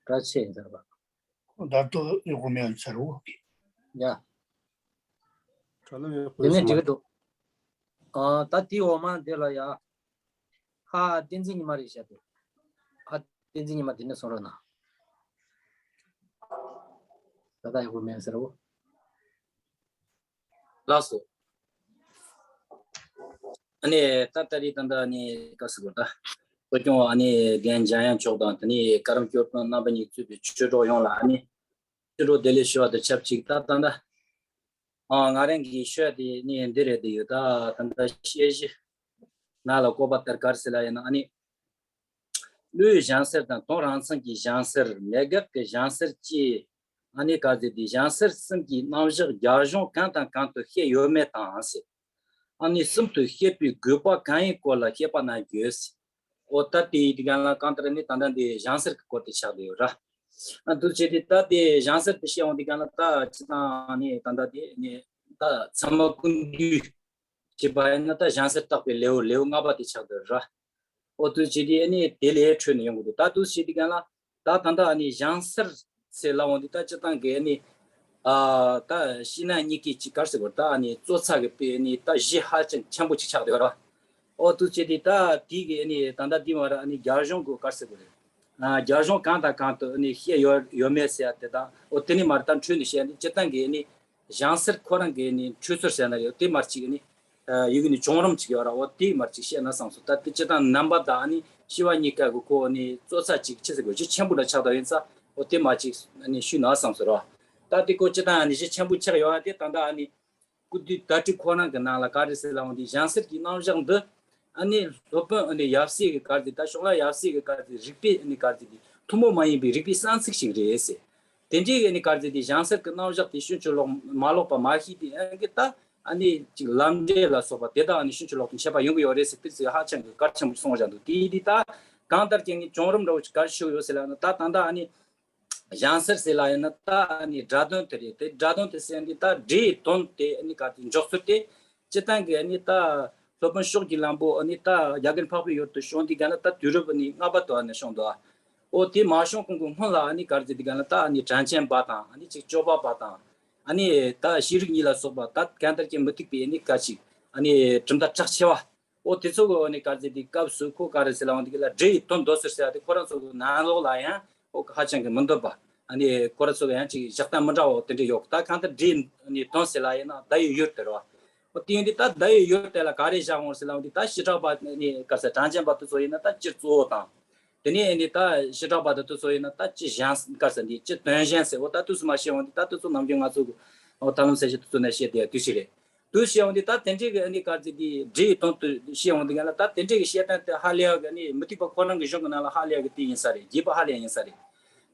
བཀྲ་ཤིས་ཟེར་བ། ཁོ་ད་ལྟ་ཡོད་གོ་མེད་ཟེར་རོ། ཡ། དྲ་ལམ་ཡག་པོ་དེ་ནས་ཡོད་སོང་། འགྲིག་གི་འདུག་ཨ་ད་དེའི་འོག་མ་དེ་ལ་ཡ། ཧ་བསྟན་འཛིན་ཉི་མ་རེད་བཤད་དེ། ཧ་བསྟན་འཛིན་ཉི་མ་དེ་ནས་སོང་རོགས་གནང་། ད་ལྟ་ཡོད་གོ་མེད་ཟེར་རོ། ལགས་སོ། ཨ་ནི་ད་ལྟ་རེད་ད་ལྟ་ཨ་ནི་བཀའ་ཟུར་པ་ད། གཙོ་སྐྱོང་ཨ་ནི་རྒན་འཇམ་དབྱངས་མཆོག་དང་དེ་ནས་བཀའ་རམས་སྐྱོར་དཔོན་རྣམ་པ་གཉིས་གཙོས་པའི་ཆོས་གྲོགས་ཡོངས་ལ་ཨ་ནི་ཆོས་གྲོགས་བདེ་ལེགས་ཞུ་བ་དང་ཆབས་ཅིག་ད་ད་ལྟ་ཨ་ང་རང་གི་ཤོད་དེ་ནི་འདི་རེད་དེ་ཡོད་ད་ད་ལྟ་བཤད་གཞི་ནང་ལ་བཀོད་པ་ལྟར་ག་རེ་ཟེར་ལ་ཡིན་ན་ཨ་ནི། བློའི་སྦྱང་སེར་དང་དོན་རང་མཚན་གྱི་སྦྱང་སེར་མེད་དགག་གི་སྦྱང་སེར་བཅས་ཨ་ནི་ག་ཟེར་དེ་སྦྱང་སེར་གསུམ་གྱི་རྣམ་གཞག་རྒྱ་གཞུང་གང་དང་གང་དུ་བཤད་ཡོད་མེད་དང་ཟེར། ཨ་ནི་གསུམ་དུ་བཤད་པའི་དགོས་པ་གང་ཡིན་སྐོར་ལ་བཤད་པ་ན་དགོས་ཟེར། འོ་ད་དེའི་དེ་ག་ལ་གང་ལྟར་ནི་ད་ལྟ་འདི་སྦྱང་སེར་གྱི་སྐོར་དེ་ཆགས་བསྡད་ཡོད་ར། ཨ་འདུ་བྱེད་དེ་ད་དེ་སྦྱང་སེར་དེ་བཤད་འོང་དེ་ག་ལ་ད་ཅི་ད་ནི་ད་ལྟ་དེ་ནི་ད་ཚད་མ་ཀུན་བཏུས། བྱས་པ་ཡིན་ན་ད་སྦྱང་སེར་བརྟག་པའི་ལེའུ་ལེའུ་ལྔ་པ་དེ་ཆགས་འདུག་ར། ཨོ་དུ་བྱེད་དེ་ཨ་ནི་དེ་ལས་འཕྲོས་ནས་ཡོང་གི་འདུག་ད་དུ་བྱེད་དེ་ག་ལ་ད་ད་ད་ཨ་ནི་སྦྱང་སེར་ཟེར་ལ་འོང་དུས་ད་སྤྱིར་བཏང་གི་ཨ་ནི་ཨ་ད་ཤི་ན་གཉིས་ཀའི་ཅི་གར་ཟེར་བར་ད་ཨ་ནི་ཙོ་ཚ་གི་དཔེ་ཨ་ནི་ད་གཞི་ཧ་ཅང་ཆེན་པོ་ཅིག་ཆགས་འདུག་ར། ཨོ་དུ་བྱེད་དེ་ད་དེ་གི་ཨ་ནི་ད་ད་དེ་མ་ར་ཨ་ནི་རྒྱ་གཞུང་གི་གར་ཟེར་བ་རེད། ཨ་རྒྱ་གཞུང་གང་དང་གང་དུ་ཨ་ནི་བཤད་ཡོད་ཡོད་མེད་ཟེར་ཡ་དེ་དང་ཨོ་དེ་ནི་མ་ར་ད་འཕྲོས་ནས་བཤད་ཡ་ནི་སྤྱིར་བཏང་གི་ཨ་ནི། སྦྱང་སེར་ཁོ་རང་གི་ནི་འཁྲུལ་ཚུལ་ཟེར་ན་ཡོད་དེ་མར་ཅིག་ནི། ཡི་གེ་ནི་བྱུང་རིམ་ཅིག་ཡོད་ར་འོ་དེ་མར་ཅིག་བཤད་ན་བསམ་སོང་ད་དེ་སྤྱིར་བཏང་རྣམ་པ་དང་ནི་ཤི་བ་གཉིས་ཀ་གི་ཁོ་ནི་ཙོ་ཚ་ཅིག་ཆི་ཟེར་དགོས་ཅི་ཆེན་པོ་འདྲ་ཆགས་ད་ཡིན་ས་འོ་དེ་མར་ཅིག་ནི་ཞུས་ན་བསམ་སོང་ར། ད་དེ་ཁོ་སྤྱིར་བཏང་ནི་ཞི་ཆེན་པོ་ཆགས་ཡོད་ཨ་དེ་ད་ད་ནི། སྐུ་དུས་ད་ཏྲི་ཁོ་རང་གི་ནང་ལ་ག་རེ་ཟེར་ལ་འོང་དེ་སྦྱང་སེར་གྱི་རྣམ་གཞག་འདི། ཨ་ནི་སློབ་དཔོན་ཨ་ནི་ཡབ་སྲས་ཀྱི་ག་རེ་ཟེར་ད་ཤོག་ལྷ་ཡབ་སྲས་ཀྱི་ག་རེ་ཟེར་རིག་པའི་ཨ་ནི་ག་རེ་ཟེར་དེ་ཐུན་མོང་མ་ཡིན་པའི་རིག་པའི་གསང་ཚིག་ཞིག་རེད་ཟེར། དེ་འདྲའི་ཨ་ནི་ག་རེ་ཟེར་དེ་སྦྱང་སེར་གྱི་རྣམ་གཞག་དེ་ཕྱིན་ཅི་ལོག་མ་ལོག་པ་མ་ཤེས་དེ་ཨ་ནི་ད་ཨ་ནི་ཅིག་ལམ་འབྲས་ལ་སོགས་པ་དེ་དག་ཨ་ནི་ཕྱིན་ཅི་ལོག་ཏུ་འཆད་པ་ཡོང་གི་ཡོད་རེད་ཟེར་དེ་ཚོས་ཧ་ཅང་གི་གལ་ཆེན་པོ་གསུངས་བཞག་འདུག་དེ་ཡིན་དུས་ད་གང་ལྟར་ཀྱང་ངས་བྱུང་རིམ་འདྲ་བོ་ཅིག་ག་རེ་ཞུ་གི་ཡོད་ཟེར་ལབ་ན་ད་ད་ལྟ་ཨ་ནི། སྦྱང་སེར་ཟེར་ལ་ཡིན་ན་ད་ཨ་ནི་སྒྲ་དོན་དེ་རེད་དེ་སྒྲ་དོན་དེ་ཟེར་འདི་ད་སྒྲའི་དོན་དེ་ཨ་ནི་ག་དེ་འཇོག་ཚུལ་དེ་སྤྱིར་བཏང་གི་ཨ་ནི་ད་སློབ་དཔོན་ཕྱོགས་ཀྱི་གླང་པོ་ཨ་ནི་ད་རྒྱ་གར་འཕགས་པའི་ཡུལ་དུ་བྱོན་དུས་ག་ན་ད་དུས་རབས་ཨ་ནི་ལྔ་པ་དུ་ཨ་ནི་བྱོན་འདུག་ཨོ་དེ་མ་བྱོན་གོང་གི་སྔོན་ལ་ཨ་ནི་ག་རེ་ཟེར་དུས་ག་ན་ད་ཨ་ནི་གྲངས་ཅན་པ་དང་ཨ་ནི་ཅིག་སྤྱོད་པ་པ་དང་ཨ་ནི་ད་ཤེས་རིག་གཉིས་ལ་སོགས་པ་ད་གང་ལྟར་གྱི་མུ་སྟེགས་པའི་ཨ་ནི་ག་ཅིག་ཨ་ནི་གྲུབ་མཐའ་གྲགས་ཆེ་བ། ཨོ་དེ་ཚོ་གི་ཨ་ནི་ག་རེ་ཟེར་དེ་སྐབས་སུ་ཁོ་ག་རེ་ཟེར་ལ་འོང་དེ་གི་ལ་སྒྲ་ཡི་དོན་འདོད་ཟེར་ཟེར་ཡ་དེ་ཁོ་རང་ཚོ་གི་ནང་ལོགས་ལ་ཡང་ཨོ་ཧ་ཅང་གི་མི་འདོད་པ། ཨ་ནི་ཁོ་རང་ཚོ་གི་ཡང་ཅིག་བཞག་སྟངས་མི་འདྲ་བ་དེ་འདྲ་ཡོད་ད་གང་ལྟར་སྒྲ་ཡི་ཨ་ནི་དོན་ཟེར་ལ་ཡིན་ན་བརྡ་ཡི་ཡུལ་དེ་རེད་བ། ཨོ་དེ་ཡིན་དུས་ད་བརྡ་ཡི་ཡུལ་དེ་ལ་ག་རེ་བཞག་འོང་ཟེར་ལ་འོང་དེ་ད་བྱེ་བྲག་པ་ཨ་ནི་ག་རེ་ཟེར་གྲངས་ཅན་པ་དེ་ཚོ་ཡིན་ན་ད་སྤྱིར་གཙོ་བོ་དང་། དེ་ནས་ཨ་ནི་ད་བྱེ་བྲག་པ་དེ་དེ་ཚོ་ཡིན་ན་ད་ཅི་གཞན་ག་རེ་ཟེར་འདི་ཅི་དོན་གཞན་ཟེར་འོ་ད་དུས་སུ་མ་བཤད་འོང་དེ་ད་དེ་ཚོ་ནམ་རྒྱུན་ང་ཚོ་གི་ཨོ་ད་ལམ་སེལ་བྱེད་དེ་ཚོ་ནས་བཤད་བསྡད་ཡ་དུས་ཤིག་རེད། དུས་བཤད་འོང་དེ་ད་དེ་འདྲའི་གི་ཨ་ནི་ག་རེ་ཟེར་འདི་སྒྲ་ཡི་དོན་དུ་བཤད་འོང་དེ་ག་ལ་ད་དེ་འདྲའི་གི་བཤད་སྟངས་དེ་ཧ་ལས་ཡ་གི་ཨ་ནི་མུ་སྟེགས་པ་ཁོ་རང་གི་གཞུང་གི་ནང་ལ་ཧ་ལས་ཡ་གི་དེ་ཡིན་ས་རེད་རྒྱས་པ་ཧ་ལས་ཡ་ཡིན་ས་རེད།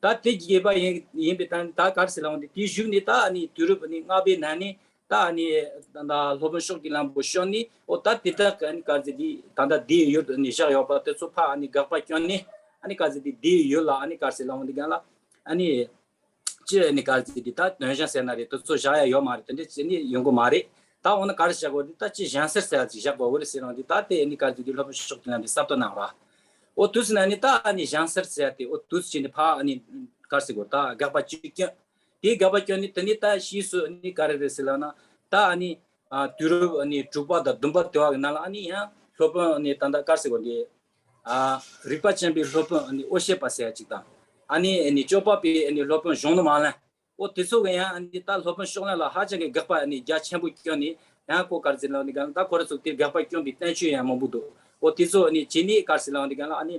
ད་དེ་རྒྱས་པ་ཡིན་ཡིན་པའི་ད་ད་ག་རེ་ཟེར་ལ་འོང་དེ་དེའི་གཞུག་ནས་ད་ཨ་ནི་དུས་རབས་ཨ་ནི་ལྔ་པའི་ནང་ནས། ད་ཨ་ནི་ད་ལྟ་སློབ་དཔོན་ཕྱོགས་ཀྱི་གླང་པོ་བྱོན་ནས་ཨོ་ད་དེ་དག་གི་ཨ་ནི་ག་རེ་ཟེར་དེ་ད་ལྟ་བརྡའི་ཡུལ་དུ་ཨ་ནི་བཞག་ཡོད་པ་དེ་ཚོ་ཕར་ཨ་ནི་དགག་པ་བསྐྱོན་ནས་ཨ་ནི་ག་རེ་ཟེར་དེ་བརྡའི་ཡུལ་ལ་ཨ་ནི་ག་རེ་ཟེར་ལ་འོང་དེ་ག་ལ་ཨ་ནི་ ཅི་ནི་ག་རེ་ཟེར་དེ་ད་དོན་གཞན་ཟེར་ན་རེད། དེ་ཚོ་བཞག་ཡ་ཡོད་མ་རེད། དེ་འདྲ་ཅི་ནི་ཡོང་གི་མ་རེད། ད་འོ་ན་ག་རེ་བཞག་དགོས་རེད། ད་ཅི་གཞན་སེལ་ཟེར་ཡ་ཅིག་བཞག་དགོས་རེད་ཟེར་ཡོང་དུས། ད་དེ་ནི་ག་རེ་ཟེར་དེ་སློབ་དཔོན་ཕྱོགས་གཅིག་ལ་འདི་གསར་གཏོད་གནང་ར། འོ་དུས་ན་ནི་ད་ནི་གཞན་སེལ་ཟེར་ཡ་དེ་འོ་དུས་ཅི་ནི་ཕ་ནི་ག་རེ་ཟེར་དགོས། ད་དགག་པ་གཅིག་སྐྱོན། དེའི་དགག་པ་སྐྱོན་ནི་དེ་ནི་ད་ཕྱིས་སུ་ནི་ག་རེ་རེད་ཟེར་ལབ་ན། ད་ནི་དུས་རབས་ནི་དྲུག་པ་དང་བདུན་པ་དེ་བ་གི་ནང་ལ་ཨ་ནི་ཡང་སློབ་དཔོན་ནི་ད་ད་ག་རེ་ཟེར་དགོས་འདི། རིག་པ་ཅན་པའི་སློབ་དཔོན་ཨ་ནི་ཨོ་ཤེ་པ་ཟེར་ཡ་ཅིག་དང་། ཨ་ནི་ཨ་ནི་སྐྱོབ་པ་པའི་ཨ་ནི་སློབ་དཔོན་གཞོན་ནུ་མ་ལན། ཨོ་དེ་ཚོ་གི་ཡང་ཨ་ནི་ད་སློབ་དཔོན་ཕྱོགས་གླང་ལ་ཧ་ཅང་གི་དགག་པ་ཨ་ནི་རྒྱ་ཆེན་པོ་སྐྱོན་ནི། ཡང་ཁོ་ག་རེ་ཟེར་ལབ་འདི་ག་ལ་ད་ཁོ་ར་ཚོ་དེ་དགག་པ་སྐྱོན་པའི་བསྟན་བཅོས་ཡང་མང་པོ་འདུག་ཨོ་དེ་ཚོ་ཨ་ནི་བྱས་ནི་ག་རེ་ཟེར་ལབ་འདི་ག་ལ་ཨ་ནི་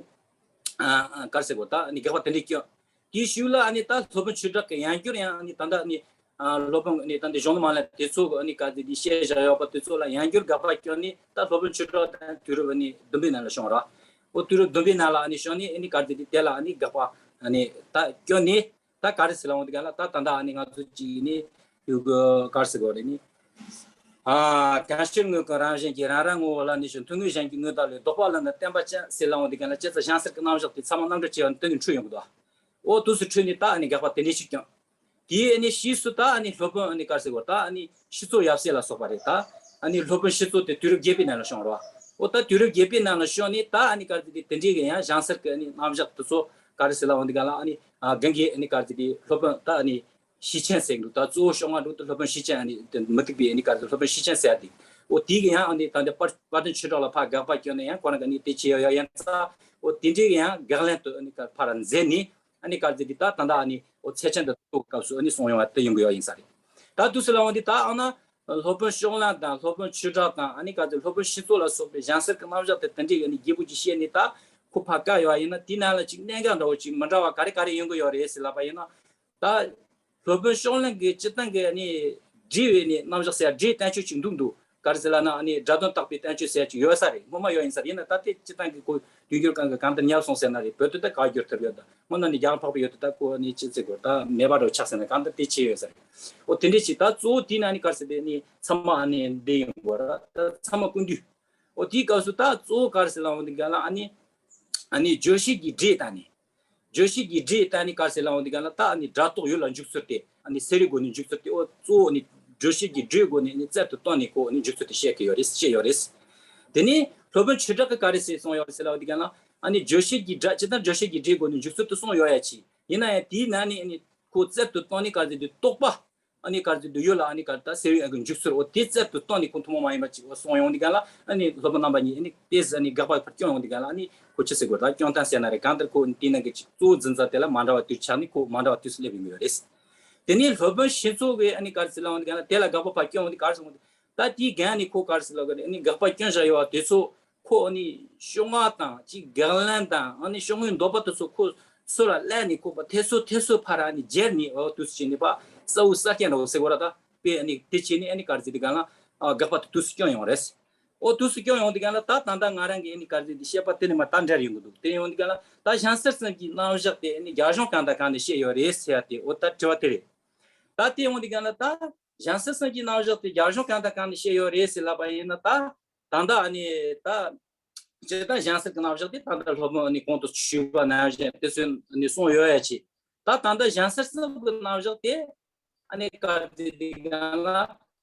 ག་རེ་ཟེར་དགོས། ད་ཨ་ནི་དགག་པ་དེ་འདྲ་སྐྱོན། དེའི་ཤུལ་ལ་ཨ་ནི་ད་སློབ་དཔོན་ཆོས་གྲགས་ཀྱི་ཡང་བསྐྱར་ཡང་ཨ་ནི་ད་ད་ཨ་ནི་སློབ་དཔོན་ཨ་ནི་ད་འདི་གཞོན་ནུ་མ་ལན་དེ་ཚོ་གི་ཨ་ནི་ག་རེ་ཟེར་འདི་བཤད་བཞག་ཡོད་པ་དེ་ཚོ་ལ་ཡང་བསྐྱར་དགག་པ་སྐྱོན་ནི། ད་སློབ་དཔོན་ཆོས་གྲགས་དང་དུས་རབས་ཨ་ནི་བདུན་པའི་ནང་ལ་བྱུང་ར། ཨོ་དུས་རབས་བདུན་པའི་ནང་ལ་ཨ་ནི་བྱུང་ནི་ཨ་ནི་ག་རེ་ཟེར་འདི་དེ་ལ་ཨ་ནི་དགག་པ་ཨ་ནི་ད་སྐྱོན་ནི། ད་ག་རེ་ཟེར་ལབ་འོང་དེ་ག་ལ་ད་ད་ལྟ་ཨ་ནི་ང་ཚོ་གཅིག་ནི་ཡུ་གུ་ག་རེ་ཟེར་དགོས་རེད་ནི། ཨ་གང་ཕྱིར་དངོས་ཀུན་རང་བཞིན་གྱིས། རང་རང་ངོ་བོ་ལ་གནས་ཤིང་། ཐུང་ངུས་གཞན་གྱི་དངོས་བཏགས་ལས། ལྡོག་པ་ལ་ནི་བརྟེན་པ་ཅན་ཟེར་ལབ་འོང་དེ་ག་ལ་ཅི་ཙམ་གཞན་སེལ་གྱི་རྣམ་གཞག་དེ་ཚང་མ་རྣམ་གྲངས་ཆེ་བ་ནི་སྟོན་ནས་འཁྲུལ་ཡོང་གི་འདུག་ཨོ་དུས་སུ་འཁྲུལ་ནི་ད་ཨ་ནི་དགག་པ་དེ་འདྲའི་ཞིག་ཀྱང་། དེའི་ཨ་ནི་ཕྱིས་སུ་ད་ཨ་ནི་སློབ་དཔོན་ཨ་ནི་ག་རེ་ཟེར་དགོས། ད་ཨ་ནི་ཤེས་རྩོལ་ཡབ་སྲས་ལ་སོགས་པ་རེད། ད་ཨ་ནི་སློབ་དཔོན་ཤེས་རྩོལ་དེ་དུས་རབས་བརྒྱད་པའི་ནང་ལ་བྱུང་རོགས། ཨོ་ད་དུས་རབས་བརྒྱད་པའི་ནང་ལ་བྱུང་ནི་ད་ཨ་ནི་ག་རེ་ཟེར་དེ་དེ་འདྲའི་གི་ཡང་གཞན་སེལ་གྱི་ཨ་ནི་རྣམ་གཞག་དེ་ཚོ་ག་རེ་ཟེར་ལབ་འོང་དེ་ག་ལ་ཨ་ནི་གང་གི་ཨ་ནི་ག་རེ་ཟེར་དེ་སློབ་དཔོན་ད་ཨ་ནི་ཤེར་ཕྱིན་ཟེར་གི་འདུག་ད་གཙོ་བོ་ཤོག་ལྔ་འགྲོ་དུ་སློབ་དཔོན་ཤེར་ཕྱིན་ཨ་ནི་དེ་མུ་སྟེགས་པའི་ཨ་ནི་ག་རེ་ཟེར་སློབ་དཔོན་ཤེར་ཕྱིན་ཟེར་ཡ་དེ། ཨོ་དེ་གི་ཡང་ཨ་ནི་ད་འདི་དཔལ་དཔལ་ལྡན་ཆོས་གྲགས་ལ་ཕར་དགག་པ་སྐྱོན་ནས་ཡང་ཁོ་རང་གི་ཨ་ནི་དེ་བྱས་ཡོད་ཡ་ཡིན་ཙང་། ཨོ་དེ་འདྲའི་ཡང་དགག་ལན་དུ་ཨ་ནི་ཕར་མཛད་ནས། ཨ་ནི་ག་རེ་ཟེར་དེ་ད་ད་ལྟ་ཨ་ནི་ཨོ་ཚེ་ཆེན་དུ་ཐུག་སྐབས་སུ་ཨ་ནི་གསུངས་ཡོང་བ་དེ་ཡོང་གི་ཡོད་ཡིན་ས་རེད། ད་དུས་སུ་ལ་འོང་དེ་ད་ཨ་ན་སློབ་དཔོན་ཕྱོགས་གླང་དང་སློབ་དཔོན་ཆོས་གྲགས་དང་ཨ་ནི་ག་རེ་ཟེར་སློབ་དཔོན་ཤེས་རྩོལ་ལ་སོགས་པའི་གཞན་སེལ་གྱི་རྣམ་གཞག་དེ་དེ་འདྲའི་ཨ་ནི་རྒྱས་པོ་ཅིག་བཤད་ནས་ད་ཁོ་ཕར་བཀག་ཡོད་ཡིན་ན། དེའི་ནང་ལ་ཅིག་གནད་འགག་འདྲ་བོ་ཅིག་མི་འདྲ་བ་ག་རེ་ག་རེ་ཡོང་གི་ཡོད་རེད་ཟེར་ལབ་པ་ཡིན་ན། ད་སློབ་དཔོན་ཕྱོགས་གླང་གི་སྤྱིར་བཏང་གི་ཨ་ནི་འགྲེལ་བའི་ནི་རྣམ་གཞག་ཟེར་ཡ་འགྲེལ་བསྟན་བཅོས་ཅིག་འདུག་འདུག་ག་རེ་ཟེར་ལབ་ན་ཨ་ནི་སྒྲ་དོན་བརྟག་པའི་བསྟན་བཅོས་ཟེར་ཡ་ཅིག་ཡོད་ས་རེད། སྔོན་མ་ཡོད་ཡིན་ས་རེད། ཡིན་ན་ད་ལྟའི་སྤྱིར་བཏང་གི་ཁོ་དུས་འགྱུར་གང་གི་གང་ལྟར་ཉར་སོང་ཟེར་ན་རེད། བོད་དུ་ད་ག་བསྒྱུར་ཐུབ་ཡོད། ད་སྔོན་ན་ནི་རྒྱ་གར་འཕགས་པའི་ཡུལ་དུ་ད་ཁོ་ནི་ཅི་ཟེར་དགོས། ད་མེད་པ་འདྲ་བོ་ཆགས་ཟེར་ན་གང་ལྟར་དེ་ཆེ་ཡོད་ས་རེད། འོ་དེ་འདྲས་ཅིག་ད་གཙོ་བོ་དེའི་ནང་ནི་ག་རེ་ཟེར་དེ་ནི་ཚང་མ་ཨ་ནི་འདི་ཡོང་དགོས་ར། ད་ཚང་མ་ཀུན་བཏུས། འོ་དེའི་སྐབས་སུ་ད་གཙོ་བོ་ག་རེ་ཟེར་ལབ་འོང་དེ་ག་ལ་ཨ་ནི་ཨ་ནི་རྗོད་བྱེད་ཀྱི་སྒྲས་བཏགས་ནས། རྗོད་བྱེད་ཀྱི་སྒྲས་བཏགས་ནས་ག་རེ་ཟེར་ལབ་འོང་དེ་ག་ལ་ད་ཨ་ནི་སྒྲ་རྟོག་ཡུལ་ལ་འཇུག་ཚུལ་དེ། ཨ་ནི་སེལ་བའི་སྒོ་ནས་འཇུག་ཚུལ་དེ། འོ་གཙོ་བོ་ནི་རྗོད་བྱེད་ཀྱི་སྒྲའི་སྒོ་ནས་ནི་རྩལ་དུ་བཏོན་ནས་ཁོ་ནི་འཇུག་ཚུལ་དེ་བཤད་ཀྱི་ཡོད་རེད། བཤད་ཡོད་རེད། དེ་ནས་སློབ་དཔོན་ཆོས་གྲགས་ཀྱིས་ག་རེ་ཟེར་གསུངས་ཡོད་རེད་ཟེར་ལབ་འོང་དེ་ག་ལ་ཨ་ནི་རྗོད་བྱེད་ཀྱི་སྒྲ་ཇི་ལྟར་རྗོད་བྱེད་ཀྱི་སྒྲའི་སྒོ་ནས་འཇུག་ཚུལ་དུ་གསུངས་ཡོད་ཡ་ཆེ། ཡིན་ན་ཡང་དེའི་ནང་ནས་ཨ་ནི་ཁོ་རྩལ་དུ་བཏོན་ནས་ག་རེ་ཟེར་དུས་རྟོག་པ། ཨ་ནི་ག་རེ་ཟེར་དུས་ཡུལ་ལ་ཨ་ནི་ག་རེ་ད་སེལ་བའི་ཨ་གི་འཇུག་ཚུལ། འོ་དེ་རྩལ་དུ་བཏོན་ནས་ཁོ་ཐུན་མོང་མ་ཡིན་པ་ཅིག་འོ་གསུངས་ཡོང་དེ་ག་ལ་ཨ་ནི་སློབ་དཔོན་རྣམ་པ་གཉིས་ཨ་ནི་དེ་ཨ་ནི་དགག་པ་ཕར་སྐྱོན་ཡོང་དེ་ག་ལ་ཨ་ནི་ཁོ་ཅི་ཟེར་དགོས། ད་སྐྱོན་སྟངས་ཟེར་ན་རེད། གང་ལྟར་ཁོ་དེའི་ནང་གི་ཅིག་གཙོ་བོ་འཛིན་ས་དེ་ལ་མ་འདྲ་བ་དུས་ཆགས་ནས་ཁོ་མ་འདྲ་བ་དུས་སུ་སླེབས་ཡོང་གི་ཡོད་རེད། དེ་ནས་སློབ་དཔོན་ཤེས་རྩོལ་གྱིས་ཨ་ནི་ག་རེ་ཟེར་ལབ་འོང་དེ་ག་ལ་དེ་ལ་དགག་པ་ཕར་སྐྱོན་ཡོང་དེ་ག་རེ་གསུངས་འོང་དེ། ད་དེའི་སྒང་ནས་ཁོ་ག་རེ་ཟེར་ལབ་ག་རེ་ཨ་ནི་དགག་པ་སྐྱོན་བཞག་ཡོད་པ་དེ་ཚོ། ཁོ་ནི་ཤོག་ངག་དང་ཅིག་དགག་ལན་དང་ཨ་ནི་ཤོག་ངོས་འདོགས་པ་དེ་ཚོ་ཁོ་ཚུར་ལ་གླས་ནས་ཁོ་པ་ཐེ་ཚོ་ཐེ་ཚོ་ཕར་ཨ་ནི་སྦྱར་ནས། འོ་དུས་སུ་བྱས་ནས་པ་གསལ་བོ་གསལ་རྐྱང་འདྲ་བོ་ཟེར་དགོས་ར། ད་དཔེ་ཨ་ནི་དེ་བྱས་ནས་ཨ་ནི་ག་རེ་ཟེར་དེ་ག་ལ་དགག་པ་དེ་དུས་སུ་སྐྱོན་ཡོང་རེད། འོ་དུས་སུ་སྐྱོན་ཡོང་དེ་ག་ལ་ད་ད་ལྟ་ང་རང་གིས་ཨ་ནི་ག་རེ་ཟེར་དེ་བཤད་པ་དེ་ནི་མ་ད་འབྲེལ་ཡོང་གི་འདུག་དེ་ཡོང་དེ་ག་ལ་ད་གཞན་སེལ་གསུམ་གྱི་རྣམ་གཞག་དེ་ཨ་ནི་རྒྱ་གཞུང་གང་དང་གང་ནས་བཤད་ཡོད་རེད་ཟེར་ཡ་དེ། འོ་ད་དྲི་བ་དེ་རེད། ད་དེ་ཡོང་དེ་ག་ལ་ད་གཞན་སེལ་གསུམ་གྱི་རྣམ་གཞག་དེ་རྒྱ་གཞུང་གང་དང་གང་ནས་བཤད་ཡོད་རེད་ཟེར་ལབ་པ་ཡིན་ན། ད་ད་ལྟ་ཨ་ནི་ད་སྤྱིར་བཏང་གཞན་སེལ་གྱི་རྣམ་གཞག་དེ་ད་ལྟ་སློབ་དཔོན་ཨ་ནི་གོང་དུ་ཞུས་པ་ནང་བཞིན་དེ་ཚོས་ཨ་ནི་གསུངས་ཡོད་ཡ་ཆེ། ད་ད་ལྟ་གཞན་སེལ་གསུམ་གྱི་རྣམ་གཞག་དེ་ཨ་ནི་ག་རེ་ཟེར་དེ་ག་ལ་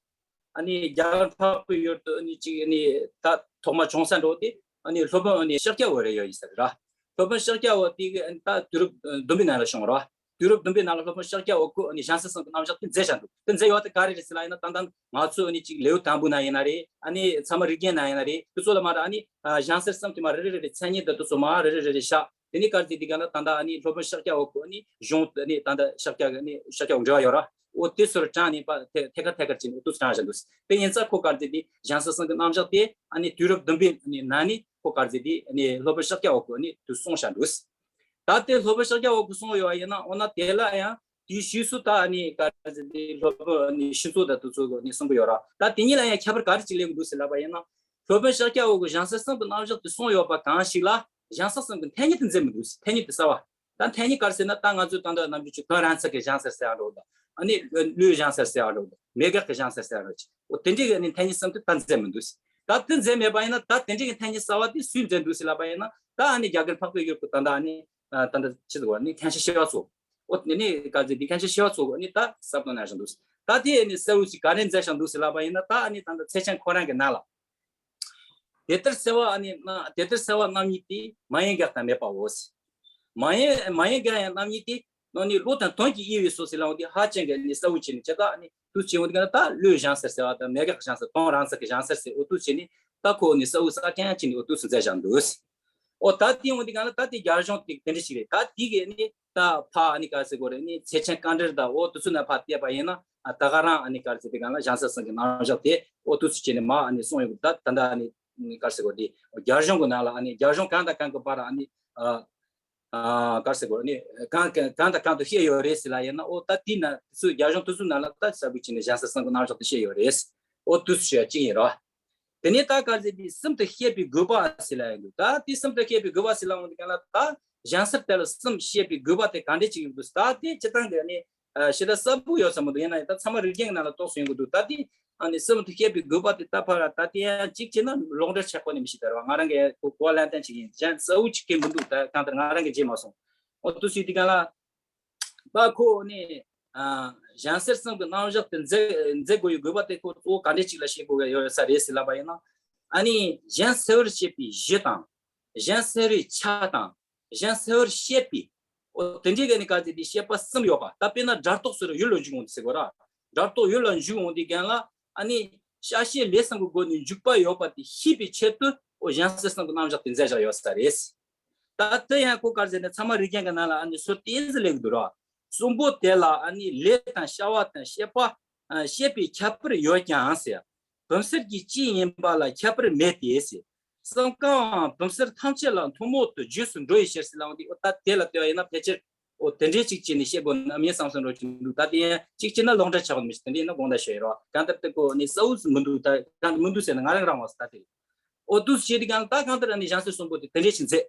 ཨ་ནི་རྒྱ་གར་འཕགས་པའི་ཡུལ་དུ་ཨ་ནི་ཅིག་ཨ་ནི་ད་ཐོག་མ་བྱུང་ས་འགྲོ་དེ་ཨ་ནི་སློབ་དཔོན་ཨ་ནི་ཤཱཀྱ་འོད་རེད་ཡོད་ཡིན་ས་རེད་ར། སློབ་དཔོན་ཤཱཀྱ་འོད་དེ་གི་ཨ་ནི་ད་དུས་རབས་བདུན་པའི་ནང་ལ་བྱུང་བ་ར། དུས་རབས་བདུན་པའི་ནང་ལ་སློབ་དཔོན་ཤཱཀྱ་འོད་ཁོས་ཨ་ནི་གཞན་སེལ་གསུམ་གྱི་རྣམ་གཞག་དེ་མཛད་བཞག་འདུག་དེ་མཛད་ཡོད་དེ་ག་རེ་རེད་ཟེར་ལབ་ཡིན་ན། ད་ལྟ་ང་ཚོ་ཨ་ནི་ཅིག་ལེའུ་དང་པོའི་ནང་ཡིན་ན་རེད། ཨ་ནི་ཚད་མ་རིགས་རྒྱན་ནང་ཡིན་ན་རེད། དེ་ཚོ་ལ་མ་ར་ཨ་ནི་གཞན་སེལ་གསུམ་དེ་མ་རེ་རེ་རེ་མཚན་ཉིད་དང་དེ་ཚོ་མ་རེ་རེ་རེ་བཞག་དེ་ནི་ག་རེ་ཟེར་དེ་ག་ན་ད་ལྟ་ཨ་ནི་སློབ་དཔོན་ཤཱཀྱ་འོད་ཁོ་ཨ་ནི་གཞུང་དེ་ནི་ད་ལྟ་ཤཱཀྱ་ཨ་ནི་ཤཱཀྱ་འོད་འབྲེལ་བ་ཡོད་ར། འོ་དེ་ཚོར་དྲངས་ནས་པ་ཐད་ཐད་ཀར་ཐད་ཀར་ཅིག་འོ་དུས་དྲངས་བཞག་འདུག་དེ་ཡིན་ཙང་ཁོ་ག་རེ་ཟེར་དེ་གཞན་སེལ་གསུམ་གྱི་རྣམ་གཞག་དེ་ཨ་ནི་དུས་རབས་བདུན་པའི་ནང་ནས་ཁོ་ག་རེ་ཟེར་དེ་ཨ་ནི་སློབ་དཔོན་ཤཱཀྱ་འོད་ཁོ་ཨ་ནི་དུ་གསུངས་བཞག་འདུག་ད་ལྟའི་སློབ་དཔོན་ཤཱཀྱ་འོད་ཀྱིས་གསུངས་ཡོད་པ་ཡིན་ན། འོ་ན་དེ་ལ་ཡང་དེའི་ཕྱིས་སུ་ད་ནི་ག་རེ་ཟེར་དེ་སློབ་དཔོན་ནི་ཤེས་རྩོལ་དང་དེ་ཚོ་གིས་ནི་གསུང་གི་ཡོད་ར། ད་དེ་གཉིས་ལ་ཡང་ཁྱད་པར་ག་རེ་ཅིག་སླེབས་ཀྱི་འདུག་ཟེར་ལབ་པ་ཡིན་ན། སློབ་དཔོན་ཤཱཀྱ་འོད་ཀྱིས་གཞན་སེལ་གསུམ་གྱི་རྣམ་གཞག་དེ་གསུངས་ཡོད་པ་གང་ཞིག་ལ་གཞན་སེལ་གསུམ་གྱི་མཚན་ཉིད་དེ་མཛད་མི་འདུག་མཚན་ཉིད་དེ་གསལ་བ། ད་མཚན་ཉིད་ག་རེ་ཟེར་ན། ད་ང་ཚོས་ད་ལྟ་ནམ་རྒྱུན་ཅིག་དོན་རང་མཚན་གྱི་གཞན་སེལ་ཟེར་ཡ་འདྲ་བོ་དང་། ཨ་ནི་བློའི་གཞན་སེལ་ཟེར་ཡ་འདྲ་བོ་དང་། མེད་དགག་གི་གཞན་སེལ་ཟེར་ཡ་འདྲ་བོ་ཅིག་འོ་དེ་འདྲའི་གི་ནི་མཚན་ཉིད་གསུམ་དེ་ད་མཛད་མི་འདུག་ད་དེ་མཛད་མེད་པ་ཡིན་ན། ད་དེ་འདྲའི་གི་མཚན་ཉིད་གསལ་བ་དེ་སུས་མཛད་འདུག་ཟེར་ལབ་པ་ཡིན་ན། ད་ཨ་ནི་རྒྱ་གར་འཕགས་པའི་ཡུལ་གྱི་ད་ལྟ་ཨ་ནི་ད་ལྟ་ཅི་ཟེར་བ་ནི་མཁན་ཆེན་ཤེས་རབ་འཚོ། འོ་དེ་ནས་ག་ཟེར་དེ་ཁན་ཆེ་ཤེས་པ་ཚོ་གི་ནི་ད་ཟབ་དང་ན་བཞིན་འདུག་ད་དེ་ནི་གསལ་བོ་ཞིག་ག་རེ་མཛད་བཞིན་འདུག་ཟེར་ལབ་པ་ཡིན་ན། ད་ནི་ད་ལྟ་ཚེ་ཆེན་ཁོ་རང་གི་ནང་ལ། དེ་ལྟར་གསལ་བ་ཨ་ནི་དེ་ལྟར་གསལ་བ་རྣམ་གཉིས་ཏེ། མ་ཡིན་དགག་དང་མེད་པའོ། མ་ཡིན་མ་ཡིན་དགག་ཡང་རྣམ་གཉིས་ཏེ། ནང་ནི་བློ་དང་དོན་གྱི་དབྱེ་བས་སོ་ཟེར་ལབ་འོང་དེ་ཧ་ཅང་གི་ནི་གསལ་བོ་བྱས་ནས་ཇི་ལྟར་ཨ་ནི་དུས་བྱས་འོང་དེ་ག་ན་ད་བློའི་བཞེངས་གསལ་ཟེར་བ་དང་མེད་དགག་གི་བཞེངས་གསལ་དོན་རང་མཚན་གྱི་བཞེངས་གསལ་ཟེར་འོ་དུས་བྱས་ནས་ད་ཁོ་ནི་གསལ་བོ་གསལ་རྐྱང་བྱས་ནས་འོ་དུས་སུ་མཛད་བཞག་འདུག་འོ་ད་དེ་འོང་དེ་ག་ན་ད་དེ་རྒྱ་གཞུང་དེ་དེ་འདྲ་ཞིག་རེད། ད་དེ་གི་ནི་ད་ཕ་ཨ་ནི་ག་རེ་ཟེར་དགོས་རེད། ནི་ཚེ་ཆེན་བཀའ་འགྲེལ་དང་འོ་དུས་ཚོད་ན་ཕ་བལྟས་པ་ཡིན་ན་ད་ག་རང་ཨ་ནི་ག་རེ་ཟེར་དེ་ག་ལ་བཞེངས་གསལ་གསུམ་གྱི་རྣམ་གཞག་དེ་འོ་དུས་སུ་བྱས་ནས་མ་ཨ་ནི་གསུངས་ཡོད་གི་ད་ད་ད་ཨ་ནི་ག་རེ་ཟེར་དགོས་དེ་རྒྱ་གཞུང་གི་ནང་ལ་ཨ་ནི་རྒྱ་གཞུང་གང་དང་གང་གི་བར་ཨ་ནི་ཨ་ཨ་ག་རེ་ཟེར་དགོས་ནི་གང་གང་གང་དང་གང་དུ་བཤད་ཡོད་རེད་ཟེར་ལ་ཡིན་ན། འོ་ད་དེ་ན་དུས་ཚོད་རྒྱ་གཞུང་དུས་ཚོད་ནང་ལ་ད་གསལ་པོ་བྱས་ནས་བཞེངས་གསལ་གསུམ་གྱི་རྣམ་གཞག་དེ་བཤད་ཡོད་རེད། འོ་དུས་སུ་བཤད་ཡ་གཅིག་ཡིན་རོ། དེ་ནས་ད་ག་ཟེར་དེ་གསུམ་དུ་བཤད་པའི་དགོས་པ་ཟེར་ལ་ཡོང་འདུག་ད་དེ་གསུམ་དུ་བཤད་པའི་དགོས་པ་ཟེར་ལ་འོང་དུས་ག་ལ་ད་བཞེངས་གསལ་དེ་ལ་གསུམ་བཤད་པའི་དགོས་པ་དེ་ག་འདྲས་ཅིག་ཡོང་འདུག་ད་དེ་སྤྱིར་བཏང་གི་ནི་ཞེ་དྲག་གསལ་པོ་ཡོད་ས་མི་འདུག་ཡིན་ན་ཡང་ད་ཚད་མ་རིགས་རྒྱན་གྱི་ནང་ལ་གཏོགས་སུ་ཡོང་གི་འདུག་ད་དེ་ཨ་ནི་གསུམ་དུ་བཤད་པའི་དགོས་པ་དེ་ད་ཕར་ད་དེ་ཡང་གཅིག་བྱས་ན་ལོག་འགྲེལ་ཆགས་པ་ནི་མི་ཤེས་ད་ར་བ། ང་རང་གི་གོ་གོ་བ་ལེན་སྟངས་ཅིག་ཡིན། གཞན་གསལ་བོ་ཅིག་གི་མི་འདུག་ད་གང་ལྟར་ང་རང་གི་བརྗེད་མ་སོང་། འོ་དུས་སུ་དེ་ག་ལ། ད་ཁོ་ནི་བཞེངས་གསལ་གསུམ་གྱི་རྣམ་གཞག་དེ་མཛད་མཛད་དགོས་ཡོད་དགོས་པ་དེ་ཁོ་གཙོ་བོ་ག་འདྲས་ཅིག་ལ་བཤད་དགོས་ཡོད་ས་རེད་ཟེར་ལབ་པ་ཡིན་ན། ཨ་ནི་གཞན་གསལ་བར་བྱེད་པའི་གཞི་དང་། གཞན་གསལ་བའི་ཆ་དང་། གཞན་གསལ་བར་བཤད་པའི། འོ་དེ་འདྲའི་ག་ནི་ག་ཟེར་དེ་བཤད་པ་གསུམ་ཡོད་པ། ད་དཔེར་ན་སྒྲ་རྟོག་ཟེར་ཡུལ་ལ་འཇུག་འོང་དུས་ཟེར་དགོས་ར། སྒྲ་རྟོག་ཡུལ་ལ་འཇུག་འོང་དུས་ག་ལ་ཨ་ནི་བྱ་བྱེད་ལས་གསུམ་གྱི་སྒོ་ནས་འཇུག་པ་ཡོད་པ་དེ་ཤེས་པའི་ཆེད་དུ་འོ་གཞན་གསལ་གསུམ་གྱི་རྣམ་གཞག་དེ་མཛད་བཞག་ཡོད་ས་རེད། ད་དེ་ཡང་ཁོ་ག་རེ་ཟེར་ན་ཚད་མ་རིགས་རྒྱན་གྱི་ནང་ལ་ཨ་ནི་ཟུར་ཏོག་ཙམ་སླེབས་ཀྱི་འདུག་ར། གསུམ་པོ་དེ་ལ་ཨ་ནི་ལས་དང་བྱ་བ་དང་བྱེད་པ་ཨ་བྱེད་པའི་ཁྱད་པར་ཡོད་ཀྱང་ཟེར། བུམ་གསལ་གྱི་སྤྱི་ཡིན་པ་ལ་ཁྱད་པར་མེད་དེ་ཟེར། གསུམ་ཀའང་བུམ་གསལ་ཐམས་ཅད་ལ་ཐུན་མོང་དུ་རྗེས་སུ་འགྲོ་བའི་ཕྱིར་ཟེར་ལ་འོང་དུས་འོ་ད་དེ་ལ་ལྟོས་པ་ཡིན་ན་ཕལ་ཆེར་འོ་དེ་འདྲའི་གཅིག་བྱས་ནས་བཤད་དགོས་ནམ་ཡིན་བསམ་བསམ་འགྲོ་གི་འདུག་ད་དེ་ཡང་གཅིག་བྱས་ན་ལོག་འགྲེལ་ཆགས་མི་ཤེས། དེ་འདྲ་ཡིན་ན་དགོངས་དག་ཞུ་ཡི་རོགས། གང་ལྟར་དེ་ཁོ་ནི་གསལ་བོ་མི་འདུག་ད་གང་མི་འདུག་ཟེར་ན་ང་རང་རང་བ་ཟེར་ད་དེ། འོ་དུས་བྱས་དེ་གང་ལ་ད་གང་ལྟར་ཨ་ནི་བཞེངས་གསལ་གསུམ་པོ་དེ་དེ་འདྲས་ཤིག་མཛད།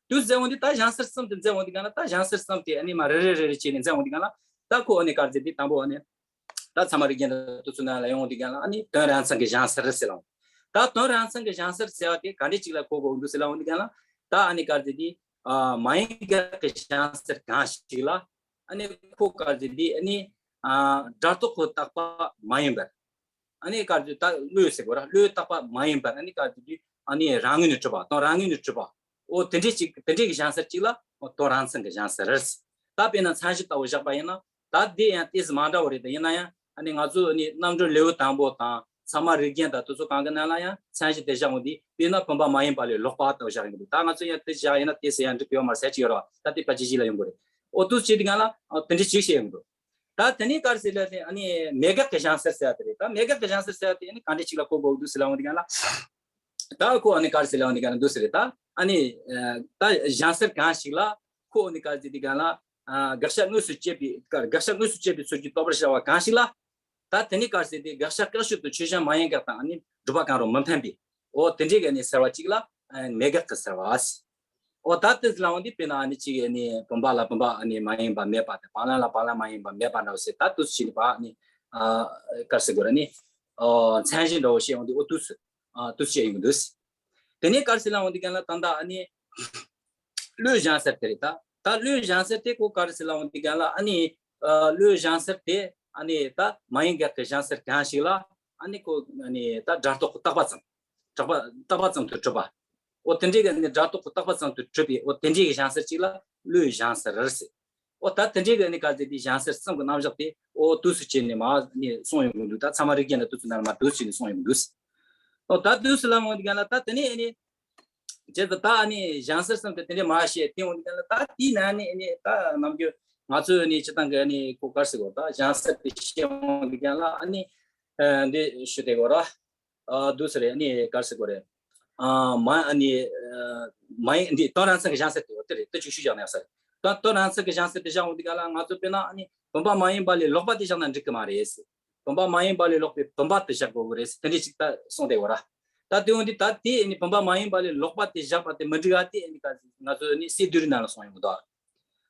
དུས་མཛད་འོང་དུས་ད་བཞེངས་གསལ་གསུམ་དེ་མཛད་འོང་དུས་གང་ལ་ད་བཞེངས་གསལ་གསུམ་དེ་ཨ་ནི་མ་རེ་རེ་རེ་རེ་བྱས་ནས་མཛད་འོང་དུས་གང་ལ་ད་ཁོ་ཨ་ནི་ག་རེ་ཟེར་དེ་དང་པོ་ཨ་ནི་ད་ཚད་མ་རིགས་རྒྱན་དང་དུས་ཚོད་ནང་ལ་ཡོང་འོང་དུས་གང་ལ་ཨ་ནི་དོན་རང་མཚན་གྱི་བཞེངས་གསལ་ཟེར་ལ་འོང་། ད་དོན་རང་མཚན་གྱི་བཞེངས་གསལ་ཟེར་བ་དེ་ག་འདྲས་ཅིག་ལ་གོ་དགོས་འདུག་ཟེར་ལ་འོང་དུས་གང་ལ་ད་ཨ་ནི་ག་རེ་ཟེར་དེ་མ་ཡིན་དགག་གི་བཞེངས་གསལ་གང་ཞིག་ལ་ཨ་ནི་ཁོ་ག་རེ་ཟེར་དེ་ཨ་ནི་སྒྲ་རྟོག་གི་རྟག་པ་མ་ཡིན་པར། ཨ་ནི་ག་རེ་ད་བློས་ཟེར་དགོས་ར། བློའི་རྟག་པ་མ་ཡིན་པར་ཨ་ནི་ག་རེ་ཨ་ནི་རང་ངོས་ནས་གྲུབ་པ་དང་རང་ངོས་ནས་གྲུབ་པ། འོ་དེ་འདྲས་ཅིག་དེ་འདྲས་ཀྱི་བཞེངས་གསལ་ཅིག་ལ་འོ་དོན་རང་མཚན་གྱི་བཞེངས་གསལ་རེད། ད་དཔེར་ན་མཚན་གཞི་ལྟ་བུ་བཞག་པ་ཡིན་ན་ད་དེ་ཡང་ཏོག་ཙམ་མ་འདྲ་བ་རེད། ད་ཡིན་ན་ཡང་ཨ་ནི་ང་ཚོ་ནི་རྣམ་འགྲེལ་ལེའུ་དང་པོ་དང་ཚད་མ་རིགས་རྒྱན་དང་དེ་ཚོ་གང་གི་ནང་ལ་ཡང་མཚན་གཞི་དེ་བཞག་འོང་དུས་དཔེར་ན་བུམ་པ་མ་ཡིན་པ་ལས་ལོག་པ་ལྟ་བུ་བཞག་ཡོང་གི་འདུག་ད་ང་ཚོ་ཡང་དེ་བཞག་ཡིན་ན་ཏོག་ཙམ་ཡང་འགྲིག་གི་ཡོད་མ་རེད་ཟེར་གྱི་ཡོད་ར། ད་དེ་ཕལ་ཆེར་གཞི་ལ་ཡོང་གི་རེད། འོ་དུས་བྱས་དེ་གང་ལ་འོ་དེ་འདྲས་ཅིག་བཤད་ཡོང་གི་འདུག་ད་དེ་ནས་ག་རེ་ཟེར་ལ་དེ་ཨ་ནི་མེད་དགག་གི་བཞེངས་གསལ་ཟེར་བ་དེ་རེད། ད་མེད་དགག་གི་བཞེངས་གསལ་ཟེར་བ་དེ་ཨ་ནི་ག་འདྲས་ཅིག་ལ་གོ་དགོས་འདུག་ཟེར་ལ་འོང་དུས་གང་ལ། ད་ཁོ་ཨ་ནི་ག་རེ་ཟེར་ལ་འོང་དུས་གང་ལ་འདུག་ཟེར་རེད། ད་ཨ་ནི་ད་བཞེངས་གསལ་གང་ཞིག་ལ་ཁོ་ཨ་ནི་ག་རེ་ཟེར་དུས་གང་ལ་དགག་བྱ་དངོས་སུ་བྱེད་པའི་དགག་བྱ་དངོས་སུ་བྱེད་པའི་ཚུལ་གྱིས་རྟོགས་པར་བྱ་བ་གང་ཞིག་ལ། ད་དེ་ནས་ག་རེ་ཟེར་དུས་དགག་བྱ་བཀག་ཕྱིར་དུ་ཆོས་ཅན་མ་ཡིན་དགག་དང་ཨ་ནི་སྒྲུབ་པ་གང་རུང་མི་འཕེན་པའི། འོ་དེ་འདྲའི་གི་ནི་ཟེར་བ་གཅིག་ལ་མེད་དགག་གི་ཟེར་བ། འོ་ད་དེ་ལ་འོང་དུས་དཔེར་ན་ཨ་ནི་གཅིག་ནི་བུམ་པ་ལ་བུམ་པ་ཨ་ནི་མ་ཡིན་པ་མེད་པ་དང་བ་ལང་ལ་བ་ལང་མ་ཡིན་པ་མེད་པ་འདྲ་བོ་ཟེར། ད་དུས་ཕྱིན་པ་ནི་ག་རེ་ཟེར་དགོས་ར་ནི་མཚན་གཞི་འདྲ་བོ་བཤད་འོང་དུས་འོ་དུས་དུས་བཤད་ཡོང་གི་འདུག་དེ་ནས་ག་རེ་ཟེར་ལ་འོང་དུས་གང་ལ་ད་ལྟ་ཨ་ནི་བློའི་བཞེངས་གསལ་དེ་རེད། ད་ད་བློའི་བཞེངས་གསལ་དེ་ཁོ་ག་རེ་ཟེར་ལ་འོང་དུས་གང་ལ་ཨ་ནི་བློའི་བཞེངས་གསལ་དེ་ཨ་ནི་ད་མ་ཡིན་དགག་གི་བཞེངས་གསལ་གང་ཞིག་ལ་ཨ་ནི་ཁོ་ཨ་ནི་ད་སྒྲ་རྟོག་གི་རྟག་པ་ཙམ། གྲགས་པ་རྟག་པ་ཙམ་དུ་གྲུབ་པ། འོ་དེ་འདྲའི་གི་ནི་སྒྲ་རྟོག་གི་རྟག་པ་ཙམ་དུ་གྲུབ་པའི་འོ་དེ་འདྲའི་གི་བཞེངས་གསལ་གཅིག་ལ་བློའི་བཞེངས་གསལ་ཟེར། འོ་ད་དེ་འདྲའི་གི་ནི་ག་ཟེར་དེ་བཞེངས་གསལ་གསུམ་གི་རྣམ་གཞག་དེ་འོ་དུས་སུ་བྱས་ནས་མ་ནི་གསུངས་ཡོང་གི་འདུག་ད་ཚད་མ་རིགས་རྒྱན་ལ་དུས་སུ་ནར་མ་དུས་སུ་བྱས་ནས་གསུངས་ཡོང་གི་འདུག་འོ་ད་དུས་སུ་ལ་འོང་དེ་ག་ལ་ད་དེ་ནས་ནི་བྱས་ཙང་ད་ནི་བཞེངས་གསལ་གསུམ་དེ་དེ་འདྲའི་མ་བཤད་དེ་འོང་དེ་ག་ལ་ད་དེའི་ནང་ནས་ནི་ད་ནམ་རྒྱུན་ང་ཚོས་ནི་སྤྱིར་བཏང་གི་ནི་གོ་སྐབས་ཟེར་གོ་ད་བཞེངས་གསལ་དེ་བཤད་འོང་དེ་ག་ལ་ནི་འདི་ཞུ་དེ་གོ་ར། ཨ་འདུག་ཟེར་རེད། ཨ་ནི་ག་རེ་ཟེར་དགོས་རེད། ཨ་མ་ཨ་ནི་ཨ་མ་ཡིན་འདི་དོན་རང་མཚན་གྱི་བཞེངས་གསལ་དེ་འོ་དེ་རེད། དེ་ཅིག་ཞུས་བཞག་ན་ཡག་ས་རེད། དོན་དོན་རང་མཚན་གྱི་བཞེངས་གསལ་དེ་བཞག་འོང་དེ་ག་ལ་ང་ཚོ་དཔེར་ན་ཨ་ནི་བུམ་པ་མ་ཡིན་པ་ལས་ལོག་པ་དེ་བཞག་ན་འགྲིག་གི་མ་རེད་ཟེར། བུམ་པ་མ་ཡིན་པ་ལས་ལོག་པའི་བུམ་པ་དེ་བཞག་དགོས་གི་རེད་ཟེར་དེ་འདྲས་ཅིག་ད་གསུངས་བསྡད་ཡོད་ར། ད་དེ་འོང་དེ་ད་དེ་ཨ་ནི་བུམ་པ་མ་ཡིན་པ་ལས་ལོག་པ་དེ་བཞག་པ་དེ་མི་འགྲིག་ག་དེ་ཨ་ནི་ག་ང་ཚོ་ཨ་ནི་སའི་བསྡུས་རིས་ནང་ལ་གསུངས་ཡོང་གི་འདུག་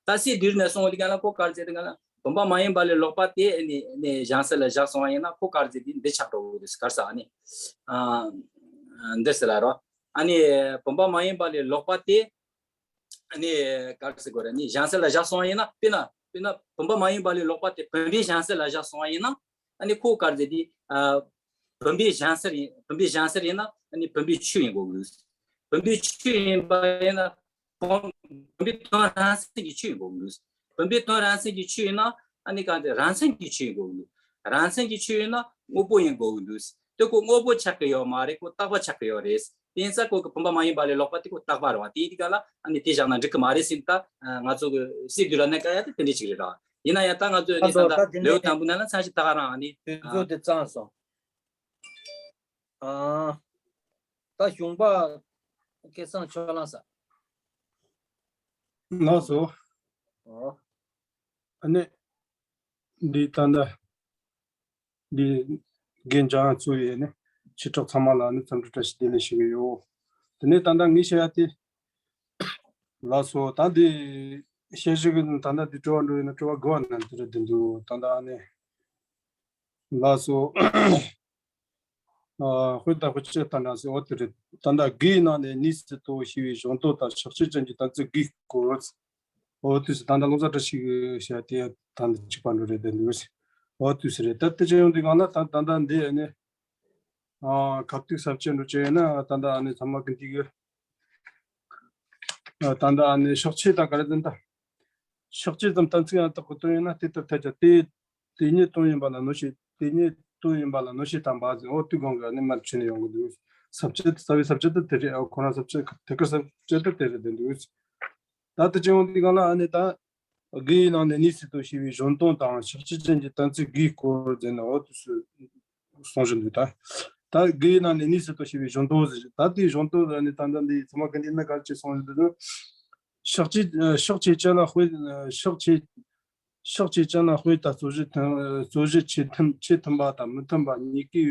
ད་སའི་བསྡུས་རིས་ནས་སོང་བ་དེ་ག་ལ་ཁོ་ག་རེ་ཟེར་དེ་ག་ལ་བུམ་པ་མ་ཡིན་པ་ལས་ལོག་པ་དེ་ནི་ནི་བཞེངས་གསལ་ལ་བཞག་སོང་བ་ཡིན་ན་ཁོ་ག་རེ་ཟེར་དེ་འདི་ཆགས་འགྲོ་གི་རེད་ག་རེ་ཟེར་ཨ་ནི་ཨ་འདིར་ཟེར་ལ་རོ། ཨ་ནི་བུམ་པ་མ་ཡིན་པ་ལས་ལོག་པ་དེ་ཨ་ནི་ག་རེ་ཟེར་དགོས་རེད། ནི་བཞེངས་གསལ་ལ་བཞག་སོང་བ་ཡིན་ན་དཔེར་ན་ དཔེར་ན་བུམ་པ་མ་ཡིན་པ་ལས་ལོག་པ་དེ་བུམ་པའི་གཞན་སེལ་ལ་བཞག་སོང་བ་ཡིན་ན། ཨ་ནི་ཁོ་ག་རེ་ཟེར་དེ། ཨ། བུམ་པའི་གཞན་སེལ་ཡིན། བུམ་པའི་གཞན་སེལ་ཡིན་ན་ཨ་ནི་བུམ་པའི་ཆོས་ཡིན་དགོས་ཀྱི་འདུག་བུམ་པའི་ཆོས་ཡིན་པ་ཡིན་ན། བུམ། བུམ་པའི་དོན་རང་མཚན་གྱི་ཆོས་ཡིན་དགོས་ཀྱི་འདུག་བུམ་པའི་དོན་རང་མཚན་གྱི་ཆོས་ཡིན་ན་ཨ་ནི་ག་དེ་རང་མཚན་གྱི་ཆོས་ཡིན་དགོས་ཀྱི་འདུག་རང་མཚན་གྱི་ཆོས་ཡིན་ན་དངོས་པོ་ཡིན་དགོས་ཀྱི་འདུག་དེ་ཁོ་དངོས་པོ་ཆགས་ཀྱི་ཡོད་མ་རེད། ཁོ་རྟག་པ་ཆགས་ཀྱི་ཡོད་རེད། དེ་ཡིན་ཙང་ཁོ་གི་བུམ་པ་མ་ཡིན་པ་ལས་ལོག་པ་དེ་ཁོ་རྟག་པ་རེད་བ། དེ་ཡིན་དུས་ག་ལ་ཨ་ནི་དེ་བཞག་ན་འགྲིག་གི་མ་རེད་ཟེར་ནས། ད་ང་ཚོ་གི་སི་དུ་ར་ནི་ཀ་ཡ་དེ་དེ་འདྲ་ཞིག་རེད་ར། ཡིན་ན་ཡང་ད་ང་ཚོས་ཨ་ནི་ད་ད་ད་དེ་ལེའུ་ནས་དང་པོ་ནང་ལ་ཚར་ཞིག་ད་ག་རང་ཨ་ནི། དུས་ཚོད་དེ་གཙང་སོང་། ཨ། ད་གཞུང་པ་སྐལ་བཟང་ཕྱོགས་གླང་ས། ལགས་སོ། ཨོ། ཨ་ནི། འདི་ད་ལྟ། འདི། རྒན་འཇམ་དབྱངས་གཙོས་ཡས་ནི་ཆོས་གྲོགས་ཚང་མ་ལ་ནི་འཚམས་འདྲི་བཀྲ་ཤིས་བདེ་ལེགས་ཞུ་གི་ཡོད། དེ་ནས་ད་ལྟ་ངས་བཤད་ཡ་དེ། ལགས་སོ། ད་འདི་བཤད་གཞི་གི་ད་ལྟ་འདི་དྲི་བ་འགྲོ་ཡིན་ན་དྲི་བ་དགུ་བ་ནང་དེ་རེད་འདུག་ད་ལྟ་ཨ་ནི། ལགས་སོ། ཨ། དཔེ་ལྟ་བུ་ཅི་ལྟར་འདྲ་ཟེར། འོ་དེ་རེད། ད་ལྟ་དགེ་བའི་ནང་ནས་གནས་སུ་དོ་ཞེས་པའི་གཞུང་དོན་དང་ཕྱག་ཆད་ཅན་གྱི་དོན་ཚན་དགུའི་སྐོར། འོ་དུས་སུ་ད་ལྟ་ལོ་ཙཱ་བཀྲ་ཤིས་ཀྱིས་བཤད་དེ་ད་ལྟ་གཅིག་པ་འགྲོ་རེད་དེ་འདུག་འོ་དུས་སུ་རེད། ད་དེ་ཅི་ཡོང་དུས་གང་ལ་ད་ད་ལྟ་འདི་ཨ་ནི། ཨ། ཁ་ཐུག་ས་བཅད་འགྲོ་ཅི་ཡོད་ན་ད་ལྟ་ཨ་ནི་ཚང་མ་གི་འདི་གི། ཨ། ད་ལྟ་ཨ་ནི་ཕྱག་ཆད་ད་ག་རེ་ཟེར་ན་ད། ཕྱག་ཆད་ཙམ་དམ་ཚིག་ཡང་དག་པར་བཏོན་ཡོད་ན་དེ་ལྟར་ཐལ་ཀྱང་དེ། དེ་ཉིད་དོན་ཡིན་པ་ལ་གནོད་བྱེད། དེ་ཉིད་དོན་ཡིན་པ་ལ་གནོད་བྱེད་དམ་པ་ཟེར། འོ་དུས་གང་གི་ནི་མར་ཆོས་ནས་ཡོང་གི་འདུག་ས་བཅད་རྩ་བའི་ས་བཅད་དེ་དེ་རེད། འོ་ཁོ་རང་ས་བཅད་ཐད་ཀར་ས་བཅད་དེ་དེ་རེད་དེ་འདུག་ད་དེ་ཅི་ཡོང་དུས་གང་ལ་ཨ་ནི་ད། དགེ་བའི་ནང་ནས་གནས་སུ་དོ་ཞེས་པའི་གཞུང་དོན་དང་ཕྱག་ཆད་ཅན་གྱི་དོན་ཚན་དགུའི་སྐོར་ཟེར་ན་འོ་དུས་སུ། གསུང་བཞིན་འདུག་ད། ད་དགེ་བའི་ནང་ནས་གནས་སུ་དོ་ཞེས་པའི་གཞུང་དོན་ཟེར། ད་དེའི་གཞུང་དོན་ཟེར་ནས་ད་ལྟ་འདི་ཚང་མ་གི་འདི་ན་ག་ཅི་གསུང་བཞིན་འདུག་ཕྱག་ཆད་ཕྱག་ཆད་ཅན་ལ་དཔེ་ཕྱག་ཆད་ཕྱག་ཆད་ཅན་ལ་དཔེ་དང་རྩོད་གཞི་མཐུན་རྩོད་གཞི་ཆེས་མཐུན་ཆེས་མཐུན་པ་དང་མི་མཐུན་པ་གཉིས་ཀའི་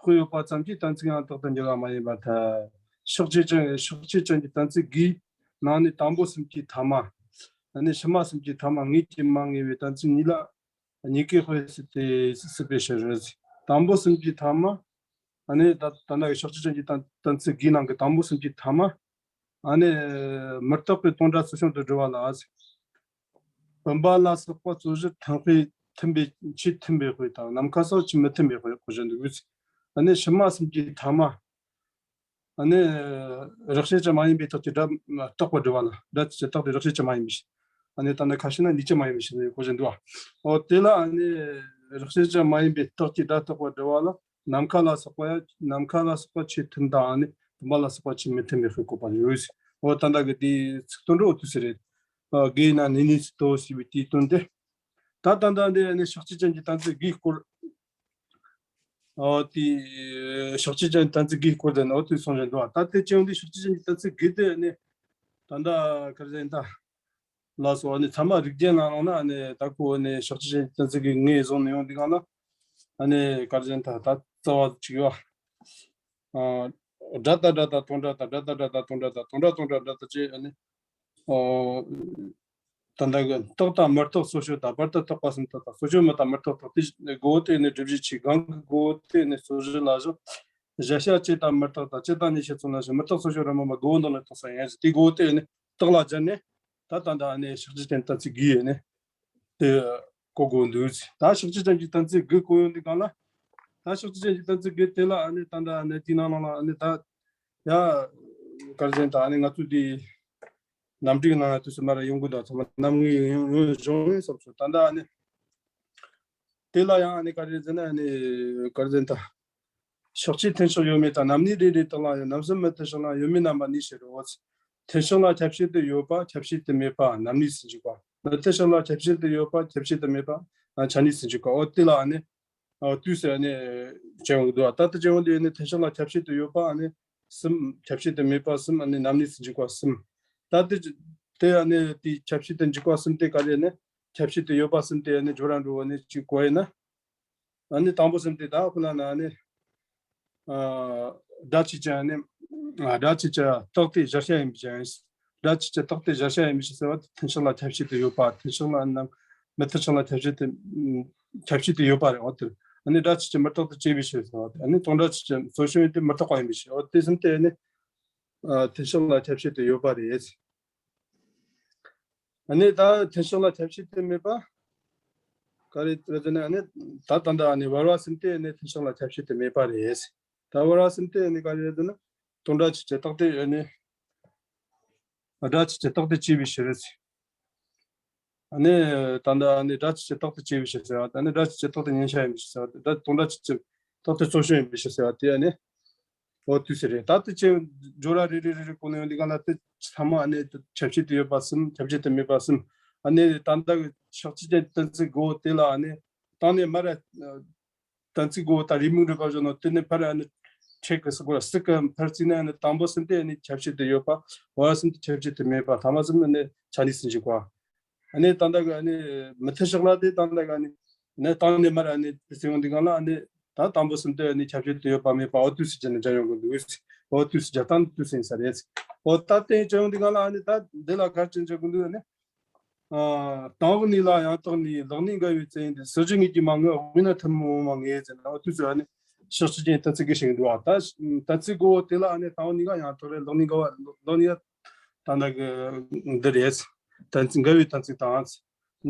དཔེ་ཡོད་པ་ཙམ་གྱིས་དོན་ཚིག་ཡང་དག་ཏུ་འགྱུར་བ་མ་ཡིན་པར་ཐལ། ཕྱག་ཆད་ཅན་ཕྱག་ཆད་ཅན་གྱི་དོན་ཚིག་དགུའི་ནང་ནས་དང་པོ་གསུམ་གྱི་ཐ་མ། ཕྱི་མ་གསུམ་གྱི་ཐ་མ་ངེས་ཀྱི་མ་ངེས་པའི་དོན་ཚིག་གཉིས་ལ། གཉིས་ཀའི་དཔེ་སྲིད་དེ་སྲིད་པའི་ཕྱིར། དང་པོ་གསུམ་གྱི་ཐ་མ། ཨ་ནི་ད་ད་ལྟ་གི་ཕྱག་ཆད་ཅན་གྱི་དོན་དོན་ཚིག་དགུའི་ནང་གི་དང་པོ་གསུམ་གྱི་ཐ་མ། ཨ་ནི་མི་རྟག་པའི་སྟོང་སྒྲ་ཚུལ་བྱུང་དུ་སྒྲུབ་པ་ལ། བུམ་པ་ལ་སོགས་པ་རྩོད་གཞི་མཐུན་དཔེ་མཐུན་པའི་ཆེས་མཐུན་པའི་དཔེ་དང་ནམ་མཁའ་སོགས་ཆེས་མི་མཐུན་པའི་དཔེ་གོ་བཞིན་འདུག་ཨ་ནི་ཕྱི་མ་གསུམ་གྱི་ཐ་མ། ཨ་ནི། རེག་བྱ་ཅན་མ་ཡིན་པའི་རྟགས་ཀྱིས་སྒྲ་རྟག་པར་སྒྲུབ་པ་ལ། སྒྲ་ཆད་ཅན་རྟག་སྟེ་རེག་བྱ་ཅན་མ་ཡིན་པའི་ཕྱིར། ཨ་ནི་ད་ནི་ཁ་ཤས་ན་ཉིད་ཅན་མ་ཡིན་པའི་ཕྱིར་ནི་གོ་བཞིན་འདུག་ཨོ་དེ་ལ་ཨ་ནི། རེག་བྱ་ཅན་མ་ཡིན་པའི་རྟགས་ཀྱིས་སྒྲ་རྟག་པར་སྒྲུབ་པ་ལ་ནམ་མཁའ་ལ་སོགས་པ་ཡང་ནམ་མཁའ་ལ་སོགས་པ་ཆེས་མཐུན་དང་ཨ་ནི་བུམ་པ་ལ་སོགས་པ་ཆེས་མི་མཐུན་པའི་དཔེ་བཀོད་པ་ཡོད། ཨོ་ད་ལྟ་གི་དེའི་ཚིག་དོན་འགྲོ་འོ་དུས་སུ་རེད། དགེ་ན་ནི་ནི་སི་ཏོ་ཞེས་པའི་དེའི་དོན་དེ། ད་ད་ལྟ་འདི་ནི་ཕྱག་ཆད་ཅན་གྱི་དོན་ཚིག་དགུའི་སྐོར། ཨོ་དེ། ཕྱག་ཆད་ཅན་དོན་ཚིག་དགུའི་སྐོར་དེ་ནི་འོ་དེ་གསུང་བཞིན་འདུག་ད་དེ་ཅི་ཡང་འདི་ཕྱག་ཆད་ཅན་གྱི་དོན་ཚིག་དགུ་དེ་ནི། ད་ལྟ་ག་རེ་ཟེར་ད། ལགས་སོ། ཨ་ནི་ཚད་མ་རིགས་རྒྱན་ནང་ལ་ཨ་ནི་ད་ཁོ་ཨ་ནི་ཕྱག་ཆད་ཅན་གྱི་དོན་ཚིག་གི་ངོས་བཟུང་ནས་ཡོང་དུས་གང་ལ། ཨ་ནི་ག་རེ་ཟེར་ད་ད་རྩ་བ་གཅིག་ཡོད། ཨ། སྒྲ་དང་སྒྲ་དང་སྟོང་སྒྲ་དང་སྒྲ་དང་སྒྲ་དང་སྟོང་སྒྲ་དང་སྟོང་སྒྲ་སྟོང་སྒྲ་སྒྲ་དང་བཅས་ཨ་ནི། ཨོ། ད་ལྟ་གི་རྟག་དང་མི་རྟག་རྩོད་གཞི་དང་བར་དུ་རྟག་པ་གསུམ་དག་དང་རྩོད་གཞི་མི་རྟག་མི་རྟག་དག་དེ་དགུ་བོ་དེ་ནི་སྒྲུབ་བྱེད་ཆོས་གང་གི་དགུ་བོ་དེ་ནི་རྩོད་གཞི་ལ་བཞག་གཞལ་བྱ་བཅས་དང་མི་རྟག་དང་བཅས་དང་ནི་ཕྱེད་ཙམ་ལ་བཞག་མི་རྟག་རྩོད་གཞི་རང་མ་མ་དགུ་བོ་འདི་ལ་གཏོགས་ས་ཡིན་ཟེར་དེ་དགུ་བོ་དེ་ནི་རྟགས་ལ་སྦྱར་ནས་ད་ད་ལྟ་ནི་ཕྱག་ཆད་ཅན་དོན་ཚིག་དགུ་ཡོད་ནི་དེ་གོ་དགོས་འདུག་ད་ཕྱག་ཆད་ཅན་གྱི་དོན་ཚིག་དགུ་གོ་ཡོང་དུས་གང་ལ་ད་ཕྱག་ཆད་ཅན་གྱི་དོན་ཚིག་དགུ་དེ་ལ་ནི་ད་ལྟ་ནི་དེའི་ནང་ལ་ནི་ད་ཡ་ག་རེ་ཟེར་ད་ནི་ང་ཚོ་དེ། རྣམ་འགྲེལ་གནང་ཡ་དུས་སུ་མར་ཡོང་གི་འདུག་ཚང་མ་རྣམ་ངེས་ཡོང་ཡོང་བྱུང་ཡོད་བསམ་སོང་། ད་ལྟ་ཨ་ནི། དེ་ལ་ཡང་ཨ་ནི་ག་རེ་ཟེར་ན་ཨ་ནི་ག་རེ་ཟེར་ན་ད། ཕྱག་ཆད་མཐུན་ཕྱོགས་ཡོད་མེད་དང་རྣམ་གནས་རེ་རེ་དག་ལ་ཡང་རྣམ་གསུམ་མི་མཐུན་ཕྱོགས་ན་ཡོད་མེད་རྣམ་པ་གཉིས་ཕྱེ་རོ། མཐུན་ཕྱོགས་ལ་ཁྱབ་བྱེད་དུ་ཡོད་པ་ཁྱབ་བྱེད་དུ་མེད་པ་རྣམ་གནས་སུ་འཇུག་པ། མི་མཐུན་ཕྱོགས་ལ་ཁྱབ་བྱེད་དུ་ཡོད་པ་ཁྱབ་བྱེད་དུ་མེད་པ་ཆ་གནས་སུ་འཇུག་པ། འོ་དེ་ལ་ཨ་ནི། ཨ་དུས་སུ་ནི་ཅན་འདུག་ད་ལྟ་ཅན་འདི་ནི་མཐུན་ཕྱོགས་ལ་ཁྱབ་བྱེད་དུ་ཡོད་པ་ནི་གསུམ། ཁྱབ་བྱེད་དུ་མེད་པ་གསུམ། ནི་རྣམ་གནས་སུ་འཇུག་པ་གསུམ། ད་ལྟ་དེ་ནི་དེ་ཁྱབ་བྱེད་དུ་འཇུག་པ་གསུམ་དེ་ག་རེ་ནི། ཁྱབ་བྱེད་དུ་ཡོད་པ་གསུམ་དེ་ནི་སྦྱོར་བ་འགྲོ་བ་ནི་གཅིག་གོ་ཡིན་ན། ནི་དང་པོ་གསུམ་དེ་ད་ཁོ་ན་ན་ནི། ཨ་སྒྲ་ཆད་ཅན་ནི། ཨ་སྒྲ་ཆད་ཅན་རྟག་སྟེ་གཞལ་བྱ་ཡིན་པའི་ཕྱིར། སྒྲ་ཆད་ཅན་རྟག་སྟེ་གཞལ་བྱ་ཡིན་པའི་ཕྱིར་ཟེར་བ་དེ་མཐུན་ཕྱོགས་ལ་ཁྱབ་བྱེད་དུ་ཡོད་པ་མཐུན་ཕྱོགས་ལ་རྣམ་མི་མཐུན་ཕྱོགས་ལ་ཁྱབ་བྱེད་དུ་ཁྱབ་བྱེད་དུ་ཡོད་པ་རེད། འོ་དེ་ནི་སྒྲ་ཆད་ཅན་མི་རྟག་ཏུ་བཅས་པའི་ཕྱིར་ཟེར་བ་དེ་ནི་སྟོང་སྒྲ་ཆད་ཅན་རྩོད་གཞི་ཡིན་ཏེ་མི་རྟག་པ་ཡིན་པའི་ཕྱིར། འོ་དེ་གསུམ་དེ་ནི་མཐུན་ཕྱོགས་ལ་ཁྱབ་བྱེད་དུ་ཡོད་པ་རེད། ཨ་ནི་ད་མཐུན་ཕྱོགས་ལ་ཁྱབ་བྱེད་དུ་མེད་པ། ག་རེ་རེད་ཟེར་ན་ཨ་ནི་ད་ད་ད་ཨ་ནི་བར་བ་གསུམ་དེ་ཨ་ནི་མཐུན་ཕྱོགས་ལ་ཁྱབ་བྱེད་དུ་མེད་པ་རེད། ད་བར་བ་གསུམ་དེ་ཨ་ནི་ག་རེ་རེད་ཟེར་ན་དོན་སྒྲ་ཆོས་ཅན་རྟག་སྟེ་ཨ་ནི་སྒྲ་ཆོས་ཅན་རྟག་སྟེ་སྐྱེ་བའི་ཕྱིར། ཨ་ནི་ད་ད་ཨ་ནི་སྒྲ་ཆོས་ཅན་རྟག་སྟེ་སྐྱེ་བའི་ཕྱིར་ཟེར་བ་དང་ཨ་ནི་སྒྲ་ཆོས་ཅན་རྟག་སྟེ་མཉན་བྱ་ཡིན་པའི་ཕྱིར་ཟེར་བ་དང་དོན་སྒྲ་ཆོས་ཅན་རྟག་སྟེ་ཚོགས་བྱེད་ཡིན་པའི་ཕྱིར་ཟེར་བ་དེ་ཨ་ནི། འོ་དུས་སུ་རེད། ད་དུ་ཅི་སྦྱོར་ར་རེ་རེ་རེ་རེ་གོ་ནས་ཡོང་དུས་གང་ལ་དུ་ཚང་མ་ཨ་ནི་ཁྱབ་བྱེད་དུ་ཡོད་པ་གསུམ་ཁྱབ་བྱེད་དུ་མེད་པ་གསུམ། ཨ་ནི་ད་ལྟ་གི་ཕྱག་ཕྱི་ཅན་གཏན་ཚིགས་དགུ་དེ་ལ་ཨ་ནི་དང་ནས་མར་གཏན་ཚིགས་དགུ་དང་རེའུ་མིག་རེ་བ་བཞག་ནོ་དེ་ནས་ཕར་ཨ་ནི་ཁྲེག་གི་སུ་གོ་ར་སུ་གི་ཕར་བརྩིས་ན་ཨ་ནི་དང་པོ་གསུམ་དེ་ཨ་ནི་ཁྱབ་བྱེད་དུ་ཡོད་པ། བར་གསུམ་དེ་ཁྱབ་བྱེད་དུ་མེད་པ། ཐ་མ་གསུམ་ཨ་ནི་ཆ་ནས་སུ་འཇུག་པ། ཨ་ནི་ད་ལྟ་གི་ཨ་ནི་མུ་མཐུད་ཕྱོགས་ལ་དེ་ད་ལྟ་གི་ཨ་ནི་ནི་དང་ནས་མར་ཨ་ནི་དེ་ཚེ་ཡོང་དུས་གང་ལ་ཨ་ནི་ད་དང་པོ་གསུམ་དེ་ཨ་ནི་ཁྱབ་བྱེད་དུ་ཡོད་པ་མེད་པ་འོ་དུས་སུ་བྱས་ནས་སྦྱར་ཡོང་གི་འདུག་འོ་དུས་སུ་སྦྱར་སྟངས་དུས་སུ་ཡིན་ས་རེད། འོ་ད་དེ་ཚེ་ཡོང་དུས་གང་ལ་ཨ་ནི་ད་འདི་ལ་ག་རེ་བྱེད་འཇོག་གི་འདུག་ཨ་ནི། ཨ་དང་པོ་ནི་ལ་ཡང་དག་ནི་ལེགས་ནི་འགལ་བའི་མཚན་ཡིན་ཏེ། ཟུར་བཞི་དངོས་ཀྱིས་མ་ངེས་པ། དབུས་ན་ཐུན་མོང་མ་ངེས་ཟེར་ན་འོ་དུས་སུ་ཨ་ནི་ཕྱག་ཕྱི་ཅན་གཏན་ཚིགས་དགུ་ཞིག་འདུག་ཨ། ད་གཏན་ཚིགས་དགུ་དེ་ལ་ཨ་ནི་དང་པོ་ནི་ལ་ཡང་དག་རེད། ལེགས་ནི་འགལ་བ་ལེགས་ནི་ད་ལྟ་གི་འདི་རེད། གཏན་ཚིགས་འགལ་བའི་གཏན་ཚིགས་དང་།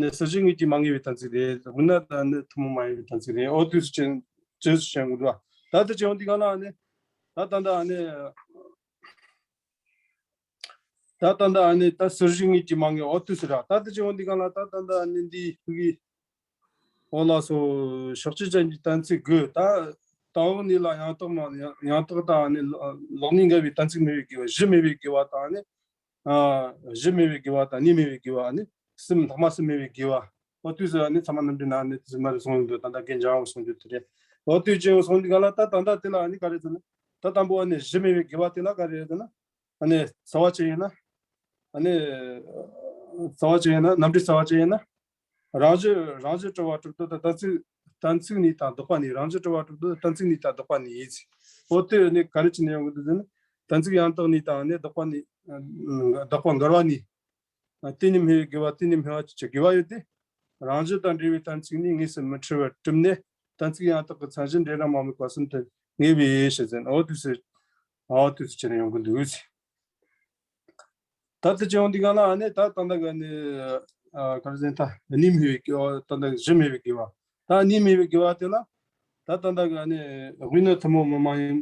ནི་ཟུར་བཞི་དངོས་ཀྱིས་མ་ངེས་པའི་གཏན་ཚིགས་རེད། དབུས་ན་ད་ནི་ཐུན་མོང་མ་ཡིན་པའི་གཏན་ཚིགས་རེད། འོ་དུས་སུ་ཅན་ཅེས་སུ་བྱ་དགོས་འདུག་ད་ལྟ་བྱས་འོང་དུས་གང་ལ་ཨ་ནི་ད་ད་ལྟ་ཨ་ནི་ད་ད་ལྟ་ཨ་ནི་ད་ཟུར་བཞི་དངོས་ཀྱིས་མ་ངེས་འོ་དུས་སུ་ར་ད་ལྟ་བྱས་འོང་དུས་གང་ལ་ད་ད་ལྟ་ཨ་ནི་འདི་ཕུག་གི་འོ་ལགས་སོ། ཕྱག་ཕྱི་ཅན་གྱི་གཏན་ཚིགས་དགུ་ད་དང་པོ་ནི་ལ་ཡང་དག་མ་ཡང་དག་དང་ཨ་ནི་ལེགས་ནི་འགལ་བའི་གཏན་ཚིགས་མེད་པའི་དགེ་བ་བཞི་མེད་པའི་དགེ་བ་དང་ཨ་ནི། ཨ་བཞི་མེད་པའི་དགེ་བ་དང་གཉིས་མེད་པའི་དགེ་བ་ནི་གསུམ་ལྷག་མ་གསུམ་མེད་པའི་དགེ་བ། འོ་དུས་སུ་ནི་ཚང་མ་རྣམ་འགྲེལ་ནང་ནས་དུས་སུ་མར་གསུངས་ཡོང་དུས་ད་ལྟ་རྒན་འཇམ་དབྱངས་གསུངས་རྒྱུ་དེ་རེད། འོ་དུས་ཅན་གསུངས་དུས་ག་ལ་ད་ད་ལྟ་དེ་ལ་ནི་ག་རེ་ཟེར་ན། ད་དང་པོ་ནི་བཞི་མེད་པའི་དགེ་བ་དེ་ལ་ག་རེ་ཟེར་ན། ཨ་ནི་རྩ་བ་ཅི་ཡིན་ན། ཨ་ནི་རྩ་བ་ཅི་ཡིན་ན་རྣམ་འགྲེལ་རྩ་བ་ཅི་ཡིན་ན། རང་བཞིན་རང་བཞིན་གྲུབ་པ་གྲུབ་བསྡུ་དང་གཏན་ཚིགས་གཏན་ཚིགས་ནི་དང་ལྡོག་པ་ནི་རང་བཞིན་གྲུབ་པ་གྲུབ་བསྡུ་གཏན་ཚིགས་ནི་དང་ལྡོག་པ་ནི་ཡིན། འོ་དེ་ནི་ག་རེ་བྱས་ནས་ཡོང་གི་འདུག་ཟེར་ན། གཏན་ཚིགས་ཡང་དག་ནི་དང་ནི་ལྡོག་པ་ནི། ལྡོག་པ་འགལ་བ་ནི། དེ་ནི་སྨྲས་པའི་དགེ་བ་དེ་ནི་སྨྲས་པ་ཅི་བྱ་དགེ་བ་ཡོད་དེ། རང་བཞིན་དང་འབྲེལ་བའི་གཏན་ཚིགས་ནི་དངོས་སུ་མི་འཁྲུལ་བར་གྲུབ་ནས་གཏན་ཚིགས་ཡང་དག་གི་མཚན་གཞི་འབྲེལ་རང་མ་དམིགས་པ་གསུམ་དུ་ངེས་པའི་ཕྱིར་ཟེར་ན་འོ་དུས་སུ། འོ་དུས་སུ་བྱས་ནས་ཡོང་གི་འདུག་ད་ལྟ་བྱས་ཡོང་དུས་གང་ལ་ཨ་ནི་ད་ད་ལྟ་གི་ཨ་ནི་ཨ་ག་རེ་ཟེར་ད་གཉིས་མེད་པའི་དགེ་བ་ད་ལྟ་བཞི་མེད་པའི་དགེ་བ། ད་གཉིས་མེད་པའི་དགེ་བ་དེ་ལ་ད་ད་ལྟ་གི་ཨ་ནི་དབུས་ན་ཐུན་མོང་མ་མ་ཡིན་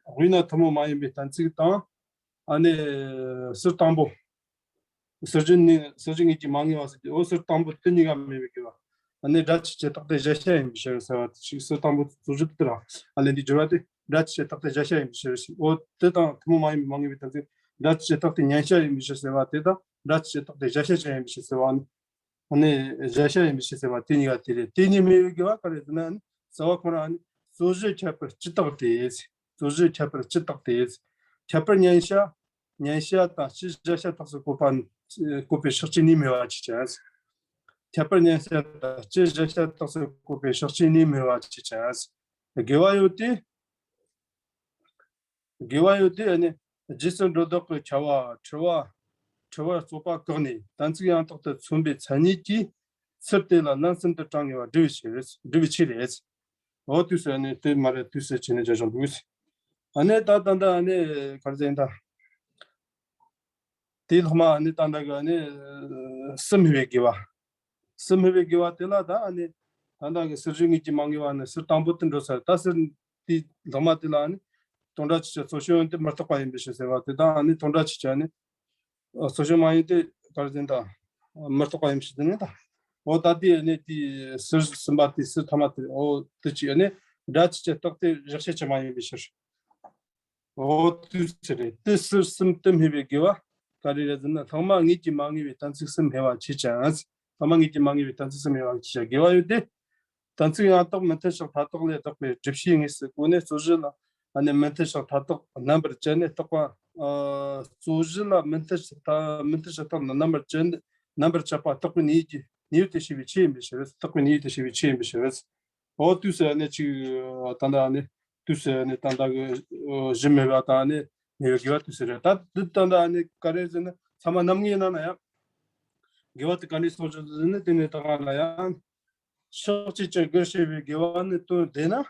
དབུས་ན་ཐུན་མོང་མ་ཡིན་པའི་གཏན་ཚིགས་དང་ཨ་ནི་ཟུར་དང་པོ། ཟུར་བཞི་ནི་ཟུར་བཞི་དངོས་ཀྱིས་མ་ངེས་པ་ཟེར་གྱི་འོ་ཟུར་དང་པོ་དེ་གཉིས་ཀ་མེད་པའི་དགེ་བ། ཨ་ནི་སྒྲ་ཆོས་ཅན་རྟག་སྟེ་གཞལ་བྱ་ཡིན་པའི་ཕྱིར་ཟེར་བ་ཞིག་ཟུར་དང་པོ་ཟུར་བཞི་དེ་ར་ཨ་ནི་འདི་སྦྱོར་བ་དེ། སྒྲ་ཆོས་ཅན་རྟག་སྟེ་གཞལ་བྱ་ཡིན་པའི་ཕྱིར་ཞེས། འོ་དེ་དང་ཐུན་མོང་མ་ཡིན་པའི་མ་ངེས་པའི་གཏན་ཚིགས་སྒྲ་ཆོས་ཅན་རྟག་སྟེ་མཉན་བྱ་ཡིན་པའི་ཕྱིར་ཟེར་བ་དེ་དང་སྒྲ་ཆོས་ཅན་རྟག་སྟེ་གཞལ་བྱ་ཅན་ཡིན་པའི་ཕྱིར་ཟེར་བ་ནི། ཨ་ནི་གཞལ་བྱ་ཡིན་པའི་ཕྱིར་ཟེར་བ་དེ་གཉིས་ཀ་དེ་རེད། དེ་གཉིས་མེད་པའི་དགེ་བ་ག་རེ་ཟེར་ན་ཨ་ནི་རྩ་བ་ཁོ་རང་ཨ་ནི་རྩོད་གཞི་ཁྱད་པར་སྤྱི་རྟག་སྟེ། རྩོད་གཞི་ཁྱད་པར་སྤྱི་རྟག་སྟེ། ཁྱད་པར་མཉན་བྱ། མཉན་བྱ་དང་སྤྱི་གཞལ་བྱ་རྟགས་སུ་བཀོད་པ་བཀོད་པའི་ཕྱག་རྐྱེན་ནི་སྨྲས་པ་ཅི་བྱ། ཁྱད་པར་མཉན་བྱ་དང་སྤྱི་གཞལ་བྱ་རྟགས་སུ་བཀོད་པའི་ཕྱག་རྐྱེན་ནི་སྨྲས་པ་ཅི་བྱ། དགེ་བ་ཡོད་དེ། དགེ་བ་ཡོད་དེ་ཨ་ནི་རྗེས་སུ་འགྲོ་ལྡོག་གི་ཁྱབ་པ་འཁྲུལ་བ་འཁྲུལ་བར་རྩོད་པ་བཀག་ནས་གཏན་ཚིགས་ཡང་དག་ཏུ་མཚོན་པའི་མཚན་ཉིད་ཀྱིས་ཚུལ་དེ་ལ་ལན་གསུམ་དུ་གྲངས་ངེས་པ་སྒྲུབ་པའི་ཕྱིར་རེད། སྒྲུབ་པའི་ཕྱིར་རེད། འོ་དུས་སུ་ཨ་ནི་དེ་མ་རེད་དུས་སུ་བྱས་ནས་སྦྱར་བྱུང་འདུག་ཨ་ནི་ད་ད་ད་ཨ་ནི་ག་རེ་ཟེར་ཡིན་ད། དེའི་ལྷག་མ་ཨ་ནི་ད་ལྟ་གི་ཨ་ནི་གསུམ་སྨྲས་པའི་དགེ་བ། གསུམ་སྨྲས་པའི་དགེ་བ་དེ་ལ་ད་ཨ་ནི་ད་ལྟ་གི་ཟུར་བཞི་དངོས་ཀྱིས་མ་ངེས་པ་ནི་ཟུར་དང་པོ་དེ་འགྲོ་ས་རེད། ད་ཟུར་དེའི་ལྷག་མ་དེ་ལ་ཨ་ནི་དོན་སྒྲ་ཆོས་ཅན་རྩོད་བྱེད་ཡོན་ཏན་མི་རྟག་པ་ཡིན་པའི་ཕྱིར་ཟེར་བ་དེ་དང་ཨ་ནི་དོན་སྒྲ་ཆོས་ཅན་ནི་རྩོད་བྱེད་མ་ཡིན་ཏེ་ག་རེ་ཟེར་ད། མི་རྟག་པ་ཡིན་པའི་ཕྱིར་དེ་ནི་ད། འོ་ད་དེ་ཨ་ནི་དེའི་ཟུར་གསུམ་པ་དེ་ཟུར་ཐ་མ་དེ་འོ་དེ་ཅི་ཨ་ནི་སྒྲ་ཆོས་ཅན་རྟག་སྟེ་གཞག་བྱ་ཅན་མ་ཡིན་པའི་ཕྱིར། འོ་དུས་སུ་རེད། དེ་ཟུར་གསུམ་དུ་སྨྲས་པའི་དགེ་བ་ག་རེ་རེད་ཟེར་ན་ལྷག་མ་དངོས་ཀྱིས་མ་ངེས་པའི་གཏན་ཚིགས་གསུམ་སྨྲས་པ་ཅི་བྱ། ལྷག་མ་དངོས་ཀྱིས་མ་ངེས་པའི་གཏན་ཚིགས་གསུམ་སྨྲས་པ་ཅི་བྱ། དགེ་བ་ཡོད་དེ། གཏན་ཚིགས་ཡང་དག་མི་མཐུན་ཕྱོགས་མཐའ་དག་ལས་ལྡོག་པའི་སྒྲུབ་བྱེད་དངོས་སུ་བཀོད་ནས་རྩོད་གཞི་ལ་ཨ་ནི་མི་མཐུན་ཕྱོགས་མཐའ་དག་རྣམ་པར་བཅད་ནས་རྟག་པ། ཨ་རྩོད་གཞི་ལ་མི་མཐུན་ཕྱོགས་མཐའ་མི་མཐུན་ཕྱོགས་མཐའ་རྣམ་པར་བཅད་རྣམ་པར་བཅད་པ་རྟག་པའི་གནས་ཡུལ་གྱི་གནས་ཡུལ་དུ་བྱས་པའི་ཆོས་ཡིན་པའི་ཕྱིར། རྟག་པའི་གནས་ཡུལ་དུ་བྱས་པའི་ཆོས་ཡིན་པའི་ཕྱིར། འོ་དུས་སུ་ཨ་ནི་ཅིག་ད་ལྟ་ཨ་ནི་དུས་སུ་ཨ་ནི་ད་ལྟ་གི་གཞི་མེད་པ་དང་ཨ་ནི་མེད་པའི་དགེ་བ་དུས་སུ་རེད། ད་འདི་ད་ལྟ་ཨ་ནི་ག་རེ་ཟེར་ན་ཚང་མ་རྣམ་ངེས་ནང་ན་ཡང་དགེ་བ་དེ་ག་ནས་སོང་ཆོག་ཟེར་ན་དེ་ནས་ད་ག་ལ་ཡང་ཕྱོགས་གཅིག་ཀྱང་དགུར་བྱས་པའི་དགེ་བ་ནི་དོན་བདེན་ན།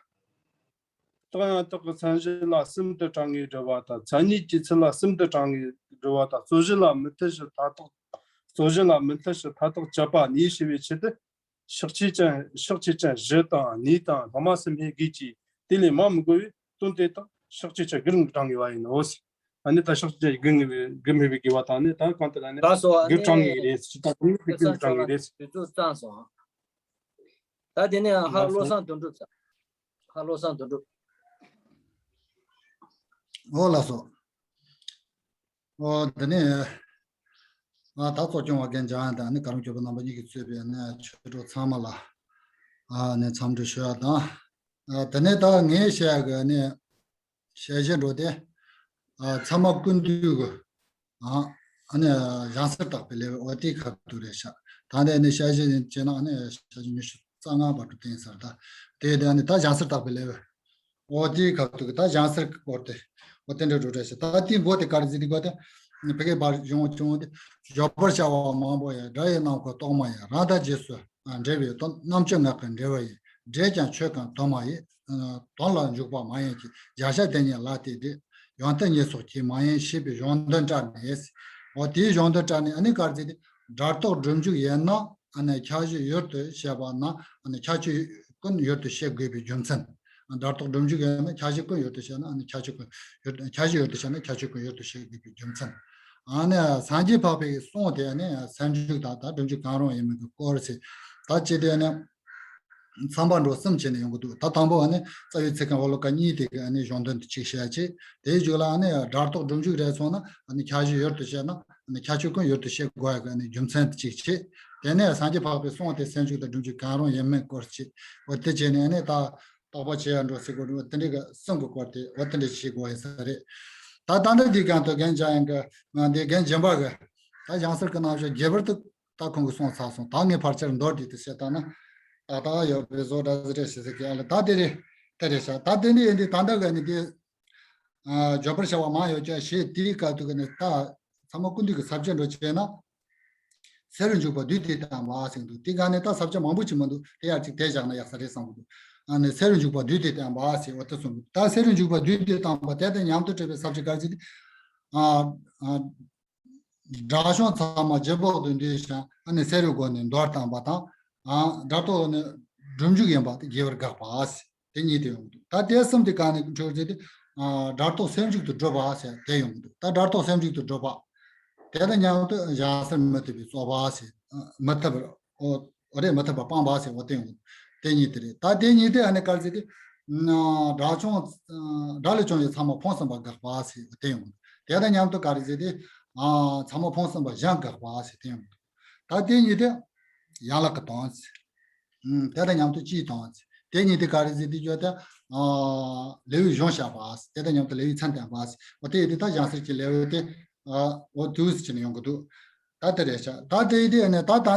རྟགས་ཡང་དག་གི་མཚན་གཞི་ལ་གསུམ་དུ་གྲངས་ངེས་སྒྲུབ་པ་དང་མཚན་ཉིད་ཀྱི་ཚུལ་ལ་གསུམ་དུ་གྲངས་ངེས་སྒྲུབ་པ་དང་རྩོད་གཞི་ལ་མི་མཐུན་ཕྱོགས་མཐའ་དག་རྩོད་གཞི་ལ་མི་མཐུན་ཕྱིར་མཐའ་དག་བཅད་པ་ནས་ཞེས་པའི་ཆེད་དུ། ཕྱག་ཆོས་ཅན། ཕྱག་ཆོས་ཅན་བཞི་དང་གཉིས་དང་སློབ་མ་སེམས་ཧེ་དགོས་ཀྱི་དེ་ལས་མ་མི་དགོས་པའི་དོན་དེ་དག་ཕྱག་ཆོས་ཅན་དགུར་དྲང་ངེས་པ་ཡིན་ནོ། ཨ་ནི་ད་ཕྱག་ཆོས་ཅན་དགུ་ངེས་པའི་དགུ་མེད་པའི་དགོས་པ་དང་ནི་ད་གང་ལྟར་ཨ་ནི་ལགས་སོ། ཨ་དགུར་དྲང་ངེས་ནི་རེད། ཅི་ལྟར་དེ་ནི་དགུར་དྲང་ངེས་རེད། དུས་ཚོད་ཚང་སོང་། ད་དེ་ནས་ཧ་བློ་བཟང་དོན་གྲུབ་ཚ། ཧ་བློ་བཟང་དོན་གྲུབ། ཨོ་ལགས་སོ། ཨོ་དེ་ནས་ང་ད་གཙོ་སྐྱོང་བ་རྒན་འཇམ་དབྱངས་དང་ནི་གར་སྐྱོང་བ་རྣམ་པ་གཉིས་ཀྱིས་གཙོས་པའི་ནི་ཆོས་གྲོགས་ཚང་མ་ལ་ཨ་ནི་འཚམས་འདྲི་ཞུ་ཡ་དང་། ཨ་དེ་ནས་ད་ངས་བཤད་ཡ་གི་ནི་ཞལ་བཞེས་འགྲོ་དེ། ཨ་ཚད་མ་ཀུན་བཏུས་གི་ཨ་ཨ་ནི་བྱང་སེམས་དག་པའི་ལེའུ་འོ་དེའི་ཁ་ཐུག་རེད་ཤག་ད་ནས་ནི་ཞལ་བཞེས་བྱས་ན་ཨ་ནི་ཞལ་བཞེས་ཉི་ཤུ་རྩ་ལྔ་བར་དུ་བསྟན་ས་རེད། ད་དེ་དེ་ཨ་ནི་ད་བྱང་སེམས་དག་པའི་ལེའུ། འོ་དེའི་ཁ་ཐུག་ད་བྱང་སེམས་ཀྱི་སྐོར་དེ། འོ་དེ་འདྲ་འགྲོ་འདྲ་ཞིག་ད་དེའི་མགོ་དེ་ག་རེ་ཟེར་དུས་ག་དེ། བོད་སྐད་པར་ཡོང་བྱུང་དེ། བརྗོད་པར་བྱ་བ་མང་པོ་ཡང་། སྒྲ་ཡི་ནང་ཁོ་རྟོག་མ་ཡིན། རང་དང་རྗེས་སུ་འབྲེལ་བའི་དོན། རྣམ་དཔྱོད་ངག་གི་འགྲེལ་བ་ཡིན། འགྲེལ་ཀྱང་ཆོས་ཀུན་དོན་མ་ཡིན། དོན་ལ་འཇུག་པ་མ་ཡིན་གྱི། བརྒྱ་བྱ་དེ་ཉིད་ལ་དེ་འགྲིག །ཡོན་ཏན་ཉིད་སོགས་ཀྱིས་མ་ཡིན། ཞེས་པའི་གཞུང་དོན་བཀྲལ་ནས། འོ་དེའི་གཞུང་དོན་བཀྲལ་ནས་ཨ་ནི་ག་རེ་ཟེར་དུས། སྒྲ་རྟོག་སྒྲུབ་འཇུག་ཡིན་ན། ཨ་ནི་ཁྱད་གཞི་ཡུལ་དུ་བཤད་པ་ན། ཨ་ནི་ཁྱད་ཆོས་ཀུན་ཡུལ་དུ་བཤད་དགོས་པའི་རྒྱུ་མཚན། སྒྲ་རྟོག་སྒྲུབ་འཇུག་ཡིན་ན་ཁྱད་གཞི་ཀུན་ཡུལ་དུ་བཤད་ན། ཨ་ནི་ཁྱད་ཆོས་ཀུན་ཡུལ་དུ། ཁྱད་གཞི་ཡུལ་དུ་བཤད་ན་ཁྱད་ཆོས་ཀུན་ཡུལ་དུ་བཤད་དགོས་པའི་རྒྱུ་མཚན། ཨ་ནི་སངས་རྒྱས་འཕགས་པའི་གསུང་དེ་ཨ་ནི་སེལ་འཇུག་དང་ད་སྒྲུབ་འཇུག་གང་རུང་ཡིན་མིན་གྱི་སྐོར་ཟེར། ད་ཅི་སྟེ་ཨ་ནི་ཚན་པ་འགྲོ་གསུམ་བྱས་ནས་ཡོང་གི་འདུག་ད་དང་པོ་ཨ་ནི་རྩ་བའི་ཚིག་རྐང་ཧོ་ལོ་ཀ་གཉིས་དེ་གི་ཨ་ནི་གཞུང་དོན་དེ་གཅིག་བཤད་ཅིག་དེའི་མཇུག་ལ་ཨ་ནི་སྒྲ་རྟོག་སྒྲུབ་འཇུག་རེད་སོང་ན། ཨ་ནི་ཁྱད་གཞི་ཡུལ་དུ་བཤད་ན། ཨ་ནི་ཁྱད་ཆོས་ཀུན་ཡུལ་དུ་བཤད་དགོས་ཡ་གི་ཨ་ནི་རྒྱུ་མཚན་དེ་གཅིག་བྱས། དེ་ནས་སངས་རྒྱས་འཕགས་པའི་གསུང་དེ་སེལ་འཇུག་དང་སྒྲུབ་འཇུག་གང་རུང་ཡིན་མིན་སྐོར་གཅིག་འོ་དེ་བྱས་ནས་ཨ་ནི་ད་རྟོག་པ་ཆེ་ཡ་འགྲོ་ཟེར་དགོས་འགྲོ་དེ་འདྲའི་གི་གསུང་གི་སྐོར་དེ་འོ་དེ་འདྲ་བྱེད་དགོས་ཡ་ས་རེད། ད་ད་ལྟ་འདི་གང་དུ་རྒན་འཇམ་དབྱངས་གི་ང་འདི་རྒན་རྒན་པ་གི་ད་བྱང་སེམས་ཀྱི་རྣམ་གཞག་རྒྱས་པར་དུ་ད་ཁོང་གིས་གསུངས་ཚར་སོང་། ད་ངས་ཕལ་ཆེར་མདོར་བསྡུས་ཏེ་བཤད་བཏང་ན། ཏག་ཏག་ཡོད་པའི་བཟོ་འདྲ་ཟེར་རེད་ཞེས་ཟེར་གི་ཨ་ལ་ད་དེ་རེད། དེ་རེད་ཤག་ད་དེ་འདི་ཡིན་དུས་ད་ལྟ་ག་ནི་དེ། ཨ་བརྗོད་པར་བྱ་བ་མང་ཡོད་ཀྱང་ཞེས་དེའི་སྐབས་དུ་ག་ནི་ད་ཚད་མ་ཀུན་བཏུས་ཀྱི་ས་བཅད་འགྲོ་བྱས་ན། སེལ་བའི་འཇུག་པ་བསྡུས་ཏེ་བསྟན་པ་ཟེར་འདུག་དེ་ག་ནི་ད་ས་བཅད་མང་པོ་ཅིག་མི་འདུག་དེ་ཡར་ཅིག་དེ་བཞག་ན་ཡག་ས་རེད་བསམ་གི་འདུག་ཨ་ནི་སེལ་བའི་འཇུག་པ་བསྡུས་ཏེ་བསྟན་པ་ཟེར་བ་དེ་གསུངས་འདུག་ད་སེལ་བའི་འཇུག་པ་བསྡུས་ཏེ་བསྟན་པ་དེ་དང་མཉམ་དུ་འབྲེལ་བའི་ས་བཅད་ག་རེ་ཟེར་ཏེ། ཨ་ཨ། སྒྲ་བྱུང་ཚད་མ་རྗེས་དཔག་ཏུ་འདུས་ཤིང་། ཨ་ནི་སེལ་བའི་སྒོ་ནས་མདོར་བསྟན་པ་དང་། ཨ་སྒྲ་རྟོག་ནི་སྒྲུབ་འཇུག་ཡིན་པ་དེ་རྒྱས་པར་དགག་པ། དེ་གཉིས་དེ་ཡོང་གི་འདུག་ད་དེ་གསུམ་དེ་གང་ནས་འཕྲོས་ཟེར་ཏེ། ཨ་སྒྲ་རྟོག་སེལ་འཇུག་ཏུ་སྒྲུབ་པ་ཟེར་དེ་ཡོང་གི་འདུག་ད་སྒྲ་རྟོག་སེལ་འཇུག་ཏུ་སྒྲུབ་པ། དེ་དང་མཉམ་དུ་བྱང་སེམས་མི་མཐུན་པའི་རྩོད་པ་ཟེར། མི་མཐུན་པར། ཨོ་རེད། མི་མཐུན་པ་སྤངས་པ་ཟེར་བ་དེ་ཡོང་གི་འདུག་དེ་གཉིས་དེ་རེད། ད་དེ་གཉིས་དེ་ཨ་ནི་ག་རེ་ཟེར་ཏེ། སྒྲ་བྱུང་། སྒྲ་ལས་བྱུང་བའི་ཚད་མ་ཕུང་གསུམ་པ་དགག་པ་ཟེར་བ་དེ་ཡོང་གི་འདུག་དེ་དང་མཉམ་དུ་ག་རེ་ཟེར་ཏེ། ཨ་ཚད་མ་ཕུང་གསུམ་པ་གཞན་དགག་པ་ཟེར་དེ་ཡོང་གི་འདུག་ད་དེ་གཉིས་དེ་ཡན་ལག་གི་དོན་ཟེར། ཨུམ། དེ་དང་མཉམ་དུ་སྤྱིའི་དོན་ཟེར། དེ་གཉིས་དེ་ག་རེ་ཟེར་དེ་བརྗོད་དེ། ཨ་ལེའུའི་གཞུང་བཤད་པ་ཟེར། དེ་དང་མཉམ་དུ་ལེའུའི་མཚན་བསྟན་པ་ཟེར། འོ་དེ་ཡིན་དུས་ད་བྱང་སེམས་ཀྱི་ལེའུ་དེ། ཨ་འོ་དུས་ཟེར་ནས་ཡོང་གི་འདུག་ད་དེ་རེད་ཤག་ད་དེ་ཡིན་དུས་ཨ་ནི་ད་ད་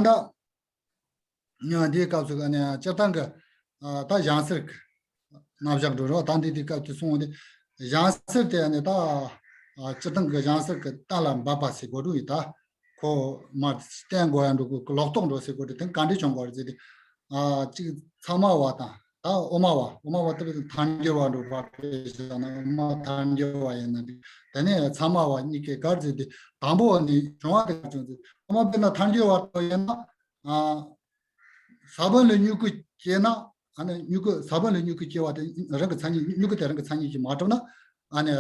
ལྟ། འདིའི་སྐབས་སུ་ཨ་ནི་སྤྱིར་བཏང་གི་ཨ་ད་བྱང་སེམས་ཀྱི་རྣམ་གཞག་འགྲོ་རོགས། ད་འདི་དེ་སྐབས་དུ་སོང་སྟེ་བྱང་སེམས་དེ་ཨ་ནི་ད་ཨ་སྤྱིར་བཏང་གི་བྱང་སེམས་ཀྱི་གཏན་ལ་འབེབས་པ་ཟེར་དགོས་འདུག་ཡིན་ད། ཁོ་མར་བསྟན་དགོས་ཡ་འགྲོ་དགོས། ལོག་རྟོག་འགྲོ་ཟེར་དགོས་དེ་དེ་ག་འདྲ་བྱུང་དགོས་རེད་ཟེར་ཏེ། ཨ་གཅིག་ཚད་མ་བ་དང་ད་དབུ་མ་བ། དབུ་མ་བ་ལྟ་བུ་ཐལ་འགྱུར་བ་འགྲོ་བ་དཔེ་བཞག་ན་དབུ་མ་ཐལ་འགྱུར་བ་ཡིན་ན་འགྲིག་དེ་ནས་ཚད་མ་བ་གཉིས་ཀས་ག་རེ་ཟེར་ཏེ། དང་པོ་ནི་བྱུང་བ་དེ་ག་བྱུང་ཟེར། དབུ་མ་དཔེར་ན་ཐལ་འགྱུར་བ་ལྟ་བུ་ཡིན་ན། ཨ། ས་བོན་ལས་མྱུ་གུ་སྐྱེས་ན། ཨ་ནི་མྱུ་གུ། ས་བོན་ལས་མྱུ་གུ་སྐྱེ་བ་དེ་རང་གི་མཚན་ཉིད། མྱུ་གུ་དེ་རང་གི་མཚན་ཉིད་ཀྱིས་མ་གྲུབ་ན། ཨ་ནི་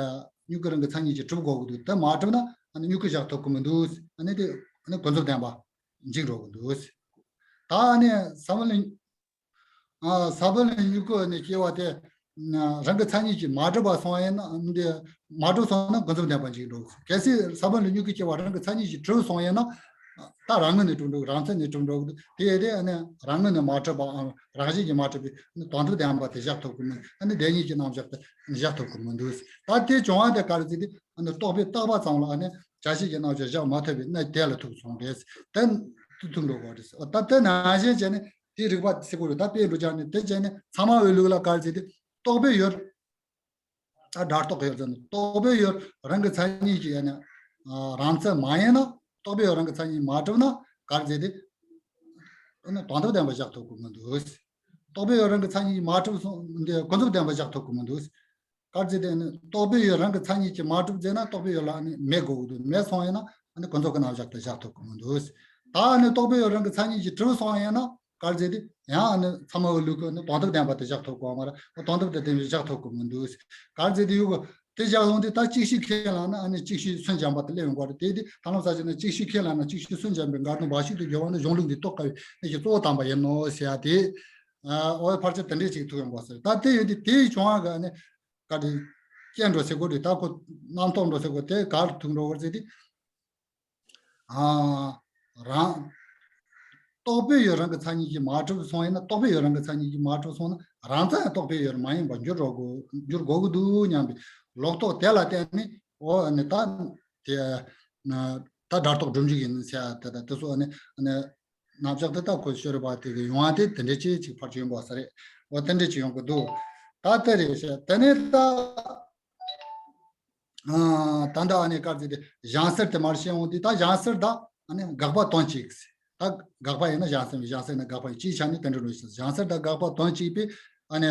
མྱུ་གུ་རང་གི་མཚན་ཉིད་ཀྱིས་གྲུབ་དགོས་ཀྱི་འདུག་དེ་མ་གྲུབ་ན་ཨ་ནི་མྱུ་གུ་བཞག་ཐུབ་ཀྱི་མི་འདུག་ཨ་ནི་དེ་ཨ་ནི་ཀུན་རྫོབ་བདེན་པ་འཇིག་འགྲོ་གི་འདུག་ད་ཨ་ནི་ས་བོན་ལས། ཨ་ས་བོན་ལས་མྱུ་གུ་ནི་སྐྱེ་བ་དེ་རང་གི་མཚན་ཉིད་ཀྱིས་མ་གྲུབ་པ་སོང་ཡིན་ན། འདི་མ་གྲུབ་སོང་ན་ཀུན་རྫོབ་བདེན་པ་འཇིག་འགྲོ། གལ་སྲིད་ས་བོན་ལས་མྱུ་གུ་སྐྱེ་བ་རང་གི་མཚན་ཉིད་ཀྱིས་གྲུབ་སོང་ཡིན་ན། ད་རང་ངོས་ནས་གྲུབ་འགྲོ། རང་མཚན་ནས་གྲུབ་འགྲོ། དེ་ཡས་དེ་ཨ་ནི་རང་ངོས་ནས་མ་གྲུབ་པའམ་རང་བཞིན་གྱིས་མ་གྲུབ་པའི་ཨ་ནི་དོན་དམ་བདེན་པ་དེ་བཞག་ཐུབ་ཀྱི་མི། ཨ་ནི་བདེན་གཉིས་ཀྱི་རྣམ་གཞག་དེ་བཞག་ཐུབ་ཀྱི་མི་འདུག་ད་དེ་བྱུང་བ་དེ་ག་རེ་ཟེར་ཏེ། ཨ་ནི་རྟོག་པས་བཏགས་པ་ཙམ་ལ་ཨ་ནི་བྱ་བྱེད་ཀྱི་རྣམ་གཞག་བཞག་མ་ཐུབ་པའི་གནས་དེ་ལ་ཐུག་སོང་རེད། དེ་ཐུག་འགྲོ་དགོས་རེད། ད་དེ་ནང་བཞིན་བྱས་ནས་དེའི་རིགས་པ་ཟེར་དགོས་རེད། ད་དཔེ་འགྲོ་བྱས་ནས་དེ་བྱས་ནས་ཚད་མ་བའི་ལུགས་ལ་ག་རེ་ཟེར་ཏེ། རྟོག་པས་ཡུལ། ད་སྒྲ་རྟོག་ཡུལ་ཟེར་ནས་རྟོག་པས་ཡུལ་རང་གི་མཚན་ཉིད་ཀྱིས་ཨ་ནི་རང་མཚན་མ་ཡིན་ན། རྟོག་པས་ཡུལ་རང་གི་མཚན་ཉིད་མ་གྲུབ་ན་ག་རེ་ཟེར་ཏེ། ཨ་ནི་དོན་དམ་བདེན་པ་བཞག་ཐུབ་ཀྱི་མི་འདུག་རྟོག་པས་ཡུལ་རང་གི་མཚན་ཉིད་མ་གྲུབ་སོང་། འདི་ཀུན་རྫོབ་བདེན་པ་བཞག་ཐུབ་ཀྱི་མི་འདུག་ག་རེ་ཟེར་ཏེ་ནི་རྟོག་པས་ཡུལ་རང་གི་མཚན་ཉིད་ཀྱིས་མ་གྲུབ་ཟེར་ན་རྟོག་པས་ཡུལ་ལ་ནི་མེད་དགོས་ཀྱི་འདུག་མེད་སོང་ཡིན་ན་ཨ་ནི་ཀུན་རྫོབ་ཀྱི་རྣམ་གཞག་དེ་བཞག་ཐུབ་ཀྱི་མི་འདུག་ད་ནི་རྟོག་པས་ཡུལ་རང་གི་མཚན་ཉིད་ཀྱིས་གྲུབ་སོང་ཡིན་ན་ག་རེ་ཟེར་དུས་ཡང་ནི་ཚད་མ་ཡི་ལུགས་ཀྱི་ནི་དོན་དམ་བདེན་པ་དེ་བཞག་ཐུབ་ཀྱི་ཡོད་མ་རེད། དོན་དམ་དེ་བདེན་པ་བཞག་ཐུབ་ཀྱི་མི་འདུག་ག་རེ་ཟེར་དུས་ཡུལ་གྱི་དེ་བཞག་ཡོང་དུས་ད་ཅིག་ཤོས་ཁས་བླངས་ན་ཨ་ནི་ཅིག་ཤོས་སུན་འབྱིན་པ་དེ་སླེབས་ཡོང་གི་རེད། དེ་དུས་ད་ལམ་ས་ཆ་ནས་ཅིག་ཤོས་ཁས་བླངས་ན་ཅིག་ཤོས་སུན་འབྱིན་པའི་འགལ་དོན་འབའ་ཞིག་ཏུ་འགྱུར་བ་ནི་གཞུང་ལུགས་འདིས་རྟོགས་དཀའ་བའི་གནད་ཀྱི་གཙོ་བོ་དམ་པ་ཡིན་ནོ་ཟེར་ཡ་དེ། འོ་ཕལ་ཆེར་དེ་འདྲས་ཅིག་ཐུག་ཡོང་གི་ཟེར། ད་དེ་ཡོད་དུས་དེའི་བྱུང་བ་ག་ནི་ག་དེ་སྐྱེ་འགྲོ་ཟེར་དགོས་རེད། ད་ཁོ་རྣམ་རྟོག་འགྲོ་ཟེར་དགོས་དེ་ག་རེ་ཐུག་འགྲོ་གི་ཟེར་དུས། ཨ། རང་། རྟོག་པས་ཡུལ་རང་གི་མཚན་ཉིད་ཀྱིས་མ་གྲུབ་སོང་ཡིན་ན། རྟོག་པས་ཡུལ་རང་གི་མཚན་ཉིད་ཀྱིས་མ་གྲུབ་སོང་ན་རང་མཚན་ཡང་རྟོག་པས་ཡུལ་མ་ཡིན་པར་འགྱུར་རོ་དགོས་འགྱུར་དགོས་ཀྱི་འདུག་སྙམ་པའི་ལོག་རྟོག་དེ་ལ་བརྟེན་ནས་འོ་ནི་ད་དེ་ད་སྒྲ་རྟོག་སྒྲུབ་འཇུག་ཡིན་ཟེར་ཡ་དེ་དང་དེ་ཚོ་ནི་ནི་རྣམ་གཞག་དེ་དག་ཁོ་ཤོ་རི་པ་དེ་གི་ཡོང་བ་དེ་དེ་འདྲའི་ཅིག་ཅིག་ཕར་ཡོང་བ་ས་རེད། འོ་དེ་འདྲའི་ཅིག་ཡོང་གི་འདུག་ད་དེ་རེད་ཤག་དེ་ནས་ད། ཨ། ད་ལྟ་ཨ་ནི་སྐབས་ཅིག་དེ་སྦྱང་ཚུལ་དེ་མར་བཤད་འོང་དུས་ད་སྦྱང་ཚུལ་ད་ཨ་ནི་དགག་པ་དོན་གཅིག་ད་དགག་པ་ཡིན་ན་སྦྱང་ཚུལ་སྦྱང་ཚུལ་ནི་དགག་པ་ཡིན་སྤྱིའི་ཆ་ནས་དེ་འདྲ་རེད་ཤག་སྦྱང་ཚུལ་ད་དགག་པ་དོན་གཅིག་པས་ཨ་ནི་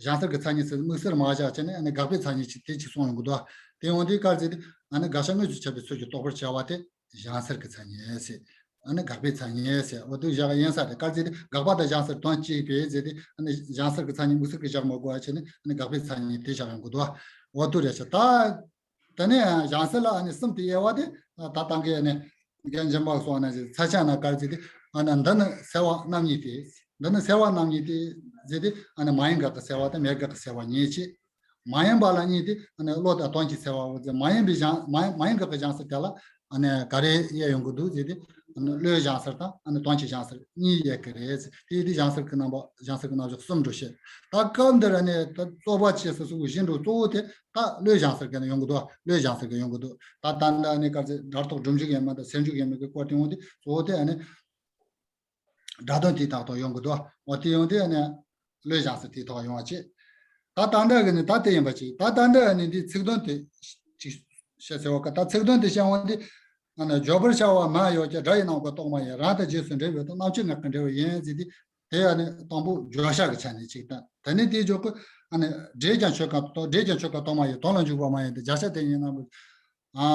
སྦྱང་ཚུལ་གྱི་མཚན་ཉིད་ཟེར་དམིགས་བསལ་མ་བཞག་བྱས་ནས་ཨ་ནི་དགག་པའི་མཚན་ཉིད་ཅིག་དེ་གཅིག་གསུངས་ཡོང་གི་འདུག་དེ་ཡོང་དུས་སྐབས་ཅིག་དེ་ཨ་ནི་དགག་བྱ་དངོས་སུ་འཆར་བའི་ཚུལ་གྱིས་རྟོགས་པར་བྱ་བ་དེ། སྦྱང་ཚུལ་གྱི་མཚན་ཉིད་ཟེར། ཨ་ནི་དགག་པའི་མཚན་ཉིད་ཟེར། འོ་དུ་བཞག་ཡིན་ས་རེད། སྐབས་ཅིག་དེ་དགག་པ་དང་སྦྱང་ཚུལ་དོན་གཅིག་པས་ཟེར་ཏེ་ཨ་ནི་སྦྱང་ཚུལ་གྱི་མཚན་ཉིད་དམིགས་བསལ་གྱི་བཞག་མ་དགོས་པ་བྱས་ནས་ཨ་ནི་དགག་པའི་མཚན་ཉིད་དེ་བཞག་ཡོང་གི་འདུག་འོ་དུ་རེད་ཤག་ད་དེ་ནས་སྦྱང་ཚུལ་ལ་ཨ་ནི་གསུམ་དེ་དབྱེ་བ་དེ་ད་ལྟ་གི་ཨ་ནི་རྒན་འཇམ་དཔལ་སོགས་ནས་ཚ་ཆ་ན་སྐབས་ཅིག་དེ་ཨ་ནི་འདི་ནི་སེལ་བ་རྣམ་གཉིས་ཏེ། འདི་ནི་སེལ་བ་རྣམ་གཉིས་ཏེ་ཟེར་ཏེ་ཨ་ནི་མ་ཡིན་དགག་གི་སེལ་བ་དང་མེད་དགག་གི་སེལ་བ་གཉིས་བྱས། མ་ཡིན་པ་ལ་གཉིས་ཏེ་ཨ་ནི་བློ་དང་དོན་གྱི་སེལ་བ་འོ་ཟེར། མ་ཡིན་པའི་སྦྱང་མ་ཡིན་མ་ཡིན་དགག་གི་སྦྱང་ཚུལ་དེ་ལ་ཨ་ནི་ག་རེ་དབྱེ་ཡོང་གི་འདུག་ཟེར་ཏེ་ཨ་ནི་བློའི་སྦྱང་ཚུལ་དང་ཨ་ནི་དོན་གྱི་སྦྱང་ཚུལ་གཉིས་དབྱེ་གི་རེད་ཟེར། དེ་དེ་སྦྱང་ཚུལ་གྱི་རྣམ་པ་སྦྱང་ཚུལ་གྱི་རྣམ་གཞག་གསུམ་འགྲོ་བཤད། ད་སྐབས་འདིར་ཨ་ནི་ད་རྩོད་པ་བྱེད་ས་སུ་བཞིན་འགྲོ་གཙོ་བོ་དེ་ད་བློའི་སྦྱང་ཚུལ་གྱི་ནི་ཡོང་གི་འདུག་བློའི་སྦྱང་ཚུལ་གྱི་ཡོང་གི་འདུག་ད་ད་ནི་ཨ་ནི་ག་ཚོད་སྒྲ་རྟོག་སྒྲུབ་འཇུག་ཡིན་མིན་དང་སེལ་འཇུག་ཡིན་མིན་གྱི་སྐོར་དེ་འོང་དུས་གཙོ་བོ་དེ་ཨ་ནི། སྒྲ་དོན་དེའི་ཐོག་ཏུ་ཡོང་གི་འདུག་འོ་དེ་ཡོང་དུས་ཨ་ནི་བློའི་སྦྱང་ཚུལ་དེའི་ཐོག་ཡོང་བ་བྱེད། ད་ད་འདྲ་གི་ནི་ད་དེ་ཡིན་པ་བྱེད། ད་ད་འདྲ་གི་ནི་འདིའི་ཚིག་དོན་དེ་ཅིག་བཤད་ཟེར་བ་ཀ་ད་ཚིག་དོན་དེ་བཤད་འོང་དུས་ཨ་ནི་བརྗོད་པར་བྱ་བ་མ་ཡོད་ཀྱང་སྒྲ་ཡི་རྣམ་ཀུན་རྟོག་མ་ཡིན། རང་དང་རྗེས་སུ་འབྲེལ་བའི་དོན་རྣམ་གཅོད་ངག་གི་འབྲས་བུ་ཡིན་ཟེར་དུས་དེ་ཨ་ནི་དང་པོ་བརྗོད་བྱ་གི་ཆ་ནས་གཅིག་དང་དེ་ནི་དེའི་འཇོག་གི་ཨ་ནི་སྒྲས་ཀྱང་ཆོད་ཀྱང་སྒྲས་ཀྱང་ཆོད་ཀྱང་རྟོག་མ་ཡིན། དོན་ལ་འཇུག་པ་མ་ཡིན་ཏེ་བརྗོད་བྱ་དེ་ཉིད་རྣམ་པར། ཨ།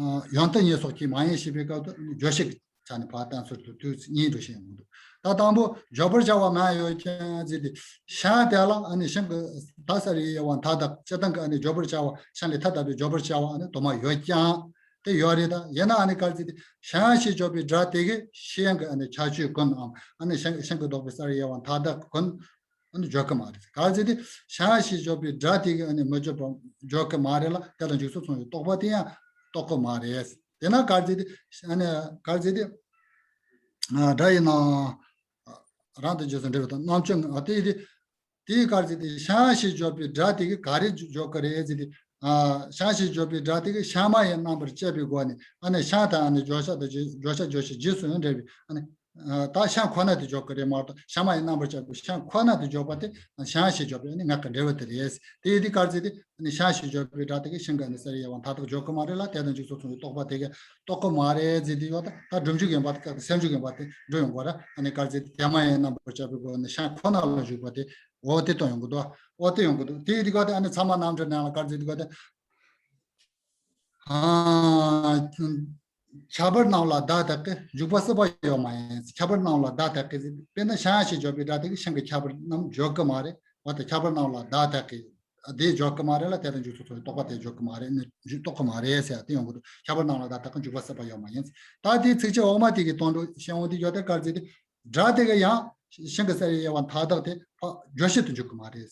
ཨ། ཡང་དག་ཉིད་སོགས་ཀྱིས་མ་ཡིན་ཞེས་པའི་སྐབས་སུ་བརྗོད་བྱེད་ཀྱི་ཆ་ནས་ཕར་བསྟན་ཚུལ་དུ་དུས་གཉིས་འགྲོ་བཞིན་ཡོང་གི་འདུག་ད་དང་པོ་བརྗོད་པར་བྱ་བ་མ་ཡོད་ཀྱང་ཟེར་ཏེ་ཤིང་དེ་ལ་ཨ་ནི་ཤིང་གི་ད་ས་རི་དབྱེ་བ་མཐའ་དག་སྤྱིར་བཏང་གི་ཨ་ནི་བརྗོད་པར་བྱ་བ་ཤིང་ལས་ཐ་དད་པའི་བརྗོད་པར་བྱ་བ་ཨ་ནི་དུ་མ་ཡོད་ཀྱང་དེ་ཡོད་རེད། ད་ཡིན་ན་ཨ་ནི་ག་རེ་ཟེར་ཏེ་ཤིང་ཞེས་བརྗོད་པའི་སྒྲ་དེ་གིས་ཤིང་གི་ཨ་ནི་ཁྱད་ཆོས་ཀུན་ནའམ་ཨ་ནི་ཤིང་ཤིང་གི་ལྡོག་པའི་ས་རི་དབྱེ་བ་མཐའ་དག་ཀུན། ཨ་ནི་བརྗོད་ཀྱི་མ་རེད། ག་རེ་ཟེར་ཏེ་ཤིང་ཞེས་བརྗོད་པའི་སྒྲ་དེ་གིས་ཨ་ནི་མི་བརྗོད་པ་བརྗོད་ཀྱི་མ་རེད་ལ་དེ་ལ་འཇུག་ཚུལ་མཚུངས་ཡོད་རྟོག་པ་དེ་ཡང་རྟོགས་ཀྱི་མ་རེད། དེས་ན་ག་རེ་ཟེར་ཏེ་ཨ་ནི་ག་རེ་ཟེར་ཏེ་ཨ་སྒྲ་ཡིན་ན་རང་དང་རྗེས་སུ་འབྲེལ་བ་དང་རྣམ་གཅོད་ཨ་དེ་དེ་དེ་ག་རེ་ཟེར་ཏེ་ཤིང་ཞེས་བརྗོད་པའི་སྒྲ་དེ་གིས་ག་རེ་བརྗོད་ཀྱི་རེད་ཟེར་ཏེ་ཨ་ཤིང་ཞེས་བརྗོད་པའི་སྒྲ་དེ་གིས་ཤིང་མ་ཡི་རྣམ་པར་བཅད་པའི་སྒོ་ནས་ཨ་ནི་ཤིང་དང་ཨ་ནི་བརྗོད་བྱ་དང་རྗེས་བརྗོད་བྱ་རྗོད་བྱེད་རྗེས་སུ་ཡང་འབྲེལ་བའི་ཨ་ནི། ད་ཤིང་ཁོ་ན་དེ་འཇོག་གི་རེད་མ་གཏོགས་ཤིང་མ་ཡི་རྣམ་པར་བཅད་པའི་ཤིང་ཁོ་ན་དེ་འཇོག་པ་དེ་ཤིང་ཞེས་བརྗོད་པའི་ངག་གི་འགྲེལ་བ་དེ་རེད། དེ་ཡི་དེ་ག་རེ་ཟེར་ཏེ་ཤིང་ཞེས་བརྗོད་པའི་སྒྲ་དེ་གིས་ཤིང་གི་ས་རི་དབྱེ་བ་མཐའ་དག་འཇོག་གི་མ་རེད་ལ་དེ་དང་འཇུག་ཚུལ་མཚུངས་ཡོད་རྟོག་པ་དེ་གིས་རྟོགས་གི་མ་རེད་ཟེར་དེ་ཡོད། ད་སྒྲུབ་འཇུག་ཡིན་པ་དེ་སེལ་འཇུག་ཡིན་པ་དེ་འགྲོ་ཡོང་གི་རེད། ཨ་ནི་ག་རེ་ཟེར་ཏེ་དེ་མ་ཡི་རྣམ་པར་བཅད་པའི་སྒོ་ནས་ཤིང་ཁོ་ན་ལ་འཇུག་པ་དེ་འོ་དེ་གཏོང་ཡོང་གི་འདུག་འོ་དེ་ཡོང་གི་འདུག་དེ་ཡི་དེ་ག་དེ་ཨ་ནི་ཚད་མ་རྣམ་འགྲེལ་ནང་ལ་ག་རེ་ཟེར་དེ་ག་དེ། ཨ། ཁྱད་པར་རྣམས་ལ་བརྡ་དག་གི་འཇུག་པ་སྲིད་པ་ཡོད་མ་ཡིན། ཁྱད་པར་རྣམས་ལ་བརྡ་དག་གི་ཟེར། དཔེར་ན་ཤིང་ཞེས་བརྗོད་པའི་སྒྲ་དེ་གིས་ཤིང་གི་ཁྱད་པར་རྣམས་འཇོག་གི་མ་རེད། འོ་ད་ཁྱད་པར་རྣམས་ལ་བརྡ་དག་གི་དེ་འཇོག་གི་མ་རེད་ལ་དེ་དང་འཇུག་ཚུལ་མཚུངས་ཡོད་རྟོག་པ་དེ་འཇོག་གི་མ་རེད་ནི་འཇུག་རྟོགས་གི་མ་རེད་ཟེར་ཡ་དེ་ཡོང་གི་འདུག་ཁྱད་པར་རྣམས་ལ་བརྡ་དག་གི་འཇུག་པ་སྲིད་པ་ཡོད་མ་ཡིན། ད་དེའི་ཚིགས་བཅད་འོག་མ་དེ་གི་དོན་དུ་ཤེས་འོང་དེ་ཡོད་དེ་ག་རེ་ཟེར་ཏེ། སྒྲ་དེ་ག་ཡང་ཤིང་གི་ས་རི་དབྱེ་བ་མཐའ་དག་དེ་ཕར་རྗོད་བྱེད་དུ་འཇུག་གི་མ་རེད།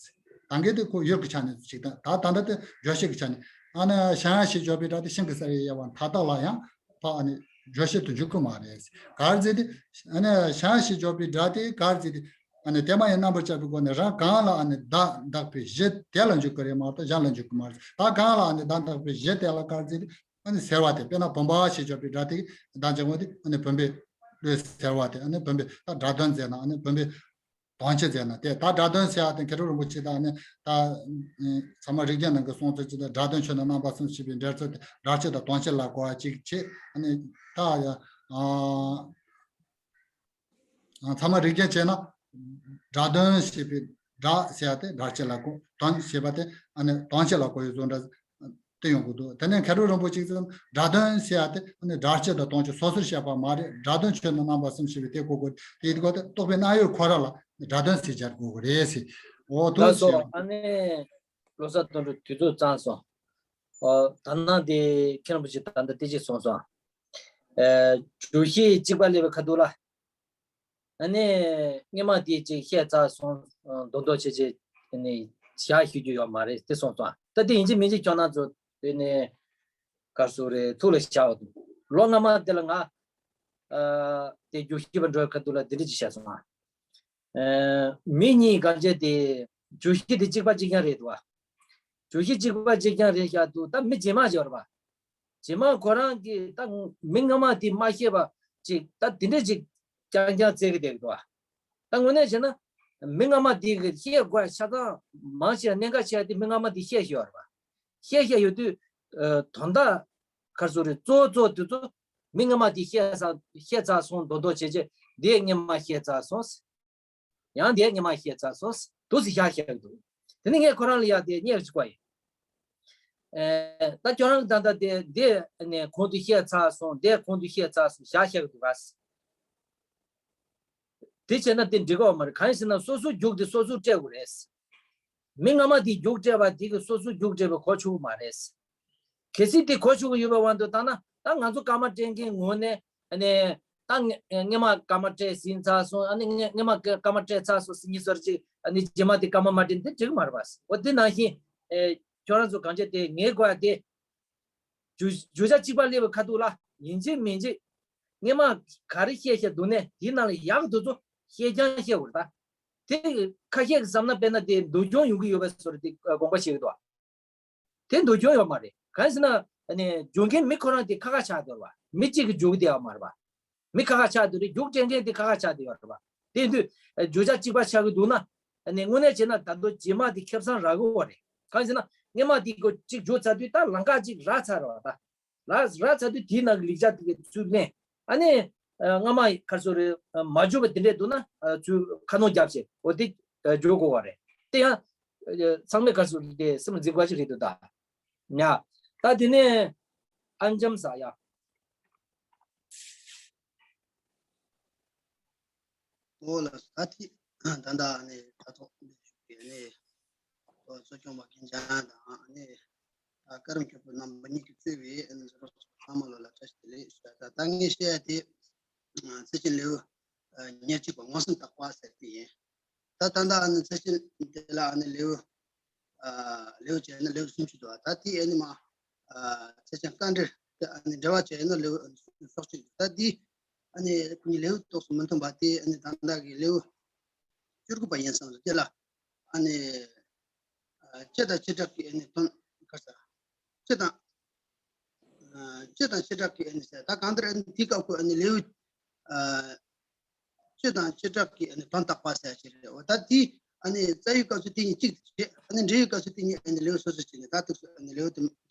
ད་གིན་དེ་ཁོ་ཡུལ་གྱི་ཆ་ནས་ཅིག་དང་ད་ད་ལྟ་དེ་རྗོད་བྱེད་ཀྱི་ཆ་ནས་ཨ་ནི་ཤིང་ཞེས་བརྗོད་པའི་སྒྲ་དེ་ཤིང་གི་ས་རི་དབྱེ་བ་མཐའ་དག་ལ་ཡང་ཕར་ཨ་ནི་རྗོད་བྱེད་དུ་འཇུག་གི་མ་རེད། ག་རེ་ཟེར་ཏེ་ཨ་ནི་ཤིང་ཞེས་བརྗོད་པའི་སྒྲ་དེ་ག་རེ་ཟེར་ཏེ་ཨ་ནི་དེ་མ་ཡི་རྣམ་པར་བཅད་པའི་སྒོ་ནས་རང་གང་ལ་ཨ་ནི་བརྡ་འདག་པའི་གཞི་དེ་ལ་འཇུག་གི་རེད་མ་གཏོགས་གཞན་ལ་འཇུག་གི་མ་རེད། ད་གང་ལ་ཨ་ནི་བརྡ་འདག་པའི་གཞི་དེ་ལ་ག་རེ་ཟེར་ཏེ། ཨ་ནི་སེལ་བ་དེ་དཔེར་ན་བུམ་པ་ཞེས་བརྗོད་པའི་སྒྲ་དེ་གདངས་ཀྱི་ངོ་དེ་ཨ་ནི་བུམ་པའི་བློས་སེལ་བ་དེ་ཨ་ནི་བུམ་པའི་ད་སྒྲ་དོན་མཛད་ན་ཨ་ནི་བུམ་པའི་དོན་སྤྱི་མཛད་ན་དེ་ད་སྒྲ་དོན་ཟེར་ཡ་དེ་མཁས་གྲུབ་རིན་པོ་ཆེ་དང་ཨ་ནི་ད་ཚད་མ་རིགས་རྒྱན་ནང་གི་གསུང་ཚུལ་གྱི་ད་སྒྲ་དོན་ཆོས་དང་རྣམ་པ་གསུམ་ཞེས་པའི་འགྲེལ་ཚུལ་དེ་སྒྲ་སྤྱི་དང་དོན་སྤྱི་ལ་གོ་བ་གཅིག་བྱེད་ཨ་ནི་ད་ཡ། ཚད་མ་རིགས་རྒྱན་བྱས་ན། སྒྲ་དོན་ཞེས་པའི་སྒྲ་ཟེར་ཡ་དེ་སྒྲ་སྤྱི་ལ་གོ། དོན་ཞེས་པ་དེ་ཨ་ནི་དོན་སྤྱི་ལ་གོ་ཡོད་བཟོ་འདྲ། དེ་ཡོང་གི་འདུག་དེ་ནས་མཁས་གྲུབ་རིན་པོ་ཆེ་ཚོས་སྒྲ་དོན་ཟེར་ཡ་དེ་ཨ་ནི་སྒྲ་སྤྱི་དང་དོན་སྤྱི་སོ་སོར་བཤད་པ་མ་རེད། སྒྲ་དོན་ཆོས་རྣམས་རྣམ་པ་གསུམ་ཞེས་པའི་དེ་གོ་དགོས། དེ་ཡིན་དུས་གོ་དེ་རྟོག་པའི་རྣམ་གཡོ་ཁོ་ར་ལ་སྒྲ་དོན་ཟེར་སྦྱར་དགོས་ཀྱི་རེད་ཟེར། འོ་དོ་ལགས་སོ། ཟེར། ཨ་ནི་བློ་བཟང་དོན་གྲུབ་དུས་ཚོད་གཙང་སོང་། ཨོ་ད་ནང་དེ་མཁན་རིན་པོ་ཆེ་ད་ལྟ་དེ་ཅིག་གསུངས་སོང་། ཨེ་རྒྱུ་གཞི་གཅིག་པ་སླེབས་པའི་ཁ་ཐུག་ལ། ཨ་ནི་སྔོན་མ་དེ་ཅིག་བཤད་ཚར་སོང་། མདོག་མདོག་བྱེད་བྱེད་ནི་བཞག་ཞུ་རྒྱུ་ཡོད་མ་རེད་དེ་གསུངས་སོང་། ད་དེ་ཡིན་གཅིག་མིན་གཅིག་ཁྱོད་རང་ཚོ་དེ་ནི་ག་སུ་རེད་ཐུགས་ལ་བཞག་འདུག་ལོ་སྔ་མ་དེ་ལ་ང་ཨ་དེ་རྒྱུགས་ཤིག་པ་འགྲོ་བའི་ཁ་ཐུག་ལ་འདི་འདྲ་ཅིག་བཤད་སོང་ཨ། ཨ་མི་གཉིས་གང་བྱས་དེ་རྒྱུགས་ཤིག་དེ་གཅིག་པ་གཅིག་རྐྱང་རེད་འདུག་ཨ། རྒྱུགས་གཞི་གཅིག་པ་གཅིག་རྐྱང་རེད་ཤག་འདུག་ད་མི་རྗེས་མ་ཅིག་ཡོད་རེད་པ། རྗེས་མ་ཁོ་རང་གིས་ད་མི་སྔ་མ་དེ་མ་ཤེས་པ་ཅིག་ད་དེ་འདྲས་ཅིག་རྐྱང་རྐྱང་བཙལ་གི་བསྡད་ཀྱི་འདུག་ཨ། ད་དངོས་གནས་བྱས་ན་མི་སྔ་མ་དེ་གིས་ཤེས་དགོས་ཆ་ཚང་མང་ཆེ་བ་གནད་འགག་ཆེ་བ་དེ་མི་སྔ་མ་དེ་ཤེས་ཤེས་ཡོད་རེད་པ། ཤེས་ཤེས་ཡོད་དུས་ཨ་དོན་དག་ག་རེ་ཟེར་རེད། གཙོ་བོ་གཙོ་བོ་དེ་ཚོ་མི་སྔ་མ་དེ་ཤེས་ཚར་ཤེས་ཚར་སོང་མདོག་མདོག་བྱེད་བྱེད་དེ་སྔོན་མ་ཤེས་ཚར་སོང་། ཡང་དེ་སྔོན་མ་ཤེས་ཚར་སོང་། འདུག་སེ་བཞག་བཞག་གི་འདུག་དེ་ནི་ངས་ཁོ་རང་ལ་ཡ་དེ་བརྙས་ཅིག་བཀོད་ཡིན། ཨེ་ད་ཁྱོད་རང་གི་ད་ལྟ་དེ་དེ་ནས་གོང་དུ་བཤད་ཚར་སོང་། དེ་གོང་དུ་བཤད་ཚར་སོང་བཞག་བཞག་གི་འདུག་ག་དེ་བྱས་ན་དེ་འགྲིག་གི་ཡོད་མ་རེད། གང་ཡིན་ཟེར་ན་སོ་སོའི་རྒྱུགས་དེ་སོ་སོས་སྤྲད་དགོས་རེད། མི་སྔ་མ་དེས་རྒྱུགས་སྤྲད་པ་དེ་གིས་སོ་སོའི་རྒྱུགས་སྤྲད་པའི་གོ་ཆོད་ཀྱི་མ་རེད། གལ་སྲིད་དེ་གོ་ཆོད་ཀྱི་ཡོད་པའི་དབང་དུ་བཏང་ན། ད་ང་ཚོ་སྐར་མ་སྤྲད་མཁན་ངོས་ནས་ཨ་ནི་ད་སྔ་སྔོན་མ་སྐར་མ་སྤྲད་ཟིན་ཚར་སོང་། ཨ་ནི་སྔ་སྔོན་མ་སྐར་མ་སྤྲད་ཚར་སོང་ཟེར་མཁན་བཟོ་འདྲ་ཅིག་ཨ་ནི་རྗེས་མ་དེ་སྐར་མ་མ་སྤྲད་འདི་འགྲིག་གི་མ་རེད་པ། འོ་དེ་ནང་བཞིན་ཨེ་ཁྱོད་རང་ཚོ་གང་བྱས་དེ་ངས་གོ་ཡ་དེ་རྒྱུ་རྒྱུ་ཆ་གཅིག་པ་སླེབས་པའི་ཁ་ཐུག་ལ་ཡིན་གཅིག་མིན་གཅིག་སྔོན་མ་ག་རེ་བཤད་བཤད་འདུག་ནས་དེའི་ནང་ལ་ཡག་འདུག་ཚོ་བཤད་ཀྱང་བཤད་དགོས་རེད། ད་དེ་ཁ་ཤས་ཀྱིས་བསམ་ན་དཔེར་ན་དེ་འདུལ་སྐྱོང་ཡོང་གི་ཡོད་པའི་བཟོ་འདྲ་དེ་དགོངས་པ་བཞེས་ཀྱི་འདུག་དེ་འདུལ་སྐྱོང་ཡོད་མ་རེད། གང་ཡིན་ཟེར་ན་ཨ་ནི་རྒྱུག་མཁན་མི་ཁོ་རང་དེ་ཁ་ཁ་ཆགས་བསྡད་ཡོད་རེད་པ། མི་གཅིག་གིས་རྒྱུག་བསྡད་ཡོད་མ་རེད་པ། མི་ཁ་ཁ་ཆགས་བསྡད་རེད། རྒྱུགས་སྤྲད་མཁན་དེ་ཁ་ཁ་ཆགས་བསྡད་ཡོད་རེད་པ། དེ་ཡིན་དུས་ཨ་རྒྱུ་ཆ་གཅིག་པ་ཆགས་ཀྱི་འདུག་ན་ཨ་ནི་དངོས་གནས་བྱས་ན་ད་དུང་རྗེས་མ་དེ་ཁེ་བཟང་རག་གི་ཡོད་རེད། གང་ཡིན་ཟེར་ན་སྔོན་མ་དེ་གོ་གཅིག་རྒྱུགས་ཚར་དུས་ད་ལམ་ཁ་གཅིག་རག་ཚར་རེད་པ། ད་རག་རག་ཚར་དུས་དེའི་ནང་གི་ལེགས་ཆ་དེ་ག་ཚུར་ལེན། ཨ་ནི་ཨ་སྔ་མ་ག་རེ་ཟེར་རེད། ཨ་མ་འཇོན་པ་དེ་འདྲས་འདུག་ན་ཨ་ཚུར་ཁ་སྣོན་རྒྱབ་བྱས་འོ་དེ་ཨ་འཇོན་དགོས་པ་རེད། དེ་ཡང་ཨ་ཚང་མས་ག་རེ་ཟེར་རེད། དེ་སེམས་ལ་འཛིན་དགོས་པ་ཞིག་རེད་འདུག་ད་ཉ། ད་དེ་ནས་ཨན་ཇམ་ས་ཡ། འོ་ལགས་སོ། ད་ཐི་ད་ལྟ་ཨ་ནི་དྲ་ཐོག་འདི་བཞུགས་པའི་ཨ་ནི་གཙོ་སྐྱོང་བ་རྒན་ལྕམ་དང་ཨ་ནི་ད་ཀརྨ་མཁན་པོ་རྣམ་པ་གཉིས་ཀྱིས་གཙོས་པའི་ཨ་ནི་ཚོགས་གཙོ་ཚང་མ་ལ་ལ་བཀྲ་ཤིས་བདེ་ལེགས་ཞུ། ད་ད་ངས་བཤད་ཡ་དེ་ཚེས་ཆེན་ལེའུ་ཉེར་གཅིག་པ་མངོན་སུམ་རྟོགས་པ་ཟེར་དེ་ཡིན། ད་ད་ལྟ་ཨ་ནི་ཚེས་ཆེན་དེ་ལ་ཨ་ནི་ལེའུ་ལེའུ་བྱས་ན་ལེའུ་སུམ་ཅུ་འདུག་ད་དེ་ཨ་ནི་མ་ཚེས་ཆེན་བཀའ་འགྲེལ་དེ་ཨ་ནི་འགྲེལ་བ་བྱས་ན་ལེའུ་སོ་གཅིག་འདུག་ད་དེ་ཨ་ནི་ཁོ་གཉིས་ལེའུ་ཏོག་ཙམ་མི་མཐུན་པ་དེ་ཨ་ནི་ད་ལྟ་གི་ལེའུ་བཅུ་དགུ་པ་ཡིན་བསམ་སོང་། དེ་ལ་ཨ་ནི་ཨ་སྤྱི་དང་བྱེ་བྲག་གི་ཨ་ནི་དོན་ག་ས་སྤྱི་དང་ཨ་སྤྱི་དང་བྱེ་བྲག་གི་ཨ་ནི་ཟེར་ད་གང་ལྟར་ཨ་ནི་དེའི་སྐབས་ཁོ་ཨ་ནི་ལེའུ་ཨ་སྤྱི་དང་བྱེ་བྲག་གི་ཨ་ནི་དོན་བརྟག་པ་ཟེར་ཞིག་རེད། འོ་ད་དེ་ཨ་ནི་རྩ་བའི་སྐབས་སུ་དེ་གཉིས་གཅིག་ཏུ་བྱེད། ཨ་ནི་འབྲེལ་བའི་སྐབས་སུ་དེ་གཉིས་ཨ་ནི་ལེའུ་སོ་སོ་བྱས་ནས་ད་ཐུགས་སུ་ཨ་ནི་ལེའུ་དེ་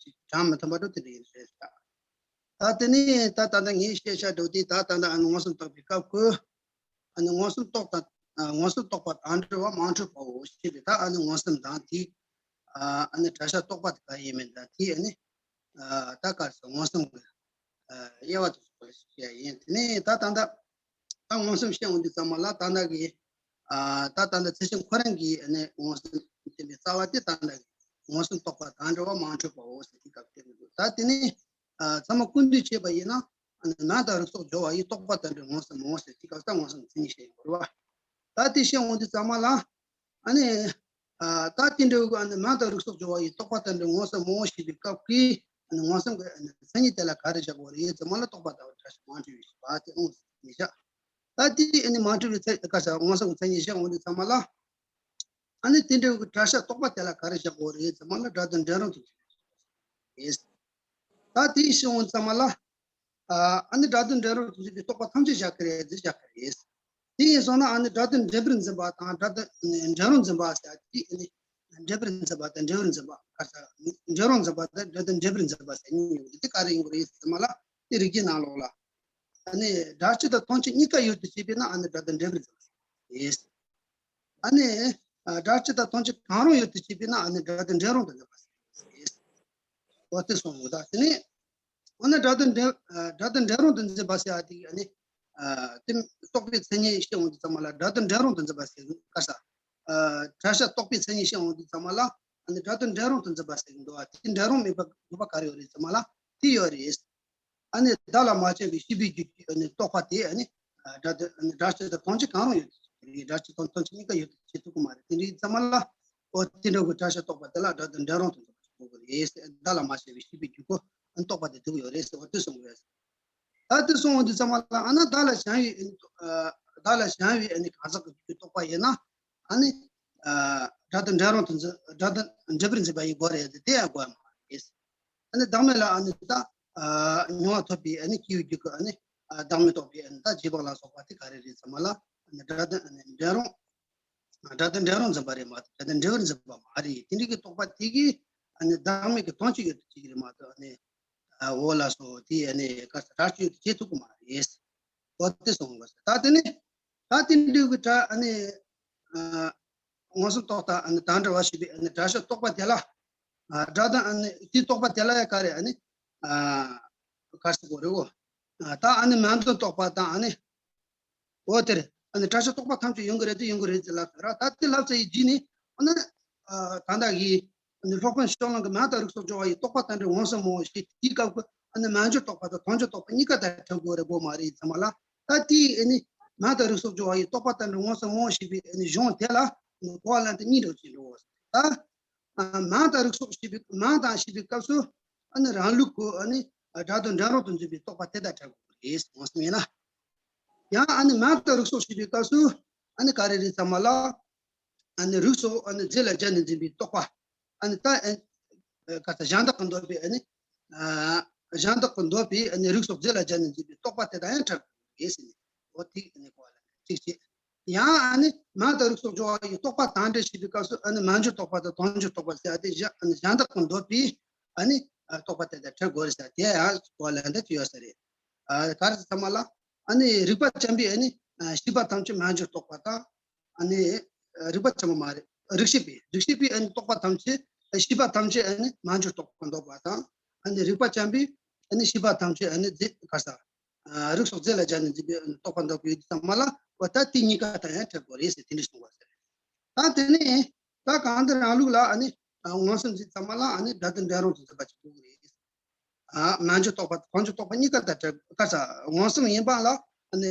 གྲངས་མི་མཐུན་པ་འགྲོ་དེ་འདྲ་ཡིན་ཟེར་ད། ད་དེ་ནས་ད་ད་ལྟ་ངས་བཤད་བྱ་འགྲོ་དེ་ད་ད་ལྟ་ཨ་ནི་མངོན་སུམ་རྟོགས་པའི་སྐབས་ཁོ་ཨ་ནི་མངོན་སུམ་རྟོགས་དང་མངོན་སུམ་རྟོགས་པ་དང་འབྲེལ་བ་མང་འཕྲོས་པའོ་ཞེས་པའི་ད་ཨ་ནི་མངོན་སུམ་དང་དེ་ཨ་ནི་བྲལ་བྱ་རྟོག་པ་དེ་ག་ཡིན་མིན་དང་དེ་ཨ་ནི་ད་ག་སོ་མངོན་སུམ་གྱི་དབྱེ་བ་དེ་ཚོ་བཤད་ཡིན། དེ་ནས་ད་ད་ལྟ་ད་མངོན་སུམ་བཤད་འོང་དུས་ཙམ་པ་ལ་ད་ལྟ་གི་ད་ད་ལྟ་ཚེས་ཆེན་ཁོ་རང་གི་ཨ་ནི་མངོན་སུམ་བསྟན་པའི་རྩ་བ་དེ་ད་ལྟ་གི་མངོན་སུམ་རྟོགས་པ་དང་འབྲེལ་བ་མང་འཕྲོས་པའོ་ཟེར་དེ་སྐབས་བསྟན་གྱི་འདུག་ད་དེ་ནས་ཚང་མ་ཀུན་བཏུས་བྱས་པ་ཡིན་ན་ཨ་ནི་ནང་དང་རིགས་སོགས་སྦྱོར་བ་ཡི་རྟོག་པ་དང་འབྲེལ་མངོན་སུམ་མོ་ཟེར་དེ་སྐབས་ད་མངོན་སུམ་མཚན་ཉིད་བཤད་ཡོང་གི་རེད་བ། ད་དེ་བཤད་འོང་དུས་ཙམ་པ་ལ་ཨ་ནི་ད་དེ་འདྲ་བའི་ཨ་ནི་ནང་དང་རིགས་སོགས་སྦྱོར་བ་ཡི་རྟོག་པ་དང་འབྲེལ་མངོན་སུམ་མོ་ཞེས་པའི་སྐབས་ཀྱི་ཨ་ནི་མངོན་སུམ་གྱི་ཨ་ནི་མཚན་ཉིད་དེ་ལ་ག་རེ་བཞག་དགོས་རེད་ཙམ་པ་ལ་རྟོག་པ་དང་བྲལ་བྱ་མང་འཕྲོས་པའོ་ཞེས་པ་དེ་འོང་ཟེར་ནས་བཞག་ད་དེ་ཨ་ནི་མང་འཕྲོས་པའི་ཚེ་ག་ས་མངོན་སུམ་གྱི་མཚན་ཉིད་བཤད་འོང་དུས་ཙམ་པ་ལ། ཨ་ནི་དེ་འདྲ་བའི་བྲལ་བྱ་རྟོག་པ་དེ་ལ་ག་རེ་བཞག་དགོས་རེད་ཟེར་མ་ལ་སྒྲ་དོན་འབྲིང་རིམ་དུ་ཟེར། ད་དེའི་ཕྱིར་འོང་ཙམ་མ་ལ། ཨ་ནི་སྒྲ་དོན་འབྲིང་རིམ་དུ་ཟེར་བའི་རྟོག་པ་ཐམས་ཅད་བཞག་གི་རེད་ཟེར་བཞག་གི་རེད། དེ་ཡིན་སོང་ན་ཨ་ནི་སྒྲ་དོན་འབྲིང་པོར་འཛིན་པ་དང་སྒྲ་དོན་འབྲིང་རུང་འཛིན་པ་ཟེར་དེ་ཨ་ནི་འབྲིང་པོར་འཛིན་པ་དང་འབྲིང་རུང་འཛིན་པ་ག་ས་འབྲིང་རུང་འཛིན་པ་དང་སྒྲ་དོན་འབྲིང་པོར་འཛིན་པ་ཟེར་གཉིས་ཡོད་དེ་ག་རེ་ཡིན་དགོས་རེད་ཟེར་མ་ལ་དེ་རིགས་ཀྱི་ནང་ལོགས་ལ། ཨ་ནི་སྒྲ་སྤྱི་དང་དོན་སྤྱི་གཉིས་ཀ་ཡོད་དུ་བྱས་པས་ན་ཨ་ནི་སྒྲ་དོན་འབྲིང་པོར་འཛིན་པ་ཟེར། ཨ་ནི་སྒྲ་སྤྱི་དང་དོན་སྤྱི་གང་རུང་ཡོད་དུ་བྱས་པས་ན་ཨ་ནི་སྒྲ་དོན་འབྲིང་རུང་དུ་འཛིན་པ་ཟེར། འོ་དེ་གསུངས་ཡོད། ད་དེ་ནས་འོ་ན་སྒྲ་དོན་འབྲེལ་ཨ་སྒྲ་དོན་འབྲེལ་རུང་དུ་འཛིན་པ་ཟེར་ཡ་དེ་ཨ་ནི་ཨ་དེ་རྟོག་པའི་མཚན་ཉིད་བཤད་འོང་དུས་ཙམ་པ་ལ་སྒྲ་དོན་འབྲེལ་རུང་དུ་འཛིན་པ་ཟེར་ག་ས་ཨ་བྲལ་བྱ་རྟོག་པའི་མཚན་ཉིད་བཤད་འོང་དུས་ཙམ་པ་ལ་ཨ་ནི་སྒྲ་དོན་འབྲེལ་རུང་དུ་འཛིན་པ་ཟེར་གི་འདུག་ཨ་དེ་འབྲེལ་རུང་མེད་པ་དགོས་པ་ག་རེ་ཡོད་རེད་ཙམ་པ་ལ་དེ་ཡོད་རེད། ཨ་ནི་བདག་ལ་མ་བྱས་པའི་ཤེས་པའི་རྒྱུད་ཀྱི་ཨ་ནི་རྟོག་པ་དེ་ཨ་ནི་ཨ་སྒྲ་དོན་ཨ་ནི་སྒྲ་སྤྱི་དང་དོན་སྤྱི་གང་རུང་ཡོད་དུ་བྱེད་ཀྱི་རེད། སྒྲ་སྤྱི་དང་དོན་སྤྱི་གཉིས་ཀ་ཡོད་དུ་བྱེད་ཐུབ་ཀྱི་མ་རེད། དེ་འདྲའི་ཙམ་མ་ལ་འོ་དེ་འདྲ་གི་བྲལ་བྱ་རྟོག་པ་དེ་ལ་སྒྲ་དོན་འབྲེལ་རུང་དུ་འཛིན་པ་ཞིག་དགོས་ཀྱི་རེད། བདག་ལ་མ་བྱས་པའི་ཤེས་པའི་རྒྱུད་ཀྱི་ཨ་ནི་རྟོག་པ་དེ་འདུག་ཡོད་རེད་ཟེར་བ་དེ་གསུངས་ཡོད། ད་དེ་གསུངས་འོང་དུས་ཙམ་མ་ལ་ཨ་ན་བདག་ལ་གཞན་ཡོད་ཨ་ནི་བདག་ལ་གཞན་ཡོད་ཨ་ནི་གང་ཟག་གི་རྒྱུད་ཀྱི་རྟོག་པ་ཡིན་ན་ཨ་ནི་ཨ་སྒྲ་དོན་འབྲེལ་རུང་དུ་འཛིན་སྒྲ་དོན་འབྲེལ་པར་འཛིན་པ་ཡིན་དགོས་རེད། དེ་ཡང་དགོས་མ་རེད། ཨ་ནི་བདག་མེད་ལ་ཨ་ནི་ད་ཨ་མྱོང་བ་ཐོབ་པའི་ཨ་ནི་སྐྱེ་བོའི་རྒྱུད་ཀྱི་ཨ་ནི་ཨ་བདག་མེད་རྟོགས་པའི་ཨ་ནི་ད་རྗེས་དཔག་ལ་སོགས་པ་དེ་ག་རེ་རེད་ཙམ་པ་ལ་ཨ་ནི་སྒྲ་དོན་ཨ་ནི་འབྲེལ་རུང་སྒྲ་དོན་འབྲེལ་རུང་འཛིན་པ་རེད་མ་གཏོགས་སྒྲ་དོན་འབྲེལ་པར་འཛིན་པ་མ་རེད། དེ་འདྲའི་གི་རྟོག་པ་དེ་གིས་ཨ་ནི་བདག་མེད་ཀྱི་དོན་སྤྱི་ཡོད་དུ་བྱེད་ཀྱི་རེད་མ་གཏོགས་ཨ་ནི་ཨ་འོ་ལགས་སོ་དེ་ཨ་ནི་ག་ས་སྒྲ་སྤྱི་ཡོད་དུ་བྱེད་ཐུབ་ཀྱི་མ་རེད། འོ་དེ་གསུངས་པ་ད་དེ་ནི་ད་དེ་འདྲའི་གི་སྒྲ་ཨ་ནི་ཨ། མངོན་སུམ་རྟོག་དང་ཨ་ནི་དང་འབྲེལ་བ་ཞེས་པའི་ཨ་ནི་སྒྲ་སྤྱི་རྟོག་པ་དེ་ལ། ཨ་སྒྲ་དང་ཨ་ནི་དེའི་རྟོག་པ་དེ་ལ་ཡང་ག་རེ་ཨ་ནི། ཨ་ག་རེ་ཟེར་དགོས་རེད་འོ། ཨ་ད་ཨ་ནི་མན་དུ་རྟོག་པ་དང་ཨ་ནི། འོ་དེར་ཨ་ནི་སྒྲ་སྤྱི་རྟོག་པ་ཐམས་ཅད་ཡོང་གི་རེད་དེ་ཡོང་གི་རེད་ཅེས་ལབ་ཟེར་ར། ད་དེ་ལབ་ཚར་ཡི་རྗེས་ནི་ཨ་ནི། ཨ་ད་ལྟ་གི་ཨ་ནི་སློབ་དཔོན་ཕྱོགས་གླང་གི་མན་དང་རིགས་སོགས་སྦྱོར་བ་ཡི་རྟོག་པ་དང་འབྲེལ་མངོན་སུམ་ངོ་བོ་ཞེས་དེའི་སྐབས་ཀྱི་ཨ་ནི་མན་སྦྱོར་རྟོག་པ་དང་དོན་སྦྱོར་རྟོག་པ་གཉིས་ཀ་དང་འབྲེལ་དགོས་རེད་དགོས་མ་རེད་ཙམ་པ་ལ། ད་དེའི་ཨ་ནི་མན་དང་རིགས་སོགས་སྦྱོར་བ་ཡི་རྟོག་པ་དང་འབྲེལ་མངོན་སུམ་ངོ་བོ་ཞེས་པའི་ཨ་ནི་གཞུང་དེ་ལ་གོ་བ་ལེན་སྟངས་གཉིས་འདྲ་བོ་ཅིག་འགྲོ་འོ། ད་ཨ་མན་དང་རིགས་སོགས་ཞེས་པའི་མན་དང་ཞེས་པའི་སྐབས་སུ་ཨ་ནི་རང་ལུགས་ཀྱི་ཨ་ནི་སྒྲ་དོན་འབྲེལ་རུང་དུ་འཛིན་པའི་རྟོག་པ་དེ་དང་འབྲེལ་དགོས་རེད་མངོན་སུམ་ཡིན་ན། ཡང་ཨ་ནི་མན་དང་རིགས་སོགས་ཞེས་པའི་སྐབས་སུ་ཨ་ནི་ག་རེ་རེད་ཙམ་པ་ལ། ཨ་ནི་རིགས་སོགས་ཨ་ནི་རྫས་ལ་སྦྱར་ནས་འཛིན་པའི་རྟོག་པ། ཨ་ནི་ད་ཨ་ནི་ག་ས་གཞན་དག་གི་འདོད་པའི་ཨ་ནི། ཨ་གཞན་དག་གི་འདོད་པའི་ཨ་ནི་རིགས་སོགས་རྫས་ལ་སྦྱར་ནས་འཛིན་པའི་རྟོག་པ་དེ་དང་ཡང་འབྲེལ་དགོས་ཟེར་ནས། འོ་དེ་ཨ་ནི་གོ་བ་ལེན་གཅིག་བྱས། ཡང་ཨ་ནི་མན་དང་རིགས་སོགས་སྦྱོར་བ་ཡི་རྟོག་པ་དང་འབྲེལ་བྱེད་པའི་སྐབས་སུ་ཨ་ནི་མན་སྦྱོར་རྟོག་པ་དང་དོན་སྦྱོར་རྟོག་པ་ཟེར་ཡ་དེ་གཞན་ཨ་ནི་གཞན་དག་གི་འདོད་པའི་ཨ་ནི་རྟོག་པ་དེ་དང་འབྲེལ་དགོས་རེད་ཟེར་དེ་ཡང་གོ་བ་ལེན་འདོད་ཀྱི་ཡོད་ས་རེད། ཨ་ག་རེ་ཟེར་ཙམ་པ་ལ་ཨ་ནི་རིགས་པ་ཅན་པའི་ཨ་ནི་ཤེས་པ་ཐམས་ཅད་མན་སྦྱོར་རྟོག་པ་དང་། ཨ་ནི་རིགས་པ་ཆེན་པོ་མ་རེད། རིགས་ཤེས་པའི་རིགས་ཤེས་པའི་ཨ་ནི་རྟོག་པ་ཐམས་ཅད་ཤེས་པ་ཐམས་ཅད་ཨ་ནི་མན་སྦྱོར་རྟོག་པ་འདོད་པ་དང་། ཨ་ནི་རིགས་པ་ཅན་པའི་ཨ་ནི་ཤེས་པ་ཐམས་ཅད་ཨ་ནི་རྫས་ག་ས། རིགས་སོགས་རྫས་ལ་སྦྱར་ནས་འཛིན་པའི་ཨ་ནི་རྟོག་པ་འདོད་པའི་ཡུལ་དུ་ཚང་མ་ལ་འོ་ད་དེ་གཉིས་ཀ་དང་ཡང་འབྲེལ་དགོས་རེད་ཟེར་དེ་འདྲ་གསུངས་པ་ཟེར། ད་དེ་ནས་ད་གང་ལྟར་རང་ལུགས་ལ་ཨ་ནི་མངོན་སུམ་འཛིན་ཚང་མ་ལ་ཨ་ནི་སྒྲ་དོན་འབྲེལ་རུང་དུ་འཛིན་པ་ཅིག་དགོས་ཀྱི་རེད། ཨ་མན་སྦྱོར་རྟོག་པ་དང་དོན་སྦྱོར་རྟོག་པ་གཉིས་ཀ་དང་བྲལ་ཁ་ས་མངོན་སུམ་ཡིན་པ་ལ་ཨ་ནི་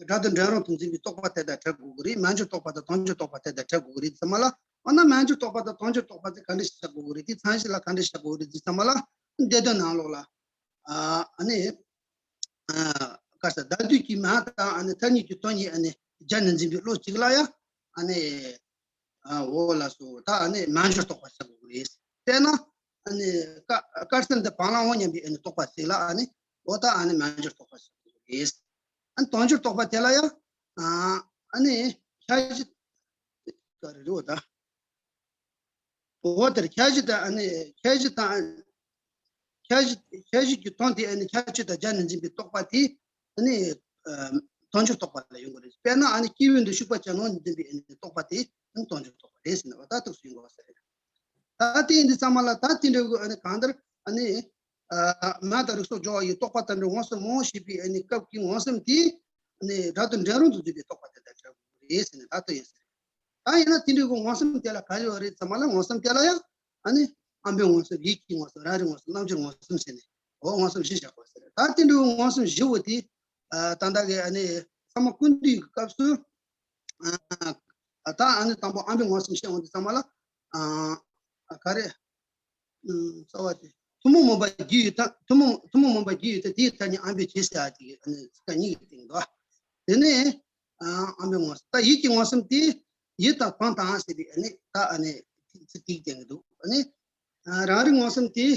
སྒྲ་དོན་འབྲེལ་རུང་དུ་འཛིན་པའི་རྟོག་པ་དེ་དང་བྲལ་དགོས་ཀྱི་རེད། མན་སྦྱོར་རྟོག་པ་དང་དོན་སྦྱོར་རྟོག་པ་དེ་དང་བྲལ་དགོས་ཀྱི་རེད་ཙམ་མ་ལ་འོ་ན་མན་སྦྱོར་རྟོག་པ་དང་དོན་སྦྱོར་རྟོག་པ་དེ་ག་འདྲ་ཞིག་བྱ་དགོས་ཀྱི་རེད། དེ་མཚན་གཞི་ལ་ག་འདྲ་བཞག་དགོས་ཀྱི་རེད་ཙམ་མ་ལ་འདི་དོན་ནང་ལོགས་ལ་ཨ་ནི་ཨ་ག་ས་བདག་མདུན་གྱི་མན་དང་ཨ་ནི་ཐ་སྙད་ཀྱི་དོན་གཉིས་ཨ་ནི་སྦྱར་ནས་འཛིན་པའི་བློ་གཅིག་ལ་ཡང་ཨ་ནི། ཨ་འོ་ལགས་སོ། ད་ཨ་ནི་མན་སྦྱོར་རྟོག་པ་ཟེར་དགོས་རེད། དཔེར་ན་ཨ་ནི་དཀར་དཀར་སེར་འདི་སྤང་བླང་འོང་སྙམ་པའི་ཨ་ནི་རྟོག་པ་ཞིག་ལ་ཨ་ནི་འོ་ད་ཨ་ནི་མན་སྦྱོར་རྟོག་པ་ཟེར་དགོས་རེད། ཨ་ནི་དོན་སྦྱོར་རྟོག་པ་དེ་ལ་ཡང་ཨ་ཨ་ནི་ཁྱད་གཞི་ག་རེ་རེད་འོ་ད། འོ་དེར་ཁྱད་གཞི་དང་ཨ་ནི་ཁྱད་གཞི་དང་། ཁྱད་གཞི་ཁྱད་གཞི་གི་དོན་དེ་ཨ་ནི་ཁྱད་ཆོས་དང་སྦྱར་ནས་འཛིན་པའི་རྟོག་པ་དེ་ཨ་ནི་ཨ་དོན་སྦྱོར་རྟོག་པ་ལ་ཡོང་གི་རེད། དཔེར་ན་ཨ་ནི་སྐྱེས་བུ་འདི་ཤུགས་པ་ཅན་ནོ་ནས་འཛིན་པའི་ཨ་ནི་རྟོག་པ་དེ་ཨ་ནི་དོན་སྦྱོར་རྟོག་པ་རེད་ཟེར་ན་འོ་ད་ཐུགས་སུ་ཡོང་གི་རེད། ད་དེ་ཡིན་དུས་ཙམ་མ་ལ་ད་དེ་འདྲ་བོ་ཨ་ནི་གང་ལྟར་ཨ་ནི་ཨ་མན་དང་རིགས་སོགས་སྦྱོར་བ་ཡི་རྟོག་པ་དང་འབྲེལ་མངོན་སུམ་ངོ་བོ་ཞེས་པའི་ཨ་ནི་སྐབས་ཀྱི་མངོན་སུམ་དེ་ཨ་ནི་སྒྲ་དོན་འབྲེལ་རུང་དུ་འཛིན་པའི་རྟོག་པ་དེ་དང་འབྲེལ་དགོས་རེད་ཟེར་ནས་ད་ལྟ་ཡིན་ཟེར། ད་ཡིན་ན་དེ་འདྲའི་གི་མངོན་སུམ་དེ་ལ་ག་རེ་ཡོད་རེད་ཙམ་མ་ལ་མངོན་སུམ་དེ་ལ་ཡང་ཨ་ནི་ཨ་འབའི་མངོན་སུམ་ཡིད་ཀྱི་མངོན་སུམ་རང་རིག་མངོན་སུམ་རྣམ་འགྱུར་མངོན་སུམ་ཟེར་ནས་འོ་མངོན་སུམ་བཞི་བཞག་པ་ཟེར། ད་དེ་འདྲའི་གི་མངོན་སུམ་བཞི་བོ་དེ་ཨ་ད་ལྟ་གི་ཨ་ནི་ཚད་མ་ཀུན་བཏུས་ཀྱི་སྐབས་སུ་ཨ་ད་ཨ་ནི་དང་པོ་ཨ་འབའི་མངོན་སུམ་བཤད་འོང་དུས་ཙམ་མ་ལ་ཨ་ག་རེ། ཨུམ། རྩ་བ་དེ། ཐུན་མོང་མིན་པ་བརྒྱད་ཡོད་ད། ཐུན་མོང་ཐུན་མོང་མིན་པ་བརྒྱད་ཡོད་ད། དེའི་མཐའ་ནི་ཨ་འབའི་བྱེད་ཟེར་ཡ་དེ་གི་ཨ་ནི་ཚིག་ཁ་གཉིས་ཀྱི་སྟེང་དུ། དེ་ནས་ཨ་ཨ་འབའི་མངོན་སུམ། ད་ཡིད་ཀྱི་མངོན་སུམ་དེ་ཡིད་དང་དོན་དང་ཟེར་བའི་ཨ་ནི་ད་ཨ་ནི་ཚིག་དེའི་སྟེང་གི་འདུག་ཨ་ནི་ཨ་རང་རིག་མངོན་སུམ་དེ་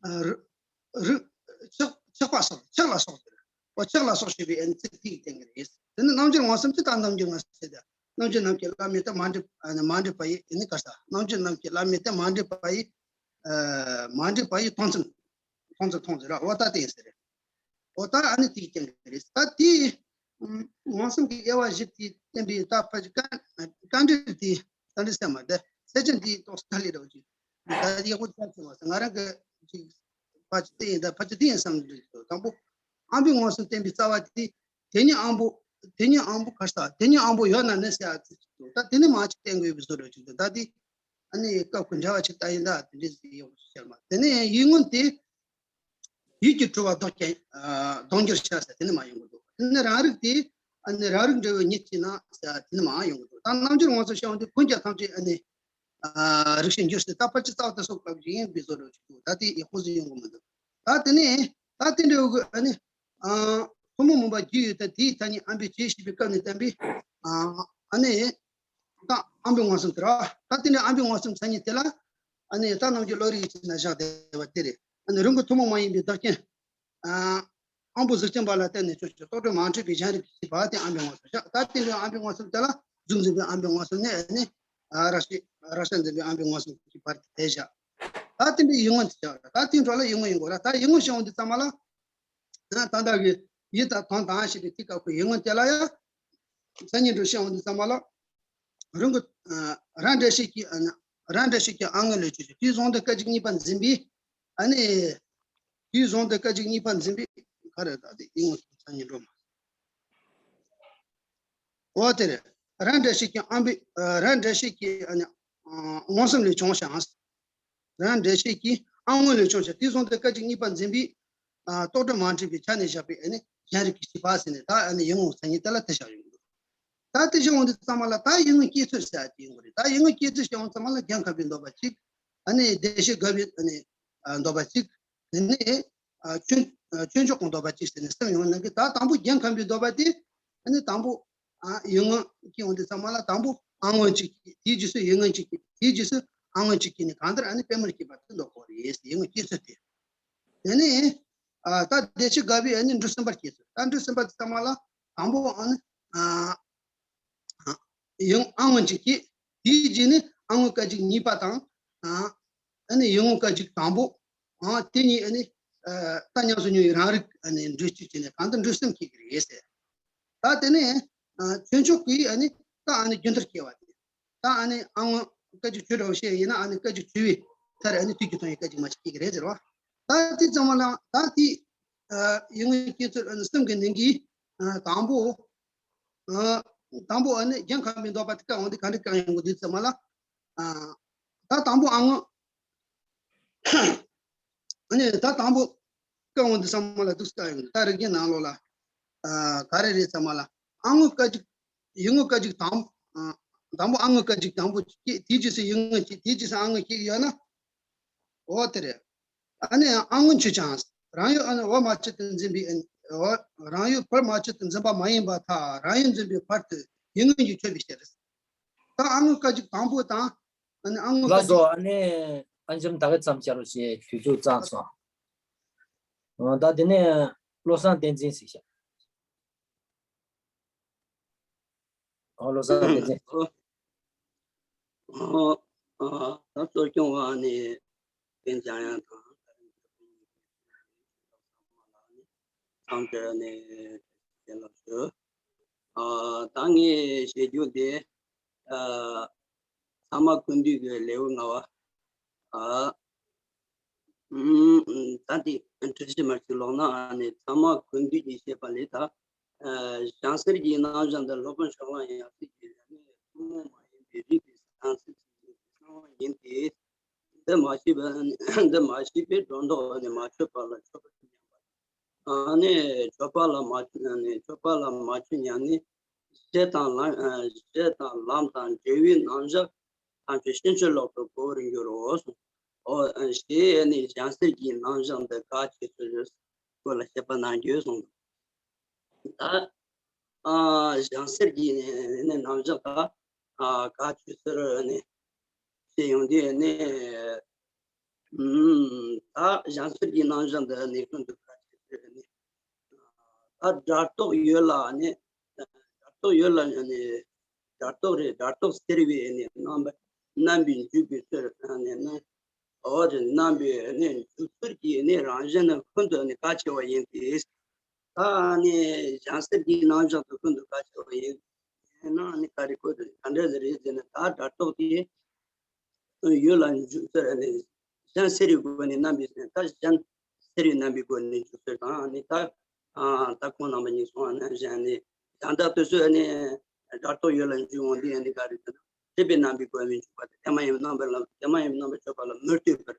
ཨ་རི་རི་ཆགས་ཆགས་པ་སོགས་ཆགས་ལ་སོགས་ཟེར། འོ་ཆགས་ལ་སོགས་ཞེས་པའི་ཨ་ནི་ཚིག་དེའི་སྟེང་གི་རེད། དེ་ནི་རྣམ་འགྱུར་མངོན་སུམ་དེ་ད་རྣམ་འགྱུར་མངོན་སུམ་ཟེར་ད། རྣམ་འགྱུར་རྣམས་ཀྱི་བླ་མེད་དུ་མ་འདྲེས་ཨ་ནི་མ་འདྲེས་པ་ཡི་ཨ་ནི་ག་ས། རྣམ་འགྱུར་རྣམས་ཀྱི་བླ་མེད་དུ་མ་འདྲེས་པ་ཡི་ཨ་མ་འདྲེས་པ་ཡི་མཐོང་ཚུལ། མཐོང་ཚུལ་མཐོང་ཚུལ་ར་འོ་ད་དེ་ཡིན་ཟེར་རེད། འོ་ད་ཨ་ནི་དེའི་རྐྱེན་གྱིས་རེད། ད་དེའི་མངོན་སུམ་གྱི་དབྱེ་བ་བཞི་དེ་བསྟན་པའི་ད་ཕ་གི་དཀའ་དཀའ་འགྲེལ་དེ་དཀའ་འགྲེལ་ཟེར་མ་དེ་ཚད་ཆེན་དེའི་ཏོག་ཙམ་ལས་འདྲ་བོ་ཅིག་ད་ཡག་པོ་ཆགས་ཟེར་མ་ཟེར་ང་རང་གི་ ཅིག་ཕལ་ཆེར་དེ་ཡིན་ད་ཕལ་ཆེར་དེ་ཡིན་བསམ་གྱི་འདུག་དང་པོ་ཨམ་པའི་མངོན་སུམ་བསྟན་པའི་རྩ་བ་དེ། དེ་ཉིད་དབང་པོ། དེ་ཉིད་དབང་པོ་ག་རེ་ཟེར། དེ་ཉིད་དབང་པོ་ཡོད་ན་ནི་ཟེར་ཡ་ཅིག་འདུག་ད་དེ་ནི་མ་ཅིག་བསྟན་དགོས་པའི་བཟོ་འདྲ་ཅིག་འདུག་ད་དེ་ཨ་ནི་སྐབས་ཀྱི་འགྲེལ་བ་ཅིག་ད་ཡིན་ད་དེ་འདྲའི་ཟིག་ཡོང་ཤར་མ། དེ་ནས་ཡིད་མངོན་དེ། ཡིད་ཀྱི་གྲོལ་བ་ལྡོག་རྐྱེན། ལྡོག་འགྱུར་བྱ་ཟེར་དེ་ནི་མ་ཡོང་གི་འདུག་དེ་ནི་རང་རིག་དེ། ཨ་ནི་རང་རིག་འབྲས་བུ་ཉིད་ཀྱིས་ན་ཟེར་དེ་ནི་མ་ཡོང་གི་འདུག་ད་རྣལ་འབྱོར་མངོན་སུམ་ཞེས་པ་འདི་ཀུན་ཀྱང་ཐམས་ཅད་ཨ་ནི། རིག་བྱེད་འགྱུར་ཟེར་ད་ཕལ་ཆེར་རྩ་བ་དེ་སོགས་སྐབས་ཀྱི་ཡིན་པའི་བཟོ་འདྲ་ཅིག་འདུག་ད་དེ་ཡག་པོ་ཟིག་ཡོང་གི་མི་འདུག་ད་དེ་ནི་ད་དེ་འདྲ་བོ་གི་ཨ་ནི། ཐུན་མོང་མུན་པ་རྒྱུ་ཡོད་དེ་དེའི་མཐའ་གཉིས་ཨམ་པའི་བྱས་ཞེས་པའི་སྐབས་ནས་བསྟན་པའི། ཨ་ནི། ད་ཨམ་པའི་མངོན་སུམ་དེ་ར། ད་དེ་འདྲའི་ཨམ་པའི་མངོན་སུམ་མཚན་ཉིད་དེ་ལ། ཨ་ནི་ད་རྣལ་འབྱོར་བློ་རིག་ཡིད་ཆེས་ན་བཞག་བསྡད་པ་དེ་རེད། ཨ་ནི་རང་གི་ཐུན་མོང་མ་ཡིན་པའི་བདག་རྐྱེན། ཨ་དབང་པོ་གཟུགས་ཅན་པ་ལ་བརྟེན་ནས་བྱུང་ཞིང་རྟོག་བྲལ་མ་འདྲེས་པའི་གཞན་རིག་གི་ཤེས་པ་དེ་ཨམ་པའི་མངོན་སུམ་བཞག་ད་དེ་འདྲའི་ཨམ་པའི་མངོན་སུམ་དེ་ལ་གཟུགས་འཛིན་པའི་ཨམ་པའི་མངོན་སུམ་ནི་ཨ་ནི། ཨ་རེག་བྱ་རེག་བྱ་འཛིན་པའི་ཨམ་པའི་མངོན་སུམ་གྱི་བར་དེ་བཞག་ད་དེ་འདྲའི་ཡིད་མངོན་དེ་བཞག་ད་དེའི་འཕྲོ་ལ་ཡིད་མངོན་ཡིན་དགོས་ར། ད་ཡིད་མངོན་བྱུང་འདི་ཚང་མ་ལ། ད་ལྟ་གི་ཡིད་དང་དོན་དང་ཞེས་པའི་དེ་སྐབས་ཀྱི་ཡིད་མངོན་དེ་ལ་ཡང་། མཚན་ཉིད་འགྲོ་ཤེས་འོང་དུས་ཙམ་པ་ལ། རང་གི་རང་འགྲེལ་བཤད་ཀྱི་རང་འགྲེལ་བཤད་ཀྱི་ཨ་མངོན་ལས་བྱུང་ཞིང་དུས་བཟུང་དུ་སྐད་ཅིག་གཉིས་པ་འཛིན་པའི། ཨ་ནི། དུས་བཟུང་དུ་སྐད་ཅིག་གཉིས་པ་འཛིན་པའི་ག་རེ་ད་དེ་ཡིད་མངོན་མཚན་ཉིད་འགྲོ་མ། འོ་དེ་རེད། རང་འགྲེལ་བཤད་ཀྱི་ཨམ་པའི་རང་འགྲེལ་བཤད་ཀྱི་ཨ་ནི། མངོན་སུམ་ལས་བྱུང་ཞིང་། རང་འགྲེལ་བཤད་ཀྱི་ཨ་མངོན་ལས་བྱུང་ཞིང་དུས་གསུམ་དུ་སྐད་ཅིག་གཉིས་པ་འཛིན་པའི། རྟོག་བྲལ་མ་འདྲེས་པའི་ཆ་ནས་བཞག་པའི་ཨ་ནི་གཞན་རིག་གི་ཤེས་པ་ཟེར་ནས་ད་ཨ་ནི་ཡིད་མངོན་མཚན་ཉིད་དེ་ལ་དེ་བཞག་ཡོང་གི་འདུག་ད་དེ་བཞག་འོང་དུས་ཙམ་པ་ལ་ད་ཡིད་མངོན་སྐྱེས་ཚུལ་ཟེར་ཡ་དེ་ཡོང་གི་རེད། ད་ཡིད་མངོན་སྐྱེས་ཚུལ་བཤད་འོང་ཙམ་པ་ལ་རྒན་ཁམས་པའི་འདོད་པ་གཅིག་ཨ་ནི་བདེ་གཤེགས་དགའ་བའི་ཨ་ནི་འདོད་པ་གཅིག་དེ་ནས་ཆོས་ཆོས་མཆོག་གི་འདོད་པ་གཅིག་ཟེར་ནས་གསུམ་ཡོང་ནས་ད་དང་པོ་རྒན་ཁམས་པའི་འདོད་པ་དེ་ཨ་ནི་དང་པོ། ཨ་ཡིད་མངོན་སྐྱེས་འོང་དུས་ཙམ་པ་ལ་དང་པོ་ཨ་མངོན་གཅིག་སྐྱེས། དེའི་རྗེས་སུ་ཡིད་མངོན་གཅིག་སྐྱེས། དེའི་རྗེས་སུ་ཨ་མངོན་གཅིག་སྐྱེས་ནས་གང་ལྟར་ཨ་ནི་པད་མར་སྐྱེས་པ་དེ་འདོད་དགོས་རེད། ཡིད་མངོན་སྐྱེས་ཚུལ་དེ། དེ་ནས་ཨ་ད་བདེ་གཤེགས་དགའ་བའི་ཨ་ནི་འབྲུ་གསུམ་པར་སྐྱེས་ཚུལ། ད་འབྲུ་གསུམ་པ་དེ་ཙམ་པ་ལ་དང་པོ་ཨ་ནི་ཨ་ཡིད་ཨ་མངོན་གཅིག་སྐྱེས། དེའི་རྗེས་ནས་ཨ་མངོན་སྐད་ཅིག་གཉིས་པ་དང་། ཨ་ནི་ཡིད་མངོན་སྐད་ཅིག་དང་པོ། ཨ་དེ་གཉིས་ཨ་ནི་ད་ཉམས་སུ་མྱོང་བའི་རང་རིག་ཨ་ནི་འབྲུ་གཅིག་བྱས་ནས་གང་ལྟར་འབྲུ་གསུམ་སྐྱེ་གི་རེད་ཟེར། ད་དེ་ནས་ཆོས་མཆོག་གིས་ཨ་ནི་ད་ཨ་ནི་རྒྱུན་མཐར་སྐྱེ་བ་དེ། ད་ཨ་ནི་ཨ་མངོན་སྐད་ཅིག་གཅིག་འདྲ་བོ་བཤད་ཡིན་ན་ཨ་ནི་སྐད་ཅིག་གཅིག་པའི་མཐར་ཨ་ནི་དུས་ཀྱི་སྟོང་ཉིད་སྐད་ཅིག་མ་གཅིག་སྐྱེ་གི་རེད་ཟེར་བ། ད་དེ་ཙམ་པ་ལ་ད་དེ་ཡིད་མངོན་སྐྱེས་ཚུལ་ཨ་ནི་གསུམ་གྱི་ནང་གི་དང་པོ། དང་པོ་ཨ་ནི་རྒན་ཁམས་པའི་འདོད་པ་དེ་བཀག་འོང་དུས་ག་འདྲ་བཀག་ཡོང་གི་འདུག་ཙམ་པ་ལ། ད་དང་པོ་ཨ་མངོན། ཨ་ནི་ད་དང་པོ་བཀག་འོང་དུས་ཙམ་པ་ལ་འདུག་བཀག་ཡོང་གི་འདུག་ད་རིགས་རྒྱན་ནང་ལོགས་ལ་ག་རེ་རེད་ཙམ་པ་ལ་ཨ་མངོན་སྐད་ཅིག་ཡིད་མངོན་སྐད་ཅིག་དང་དང་པོ་ཨ་མངོན་སྐད་ཅིག་དང་པོ་སྐྱེས། དེའི་རྗེས་སུ་ཡིད་མངོན་སྐྱེས། དེའི་རྗེས་སུ་ཨ་མངོན་སྐྱེ་གི་ཡོད་ན། འོ་དེ་རེད། ཨ་ནི་ཨ་མངོན་ཆོས་ཅན། རང་ཡུལ་ཨ་ནི་འོག་མ་ཆོད་དུ་འཛིན་པའི་འོ་རང་ཡུལ་བར་མ་ཆོད་དུ་འཛིན་པ་མ་ཡིན་པར་ཐལ། རང་ཡུལ་འཛིན་པའི་བར་དུ་ཡིད་མངོན་གྱིས་ཆོད་པའི་ཕྱིར། ད་ཨ་མངོན་སྐད་ཅིག་དང་པོ་དང་ཨ་ནི་ཨ་མངོན་ལགས་སྐད་ཅིག་སོ། ཨ་ནི་ཨ་འཇམ་ད་ག་ཙམ་བྱ་རོགས་ཞེས་དུས་ཚོད་ཚང་སོང་། ད་དེ་ནས་བློ་བཟང་བསྟན་འཛིན་ཟེར་ཤག་ཨོ་བློ་བཟང་བསྟན་འཛིན། ཨོ། ཨོ། ཨ་ད་གཙོ་སྐྱོང་བ་ནི་རྒན་འཇམ་དབྱངས་དང་། ཚང་མ་ལ་ནི་བསམ་འཆར་ནི་བསྟན་ལ་ཞུ། ཨ་ད་ངས་བཤད་རྒྱུ་དེ་ཨ་ཚད་མ་ཀུན་བཏུས་ཀྱི་ལེའུ་ལྔ་པ། ཨ་ད་དེ་འཁྲུལ་ཞིག་མ་ཞིག་ལོག་ན་ཨ་ནི་ཚད་མ་ཀུན་བཏུས་ཀྱི་བཤད་པ་ལས་ད། ཨ་བྱང་གསེར་གྱི་རྣམ་གཞག་འདི་སློབ་དཔོན་ཕྱོགས་གླང་ཡབ་སྲས་ཀྱིས་ནི་ཐུན་མོང་མ་ཡིན་པའི་རིགས་པའི་གསང་ཚིག་ཅིག་གསང་བ་ཡིན་ཏེ། འདི་མ་ཤེས་པ་འདི་མ་ཤེས་པས་སྒྲོ་འདོགས་ནི་མ་ཆོད་པ་ལ་ཆོད་པར་སྙམ་པ། ཨ་ནི་ཆོད་པ་ལ་མ་ཆོད་ནི་ཆོད་པ་ལ་མ་ཆོད་སྙམ་ནི། གཞི་དང་ལམ་གཞི་དང་ལམ་དང་འབྲས་བུའི་རྣམ་གཞག་ཐམས་ཅད་ཕྱིན་ཅི་ལོག་ཏུ་གོ་བར་འགྱུར་རོ་གསུངས། ཨོ་ཞེས་ནི་བྱང་གསེར་གྱི་རྣམ་གཞག་འདི་ག་ཅེས་སུ་སྐོར་ལ་བཤད་པ་གནང་རྒྱུ་གསུངས། ད་ཨ་བྱང་གསེར་གྱི་ནི་རྣམ་གཞག་ད་ཨ་ག་ཅེས་སུ་ནི་བཤད་ཡོང་དུས་ནི་ཨུམ་ད་བྱང་གསེར་གྱི་རྣམ་གཞག་འདི་ནི་ཀུན་ཏུ་ག་ཅེས་སུ་ནི། ད་སྒྲ་རྟོག་ཡུལ་ལ་ནི། སྒྲ་རྟོག་ཡུལ་ལ་ནི། སྒྲ་རྟོག་རེད། སྒྲ་རྟོག་སྟེར་བའི་ནི་རྣམ་པ་རྣམ་པའི་འཇུག་པའི་ཚུལ་ནི་ནི། འོ་རེད། རྣམ་པའི་ནི་འཇུག་ཚུལ་གྱི་ནི་རང་བཞིན་ནི་ཀུན་ཏུ་ནི་གལ་ཆེ་བ་ཡིན་ཏེ། ད་ནི་བྱང་གསེར་གྱི་རྣམ་གཞག་ཏུ་ཀུན་ཏུ་གལ་ཆེ་བ་ཡིན། ཡིན་ན་ནི་ག་རེ་ཀུན་ཏུ་ག་འདྲ་ཟེར་རེད་ཟེར་ན་ད་སྒྲ་རྟོག་དེ། ཡུལ་ལ་འཇུག་ཚུལ་ནི། གཞན་སེལ་བའི་སྒོ་ནས་རྣམ་པའི་ད་གཞན་སེལ་བའི་རྣམ་པའི་སྒོ་ནས་འཇུག་ཚུལ་དང་ནི་ད་ཨ་ད་ཁོང་རྣམ་པ་གཉིས་གསུངས་པ་ནང་བཞིན་ནི་ཡང་དག་དུས་སུ་ནི་སྒྲ་རྟོག་ཡུལ་ལ་འཇུག་འོང་དུས་ནི་ག་རེ་ཟེར་ན་སྒྲིབ་པའི་རྣམ་པའི་སྒོ་ནས་འཇུག་པ་དང་དེ་མ་ཡིན་པའི་རྣམ་པ་ལ་དེ་མ་ཡིན་པའི་རྣམ་པར་གཅོད་པ་ལ་མི་ལྟོས་པར་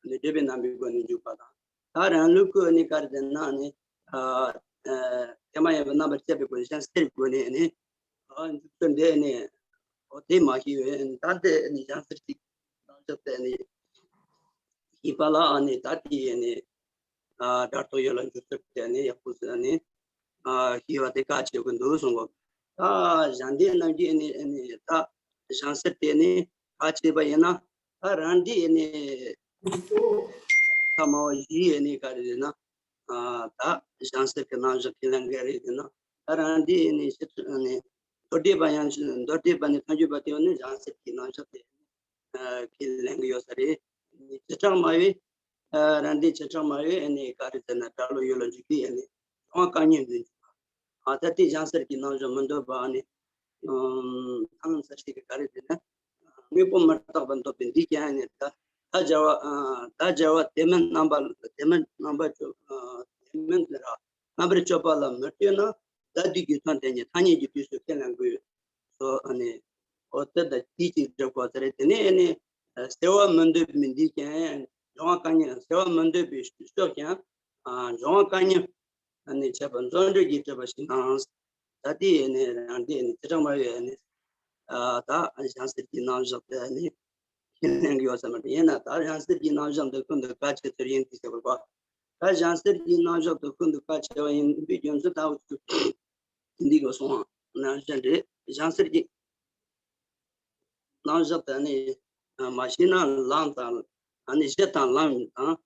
ནི་སྒྲིབ་པའི་རྣམ་པའི་སྒོ་ནས་འཇུག་པ་དང་། ད་རང་ལུགས་ཀྱི་ནི་ག་རེ་ཟེར་ན་ནི་ཨ་ཨ་དེ་མ་ཡིན་པའི་རྣམ་པར་གཅོད་པའི་སྒོ་ནས་གཞན་སེལ་སྒོ་ནས་ནི་ཨ་འཇུག་ཚུལ་འདི་ནི་འོ་དེ་མ་ཤེས་པས་ད་འདི་ནི་གཞན་སེལ་གྱི་རྣམ་གཞག་དེ་ནི་ཤེས་པ་ལ་ཨ་ནི་ད་དེ་ནི་ཨ་སྒྲ་རྟོག་ཡུལ་ལ་འཇུག་ཚུལ་དེ་ནི་ཡག་པོ་ཟེར་ནི་ཨ་ཤེས་པ་དེ་གལ་ཆེ་གི་འདུག་གསུང་གོ། ད་གཞན་སྡེ་རྣམས་ཀྱི་ནི་ནི་ད་གཞན་སེལ་དེ་ནི་གལ་ཆེ་བ་ཡིན་ན། ད་རང་འདི་ནི་ཐ་མ་བཞི་ནི་ག་རེ་ཟེར་ན། ཨ་ད་གཞན་སེལ་གྱི་རྣམ་གཞག་ཁས་ལེན་གྱི་རེད་ཟེར་ན། ད་རང་འདི་ནི་ཕྱི་ནི་མདོ་སྡེ་པ་ཡང་མདོ་སྡེ་པ་ནི་ཐལ་འགྱུར་བ་དེ་ནི་གཞན་སེལ་གྱི་རྣམ་གཞག་དེ་ཨ་ཁས་ལེན་གྱི་ཡོད་ས་རེད། བྱེ་བྲག་སྨྲ་བས་ཨ་རང་འདི་བྱེ་བྲག་སྨྲ་བས་ནི་ག་རེ་ཟེར་ན་སྒྲ་ལ་ཡུལ་ལ་འཇུག་པའི་ནི་གཞན་དབང་བཀག་ཉར་འདི་འཇུག་པ། ཨ་ད་དེ་གཞན་སེལ་གྱི་རྣམ་གཞག་མི་འདོད་པ་ནི་ཨམ་ཐང་ས་ཞིག་གི་ག་རེ་ཟེར་ན། དངོས་པོ་མི་རྟག་པར་འདོད་པའི་འདི་ཀྱང་ནི་ད་ད་སྦྱར་བ་ཨ་ད་སྦྱར་བ་དེ་མིན་རྣམ་པ་དེ་མིན་རྣམ་པ་གཅོད་ཨ་དེ་མིན་ཟེར་ར་རྣམ་པར་གཅོད་པ་ལ་མི་ལྟོས་ན་ད་དུས་ཀྱི་དོན་དེ་ཉིད་ཐ་སྙད་ཀྱི་དུས་སུ་ཁས་ལེན་དགོས་སོ། ཨ་ནི་འོ་དེ་ད་དེ་གཅིག་སྒྲུབ་དགོས་ཟེར་རེད། དེ་ནས་ཨ་ནི་སེལ་བ་མི་འདོད་པའི་འདི་ཀྱང་སྦྱང་བ་བཀག་ཉར་སེལ་བ་མི་འདོད་པའི་ཕྱོགས་ཀྱང་ཨ་སྦྱང་བ་བཀག་ཉར། ཨ་ནི་བྱས་པ་མཚོན་བྱེད་ཀྱིས་སྤྲས་པ་ཞིག་དང་། ད་ལྟའི་ཨ་ནི་རང་འདི་ཨ་ནི་བྱེ་བྲག་སྨྲ་བའི་ཨ་ནི་ཨ་ད་གཞན་སེལ་གྱི་རྣམ་གཞག་དེ་ཨ་ནི་ཁས་ལེན་གྱི་ཡོད་ས་མ་རེད། ཡིན་ན་ད་གཞན་སེལ་གྱི་རྣམ་གཞག་འདི་ཀུན་ཏུ་གལ་ཆེ་ཚུལ་ཡིན་ཏེ་ཟེར་བ། ད་གཞན་སེལ་གྱི་རྣམ་གཞག་འདི་ཀུན་ཏུ་གལ་ཆེ་བ་ཡིན་པའི་རྒྱུ་མཚན་ད་འུ་ཚོས་འདི་གི་གསུང་ནང་བཞིན་རེད། གཞན་སེལ་གྱི་རྣམ་གཞག་དེ་ནི་མ་ཤེས་ན་ལམ་དང་ཨ་ནི་གཞི་དང་ལམ་དང་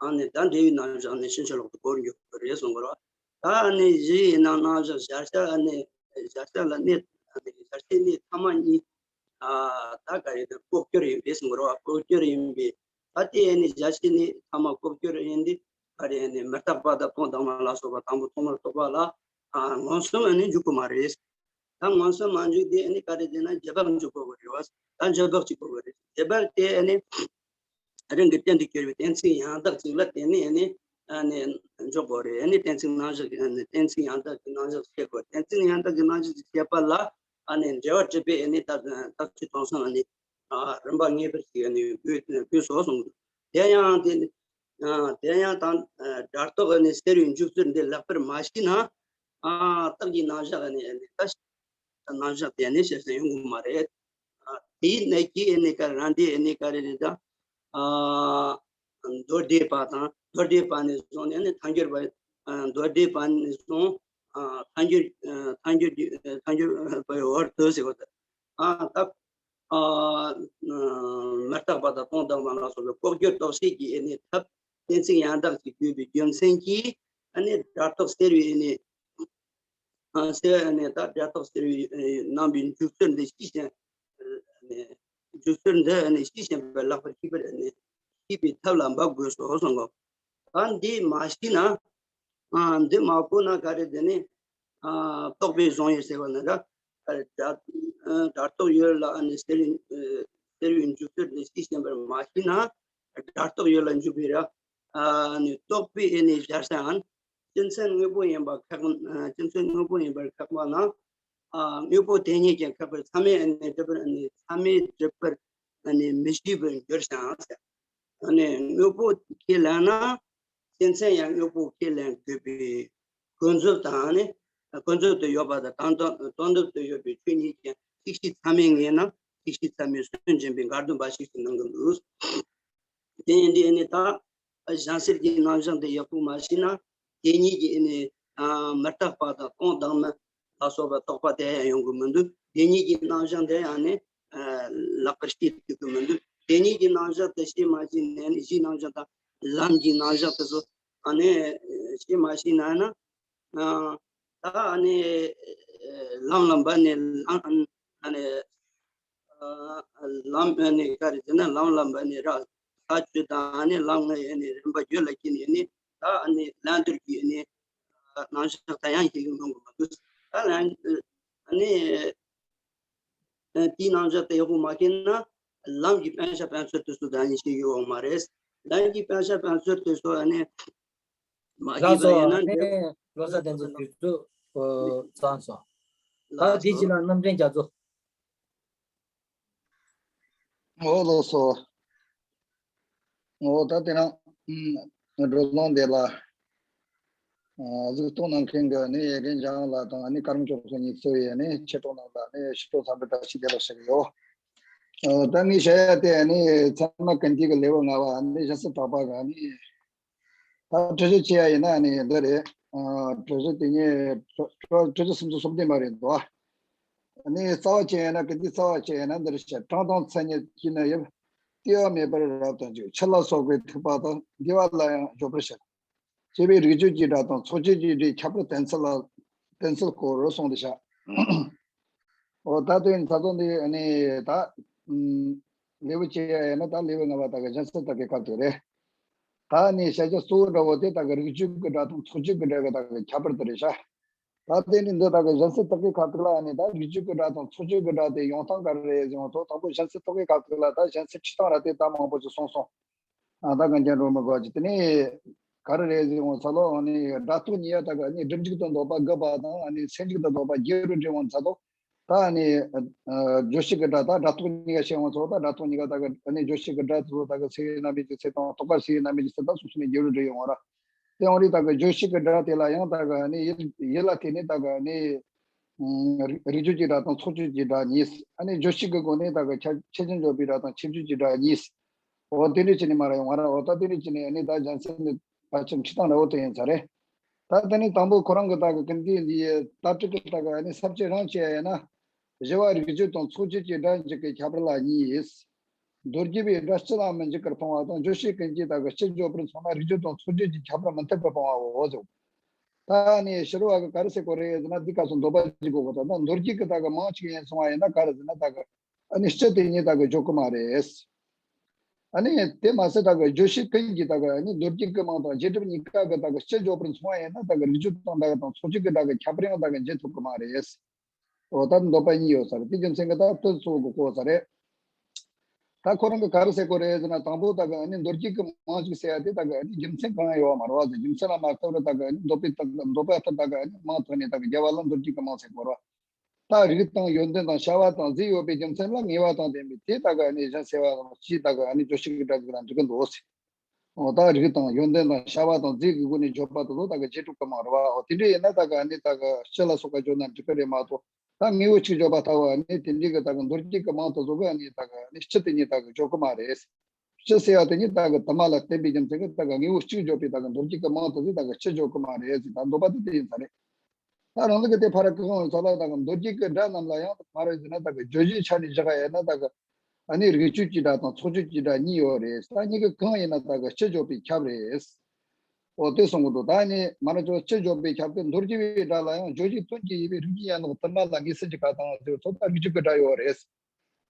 ཨ་ནི་ད་འབྲས་བུའི་རྣམ་གཞག་ནི་ཕྱིན་ཅི་ལོག་ཏུ་གོ་རུ་འགྱུར་གྱི་རེད་གསུང་གི་རེད། ད་ཨ་ནི་གཞི་ཡིན་ན་རྣམ་གཞག་གཞལ་བྱ་ཨ་ནི་གཞལ་བྱ་ལ་གནས་ཨ་ནི་གཞལ་བྱའི་གནས་ཐ་མ་གཉིས་ཨ་ད་ག་རེ་ཟེར་ལྐོག་གྱུར་ཡིན་པས་གསུང་གི་རེད་བ། ལྐོག་གྱུར་ཡིན་པས་ད་ལྟའི་ཨ་ནི་གཞལ་བྱའི་གནས་ཐ་མ་ལྐོག་གྱུར་ཡིན་ཏེ་ག་རེ་ཨ་ནི་མི་རྟག་པ་དང་སྟོང་དང་མ་ལ་སོགས་པ་དང་པོ་ཐོག་མར་རྟོགས་པ་ལ་ཨ་མངོན་སུམ་ཨ་ནི་འཇུག་གི་མ་རེད། ད་མངོན་སུམ་མ་འཇུག་དེ་ཨ་ནི་ག་རེ་ཟེར་ན་རྗེས་དཔག་འཇུག་དགོས་ཀྱི་རེད་བ། ད་རྗེས་དཔག་ཅིག་དགོས་ཀྱི་རེད། རྗེས་དཔག་དེ་ཨ་ནི་རང་གི་རྟེན་དུ་གྱུར་པའི་གཏན་ཚིགས་ཡང་དག་ཅིག་ལ་བརྟེན་ནས་ཨ་ནི་ཨ་ནི་འཇོག་དགོས་རེད། ཨ་ནི་གཏན་ཚིགས་རྣམ་གཞག་ཨ་ནི་གཏན་ཚིགས་ཡང་དག་གི་རྣམ་གཞག་བཤད་དགོས། གཏན་ཚིགས་ཡང་དག་གི་རྣམ་གཞག་ཅིག་བཤད་པ་ལ་ཨ་ནི་འགྲེལ་པ་བྲིས་པས་ཨ་ནི་ད་ད་ཅི་དོན་སོང་ཨ་ནི་རིམ་པ་ངེས་པར་ཞིག་ཨ་ནི་དགོས་དགོས་སོ་གསུངས། དེ་ཡང་དེ་ནི་དེ་ཡང་དང་སྒྲ་རྟོག་ཨ་ནི་སེལ་བའི་འཇུག་ཚུལ་འདི་ལེགས་པར་མ་ཤེས་ན། ཨ་རྟགས་ཀྱི་རྣམ་གཞག་ནི་ཨ་ནི་ད་རྣམ་གཞག་དེ་ནི་ཤེས་སུ་ཡོང་གི་མ་རེད། ཨ་དེའི་གནད་ཀྱིས་ཨ་ནི་ག་རེ་རང་འདི་ཨ་ནི་ག་རེ་རེད་ད། ཨ་མདོ་སྡེ་པ་དང་མདོ་སྡེ་པ་ནས་བཟུང་ནས་ཨ་ནི་ཐལ་འགྱུར་བ། ཨ་མདོ་སྡེ་པ་ནས་བཟུང་ཨ་ཐལ་འགྱུར་ཨ་ཐལ་འགྱུར་ཐལ་འགྱུར་བའི་བར་དུ་ཟེར་བ་དང་། ཨ་ད་ཨ་མི་རྟག་པ་དང་སྟོང་དང་མ་ལ་སོགས་པའི་ལྐོག་གྱུར་རྟོག་བྱེད་ཀྱི་ཨ་ནི་ཐབས་གཏན་ཚིགས་ཡང་དག་ཅིག་དགོས་པའི་རྒྱུ་མཚན་གྱིས་ཨ་ནི་སྒྲ་རྟོག་སེལ་བའི་ཨ་ནི་ཨ་སེལ་བའི་ཨ་ནི་ད་སྒྲ་རྟོག་སེལ་བའི་ཨ་རྣམ་པའི་འཇུག་ཚུལ་འདི་ཤེས་བཞིན་ཨ་ནི་འཇུག་ཚུལ་འདི་ཨ་ནི་ཤེས་བཞིན་པའི་ལེགས་པར་ཤེས་པར་ཨ་ནི་ཤེས་པའི་ཐབས་ལ་འབབ་དགོས་སོ་གསུངས་གོ། ད་འདི་མ་ཤེས་ན། ཨ་འདི་མ་གོ་ན་ག་རེ་དེ་ནི་ཨ་རྟོག་པས་བཟུང་ཡོད་ཟེར་བ་ནི་ར། ཨ་སྒྲ་ཨ་སྒྲ་རྟོག་ཡུལ་ལ་ཨ་ནི་སེལ་ཨ་སེལ་བའི་འཇུག་ཚུལ་འདི་ཤེས་བཞིན་པར་མ་ཤེས་ན། སྒྲ་རྟོག་ཡུལ་ལ་འཇུག་པའི་ར། ཨ་ནི་རྟོག་པས་ཨ་ནི་སྦྱར་ས་ཨ་ནི་སྤྱི་མཚན་དངོས་པོ་ཡིན་པ་ཁེགས་ཨ་སྤྱི་མཚན་དངོས་པོ་ཡིན་པར་ཁེགས་པ་ན། ཨ་དངོས་པོ་དེ་ཉིད་ཀྱང་ཁེགས་པར་ཚད་མས་ཨ་ནི་སྒྲུབ་པར་ཨ་ནི་ཚད་མས་སྒྲུབ་པར་ཨ་ནི་མི་བྱེད་པར་འགྱུར་ཞིང་ཟེར། ཨ་ནི་དངོས་པོ་ཁས་ལེན་ན་སྤྱི་མཚན་ཡང་དངོས་པོ་ཁས་ལེན་དགོས་པའི་ཀུན་རྫོབ་དང་ནི་ཀུན་རྫོབ་ཏུ་ཡོད་པ་དང་དོན་དོན་དམ་དུ་ཡོད་པའི་ཆོས་ཉིད་ཀྱང་ཅིག་ཤེས་ཚད་མས་ངེས་ན་ཅིག་ཤེས་ཚད་མས་སུན་འབྱིན་པའི་འགལ་འདུ་འབའ་ཞིག་ཏུ་སྣང་གི་འདུག་དེ་ཡིན་དུས་ཨ་ནི་ད་གཞན་སེལ་གྱི་རྣམ་གཞག་འདི་ཡག་པོ་མ་ཤེས་ན་དེ་ཉིད་ཀྱི་ཨ་ནི་ཨ་མི་རྟག་པ་དང་སྟོང་དང་མ་ལ་སོགས་པ་རྟོག་པ་དེ་ཡང་ཡོང་གི་མི་འདུག་དེ་ཉིད་ཀྱི་རྣམ་གཞག་འདི་ཡང་ནི་ཨ་ལེགས་པར་ཤེས་ཐུབ་ཀྱི་མི་འདུག་དེ་ཉིད་ཀྱི་རྣམ་གཞག་དེ་ཤེས་མ་ཤེས་ནས་ནི་གཞིའི་རྣམ་གཞག་དང་ལམ་གྱི་རྣམ་གཞག་དེ་ཚོ་ཨ་ནི་ཤེས་མ་ཤེས་ན་ན། ཨ་ད་ཨ་ནི་ལམ་ལ་འབད་ནས་ལམ་ཨ་ནི་ཨ་ལམ་ཨ་ནི་ག་རེ་ཟེར་ན་ལམ་ལ་འབད་ནས་ར་ས་བཅུ་དང་ཨ་ནི་ལམ་ལྔ་ཡི་ཨ་ནི་རིམ་པ་རྒྱུད་ལ་སྐྱེས་ནས་ཨ་ནི་ད་ཨ་ནི་ལན་འདིར་གྱི་ཨ་ནི་རྣམ་གཞག་ད་ཡང་ཤེས་ཀྱི་མི་འདུག་ད་ལན་ཨ་ནི། ཨ་དེའི་རྣམ་གཞག་དེ་ཡག་པོ་མ་མཁྱེན་ན་ལམ་གྱི་དཔེ་ཆ་དཔེ་མཚོན་དེ་ཚོ་ད་ཡིན་ཤེས་ཀྱི་ཡོད་མ་རེད། ལན་གྱི་དཔེ་ཆ་དཔེ་མཚོན་དེ་ཚོ་ཨ་ནི་མ་ཤེས་པ་ཡིན་ན་འདི། ལགས་སོ། ཨ་ནི་བློ་བཟང་བསྟན་འཛིན་དུས་ཚོད་ཚང་སོང་། ད་དེ་རྗེས་ལ་རྣམ་འདྲེན་རྒྱ་མཚོ། འོ་ལགས་སོ། འོ་ད་དེ་རིང་བགྲོ་གླེང་འདི་ལ་གཟིགས་རྟོག་གནང་མཁན་གྱི་ཨ་ནི་ཡ་རྒན་འཇམ་དབྱངས་ལགས་དང་ཨ་ནི་ཀརྨ་སྐྱབས་མགོན་གཉིས་གཙོས་པའི་ཨ་ནི་ཆེ་མཐོང་རྣམས་ལ་ཨ་ནི་ཕྱི་དྲོ་འཚམས་འདྲི་བཀྲ་ཤིས་བདེ་ལེགས་ཞུ་གི་ཡོད། ད་ངས་བཤད་ཡ་དེ་ཨ་ནི་ཚད་མ་ཀུན་བཏུས་ཀྱི་ལེའུ་ལྔ་པ་ཨ་ནི་གཞན་སེལ་དག་པ་གི་ཨ་ནི། ད་འགྲེལ་བཤད་བྱེད་ཡ་ཡིན་ན་ཨ་ནི་འདི་རེད། འགྲེལ་བཤད་དེ་ཉིད་འགྲེལ་བཤད་སུམ་ཅུ་སོ་བདུན་པ་རེད་འདུག་ཨ་ནི་རྩ་བ་བྱེད་ཡ་ན་ཀུན་བཏུས་རྩ་བ་བྱེད་ཡ་ན་འདི་རེད་བཤད། གྲངས་དང་མཚན་ཉིད་ཀྱིས་ནི་དབྱིབས། ལྟེ་བ་མེད་པར་རབ་ཏུ་འཇུག་ཆུ་ལ་སོགས་པའི་ཐིགས་པ་དང་། བསྡུས་པ་ལ་ཡང་འཇོག་པར་བྱེད། ཅེས་པའི་རིགས་རྒྱུད་ཀྱི་སྒྲ་དང་ཚོགས་ཆོས་ཀྱི་སྒྲའི་ཁྱད་པར་དོན་ཚུལ་ལ་དོན་ཚུལ་སྐོར་གསུངས་ཏེ་བཞག་འོ་ད་དོན་ཚ་ཚོ་འདི་ནི་ད་ལེའུ་བྱེད་ཡ་ཡིན་ན་ད་ལེའུ་ལྔ་པ་ད་གི་གཞན་སེལ་དག་པའི་སྐབས་དེ་རེད། ད་ནི་བཤད་བྱ་གཙོ་བོ་འདྲ་བོ་དེ་ད་གི་རིགས་རྒྱུད་ཀྱི་སྒྲ་དང་ཚོགས་ཆོས་ཀྱི་སྒྲ་གི་ད་གི་ཁྱད་པར་དེ་རེད་ཤག་ད་དེ་ནི་འདི་ད་གི་གཞན་སེལ་དག་པའི་ཁ་ཐུག་ལ་ནི་ད་རིགས་རྒྱུད་ཀྱི་སྒྲ་དང་ཚོགས་ཆོས་ཀྱི་སྒྲ་དེ་ཡོང་སྟངས་ག་རེ་རེད་ཟེར་བ་ཚོ་དང་པོ་གཞན་སེལ་དག་པའི་ཁ་ཐུག་ལ་ད་གཞན་སེལ་ཁྲིད་སྟངས་ར་དེ་ད་མང་པོ་ཅིག་གསུངས་སོང་། ཨ་ད་གན་རྒྱ་འགྲོ་མི་དགོས་ཀྱི་དེ་ནས་ག་རེ་རེད་ཟེར་འོང་ས་ལོ་ཨ་ནི་སྒྲ་རྟོག་གཉིས་ཀ་ད་ག་ཨ་ནི་སྒྲིབ་འཇུག་ཏུ་འདོད་པ་དགག་པ་དང་ཨ་ནི་སེལ་འཇུག་ཏུ་འདོད་པ་རྒྱས་རུ་འགྲེལ་འོང་ས་ལོ། ད་ཨ་ནི་ཨ་བརྗོད་བྱེད་ཀྱི་སྒྲ་ད་སྒྲ་རྟོག་གཉིས་ཀ་བཤད་འོང་ས་ལོ། ད་སྒྲ་རྟོག་གཉིས་ཀ་ད་ག་ཨ་ནི་བརྗོད་བྱེད་ཀྱི་སྒྲ་དེ་ཚོ་ད་ག་ཚིག་རྣམ་དབྱེ་གྱི་ཚིག་དང་རྟོག་པ་ཚིག་རྣམ་དབྱེ་གྱི་ཚིག་དང་སོ་སོ་ནས་རྒྱས་རུ་འགྲེལ་ཡོང་བ་ར། དེ་འོང་རིགས་ད་ག་བརྗོད་བྱེད་ཀྱི་སྒྲ་དེ་ལ་ཡང་ད་ག་ཨ་ནི་ཡུལ་ཡུལ་ལ་བརྟེན་ནས་ད་ག་ཨ་ནི། ཨུམ། རིགས་རྒྱུད་ཀྱི་སྒྲ་དང་ཚོགས་ཆོས་ཀྱི་སྒྲ་གཉིས། ཨ་ནི་བརྗོད་བྱེད་ཀྱི་སྒོ་ནས་ད་ག་ཁྱད་ཆོས་ཅན་འཇོག་པའི་སྒྲ་དང་ཁྱད་ཆོས་ཀྱི་སྒྲ་གཉིས། འོ་དེ་འདྲ་བྱས་ནས་མར་ཡོང་བ་ར། འོ་ད་དེ་འདྲ་བྱས་ནས་ཨ་ནི་ད་གཞན་སེལ་ནི་ཕལ་ཆེར་ཁྲིད་སྟངས་འདྲ་བོ་དེ་ཡིན་ས་རེད། ད་དེ་ནས་དང་པོ་ཁོ་རང་གི་ད་ག་ཀུན་བཏུས་འདིའི་ད་ཀྲིག་གི་ད་ག་ཨ་ནི་ས་བཅད་རང་བྱས་ཡ་ན། བཞི་པ་རིགས་རྒྱུད་དང་ཚོགས་ཆོས་ཀྱི་སྒྲ་འཇུག་གི་ཁྱད་པར་ལ་གཉིས། མདོ་རྒྱུད་པའི་སྒྲ་སྤྱི་ལ་མི་འཇུག་པར་སྤང་བ་དང་བརྗོད་བྱེད་ཀུན་གྱི་ད་ག་སྤྱི་འཇོག་པར་སོང་ན་རིགས་རྒྱུད་དང་ཚོགས་ཆོས་ཀྱི་ཁྱད་པར་མི་འཐད་པར་སྤང་བའོ་ཟེར། ད་ནི་ཕྱི་རོལ་བ་གི་ག་རེ་ཟེར་གོ་རེད་ཟེར་ན་འདི་སྐབས་སུ་འདོད་པ་ཅིག་དགོས་གོ། ད་ད་མདོ་རྒྱུད་ཀྱི་ད་ག་མང་ཅིག་ཡིན་སོང་བ་ཡིན་ན་ག་རེ་ཟེར་ན་ད་ག་ཨ་ནི་སྤྱི་དེ་ཉིད་ད་ག་འཇོག་གི་མ་རེད། ཨ་ནི་དེ་མ་ཟད་ད་ག་རྗོད་བྱེད་ཀུན་གྱི་ད་ག་ཨ་ནི་མདོ་རྒྱུད་ཀྱི་མིང་དང་རྗེས་གྲུབ་གཉིས་ཀ་གི་ད་ག་སྤྱི་འཇོག་པར་སོང་བ་ཡིན་ན་ད་ག་རིགས་རྒྱུད་དང་ད་ག་དང་ཚོགས་ཆོས་ཀྱི་ད་ག་ཁྱད་པར་ཡང་ད་ག་འབྱེད་ཐུབ་གི་མ་རེད། འོ་ད་འདོད་པ་གཉིས་ཡོད་ས་རེད། དེ་རྒྱུ་མཚན་གྱིས་ད་དེ་ཚོ་གི་གོ་ས་རེད། ད་ཁོ་རང་གིས་ག་རེ་ཟེར་གོ་རེད་ཟེར་ན་དང་པོ་ད་ག་ཨ་ནི་མདོ་རྒྱུད་ཀྱི་མིང་ཞིག་ཟེར་ཡ་དེ་ད་ག་ཨ་ནི་རྒྱུ་མཚན་གང་ཡང་ཡོད་མ་རེད་བ་ཟེར། རྒྱུ་མཚན་ལ་མ་ལྟོས་པར་ད་ག་ཨ་ནི་འདོད་པའི་ད་ག་འདོད་པ་ལྟར་ད་ག་ཨ་ནི་མིང་ཐོག་ནས་ད་ག་རྒྱལ་བ་ལ་མདོ་རྒྱུད་ཀྱི་མིང་ཟེར་གོ་རེད་བ། ད་རིགས་དང་ཡོན་ཏན་དང་བྱ་བ་དང་རྫས་ཡོད་པའི་རྒྱུ་མཚན་ལ་ངེས་པ་དང་ལྡན་པའི་དེ་ད་ག་ཨ་ནི་གཞན་སེལ་བ་དང་སྤྱི་ད་ག་ཨ་ནི་རྗོད་བྱེད་ཀྱི་སྒྲ་གཅིག་དང་འགྲིག་གི་འདུག་ཟེར། འོ་ད་རིགས་དང་ཡོན་ཏན་དང་བྱ་བ་དང་རྫས་ཀྱི་སྒོ་ནས་བརྗོད་པ་དེ་ཚོ་ད་ག་རྗེས་གྲུབ་ཀྱི་མིང་རེད་བ། འོ་དེ་འདྲ་ཡིན་ན་ད་ག་ཨ་ནི་ད་ག་སྤྱི་ལ་སོགས་པ་བརྗོད་ན་འགྲིག་གི་རེད་མ་གཏོགས། ད་དངོས་པོ་གཅིག་བརྗོད་པ་ལྟ་བུ་ཨ་ནི་དེ་འདྲའི་གི་ད་ག་མདོ་རྒྱུད་ཀྱི་མིང་དེ་ཚོ་གི་ཨ་ནི་ད་ག་ཨ་ནི་སྤྱི་དེ་ཉིད་ད་ག་འཇོག་གི་མ་རེད། སྤྱི་ཟེར་བ་དེ་ཉིད་ད་ག་དུ་མ་ལ་བརྟེན་པའི་རྒྱུ་མཚན་གྱིས་ད་ག་དངོས་པོ་གཅིག་བརྗོད་པའི་ད་ག་མདོ་རྒྱུད་ཀྱི་མིང་དེ་ཚོ་ད་ག་སྤྱི་འཇོག་གི་མ་རེད་ཟེར། ད་འདོད་པ་དེ་དེ་ཡིན་ས་རེད། ད་རང་ལུགས་ཀྱི་དེ་ཕར་གི་ཧང་ས་ལ་ད་ག་མདོ་རྒྱུད་ཀྱི་སྒྲ་རྣམས་ལ་ཡང་ག་རེ་ཟེར་ན་ད་ག་བརྗོད་གཞིའི་ཆ་ནས་བཞག་ཡ་ན་ད་ག་ཨ་ནི་རིགས་རྒྱུད་ཀྱི་སྒྲ་དང་ཚོགས་རྒྱུད་ཀྱི་སྒྲ་གཉིས་ཡོད་རེད། ད་གཉིས་ཀ་གང་ཡིན་ན་ད་ག་སྤྱི་འཇོག་པའི་ཁྱབ་རེད། འོ་དེ་གསུང་གི་འདུག་ད་ནི་མ་ན་ཅོ་སྤྱི་འཇོག་པའི་ཁྱབ་སྟེ་མདོ་རྒྱུད་པའི་སྒྲ་ལ་ཡང་བརྗོད་བྱའི་དོན་གྱིས་ཡིན་པའི་རིགས་རྒྱུད་ཡན་ལག་དུ་མ་ལ་ངེས་ཟིན་གྱི་ཁ་དང་དེ་ཚོ་ད་རིགས་རྒྱུད་ཀྱི་སྒྲ་ཡོད་རེད།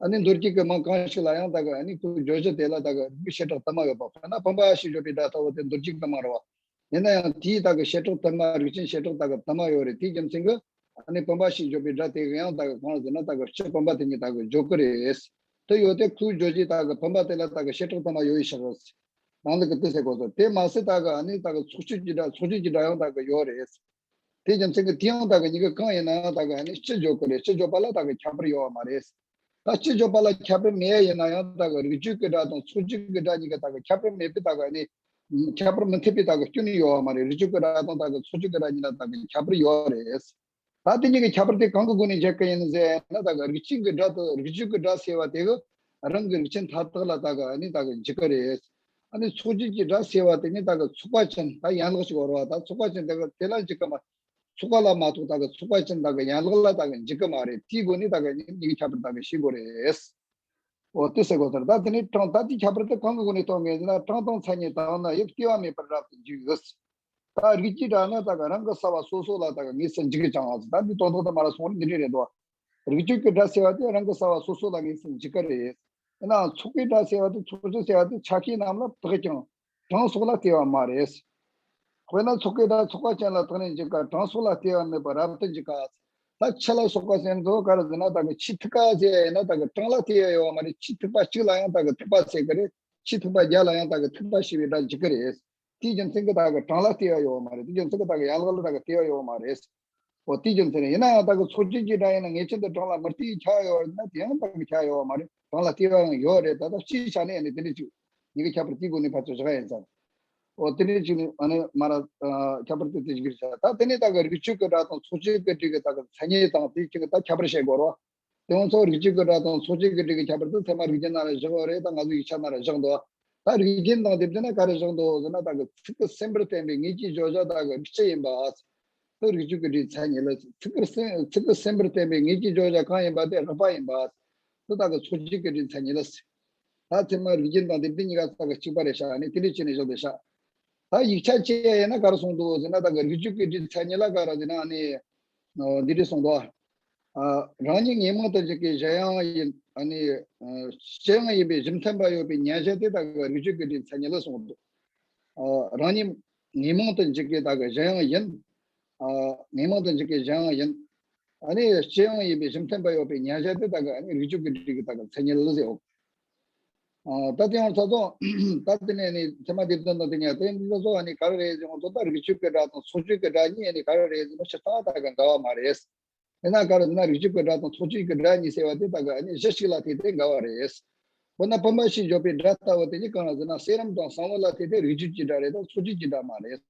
ཨ་ནི་མདོ་རྒྱུད་ཀྱི་མིང་གང་ཞིག་ལ་ཡང་ད་ག་ཨ་ནི་ཁོའི་བརྗོད་གཞི་དེ་ལ་ད་ག་རིགས་པའི་བྱེ་བྲག་དུ་མ་ཡོད་པ། དཔེར་ན་བུམ་པ་ཞེས་བརྗོད་པའི་སྒྲ་ལྟ་བུ་དེ་མདོ་རྒྱུད་ཀྱི་མིང་རེད་བ། ཡིན་ན་ཡང་དེའི་ད་ག་བྱེ་བྲག་དུ་མ་རིགས་ཅན་བྱེ་བྲག་ད་ག་དུ་མ་ཡོད་རེད། དེའི་རྒྱུ་མཚན་གྱིས་ཨ་ནི་བུམ་པ་ཞེས་བརྗོད་པའི་སྒྲ་དེ་གི་ཡང་ད་ག་གང་ཟེར་ན་ད་ག་སྤྱི་བུམ་པ་དེ་ཉིད་ད་ག་བརྗོད་ཀྱི་རེད། དེ་ཡོད་དེ་ཁོའི་བརྗོད་གཞི་ད་ག་བུམ་པ་དེ་ལ་ད་ག་བྱེ་བྲག་དུ་མ་ཡོད་ཡིན་ཤག་རང་ལུགས་ཀྱི་དེ་ཟེར་དགོས་སོ། དེ་མ་ཟད་ད་ག་ཨ་ནི་ད་ག་ཚོགས་ཆོས་ཀྱི་སྒྲ་ཚོགས་ཆོས་ཀྱི་སྒྲ་ཡང་ད་ག་ཡོད་རེད། དེ་རྒྱུ་མཚན་གྱིས་དེ་ཡང་ད་ག་གཉིས་ཀ་གང་ཡིན་ན་ད་ག་ཨ་ནི་སྤྱི་འཇོག་གི་རེད། སྤྱི་འཇོག་པ་ལ་ད་ག་ཁྱད་པར་ཡོད་པ་མ་རེད། ད་སྤྱི་འཇོག་པ་ལ་ཁྱད་པར་མེད་ཡ་ཡིན་ན་ཡང་ད་ག་རིགས་རྒྱུད་ཀྱི་སྒྲ་དང་ཚོགས་རྒྱུད་ཀྱི་སྒྲ་གཉིས་ཀ་ད་ག་ཁྱད་པར་མེད་པའི་ད་ག་ཨ་ནི་ཁྱད་པར་མི་འཐད་པའི་ད་ག་སྐྱོན་ནི་ཡོད་པ་མ་རེད། རིགས་རྒྱུད་ཀྱི་སྒྲ་དང་ད་ག་ཚོགས་རྒྱུད་ཀྱི་སྒྲ་གཉིས་ལ་ད་ག་ཁྱད་པར་ཡོད་རེད། ད་དེ་གཉིས་ཀྱི་ཁྱད་པར་དེ་གང་གི་སྒོ་ནས་འབྱེད་ཀྱི་ཡིན་ཟེར་ན་ད་ག་རིགས་ཅན་གྱི་སྒྲ་དང་རིགས་རྒྱུད་ཀྱི་སྒྲ་ཟེར་བ་དེ་གི་རང་གི་རིགས་ཅན་མཐའ་དག་ལ་ད་ག་ཨ་ནི་ད་ག་འཇིགས་ཀྱི་རེད། ཨ་ནི་ཚོགས་རྒྱུད་ཀྱི་སྒྲ་ཟེར་བ་དེ་ནི་ད་ག་ཚོགས་པ་ཅན་ད་ཡན་ལག་ཅིག་ཡོད་རེད་བ། ད་ཚོགས་པ་ཅན་དེ་ག་དེ་ལ་འཇིགས་ཀྱི་མ། ཚོགས་པ་ལ་མ་གཏོགས་ད་ག་ཚོགས་པ་ཅན་ད་ག་ཡན་ལག་ལ་ད་ག་འཇིགས་ཀྱི་མ་རེད། དེའི་སྒོ་ནས་ད་ག་གཉིས་ཀྱི་ཁྱད་པར་ད་ག་ཤེས་དགོས་རེད། འོ་དེ་ཟེར་དགོས་ཟེར། ད་དེ་ནི་གྲངས་ད་དེའི་ཁྱད་པར་དེ་གང་གི་སྒོ་ནས་སྟོན་ངེས་ཟེར་ན་གྲངས་དང་མཚན་ཉིད་དང་ནི་དབྱིབས་ལྟེ་བ་མེད་པར་རབ་ཏུ་འཇུག་ད་རིགས་ཀྱི་སྒྲ་ནི་ད་ག་རང་གི་ས་བ་སོ་སོ་ལ་ད་ག་ངེས་སུ་འཇུག་ཀྱང་ཟེར། ད་འདི་དོན་དག་ད་མ་ར་སོང་རིགས་འདི་འདྲ་རེད་དོ། རིགས་རྒྱུད་ཀྱི་སྒྲ་ཟེར་བ་དེ་རང་གི་ས་བ་སོ་སོ་ལ་ངེས་སུ་འཇུག་གི་རེད། ཡིན་ནའང་ཚོགས་པའི་སྒྲ་ཟེར་བ་དེ་ཚོགས་རྒྱུད་ཟེར་བ་དེ་ཆ་ཤས་རྣམས་ལ་བཏགས་ཀྱང་གྲངས་སོགས་ལ་ལྟོས་པ་མ་རེད། དཔེར་ན་ཚོགས་པའི་སྒྲ་ཚོགས་པ་ཅན་ལ་བཏགས་ནས་འཇུག་ག་གྲངས་སོགས་ལ་ལྟོས་པ་མེད་པར་རབ་ཏུ་འཇུག་ག་ད་ཆུ་ལ་སོགས་པ་ཟེར་ཚོ་ག་རེ་ཟེར་ན་ད་གི་ཆུའི་ཐིགས་པ་ཟེར་ཡ་ཡིན་ན་ད་གི་གྲངས་ལ་ལྟོས་ཡ་ཡོད་པ་མ་རེད། ཆུའི་ཐིགས་པ་གཅིག་ལ་ཡང་ད་གི་ཐིགས་པ་ཟེར་གི་རེད། ཕྱི་ཐིགས་པ་བརྒྱད་ལ་ཡང་ད་གི་ཐིགས་པ་ཞེས་པའི་སྒྲ་འཇུག་གི་རེད། དེའི་རྒྱུ་མཚན་གྱིས་ད་གི་གྲངས་ལ་ལྟོས་པ་ཡོད་མ་རེད། དེའི་རྒྱུ་མཚན་གྱིས་ད་གི་ཡན་ལག་ལ་ད་གི་ལྟོས་པ་ཡོད་མ་རེད། འོ་དེའི་རྒྱུ་མཚན་ཡིན་ན་ཡང་ད་གི་ཚོགས་ཆོས་ཀྱི་སྒྲ་ཡིན་ན་ངེས་ཅན་དུ་གྲངས་ལ་མི་ལྟོས་ཁྱབ་ཡོད་ན་དེ་ཡང་ད་གི་ཁྱབ་ཡོད་མ་རེད། གྲངས་ལ་ལྟོས་པ་ཡང་ཡོད་རེད། ད་ལྟ་སྤྱིའི་ཆ་ནས་ནི་དེ་འདྲ་ཅིག་ཉིད་ཀྱི་ཁྱད་པར་དེའི་སྒོ་ནས་ཕར་ཚུར་བཞག་ཡིན་ཙང་། འོ་དེ་འདྲ་ཅིག་ནི་ཨ་ནི་མ་ར་ཁྱད་པར་དེ་དེ་ཞིག་རེད་ཤག་ད་དེ་ནས་ད་གི་རིགས་ཆོས་ཀྱི་སྒྲ་དང་ཚོགས་ཆོས་ཀྱི་སྒྲ་གི་ད་གི་མཚན་ཉིད་དང་དེའི་ཆ་ནས་ད་ཁྱད་པར་བཤད་དགོས་རེད་བ། དེ་ཡང་ཚོགས་རིགས་ཆོས་ཀྱི་སྒྲ་དང་ཚོགས་ཆོས་ཀྱི་སྒྲ་གི་ཁྱད་པར་དེ་ཚད་མ་རིགས་རྒྱན་ནང་ལ་བཞག་ཡོད་རེད། ད་ང་ཚོ་ཡིག་ཆ་ནང་ལ་བཞག་འདུག་ད་རིགས་རྒྱན་དང་དེ་བསྟུན་ན་ག་རེ་བཞག་འདུག་ཟེར་ན་ད་གི་ཚིག་གི་སེམས་པར་བསྟན་པའི་ངེས་ཀྱི་བརྗོད་བྱ་ད་གི་རིགས་ཆོས་ཡིན་པ། དེ་རིགས་ཆོས་ཀྱི་སྒྲའི་མཚན་ཉིད་ལ། ཚིག་གི་སེམས་ཚིག་གི་སེམས་པར་བསྟན་པའི་ངེས་ཀྱི་བརྗོད་བྱ་གང་ཡིན་པ་དེ་རགས་པ་ཡིན་པ། དེ་ད་གི་ཚོགས་ཆོས་ཀྱི་སྒྲའི་མཚན་ཉིད་ལ། ད་ཚད་མ་རིགས་རྒྱན་དང་དེ་བསྟུན་གཉིས་ཀ་ད་གི་གཅིག་པ་རེད་ཤག་ནི་དེ་འདྲ་བྱས་ནས་བཞག་བསྡད་ཤག་ད་ཡིག་ཆ་བཅས་ཡིན་ན་ག་རེ་གསུངས་འདུག་ཟེར་ན་ད་གི་རིགས་ཆོས་ཀྱི་སྒྲའི་མཚན་ཉིད་ལ་ག་རེ་ཟེར་ན་ཨ་ནི། འདི་འདྲ་གསུངས་འདུག་ཨ། རང་ཉིད་ངེས་མིང་དུ་འཇུག་པའི་གཞན་དབྱིངས་ཡིན། ཨ་ནི། སྤྱི་དབྱིངས་ཡིན་པའི་གཞི་མཐུན་པ་ཡོད་པའི་མཉན་བྱ་དེ་ད་གི་རིགས་ཆོས་ཀྱི་སྒྲའི་མཚན་ཉིད་ལ་གསུངས་འདུག་ཨ། རང་ཉིད་ངེས་མིང་དུ་འཇུག་པའི་ད་གི་གཞན་དབྱིངས་ཡིན། ཨ། ངེས་མིང་དུ་འཇུག་པའི་གཞན་དབྱིངས་ཡིན། ཨ་ནི་སྤྱི་དབྱིངས་ཡིན་པའི་གཞི་མཐུན་པ་ཡོད་པའི་མཉན་བྱ་དེ་ད་གི་ཨ་ནི་རིགས་ཆོས་ཀྱི་སྒྲའི་གི་ད་གི་མཚན་ཉིད་ལ་ཟེར། ཨ། ད་དེ་ཡང་ཚ་ཚོ། ད་དེ་ནས་ནི་ཚད་མ་སྡེ་བདུན་དང་དེ་ཉིད་དེ་འདི་ཚོ་ཨ་ནི་ག་རེ་རེད་ཟེར་ང་ཚོ་ད་རིགས་ཆོས་ཀྱི་སྒྲ་དང་ཚོགས་ཆོས་ཀྱི་སྒྲ་གཉིས་ཨ་ནི་ག་རེ་རེད་ཟེར་ན་སྤྱིར་བཏང་ད་གི་འགལ་བ་མ་རེད། དེས་ན་ག་རེ་ཟེར་ན་རིགས་ཆོས་ཀྱི་སྒྲ་དང་ཚོགས་ཆོས་ཀྱི་སྒྲ་གཉིས་ཟེར་བ་དེ་ད་གི་ཨ་ནི་གཞི་གཅིག་ལ་ཐུག་སྟེ་འགལ་བ་རེད། དཔེར་ན་བུམ་པ་ཞེས་བརྗོད་པའི་སྒྲ་ལྟ་བུ་དེ་ནི་གང་ལ་ཟེར་ན་སེར་སྦྲམ་དང་གསང་བ་ལ་ཐུག་སྟེ་རིགས་ཆོས་ཀྱི་སྒྲ་རེད་དང་ཚོགས་ཆོས་ཀྱི་སྒྲ་མ་རེད།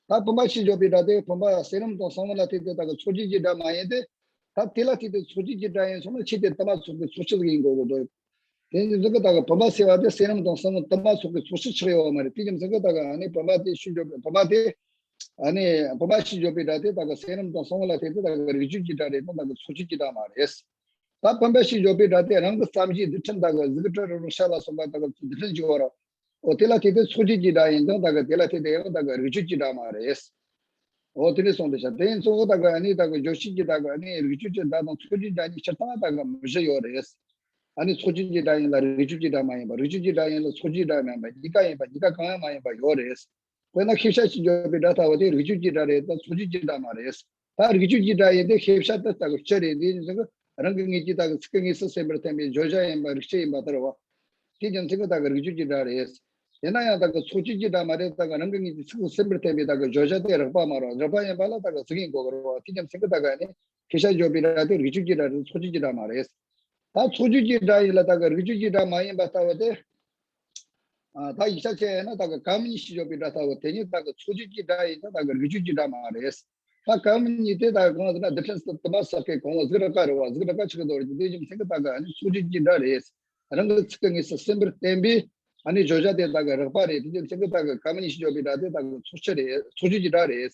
ད་བུམ་པ་ཞེས་བརྗོད་པའི་སྒྲ་དེ་བུམ་པ་སེར་སྦྲམ་དང་གསང་བ་ལ་ཐུག་སྟེ་ད་གི་ཚོགས་ཆོས་ཀྱི་སྒྲ་མ་ཡིན་ཏེ། ད་དེ་ལ་ཐུག་སྟེ་ཚོགས་ཆོས་ཀྱི་སྒྲ་ཡིན་སོང་ན་ཆོས་དེ་དུ་མ་ཚོགས་པའི་ཚོགས་ཆོས་ཡིན་དགོས་ཀྱི་འདུག་དེ་ཡིན་ཙང་གི་ད་གི་བུམ་པ་ཟེར་བ་དེ་སེར་སྦྲམ་དང་གསང་བ་དུ་མ་ཚོགས་པའི་ཚོགས་ཆོས་ཆགས་ཡོད་མ་རེད། དེ་རྒྱུ་མཚན་གྱིས་ད་གི་ཨ་ནི་བུམ་པ་དེ་ཞེས་བརྗོད་པའི་བུམ་པ་དེ་ཨ་ནི་བུམ་པ་ཞེས་བརྗོད་པའི་སྒྲ་དེ་ད་གི་སེར་སྦྲམ་དང་གསང་བ་ལ་ཐུག་སྟེ་ད་གི་རིགས་ཆོས་ཀྱི་སྒྲ་རེད་དང་ད་གི་ཚོགས་ཆོས་ཀྱི་སྒྲ་མ་རེད། ད་བུམ་པ་ཞེས་བརྗོད་པའི་སྒྲ་དེ་རང་གི་བསམ་གཞིག་རྡུལ་ཕྲན་ད་གི་གཟུགས་སྒྲ་རེ་རེ་ཤ་ལ་སོགས་པ་ད་གི་རྡུལ་ཕྲན་གཅིག་པ་རེད། འོ་དེ་ལ་ཐུག་སྟེ་ཚོགས་ཆོས་ཀྱི་སྒྲ་ཡིན་ཙང་ད་གི་དེ་ལ་ཐུག་སྟེ་ཡང་ད་གི་རིགས་ཆོས་ཀྱི་སྒྲ་མ་རེད། འོ་དེ་ནས་སོང་དེ་ཤ་དེ་ཡིན་ཙང་ད་གི་ཨ་ནི་ད་གི་བརྗོད་བྱེད་ཀྱི་ད་གི་ཨ་ནི་རིགས་ཆོས་ཀྱི་སྒྲ་དང་ཚོགས་ཆོས་སྒྲ་གཉིས་སྤྱིར་བཏང་ད་གི་མི་བཞི་ཡོད་རེད། ཨ་ནི་ཚོགས་ཆོས་ཀྱི་སྒྲ་ཡིན་ལ་རིགས་ཆོས་ཀྱི་སྒྲ་མ་ཡིན་པ། རིགས་ཆོས་ཀྱི་སྒྲ་ཡིན་ལ་ཚོགས་ཆོས་སྒྲ་མ་ཡིན་པ། གཉིས་ཀ་ཡིན་པ། གཉིས་ཀ་གང་ཡང་མ་ཡིན་པ་ཡོད་རེད། དཔེར་ན་ཤེས་བྱ་ཞེས་བརྗོད་པའི་སྒྲ་ལྟ་བུ་དེ་རིགས་ཆོས་ཀྱི་སྒྲ་རེད་དང་ཚོགས་ཆོས་ཀྱི་སྒྲ་མ་རེད། ད་རིགས་ཆོས་ཀྱི་སྒྲ་ཡིན་ཏེ་ཤེས་བྱ་དེ་ལྟ་བུ་སྤྱི་རེད། འདི་ཡིན་ཙང་རང་གི་ངེས་ཀྱི་ད་གི་ཚིག་གི་ངེས་སུ་སེམས་པར་བསྟན་པའི་བརྗོད་བྱ་ཡིན་པ་རིགས་ཆོས་ཡིན་པ་ལྟར་བ། དེ་རྒྱུ་མཚན་གྱིས་ད་གི་རིགས་ཆོས་ཀྱི་སྒྲ་རེད། ཡིན་ན་ཡང་ད་གི་ཚོགས་ཆོས་ཀྱི་སྒྲ་མ་རེད། ད་གི་རང་གི་ངེས་ཀྱི་ཚིག་གི་སེམས་པར་བསྟན་པའི་ད་གི་བརྗོད་བྱ་དེ་རགས་པ་མ་རེད། རགས་པ་ཡིན་པ་ལ་ད་གི་གཟུགས་ཡིན་དགོས་ཀྱི་རེད་བ། དེ་རྒྱུ་མཚན་གྱིས་ད་གི་ནི་ཤེས་བྱ་བརྗོད་པའི་སྒྲ་དེ་རིགས་ཆོས་ཀྱི་སྒྲ་རེད། ཚོགས་ཆོས་ཀྱི་སྒྲ་མ་རེད། ད་ཚོགས་ཆོས་ཀྱི་སྒྲ་ཡིན་ལ་ད་གི་རིགས་ཆོས་ཀྱི་སྒྲ་མ་ཡིན་པ་ལྟ་བུ་དེ། ཨ། ད་ཡིག་ཆ་བཅས་ཡིན་ན་ད་གི་གང་མིན་ཞེས་བརྗོད་པའི་སྒྲ་ལྟ་བུ་དེ་ཉིད་ད་གི་ཚོགས་ཆོས་ཀྱི་སྒྲ་ཡིན་ཙང་ད་གི་རིགས་ཆོས་ཀྱི་སྒྲ་མ་རེད། ད་གང་མིན་ཉིད་དེ་ད་གི་གང་ཟེར་ན་རྡུལ་ཕྲན་དུ་མ་ཟག་གི་གང་བ་གཟུགས་རགས་པ་རེད་བ། གཟུགས་རགས་པ་ཆགས་ཀྱི་འདུག་རེད། དེ་རྒྱུ་མཚན་གྱིས་ད་གི་ཨ་ནི་ཚོགས་ཆོས་ཀྱི་སྒྲ་རེད། རང་གི་ཚིག་གི་ངེས་སུ་སེམས་པར་བསྟན་པའི་ཨ་ནི་བརྗོད་བྱ་དེ་ད་གི་རགས་པ་རེད། དེ་རྒྱུ་མཚན་གྱིས་ད་གི་གང་མིན་ཞེས་བརྗོད་པའི་སྒྲ་དེ་ད་གི་ཚོགས་ཆོས་རེད། ཚོགས་ཆོས་ཀྱི་སྒྲ་རེད།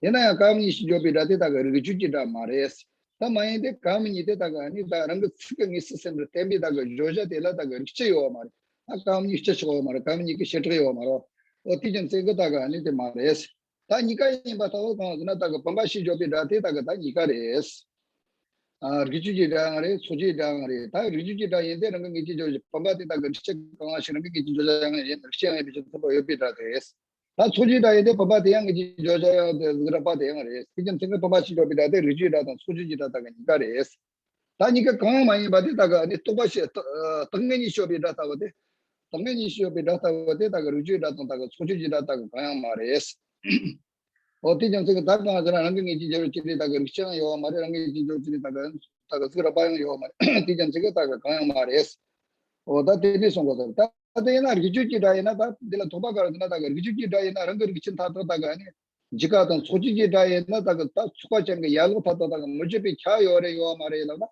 ཡིན་ན་ཡང་གང་མིན་ཞེས་བརྗོད་པའི་སྒྲ་དེ་ད་གི་རིགས་ཆོས་ཀྱི་སྒྲ་མ་རེད། ད་མ་ཡིན་ཏེ་གང་མིན་ཉིད་དེ་ད་གི་ཨ་ནི་ད་རང་གི་ཚིག་གི་ངེས་སུ་སེམས་པར་བསྟན་པའི་ད་གི་བརྗོད་བྱ་དེ་ལ་ད་གི་རིགས་སྤྱི་ཡོད་མ་རེད། ད་གང་མིན་སྤྱི་ཆགས་ཡོད་མ་རེད། གང་མིན་གྱི་བྱེ་བྲག་ཡོད་མ་རེད། འོ་དེ་རྒྱུ་མཚན་གྱིས་ད་གི་ཨ་ནི་དེ་མ་རེད། ད་གཉིས་ཀ་ཡིན་པ་ལྟ་བུ་གང་ཟེར་ན་ད་གི་བུམ་པ་ཞེས་བརྗོད་པའི་སྒྲ་དེ་ད་གི་ད་གཉིས་ཀ་རེད། ཨ། རིགས་ཆོས་ཀྱི་སྒྲ་ཡང་རེད། ཚོགས་ཆོས་ཀྱི་སྒྲ་ཡང་རེད། ད་རིགས་ཆོས་ཀྱི་སྒྲ་ཡིན་ཏེ་རང་གི་ངེས་ཀྱི་བརྗོད་བྱ་བུམ་པ་དེ་ད་གི་རིགས་ཆོས་གང་ཞིག་རང་གི་ངེས་ཀྱི་བརྗོད་བྱ་ཡང་ཡིན། རིགས་ཆོས་ཡང་ཡིན་པའི་ཕྱིར་མཚུངས་པ་ཡོད་པའི་སྒྲ་དེ་རེད། ད་ཚོགས་ཆོས་སྒྲ་ཡིན་ཏེ་བུམ་པ་དེ་ཡང་ངེས་ཀྱི་བརྗོད་བྱ་ཡང་དེ་གཟུགས་རགས་པ་དེ་ཡང་རེད། དེ་རྒྱུ་མཚན་གྱིས་བུམ་པ་ཞེས་བརྗོད་པའི་སྒྲ་དེ་རིགས་ཆོས་སྒྲ་དང་ཚོགས་ཆོས་ཀྱི་སྒྲ་ད་གི་གཉིས་ཀ་རེད། ད་གཉིས་ཀ་གང་ཡང་མ་ཡིན་པ་དེ་ད་གི་ཨ་ནི་རྟོག་པ་ཞེས་རྟོག་ཨ། རྟོག་ངེས་གཉིས་ཞེས་བརྗོད་པའི་སྒྲ་ལྟ་བུ་དེ། རྟོག་ངེས་གཉིས་ཞེས་བརྗོད་པའི་སྒྲ་ལྟ་བུ་དེ་ད་གི་རིགས་ཆོས་སྒྲ་དང་ད་གི་ཚོགས་ཆོས་ཀྱི་སྒྲ་ད་གི་གང་ཡང་མ་རེད། འོ་དེ་རྒྱུ་མཚན་གྱིས་ད་གང་ཟེར་ན་རང་གི་ངེས་ཀྱི་བརྗོད་བྱ་ཅི་རེད། ད་གི་རིགས་ཆོས་ཡང་ཡོད་མ་རེད། རང་གི་ངེས་ཀྱི་བརྗོད་བྱ་ཅི་རེད། ད་གི་ད་གི་གཟུགས་རགས་པ་ཡང་ཡོད་མ་རེད། དེ་རྒྱུ་མཚན་གྱིས་ད་གི་གང་ཡང་མ་རེད། འོ་ད་དེ་ནས་གསུང་དགོས་ཟེར། ད་དེ་ཡིན་ན་རིགས་ཆོས་ཀྱི་སྒྲ་ཡིན་ན་ད་འདི་ལ་དོགས་པ་ག་རེ་ཟེར་ན་ད་གི་རིགས་ཆོས་ཀྱི་སྒྲ་ཡིན་ན་རང་གི་རིགས་ཆོས་མཐའ་དག་ད་གི་ཨ་ནི་འཇིག་པ་དང་ཚོགས་ཆོས་ཀྱི་སྒྲ་ཡིན་ན་ད་གི་ད་ཚོགས་པ་ཅན་གྱི་ཡན་ལག་མཐའ་དག་ད་གི་མི་འཇིག་པའི་ཁྱབ་ཡོད་རེད་ཡོད་མ་རེད་ལབ་ན།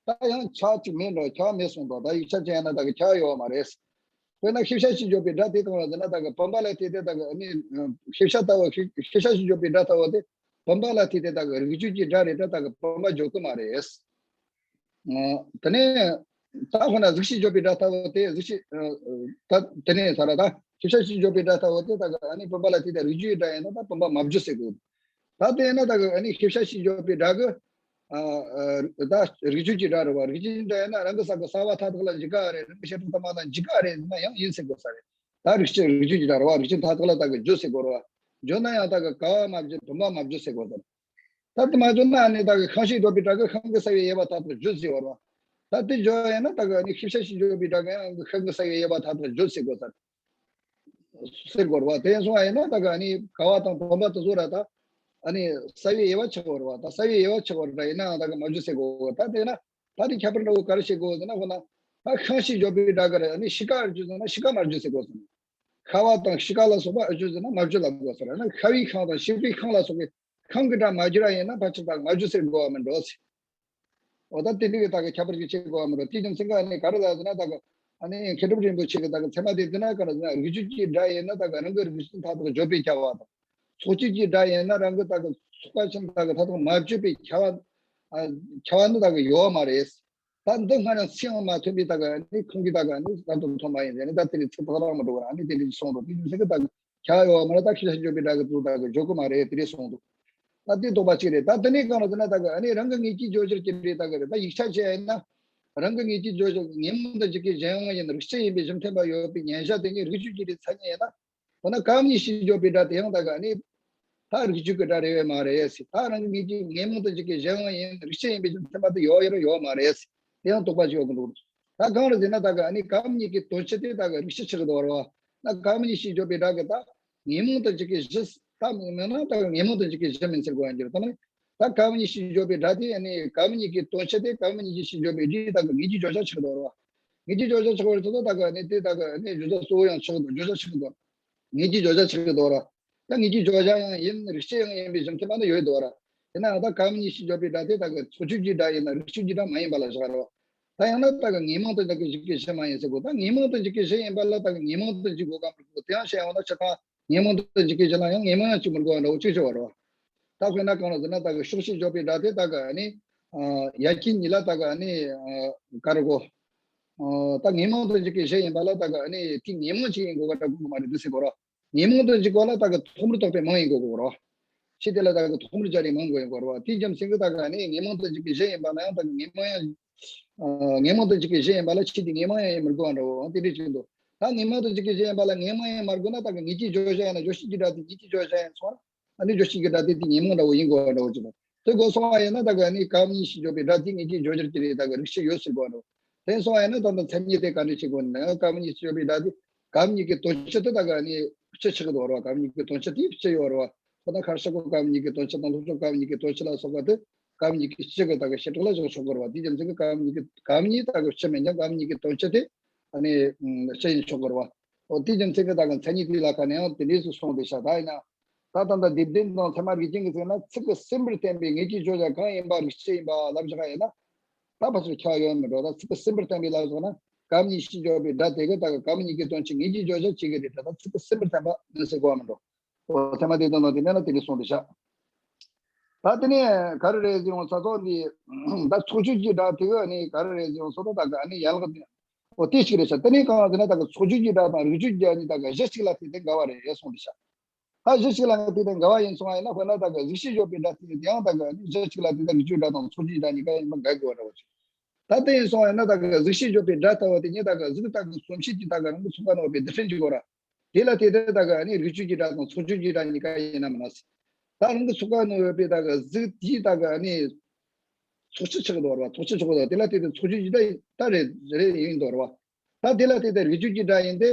ད་ཡང་ཁྱབ་ཅིག་མེད་འགྲོ། ཁྱབ་མེད་གསུངས་འདུག་ད་ཡིག་ཆ་ཅན་ཡིན་ན་ད་གི་ཁྱབ་ཡོད་མ་རེད། དཔེར་ན་ཤེས་བྱ་ཞེས་བརྗོད་པའི་སྒྲ་དེ་གང་ལ་ཟེར་ན་ད་གི་བུམ་པ་ལ་ཐུག་སྟེ་ད་གི་ཨ་ནི་ཤེས་བྱ་ལྟ་བུ་ཤེས་ཤེས་བྱ་ཞེས་བརྗོད་པའི་སྒྲ་ལྟ་བུ་དེ་བུམ་པ་ལ་ཐུག་སྟེ་ད་གི་རིགས་ཆོས་ཀྱི་སྒྲ་རེད། ད་ད་གི་བུམ་པ་བརྗོད་ཀྱི་མ་རེད། ཨ། དེ་ནས་ད་འོ་ན་གཟུགས་ཞེས་བརྗོད་པའི་སྒྲ་ལྟ་བུ་དེ་གཟུགས་ཞེས། ཨ། ད་དེ་ནས་ས་ར་ད་ཤེས་བྱ་ཞེས་བརྗོད་པའི་སྒྲ་ལྟ་བུ་དེ་ད་གི་ཨ་ནི་བུམ་པ་ལ་ཐུག་སྟེ་རིགས་ཆོས་སྒྲ་ཡིན་ན་ད་བུམ་པ་མ་བརྗོད་ཟེར་དགོས། ད་དེ་ཡིན་ན་ད་གི་ཨ་ནི་ཤེས་བྱ་ཞེས་བརྗོད་པའི་སྒྲ་གི། ཨ། ཨ། ད་རིགས་ཆོས་ཀྱི་སྒྲ་རེད་བ། རིགས་ཆོས་ཀྱི་སྒྲ་ཡིན་ན་རང་གི་ས་གི་ས་པ་མཐའ་དག་ལ་འཇིག་ག་རེད། རང་གི་བྱེ་བྲག་ཐ་མ་ལ་འཇིག་ག་རེད་ཟེར་ན་ཡང་ཡིན་ཟེར་དགོས་ས་རེད། ད་རིགས་ཆོས་རིགས་ཆོས་ཀྱི་སྒྲ་རེད་བ། རིགས་ཆོས་མཐའ་དག་ལ་ད་གི་བརྗོད་ཟེར་དགོས་རེད་བ། བརྗོད་ན་ཡང་ད་གི་ག་བ་མ་བརྗོད་བུམ་པ་མ་བརྗོད་ཟེར་དགོས་ས་རེད། ད་དེ་མ་བརྗོད་ན་ནི་ད་གི་ཤིང་ཞེས་བརྗོད་པའི་སྒྲ་གི་ཤིང་གི་ས་པའི་དབྱེ་བ་མཐའ་དག་བརྗོད་ཟེར་བ་རེད་བ། ད་ ད་དེ་བརྗོད་ཡིན་ན་ད་ག་ནི་ཤེས་བྱ་ཞེས་བརྗོད་པའི་སྒྲ་ག་ཡང་ཤ་གི་ས་ཡི་དབྱེ་བ་མཐའ་དག་བརྗོད་ཟེར་དགོས་ས་ཟེར་དགོས་རེད་བ། དེ་སོང་བ་ཡིན་ན་ད་ག་ནི་དགའ་བ་དང་སྡོམ་པ་དེ་ཚོ་ར་ད་ཨ་ནི་ས་ཡི་དབྱེ་བ་ཆགས་དགོས་རེད་བ། ད་ས་ཡི་དབྱེ་བ་ཆགས་དགོས་རེད་ད། ཡིན་ནའང་ད་ག་མ་བརྗོད་ཟེར་དགོས་ད། དེ་ན་ད་དེ་ཁྱད་པར་འདྲ་བོ་ག་རེ་བྱེད་དགོས་ཟེར་ན། འོ་ན་ད་ཤང་ཞེས་བརྗོད་པའི་སྒྲ་ག་རེ་ཨ་ནི་ཤི་ཀ་བརྗོད་ཟེར་ན་ཤི་ཀ་མ་བརྗོད་ཟེར་དགོས་ཟེར་ན། ཤ་བ་དང་ཤི་ཀ་ལ་སོགས་པ་ཨ་བརྗོད་ཟེར་ན་མ་བརྗོད་ལབ་དགོས་ཟེར་ན། ཤ་བའི་ཤང་དང་ཤི་ཀའི་ཤང་ལ་སོགས་པའི་ཤང་གི་སྒྲ་མ་བརྗོད་ར་ཡིན་ན་ཕལ་ཆེར་ད་མ་བརྗོད་ཟེར་དགོས་བ་མིན་འགྲོ་ཟེར། འོ་ད་དེ་འདྲའི་གི་ད་གི་ཁྱད་པར་གྱི་ཆེ་གོ་བ་མི་འགྲོ། དེའི་རྒྱུ་མཚན་ག་ནི་ག་རེ་ལ་ཟེར་ན་ད་གི་ཨ་ནི་མཁས་གྲུབ་རིན་པོ་ཆེ་གི་ད་གི་ཚད་མ་དེ་དེ་ན་ག་རེ་ཟེར་ན། རིགས་རྒྱུད་ཀྱི་སྒྲ་ཡིན་ན་ད་གི་རང་གི་རིགས་ཚུལ་མཐའ་དག་བརྗོད་པའི་ཁྱབ་པ་དང་། ཚོགས་ཆོས་ཀྱི་སྒྲ་ཡིན་ན་རང་གི་ད་གི་ཚོགས་པ་ཆེན་ད་གི་མཐའ་དག་མ་བརྗོད་པའི་ཁྱབ་པ་ཨ་ཁྱབ་པ་ནི་ད་གི་ཡོད་མ་རེད། ད་འདི་སྔ་ནས་ཚིག་ཡང་མ་ཐོན་པའི་ད་གི་ཨ་ནི་ཁོང་གིས་ད་གི་ཨ་ནི་ད་དུང་ཐོན་མ་ཡིན་ཟེར་ནས། ད་དེ་ནི་ཚིག་ཐག་རང་མི་འགྲོ་བར་ཨ་ནི་དེ་འདྲའི་གསུངས་འདུག་དེ་རྒྱུ་མཚན་གི་ད་གི་ཁྱབ་ཡོད་མ་རེད། ད་ཤེས་བྱ་ཞེས་བརྗོད་པའི་སྒྲ་གི་དུ་ད་གི་བརྗོད་གི་མ་རེད། དེ་རེད་གསུངས་འདུག་ད་དེ་དོགས་པ་གཅིག་རེད། ད་དེ་ནས་གང་རེད་ཟེར་ན་ད་གི་ཨ་ནི་རང་གི་ངེས་ཀྱི་བརྗོད་བྱར་གྱུར་རེད། ད་གི་རེད། ད་ཡིག་ཆ་བྱས་ཡིན་ན་རང་གི་ངེས་ཀྱི་བརྗོད་བྱ་ངེས་མིང་དུ་འཇུག་གི་གཞན་དབང་ཡིན། རིགས་སྤྱི་ཡིན་པའི་གཞི་མཐུན་པ་ཡོད་པའི་མཉན་བྱ་དེ་ཉིད་རིགས་རྒྱུད་ཀྱི་རིགས་མཚན་ཉིད་ཡིན་ན། འོ་ན་གང་ཉིད་ཞེས་བརྗོད་པའི་སྒྲ་དེ་ཡང་ད་གི་ཨ་ནི་ད་རིགས་རྒྱུད་ཀྱི་སྒྲ་རེད་བས་མ་རེད་ཟེར། ད་རང་གི་ངེས་ཀྱི་ངེས་མིང་དུ་འཇུག་གི་གཞན་དབང་ཡིན། རིགས་སྤྱི་ཡིན་པའི་གཞི་མཐུན་པ་དེ་ཡོད་ཡོད་ཡོད་མ་རེད་ཟེར། དེ་ཡང་དོགས་པ་ཅིག་ཡོད་ཀྱི་འདུག་ད་གང་རེད་ཟེར་ན་ད་གི་ཨ་ནི་གང་ཉིད་ཀྱི་དོན་སྤྱི་དེ་ད་གི་རིགས་སྤྱི་ཆགས་ཀྱི་འདུག་རེད་བ། ན་གང་ཉིད་ཞེས་བརྗོད་པའི་སྒྲ་གི་ད་ངེས་མིང་དུ་འཇུག་གི་གཞི། ད་མིན་ན་ད་གི་ངེས་མིང་དུ་འཇུག་གི་གཞི་མིན་ཟེར་དགོས་ཡང་འགྱུར། ད་ནི་ད་གང་ཉིད་ཞེས་བརྗོད་པའི་སྒྲ་དེ་ཨ་ནི་གང་ཉིད་ཀྱི་དོན་སྤྱི་དེ་གང་ཉིད་ཀྱི་ཞེས་བརྗོད་པའི་སྒྲ་ད་གི་ངེས་ཀྱི་བརྗོད་བྱ་ཆགས་ཀྱི་འདུག་རེད་བ། ངེས་ཀྱི་བརྗོད་བྱ་ཆགས་པར་ཐུག་ད་གི་ཨ་ནི་དེ་ད་གི་ཨ་ནི་བརྗོད་བྱ་གཙོ་བོ་ཡང་ཆགས་ཀྱི་འདུག་བརྗོད་བྱ་ཆགས་ཀྱི་འདུག་ངེས་ཀྱི་བརྗོད་བྱ་ཆགས་ཀྱི་འདུག་རེད་བ། ད་ངེས་ཀྱི་བརྗོད་བྱ་ཡང་ཡིན། རིགས་སྤྱི་ཡང་ཡིན་པའི་གཞི་མཐུན་པ་ནི་ཡོད་དོ་ར། ཡིན་ནའང་ད་གང་ཉིད་ཞེས་བརྗོད་པའི་སྒྲ་དེ་ད་གི་ཚོགས་ཆོས་ཀྱི་སྒྲ་ཡིན་ན་རིགས་ཆོས་ཀྱི་སྒྲ་མ་ཡིན་པ་ལ་བཞག་རོ། ད་ཡང་ན་ད་གི་ངེས་མིང་དུ་འཇུག་གི་གཞི་མ་ཡིན་ཟེར་གོ། ད་ངེས་མིང་དུ་འཇུག་གི་གཞི་ཡིན་པ་ལ་ད་གི་ངེས་མིང་དུ་འཇུག་དགོས་ག་མི་དགོས། དེ་ཡང་བཤད་ཡོང་ན་ཆ་ཚང་ངེས་མིང་དུ་འཇུག་གི་གཞི་ལ་ཡང་ངེས་མིང་ཡང་བྱེད་མི་དགོས་པ་འདྲ་བོ་ཅིག་ཤོར་བ་རོ། ད་དཔེར་ན་གང་ལ་ཟེར་ན་ད་གི་ཕྱོགས་ཞེས་བརྗོད་པའི་སྒྲ་དེ་ད་གི་ཨ་ནི་ཡ་གི་ཉིད་ལ་ད་གི་ཨ་ནི་ག་རེ་གོ། ད་ངེས་མིང་དུ་འཇུག་གི་གཞི་ཡིན་པ་ལ་ད་གི་ཨ་ནི་དེ་ངེས་མིང་ཅིག་ཡིན་དགོས་པ་འདྲ་དགོས་གི་མ་རེད་འདུག་ཟེར་གོ་རོ། ངེས་མིང་དུ་འཇུག་པ་ལ་ད་གི་ཐོག་མར་གཏོགས་པའི་མིང་ཡིན་དགོས་གོ་རོ། ཕྱིས་དེ་ལ་ད་གི་ཐོག་མར་སྦྱར་བའི་མིང་དགོས་ཡིན་དགོས་རོ། དེའི་རྒྱུ་མཚན་གྱིས་ད་གི་ཨ་ནི་ངེས་མིང་དུ་འཇུག་པའི་གཞི་ཡིན་པ་ལ་ཡང་ད་གི་ངེས་མིང་ཡང་ངེས་མིང་དུ་འཇུག་པའི་གཞི་ཡིན་པ་ལ་ཕྱིས་དེ་ངེས་མིང་ཡང་ཡིན་མི་དགོས་པ་འདྲ་བོ་དེ་འདྲ་ཅིག་འདུག་ད་ངེས་མིང་དུ་འཇུག་པའི་གཞི་ཡིན་པ་ལ་ངེས་མིང་ཡང་མ་དགོས་ན་ད་གི་ངེས་ཀྱི་བརྗོད་བྱ་ཡིན་ན་བརྗོད་བྱེད་ཀྱི་སྒྲ་དེ་ངེས་ཀྱི་བརྗོད་བྱ་ཡིན་སོང་ན། ཨ་ནི་བརྗོད་བྱེད་ཀྱི་སྒྲ་དེ་དེ་ངེས་མིང་འདྲ་བོ་ཡིན་དགོས་པ་འདྲ་བོ་ཅིག་དང་། དེ་དགོས་སོང་བ་ཡིན་ན་ད་གི་ཨ་ནི་གང་ཉིད་ཞེས་བརྗོད་པའི་སྒྲ་དེ་ངེས་ཀྱི་བརྗོད་བྱར་གྱུར་རེད། ད་གི་རིགས་སྤྱི་ཡོད་ཟེར་དགོས་པ་འདྲ་བོ། དེ་སོང་བ་ཡིན་ན་ད་ལྟ་མཚན་ཉིད་དེ་ག་འདྲ་བྱེད་དགོས་ན། གང་ཉིད་ཞེས་བརྗོད་པའི་སྒྲ་དེ་གང་ཉིད་ཀྱི་དོན་སྤྱི་དེ་ད་གི་ཨ་ནི་སྤྱི་ཆགས་ཀྱི་འདུག་རེད་བ། གང་ཉིད་ཀྱི་དོན་སྤྱི་དེ་སྤྱི་ཡོད་རེད་བ། ཁོ་ན་ཁར་ཤ་ཁོ་གང་ཉིད་ཀྱི་དོན་སྤྱི་དང་ལྷོ་ཕྱོགས་གང་ཉིད་ཀྱི་དོན་སྤྱི་ལ་སོགས་པ་དེ་གང་ཉིད་ཀྱི་སྤྱི་གི་ད་གི་བྱེ་བྲག་ལ་བཞག་ཆོག་གི་རེད་བ། དེའི་རྒྱུ་མཚན་གྱིས་གང་ཉིད་ཀྱི་གང་ཉིད་ད་གི་སྤྱི་མིན་ཀྱང་གང་ཉིད་ཀྱི་དོན་སྤྱི་དེ་ཨ་ནི་སྤྱི་ཡིན་ཆོག་གི་རེད་བ། འོ་དེའི་རྒྱུ་མཚན་གྱིས་ད་གི་མཚན་ཉིད་དེ་ལ་ཁ་ནས་ཡང་དེ་འདྲས་སུ་གསུངས་ཏེ་ཤག་ད་ཡིན་ན་ད་ད་ལྟ་སྡེ་བདུན་དང་ཚད་མ་རིགས་ཅན་གྱི་ཚིག་ན་ཚིག་གི་སེམས་པར་བསྟན་པའི་ངེས་ཀྱི་བརྗོད་བྱ་གང་ཡིན་པ་རིགས་སྤྱི་ཡིན་པ་ལབ་བཞག་ཡིན་ན། ད་ཕལ་ཆེར་ཁྱབ་ཡོད་མི་འགྲོ། ད་ཚིག་གི་སེམས་པར་བསྟན་པའི་ལབ་སོང་ན་གང་ཉིད་ཞེས་བརྗོད་པའི་སྒྲ་དེ་གི་ད་གི་གང་ཉིད་ཀྱི་དོན་སྤྱི་ངེས་ཀྱི་བརྗོད་བྱ་བྱེད་ཀྱི་རེད། ད་ད་ཚིག་གི་སེམས་པར་བསྟན་པ་མིན་ཟེར་དགོས་པ་མི་འགྲོ། འོ་ཚད་མ་སྡེ་བདུན་དང་དེ་ནས་ན་དེ་འདྲས་གསུངས་ཏེ་ཤག་ད་དེ་ནས་ག་རེ་རེད་ཟེར་ཡོང་ས་ཚོགས་འདི་ད་ཚོགས་ཆོས་ཀྱི་སྒྲ་དེ་གི་ནི་ག་རེ་རེད་ཟེར་ཡོང་ས་ཚོགས་ད་ག་ནི་ཡན་ལག་དེ་འོ་དེ་ཞིག་རེད་ཤག་དེ་ནས་གང་ཟེར་ན་ད་གི་ཚོགས་ཆོས་ཀྱི་སྒྲ་དང་རིགས་ཆོས་ཀྱི་སྒྲ་གཉིས་ད་གི་གཞི་གཅིག་ལ་ཐུག་སྟེ་འགལ་བ་རེད་གསུངས་ཏེ་ཤག་ད་གཞི་གཅིག་ལ་ཐུག་སྟེ་འགལ་བ་ཡིན་སོང་བ་ཡིན་ན་དཔེར་ན་ད་གི་གཟིགས་ཞེས་བརྗོད་པའི་སྒྲ་དེ་ཡང་ད་གི་ནི་གཞི་གཅིག་ལ་ཐུག་སྟེ་རིགས་ཆོས་སྒྲ་དང་ཚོགས་ཆོས་སྒྲ་གཉིས་ཀ་ཡིན་པ་འགལ་དགོས་པ་འདྲ་བོ་ཅིག་ད་དེ་ཡིན་སོང་བ་ཡིན་ན་ད་གི་གཟིགས་ཞེས་བརྗོད་པའི་སྒྲ་ལྟ་བུ་དེ་ཉིད་ད་གི་གཟིགས་ད་གི་རྩོམ་བྱེད་ཀྱི་ད་གི་རང་གི་ཚུགས་ཀ་ནང་ཡོད་པའི་རྡུལ་ཕྲན་གྱི་སྐོར་ར། དེ་ལ་དེ་ལྟར་ད་ག་ནི་རིགས་ཆོས་ཀྱི་སྒྲ་དང་ཚོགས་ཆོས་ཀྱི་སྒྲ་གཉིས་ཀ་ཡིན་ན་མིན་ན། ད་རང་གི་ཚུགས་ཀ་ནང་ཡོད་པའི་ད་ག་གཟུགས་དེའི་ད་ག་ནི་ཚོགས་ཆོས་ཆགས་ཀྱི་འདུག་ར་བ། ཚོགས་ཆོས་ཆགས་ཀྱི་འདུག་དེ་ལ་དེ་ལྟར་ཚོགས་ཆོས་ཀྱི་སྒྲ་ད་རེད་རེད་ཡིན་འདུག་ར་བ། ད་དེ་ལ་དེ་ལྟར་རིགས་ཆོས་ཀྱི་སྒྲ་ཡིན་ཏེ།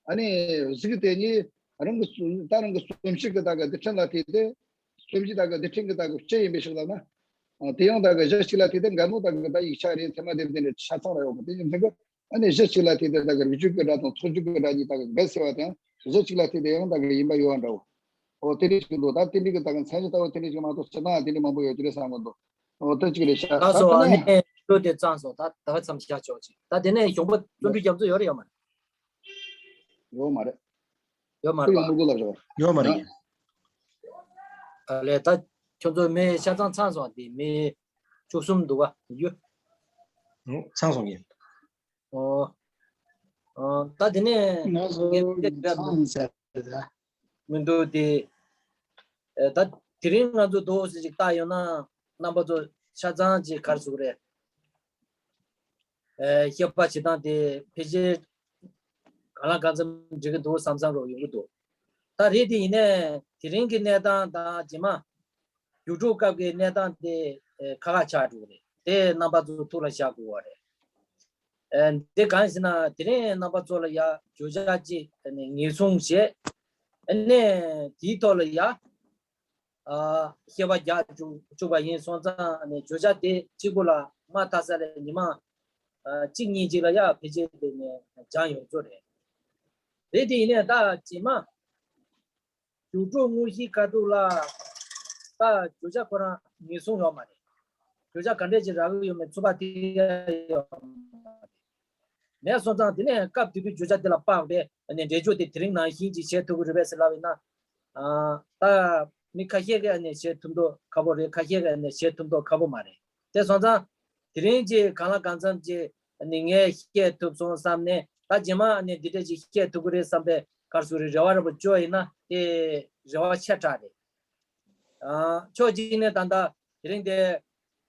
ཨ་ནི་གཟུགས་དེ་ཉིད་རང་གི་ད་རང་གི་རྩོམ་བྱེད་ཀྱི་ད་ག་རྡུལ་ཕྲན་ལ་དེ་ལྟར་རྩོམ་གྱི་ད་ག་རྡུལ་ཕྲན་གྱི་ད་ག་སྤྱི་ཡིན་པའི་ཕྱིར་ལ་ན། དེ་ཡང་ད་ག་གཞི་གཅིག་ལ་དེ་ལྟར་འགལ་ནོ་ད་ག་ད་ཡིག་ཆ་རེད། ཚད་མ་དེ་ལྟར་འདྲ་ཆ་ཚང་ལ་ཡོད་པ་དེ་ཡིན་ཚེ་གི་ཨ་ནི་གཞི་གཅིག་ལ་ཐུག་སྟེ་ད་གི་རིགས་ཆོས་ཀྱི་སྒྲ་དང་ཚོགས་ཆོས་ཀྱི་སྒྲ་གཉིས་ད་གི་འགལ་ཟེར་བ་དེའང་གཞི་གཅིག་ལ་ཐུག་སྟེ་ཡང་ད་གི་ཡིན་པ་ཡོད་པ་འདྲ་བོ། འོ་དེ་འདྲ་ཞིག་འདུག་ད་དེ་འདྲ་གི་ད་གི་མཚན་ཉིད་ལྟ་བུ་དེ་འདྲ་ཞིག་མ་གཏོགས་ཅི་ད་དེ་འདྲ་མང་པོ་ཡོད་ཀྱི་རེད་བསམ་གི་འདུག་འོ་དེ་གཅིག་རེད་ཤག་ད་ལགས་སོ། དེ་ཨ་ནས་ནི་ལོ་དེ་ཙམ་སོང་། ད་ད་བར་མཚམས་བཞག་ཆོག་ཅིག་ད་དེ་ནས་གཞུང་པ་རྩོམ་རིག་རྒྱ་མཚོ་ཡོད་རེད་ཡོད་མ་རེད། ཡོད་མ་རེད། ཡོད་མ་རེད་པ། ཡོད་མ་རེད། ཡོད་མ་རེད། ཨ་ལས་ད་ཁྱོད་ཚོ་མི་ཆ་ཚང་ཚང་སོང་། དེ་མི་བཅུ་གསུམ་འདུག་ག་ཡོད། ཚང་སོང་གི་ཨོ། ཨོ། ད་དེ་ནས་ང་ཚོ་ངས་དཔེ་འདྲ་མི་འདུག་དེ། ཨེ། ད་དེ་རིང་ང་ཚོ་འདུག་སེ་ཅིག་བལྟ་ཡོང་ན་རྣམ་པ་ཚོ་ཆ་ཚང་ཅིག་ག་རེ་ཟེར་དགོས་རེད། ཨེ། བཤད་པ་བྱེད་སྟངས་དེ་ཕལ་ཆེར་གང་ལ་གང་འཚམ་འགྲིག་གི་འདུག་བསམ་བསམ་རོགས་ཡོང་གི་འདུག་ད་རེད་དེ་ཡིན་ནའི་དེ་རིང་གི་གནས་སྟངས་དང་རྗེས་མ། རྒྱུགས་སྤྲོད་སྐབས་ཀྱི་གནས་སྟངས་དེ་ཨེ་ཁག་ཁག་ཆགས་འགྲོ་གི་རེད། དེ་རྣམ་པ་ཚོ་ཐུགས་ལ་བཞག་དགོས་པ་རེད། ཨ་འདི་གང་ཡིན་ཟེར་ན་དེ་རིང་རྣམ་པ་ཚོ་ལ་ཡ་བརྗོད་བྱ་གཅིག་ཨ་ནི་ངེས་བཟུང་བྱས། ཨ་ནི་དེའི་ཐོག་ལ་ཡ་ཨ་བཤད་པ་རྒྱག་བཅུག་བཅུག་པ་ཡིན་སོང་ཙང་ཨ་ནི་བརྗོད་བྱ་དེ་གཅིག་པུ་ལ་མ་མཐའ་ས་ལ་ཉི་མ་ཨ་གཅིག་གཉིས་གཅིག་ལ་ཡ་ཕལ་ཆེར་དེ་ནས་སྦྱང་ཡོང་ཚོད་རེད། རེད་དེ་ཡིན་ནའི་ད་རྗེས་མ། རྒྱུགས་སྤྲོད་དངོས་གཞིའི་ཁ་ཐུག་ལ་ད་བརྗོད་བྱ་ཁོ་རང་ངེས་བཟུང་ཡོད་མ་རེད། བརྗོད་བྱ་ག་འདྲས་ཅིག་རག་གི་ཡོད་མེད་ཚོད་དཔག་ཐིག་ཡ་ཡོད་མ་རེད། མེད་སོང་ཙང་དེ་ནས་སྐབས་དེ་དུས་བརྗོད་བྱ་དེ་ལ་དཔག་པའི་ཨ་ནི་འགྲེལ་བརྗོད་དེ་དེ་རིང་ནང་བཞིན་ཅིག་བྱེད་ཐུབ་ཀྱི་རེད་པས་ཟེར་ལབ་ཡིན་ན། ཨ་ད་མི་ཁ་ཤས་ཀྱིས་ཨ་ནི་བྱེད་ཐུབ་མདོག་ཁ་པོ་རེད། ཁ་ཤས་ཀྱིས་ཨ་ནི་བྱེད་ཐུབ་མདོག་ཁ་པོ་མ་རེད། དེ་སོང་ཙང་། དེ་རིང་ཅིག་གང་ལ་གང་འཚམ་ཅིག་ནི་ངས་བཤད་ཐུབ་སོང་བསམ་ནས་ད་རྗེས་མ་ནི་འདི་འདྲ་ཅིག་བཤད་ཐུབ་ཀྱི་རེད་བསམ་པའི་གར་སོ་རེ་རེ་བ་ར་པོ་ཅོ་ཡིན་ན་དེ་རེ་བ་ཆེ་དྲགས་རེད། ཨ་ཕྱོགས་གཅིག་ནས་ད་ལྟ་དེ་རིང་དེ་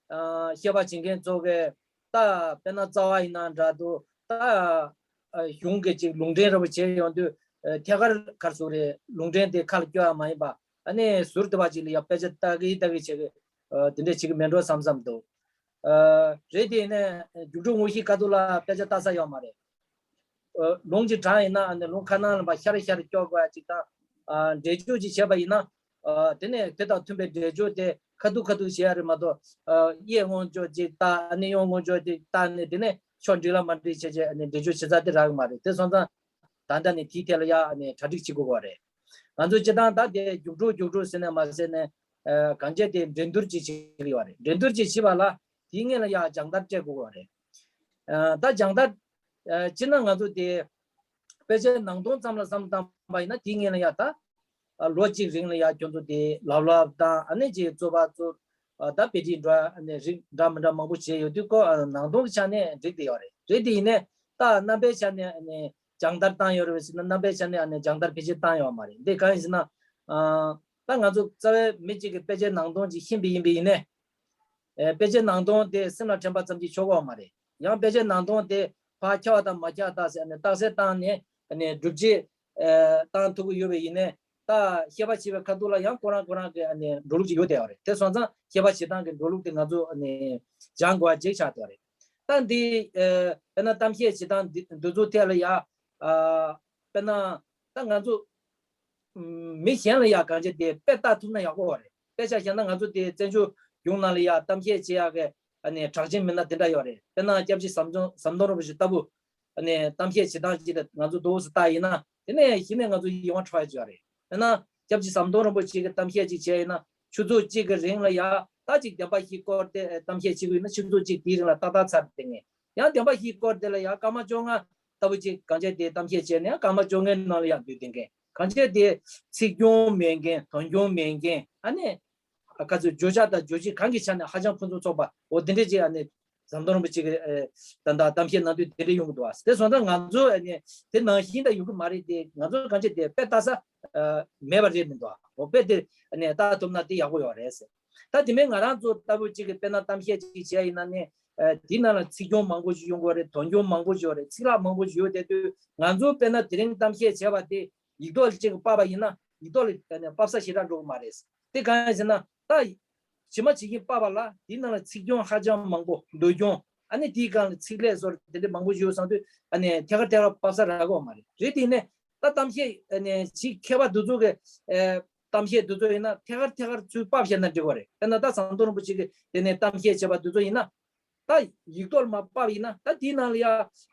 ཨ་བཤད་པ་བྱེད་མཁན་ཚོ་གིས་ད་དཔེར་ན་རྩ་བ་ཡིན་ན་འདྲ་འདུག་ད་ཨ་གཞུང་གི་ཅིག་ལུང་འདྲེན་ར་པོ་བྱས་ཡོང་དུས་ཨ་ཐད་ཀར་གར་སོ་རེ་ལུང་འདྲེན་དེ་ཁ་ལ་སྐྱོ་ཡ་མ་ཡིན་པ་ཨ་ནི་ཟུར་དུ་བ་ཅིག་ལ་ཡ་དཔེ་ཆ་ལྟ་གི་ལྟ་གི་བྱེད་གི་ཨ་དེ་འདྲ་བྱེད་གི་མེད་འགྲོ་བསམ་བསམ་འདུག་ཨ་རེད་དེ་ནས་རྒྱུགས་སྤྲོད་དངོས་གཞིའི་ཁ་ཐུག་ལ་དཔེ་ཆ་ལྟ་ས་ཡོད་མ་རེད། ཨ་ལུང་གཅིག་དྲངས་ཡིན་ན་ཨ་ནི་ལུང་ཁ་ནང་ལ་མ་ཤར་ཤར་སྐྱོར་དགོས་ཡ་གཅིག་དང་། ཨ་འགྲེལ་བརྗོད་ཅིག་བྱས་པ་ཡིན་ན། ཨ་དེ་ནས་དེ་དང་མཐུན་པའི་འགྲེལ་བརྗོད་དེ་ཁ་ཐུག་ཁ་ཐུག་བྱེད་ཡ་རེད་མ་གཏོགས། ཨ་གཡས་ངོ་ཅོག་ཅིག་ལྟ་ཨ་ནི་གཡོན་ངོ་ཅོག་ཅིག་ལྟ་ནས་དེ་ནས་ཕྱོགས་འགྲིག་ལ་མ་འགྲིག་བྱས་བྱས་ཨ་ནི་འགྲེལ་བརྗོད་བྱེད་ས་དེ་རག་གི་མ་རེད། དེ་སོང་ཙང་། ད་ལྟ་ནས་དེའི་ཐད་ལ་ཡ་ཨ་ནི་གྲ་སྒྲིག་བྱེད་དགོས་པ་རེད། ང་ཚོ་སྤྱིར་བཏང་ད་དེ་རྒྱུགས་སྤྲོད་རྒྱུགས་སྤྲོད་ཟེར་ནས་མ་ཟེར་ནས་ཨ་གང་བྱས་དེ་འགྲན་བསྡུར་ཅིག་བྱེད་ཀྱི་ཡོད་རེད། འགྲན་བསྡུར་ཅིག་བྱེད་པ་ལ་དེའི་སྔོན་ལ་ཡ་སྦྱང་བརྡར་སྤྲད་དགོས་པ་རེད། ཨ་ད་སྦྱང་བརྡར་ཨ་སྤྱིར་ན་ང་ཚོ་དེ་དཔེ་ཆའི་ནང་དོན་ཙམ་ལ་བསམ་བློ་བཏང་པ་ཡིན་ན་དེའི་སྔོན་ལ་ཡ་ད་ཨ་ལོ་གཅིག་རིང་ལ་ཡ་ཁྱོད་ཚོ་དེ་ལབ་ལབ་དང་ཨ་ནི་ཅིག་རྩོད་པ་རྩོད། ཨ་ད་དཔེ་ཁྲིད་འགྲོ་ཨ་ནི་རིགས་འདྲ་མི་འདྲ་མང་པོ་བྱས་ཡོད་དུས་ཁོ་ཨ་ནང་དོན་གྱི་ཆ་ནས་འགྲིག་བསྡད་ཡོད་རེད། རེད་དེ་ཡིན་ནའི་ད་རྣམ་པའི་ཆ་ནས་ཨ་ནི་སྦྱང་བརྡར་བཏང་ཡོད་རེད་ཟེར་ན་རྣམ་པའི་ཆ་ནས་ཨ་ནི་སྦྱང་བརྡར་ཕལ་ཆེར་བཏང་ཡོད་མ་རེད། འདི་གང་ཡིན་ཟེར་ན། ཨ་ད་ང་ཚོ་རྩ་བའི་མི་གཅིག་གིས་དཔེ་ཆའི་ནང་དོན་ཅིག་ཤེས་པ་ཡིན་པ་ཡིན་ནའི། ཨེ་དཔེ་ཆའི་ནང་དོན་དེ་སེམས་ལ་དྲན་པ་ཙམ་གྱིས་ཆོག་གི་ཡོད་མ་རེད། ཡང་དཔེ་ཆའི་ནང་དོན་དེ་ཕར་འཁྱོལ་བ་དང་མ་འཁྱོལ་བ་ཟེར་ནས་རྟགས་གསལ་བཏང་ནས་ཨ་ནི་སྒྲུབ་བྱེད་ཨེ་བཏང་ཐུབ་ཀྱི་ཡོད་པ་ཡིན་ནའི། ད་བཤད་པ་བྱེད་པའི་ཁ་ཐུག་ལ་ཡང་ཁོ་རང་ཁོ་རང་གི་ཨ་ནི་འགྲོ་ལུགས་ཅིག་ཡོད་བསྡད་ཡོད་རེད། དེ་སོང་ཙང་བཤད་པ་བྱེད་སྟངས་ཀྱི་འགྲོ་ལུགས་དེ་ང་ཚོ་ཨ་ནི་སྦྱང་དགོས་པ་གཅིག་ཆགས་བསྡད་ཡོད་རེད། ད་འདི་ཨ་དཔེར་ན་གཏམ་བཤད་བྱེད་སྟངས་འདི་འདི་ཚོ་ཐད་ལ་ཡ་ཨ་དཔེར་ན་ད་ང་ཚོ་མི་གཞན་ལ་ཡ་གང་བྱེད་དེ་དཔེ་ལྟ་ཐུབ་ན་ཡག་པོ་རེད། དཔེ་ཆ་བཞག་ན་ང་ཚོ་དེ་བཙན་བྱོལ་གཞུང་ནང་ལ་ཡ་གཏམ་བཤད་བྱེད་ཡག་གི་ཨ་ནི་གྲགས་ཅན་མི་སྣ་དེ་འདྲ་ཡོད་རེད། དཔེར་ན་སྐྱབས་རྗེ་ཟམ་གདོང་ཟམ་གདོང་རིན་པོ་ཆེ་ལྟ་བུ། ཨ་ནི་གཏམ་བཤད་བྱེད་སྟངས་ཅིག་ལ་ང་ཚོ་འདུག་སེ་ལྟ་ཡིན་ན་དེ་ནས་གཞི་ནས་ང་ཚོ་ཡིད་དབང་འཕྲོག་ཡ་ཅིག་ཡོད་རེད། དཔེར་ན་སྐྱབས་རྗེ་ཟམ་གདོང་རིན་པོ་ཆེ་གི་གཏམ་བཤད་ཅིག་བྱས་ཡིན་ན་ཆུ་ཚོད་གཅིག་གི་རིང་ལ་ཡ་ད་ཅིག་བདེན་པ་བཞི་སྐོར་དེ་གཏམ་བཤད་བྱེད་དགོས་ཡིན་ན་ཆུ་ཚོད་གཅིག་དེའི་རིང་ལ་ཏག་ཏག་ཚར་བསྡད་མཁན། ཡང་བདེན་པ་བཞིའི་སྐོར་དེ་ལ་ཡང་སྐར་མ་བཅོ་ལྔ་ལྟ་བུ་ཅིག་གང་བྱས་དེ་གཏམ་བཤད་བྱས་ནས་ཡང་སྐར་མ་བཅོ་ལྔའི་ནང་ལ་ཡང་སྡོད་བསྡད་མཁན། གང་བྱས་དེ་ཚིག་སྐྱོན་མེད་མཁན། དོན་སྐྱོན་མེད་མཁན། ཨ་ནི་ཨ་ག་ཚོད་བརྗོད་བྱ་དང་རྗོད་བྱེད་གང་གི་ཆ་ནས་ཧ་ཅང་ཕུན་སུམ་ཚོགས་པ་འོ་དེ་འདྲས་ཅིག་ཨ་ནི་ཟམ་གདོང་རིན་པོ་ཆེ་གི་ཨེ་ད་ལྟ་གཏམ་བཤད་གནང་དུས་དེ་འདྲས་ཡོང་གི་འདུག་ཨ། དེ་སོང་ཙང་ང་ཚོ་ཨ་ནི་དེ་ནང་བཞིན་ད་ཡོང་གི་མ་རེད་དེ། ང་ཚོ་གང་བྱས་དེ་དཔེ་ལྟ་ས་ཨ་མེད་པ་རེད་མི་འདུག་ཨ། འོ་དཔེ་དེ་ཨ་ནི་ལྟ་ཐུབ་ན་དེ་ཡག་པོ་ཡོད་རེད་ཟེར། ད་དེ་མིན་ང་རང་ཚོ་ལྟ་བུ་གཅིག་གིས་དཔེར་ན་གཏམ་བཤད་ཅིག་བྱས་ཡིན་ན་ནི། ཨ་དེའི་ནང་ལ་ཚིག་སྐྱོན་མང་པོ་ཞིག་ཡོང་གི་ཡོད་རེད། དོན་སྐྱོན་མང་པོ་ཞིག་ཡོད་རེད། ཚིག་ལྷག་མང་པོ་ཞིག་ཡོད་བསྡད་དུས་ང་ཚོ་དཔེར་ན་དེ་རིང་གཏམ་བཤད་བྱས་པ་དེ་ཡིག་ཐོག་ལ་གཅིག་གིས་ཕབ་པ་ཡིན་ན་ཡིག་ཐོག་ལ་ཨ་ནི་ཕབ་ས་ཞེ་དྲག་འགྲོ་གི་མ་རེད། དེ་གང་ཡིན་ཟེར་ན་ད་ཇི་མ་ཇི་བཞིན་ཕབ་པ་ལ་དེའི་ནང་ལ་ཚིག་སྐྱོན་ཧ་ཅང་མང་པོ། འདོད་སྐྱོན། ཨ་ནི་དེའི་སྒང་ལ་ཚིག་ལྷག་སོགས་དེ་འདྲ་མང་པོ་ཞིག་ཡོད་བསམ་དུས་ཨ་ནི་ཐད་ཀར་ཐད་ཀར་ཕབ་ས་རག་གི་ཡོད་མ་རེད། རེད་དེ་ཡིན་ནའི། ད་གཏམ་བཤད་ཨ་ནི་ཅིག་མཁས་པ་འདི་ཚོ་གི་ཨེ་གཏམ་བཤད་འདི་ཚོ་ཡིན་ན་ཐད་ཀར་ཐད་ཀར་ཚུར་ཕབ་བཞག་ན་འགྲིག་གི་རེད། དཔེར་ན་ད་ཟམ་གདོང་རིན་པོ་ཆེ་གི་དེ་ནས་གཏམ་བཤད་བྱས་པ་འདི་ཚོ་ཡིན་ན། ད་ཡིག་ཐོག་ལ་མར་ཕབ་ཡིན་ན་ད་དེའི་ནང་ལ་ཡ་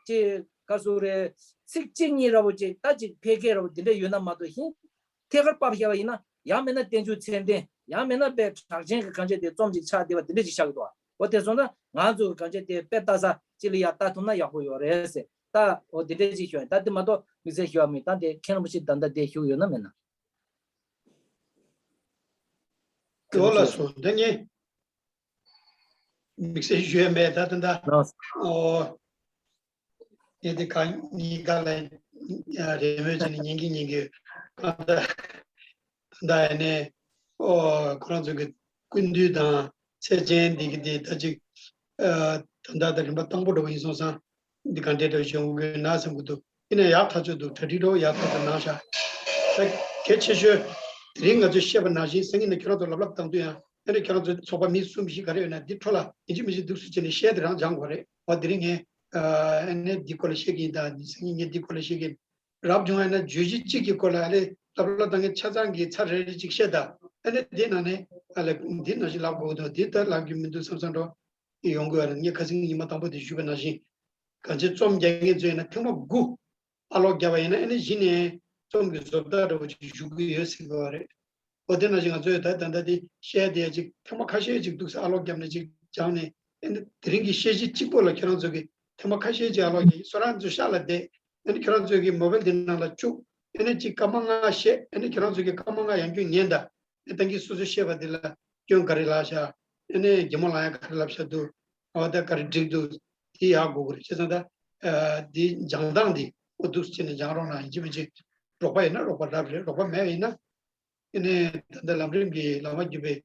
ཅིག་ག་ཟེར་རེད། ཚིག་གཅིག་གཉིས་ར་བོ་ཅིག་ད་ཅིག་ཕལ་སྐད་ར་བོ་འདི་འདྲ་ཡོད་ན་མ་གཏོགས་ཧིན། ཐད་ཀར་ཕབ་བཞག་པ་ཡིན་ན་ཡང་མིན་ན་བསྟན་བཅོས་ཚད་ལྡན། ཡང་མིན་ན་དཔེ་གྲགས་ཅན་གྱི་གང་བྱས་དེ་རྩོམ་ཅིག་ཆགས་བསྡད་པ་འདི་འདྲ་ཅིག་ཆགས་ཀྱི་འདུག་འོ་དེ་སོང་ཙང་ང་ཚོ་གི་གང་བྱས་དེ་དཔེ་ལྟ་ས་ཅིག་ལ་ཡ་ལྟ་ཐུབ་ན་ཡག་པོ་ཡོད་རེད་ཟེར། ད་འོ་དེ་འདྲ་ཅིག་ཞུ་ཡ་ཡིན། ད་དེ་མ་གཏོགས་དམིགས་བསལ་ཞུ་བ་མིན། ད་དེ་མཁན་རིན་པོ་ཆེ་ད་ལྟ་དེ་ཞུ་གི་ཡོད་ན་མེད་ན། ལོ་ལ་སོང་ད་ངས་དམིགས་བསལ་ཞུ་ཡ་མེད། ད་ད་ད་ལགས། ཨོ། ངས་དེ་ག་གཉིས་ཀ་ལ་རེ་མོས་བྱས་ནས་ཉན་གྱི་ཉན་གྱི། གང་ལྟར་ད་ཡིན་ནའི་ཨོ་ཁོ་རང་ཚོ་གི་སྐུ་མདུན་དང་ཚད་ཅན་འདི་གི་དེ་ད་ཅིག་ཨ་ད་ལྟ་ད་རིམ་པ་དང་པོ་འདྲ་བོ་ཡིན་སོང་ཙང་འདི་ག་འདྲས་འདྲ་བོ་ཞིག་ཡོང་གི་ཡོད་ན་བསམ་གྱི་འདུག་ཡིན་ན་ཡག་ཐག་ཆོད་འདུག་གྲ་སྒྲིག་འདྲ་བོ་ཡག་ཐག་ཆོད་གནང་ཤག་ད་གལ་ཆེ་ཤོས་དེ་རིང་ང་ཚོས་བཤད་པ་ནང་བཞིན་སང་ཉིན་ནས་ཁྱེད་རང་ཚོ་ལབ་ལབ་བཏང་དུས་ཡང་ཨ་ནི་ཁྱེད་རང་ཚོའི་ཚོགས་པ་མི་གསུམ་བཞི་ག་རེ་ཡོད་ན་འདི་འཕྲོ་ལ་ཡིན་གཅིག་མིན་གཅིག་འདུག་སེ་བྱས་ནས་བཤད་དེ་རང་སྦྱང་དགོས་རེད། འོ་དེ་རིང་ངས་ ཨ་ནི་འདི་སྐོར་ལ་བཤད་ཀྱི་ཡིན། ད་འདི་སང་ཉིན་ངས་འདི་སྐོར་ལ་བཤད་ཀྱི་ཡིན། རབ་བྱུང་ཡིན་ན་བརྗོད་གཞི་གཅིག་གི་སྐོར་ལ་ཨ་ལེ་ལབ་ལ་བཏང་གི་ཆ་ཚང་གི་ཚར་རེ་རེ་གཅིག་བཤད་ད། ཨ་ནི་འདི་ནང་ནས་ཨ་ལེ་འདི་ནང་བཞིན་ལབ་དགོས་འདུག་འདི་ལྟར་ལབ་རྒྱུ་མི་འདུག་བསམ་བསམ་འགྲོ་ཡོང་གི་ཡོད་རེད། ངས་ཁ་སང་ཉི་མ་དང་པོ་དེ་ཞུས་པ་ནང་བཞིན་གང་ཅི་རྩོམ་རྒྱག་མཁན་ཚོས་ཡིན་ན་ཐེངས་མ་དགུ་ཨ་ལོག་བརྒྱབ་པ་ཡིན་ན་ཨ་ནི་གཞི་ནས་རྩོམ་གྱི་བཟོ་ལྟ་འདྲ་བོ་ཅིག་ཞུ་གི་ཡོད་ཟེར་གི་ཡོད་རེད། འོ་དེ་ནང་བཞིན་ང་ཚོས་ད་ད་ལྟ་དེ་བཤད་དེ་ཅིག་ཐེངས་མ་ཁ་ཤས་ཅིག་འདུག་ས་ཨ་ལོག་བརྒྱབ་ནས་ཅིག་སྦྱངས་ནས་ཨ་ནི་དེ་རིང་གི་བཤད་གཞི་གཅིག་པོ་ལ་ཁྱེད་རང་ཚོ་གིས་ཐེངས་མ་ཁ་ཤས་ཅིག་ཨ་ལོག་བརྒྱབ་སོ་རང་ཚོ་ཤག་ལ་བསྡད། ཨ་ནི་ཁྱེད་རང་ཚོ་གི་མོ་བེལ་དེ་ནང་ལ་བཅུག་ཨ་ནི་ཅིག་སྐར་མ་ལྔ་བཤད། ཨ་ནི་ཁྱེད་རང་ཚོ་གི་སྐར་མ་ལྔ་ཡང་སྐྱོན་ཉན་ད། ཨ་ནི་ད་གིན་སོ་སོ་བཤད་པ་དེ་ལ་སྐྱོན་ག་རེ་ལབ་ཤག་ཨ་ནི་རྒན་མོ་ལགས་ཡང་ག་རེ་ལབ་ཤག་འདུག་འོ་ད་ག་རེ་འགྲིག་འདུག་དེ་ཡག་དགོས་ཀྱི་རེད། བྱས་ཙང་ད་ཨ་དེ་སྦྱང་སྟངས་དེ་འོ་འདུག་སེ་བྱས་ནས་སྦྱང་རོགས་གནང་། ཡིན་གཅིག་མིན་གཅིག་རོགས་པ་ཡིན་ན་རོགས་པ་རབ་རེད། རོགས་པ་མེད་པ་ཡིན་ན་ཨ་ནི་ད་ལྟ་ལམ་རིམ་གྱི་བླ་མ་བརྒྱུད་པའི་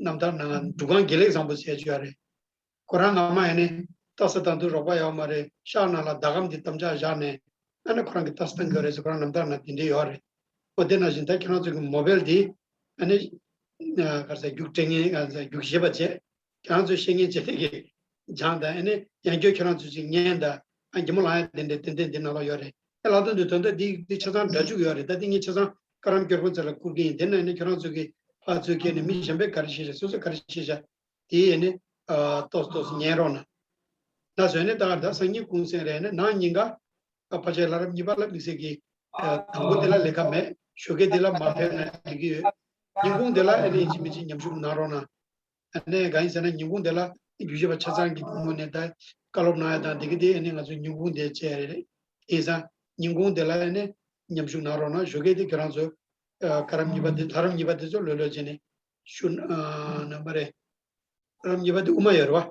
རྣམ་ཐར་ནང་འབྲུག་སྒང་དགེ་ལེགས་བཟང་པོ་ཟེར་ཡ་ཅིག་ཡོད་རེད། ཁོ་རང་སྔ་མ་ཡ་ནི་ལྟ་ས་དང་དུ་རོགས་པ་ཡོད་མ་རེད། ཤག་ནང་ལ་ཟླ་གམ་དེ་དམ་བཅའ་བཞག་ནས་ཨ་ནི་ཁོ་རང་གི་ལྟ་ས་བཏང་གི་ཡོད་རེད་ཟེར། ཁོ་རང་རྣམ་ཐར་ནང་དེ་འདྲ་ཡོད་རེད། འོ་དེ་ནང་བཞིན་ད་ཁྱེད་རང་ཚོ་གི་མོ་བེལ་དེ་ཨ་ནི་ག་རེ་ཟེར་རྒྱུགས་སྤྲད་མཁན་ག་རེ་ཟེར་རྒྱུགས་བཞེས་པ་བྱས། ཁྱེད་རང་ཚོས་ཤེས་མཁན་བྱས་ཏེ་གི་སྦྱངས་དང་ཨ་ནི་ཡང་བསྐྱར་ཁྱེད་རང་ཚོས་ཅིག་ཉན་དང་ཨ་རྒན་མོ་ལགས་ཡང་དེ་འདྲ་དེ་འདྲ་འདི་ནང་ལོགས་ཡོད་རེད། ཨ་ལགས་དོན་དུ་དོན་དག་འདི་འདི་ཆ་ཚང་འདྲ་བཅུག་ཡོད་རེད། ད་འདི་ངས་ཆ་ཚང་ཀ་རམ་སྐྱོར་དཔོན་ཚོ་ལ་བསྐུར་གི་ཡིན། དེ་ནང་ཨ་ནི་ཁྱེད་རང་ཚོ་གི་ཕར་ཚུར་ཁྱེར་ནས་མི་གཞན་པས་ག་རེ་བཤད་ཤག་སོ་སོས་ག་རེ་བཤད་ཤག་དེ་ཨ་ནི་ཨ་ཏོག་ཙམ་ཏོག་ཙམ་ཉན་རོགས་གནང་། ད་བཟོས་ནས་ད་ག་ད་སང་ཉིན་གུང་སེང་རེད། ཨ་ནི་ནང་ཉིན་ཀ་ཨ་ཕལ་ཆེར་ལྷ་རམས་གཉིས་པ་ལ་དམིགས་བསལ་གྱི་ཨ་དང་པོ་དེ་ལ་ལས་ཀ་མེད། ཞོགས་ཀས་དེ་ལ་མ་ཕེབས་ན་འགྲིག་གི་ཡོད། ཉིན་གུང་དེ་ལ་ཨ་ནི་ཡིན་གཅིག་མིན་གཅིག་མཉམ་ཞུགས་གནང་རོགས་གནང་། ཨ་ནི་གང་ཡིན་ཟེར་ན་ཉིན་གུང་དེ་ལ་རྒྱུགས་བཞེས་པ་ཆ་ཚང་གི་ངོས་ནས་ད་བཀའ་སློབ་གནང་ཡ་དང་དེ་གི་དེ་ཨ་ནི་ང་ཚོ་ཉིན་གུང་དེ་བྱས་རེད། ཡིན་ཙང་ཉིན་གུང་དེ་ལ་ཨ་ནི་མཉམ་ཞུགས་གནང་རོགས་གནང་། ཞོགས་ཀས་དེ་ཁྱེད་རང་ཚོ་ཨ་ཀ་རམ་གཉིས་པ་དེ་ལྷ་རམས་གཉིས་པ་དེ་ཚོ་ལྷོད་ལྷོད་བྱས་ནས་ཞུ་ཨ་གནང་པ་རེད། ཀ་རམ་གཉིས་པ་དེ་དབུ་མ་ཡོད་རེད་བ།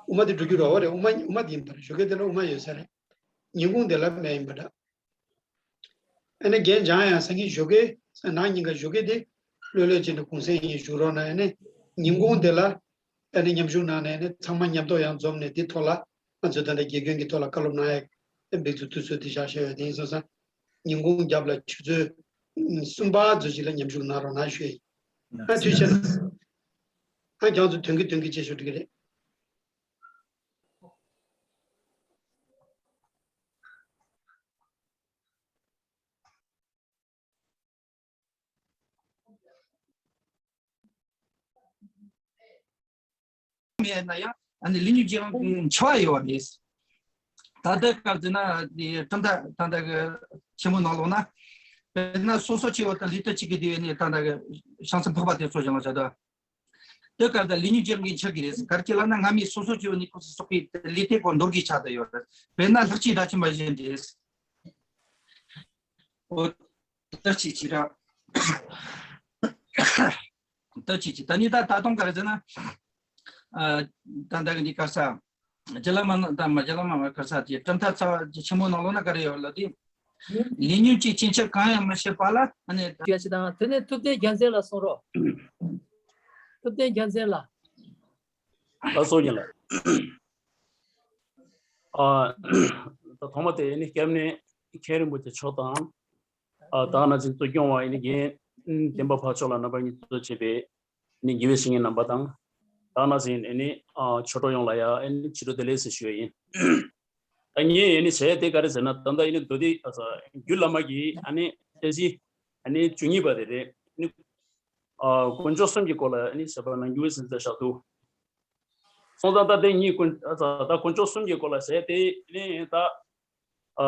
དབུ་མ་དེ་འགྲོ་རྒྱུ་རེད་བ། རེད། དབུ་མ་དབུ་མ་དེ་ཡིན་པ་རེད། ཞོགས་ཀས་དེ་ལ་དབུ་མ་ཡོད་ས་རེད། ཉིན་གུང་དེ་ལ་མེད་ཡིན་པ་འདྲ། ཨ་ནི་རྒན་འཇང་ཡང་སང་ཉིན་ཞོགས་ཀས་ནང་ཉིན་ཀ་ཞོགས་ཀས་དེ་ལྷོད་ལྷོད་བྱས་ནས་གུང་སེང་ཡིན་བཞུགས་རོགས་གནང་། ཨ་ནི་ཉིན་གུང་དེ་ལ་ཨ་ནི་མཉམ་ཞུགས་གནང་ནས་ཨ་ནི་ཚང་མ་མཉམ་དུ་ཡང་འཛོམས་ནས་དེ་ཐོག་ལ་ང་ཚོས་ད་ལྟ་དགེ་སྐོན་གྱི་ཐོག་ལ་བཀའ་སློབ་གནང་ཡ་འབད་རྩོལ་དུས་ཚོད་དེ་བཞག་བཞག་ཡོད། དེ་ཡིན་སོང་ཙང་ཉིན་གུང་རྒྱབ་ལ་ཆུ་ཚོད་གསུམ་པ་ཚོད་ཅིག་ལ་མཉམ་ཞུགས་གནང་རོགས་གནང་ཞུ་ཡ་ཡིན། ཨ་ཐུགས་རྗེ་ཆེ། ཨ་ཁྱེད་ཚོ་དོན་གྱི་དོན་གྱི་བྱེད་ཤོག་འགྲིག་གི་རེད། མེད་ན་ཡང་ཨ་ནི་ལི་ཉུ་ཅི་རང་འཆི་བ་ཡོད་པ་རེད། ད་ལྟ་སྐབས་དེ་ན་དེ་གྲུབ་མཐའ་ད་ལྟ་གི་ཆེན་མོ་ནང་ལོགས་ན་དཔེར་ན་སོ་སོ་སྐྱེ་བོ་དང་ལུས་རྟེན་གཅིག་གི་དེ་ནི་ད་ལྟ་གི་བྱང་སེམས་འཕགས་པ་དེ་ཚོ་བཞག་ན་བྱ་དོ། དེ་སྐབས་དང་ལི་ཉུ་ཅི་རང་གི་འཆི་གི་རེད། ག་རེ་ལབ་ན་སྔ་མའི་སོ་སོ་སྐྱེ་བོ་ནི་ཁོ་ཚོ་སོགས་པའི་ལུས་རྟེན་སྐོར་འདོར་གི་ཆགས་བསྡད་ཡོད་རེད། དཔེར་ན་ལྷག་བཅས་སྒྲ་གཅིག་པ་བཞིན་རེད། འོ། ལྟ་ཅི་ཅི་ར། ལྟ་ཅི་ཅི། ད་ནི་ད་ད་དུང་ག་རེ་ཟེར་ན། ཨ། ད་ད་གི་འདི་ག་ས། རྒྱ་ལ་མ་ན་ད་མ་རྒྱ་ལ་མ་མ་ག་ས་དེ་གྲུབ་མཐའ་རྩ་བ་ཆེན་མོ་ནང་ལོགས་ན་ག་རེ་ཡོད་ལ་དེ། ལས་ཉོན་གྱི་སྐྱེ་འཆི་གང་ཡང་མི་ཤེས་པ་ལ་ཨ་ནི། ཡ་ཅི་དང་དེ་ནས་ཐུབ་བསྟན་རྒྱལ་མཚན་ལ་གསུང་རོགས། ཐུབ་བསྟན་རྒྱལ་མཚན་ལ། ལགས་སོ་ཡིན་ལགས། ཨ། ད་ཐོག་མ་དེ་ནི་སྐྱབས་གནས་མཁན་རིན་པོ་ཆེ་མཆོག་དང་། ཨ། ད་ནང་བཞིན་གཙོ་སྐྱོང་བ་ཡིན་ནི་རྒན་བསྟན་པ་འཕགས་མཆོག་ལ་རྣམ་པ་གཉིས་གཙོ་བྱས་པའི་ནི་དགེ་བའི་བཤེས་གཉེན་རྣམ་པ་དང་། ད་ནང་བཞིན་ནི་ཨ་ཆོས་གྲོགས་ཡོངས་ལ་ཡང་ནི་ཕྱི་དྲོ་བདེ་ལེགས་ཟེར་ཞུ་ཡ་ཡིན། ད་ངས་ནི་བྱས་དེ་ག་རེ་ཟེར་ན་ད་ལྟ་ཡིན་ནི་མདོ་སྡེ་ཨ་ས་རྒྱུད་བླ་མ་གི་ཨ་ནི་ཚད་གཞི་ཨ་ནི་བཅུ་གཉིས་པ་དེ་རེད་ནི། ཨ། དཀོན་མཆོག་གསུམ་གྱི་སྐོར་ལ་ནི་བྱས་པ་ནང་རྒྱུ་བའི་སེམས་ཚད་བཞག་འདུག་སོང་ཙང་ད་དེ་གཉིས་དཀོན་ཨ་ད་དཀོན་མཆོག་གསུམ་གྱི་སྐོར་ལ་བྱས་ཏེ་ནི་ད་ཨ་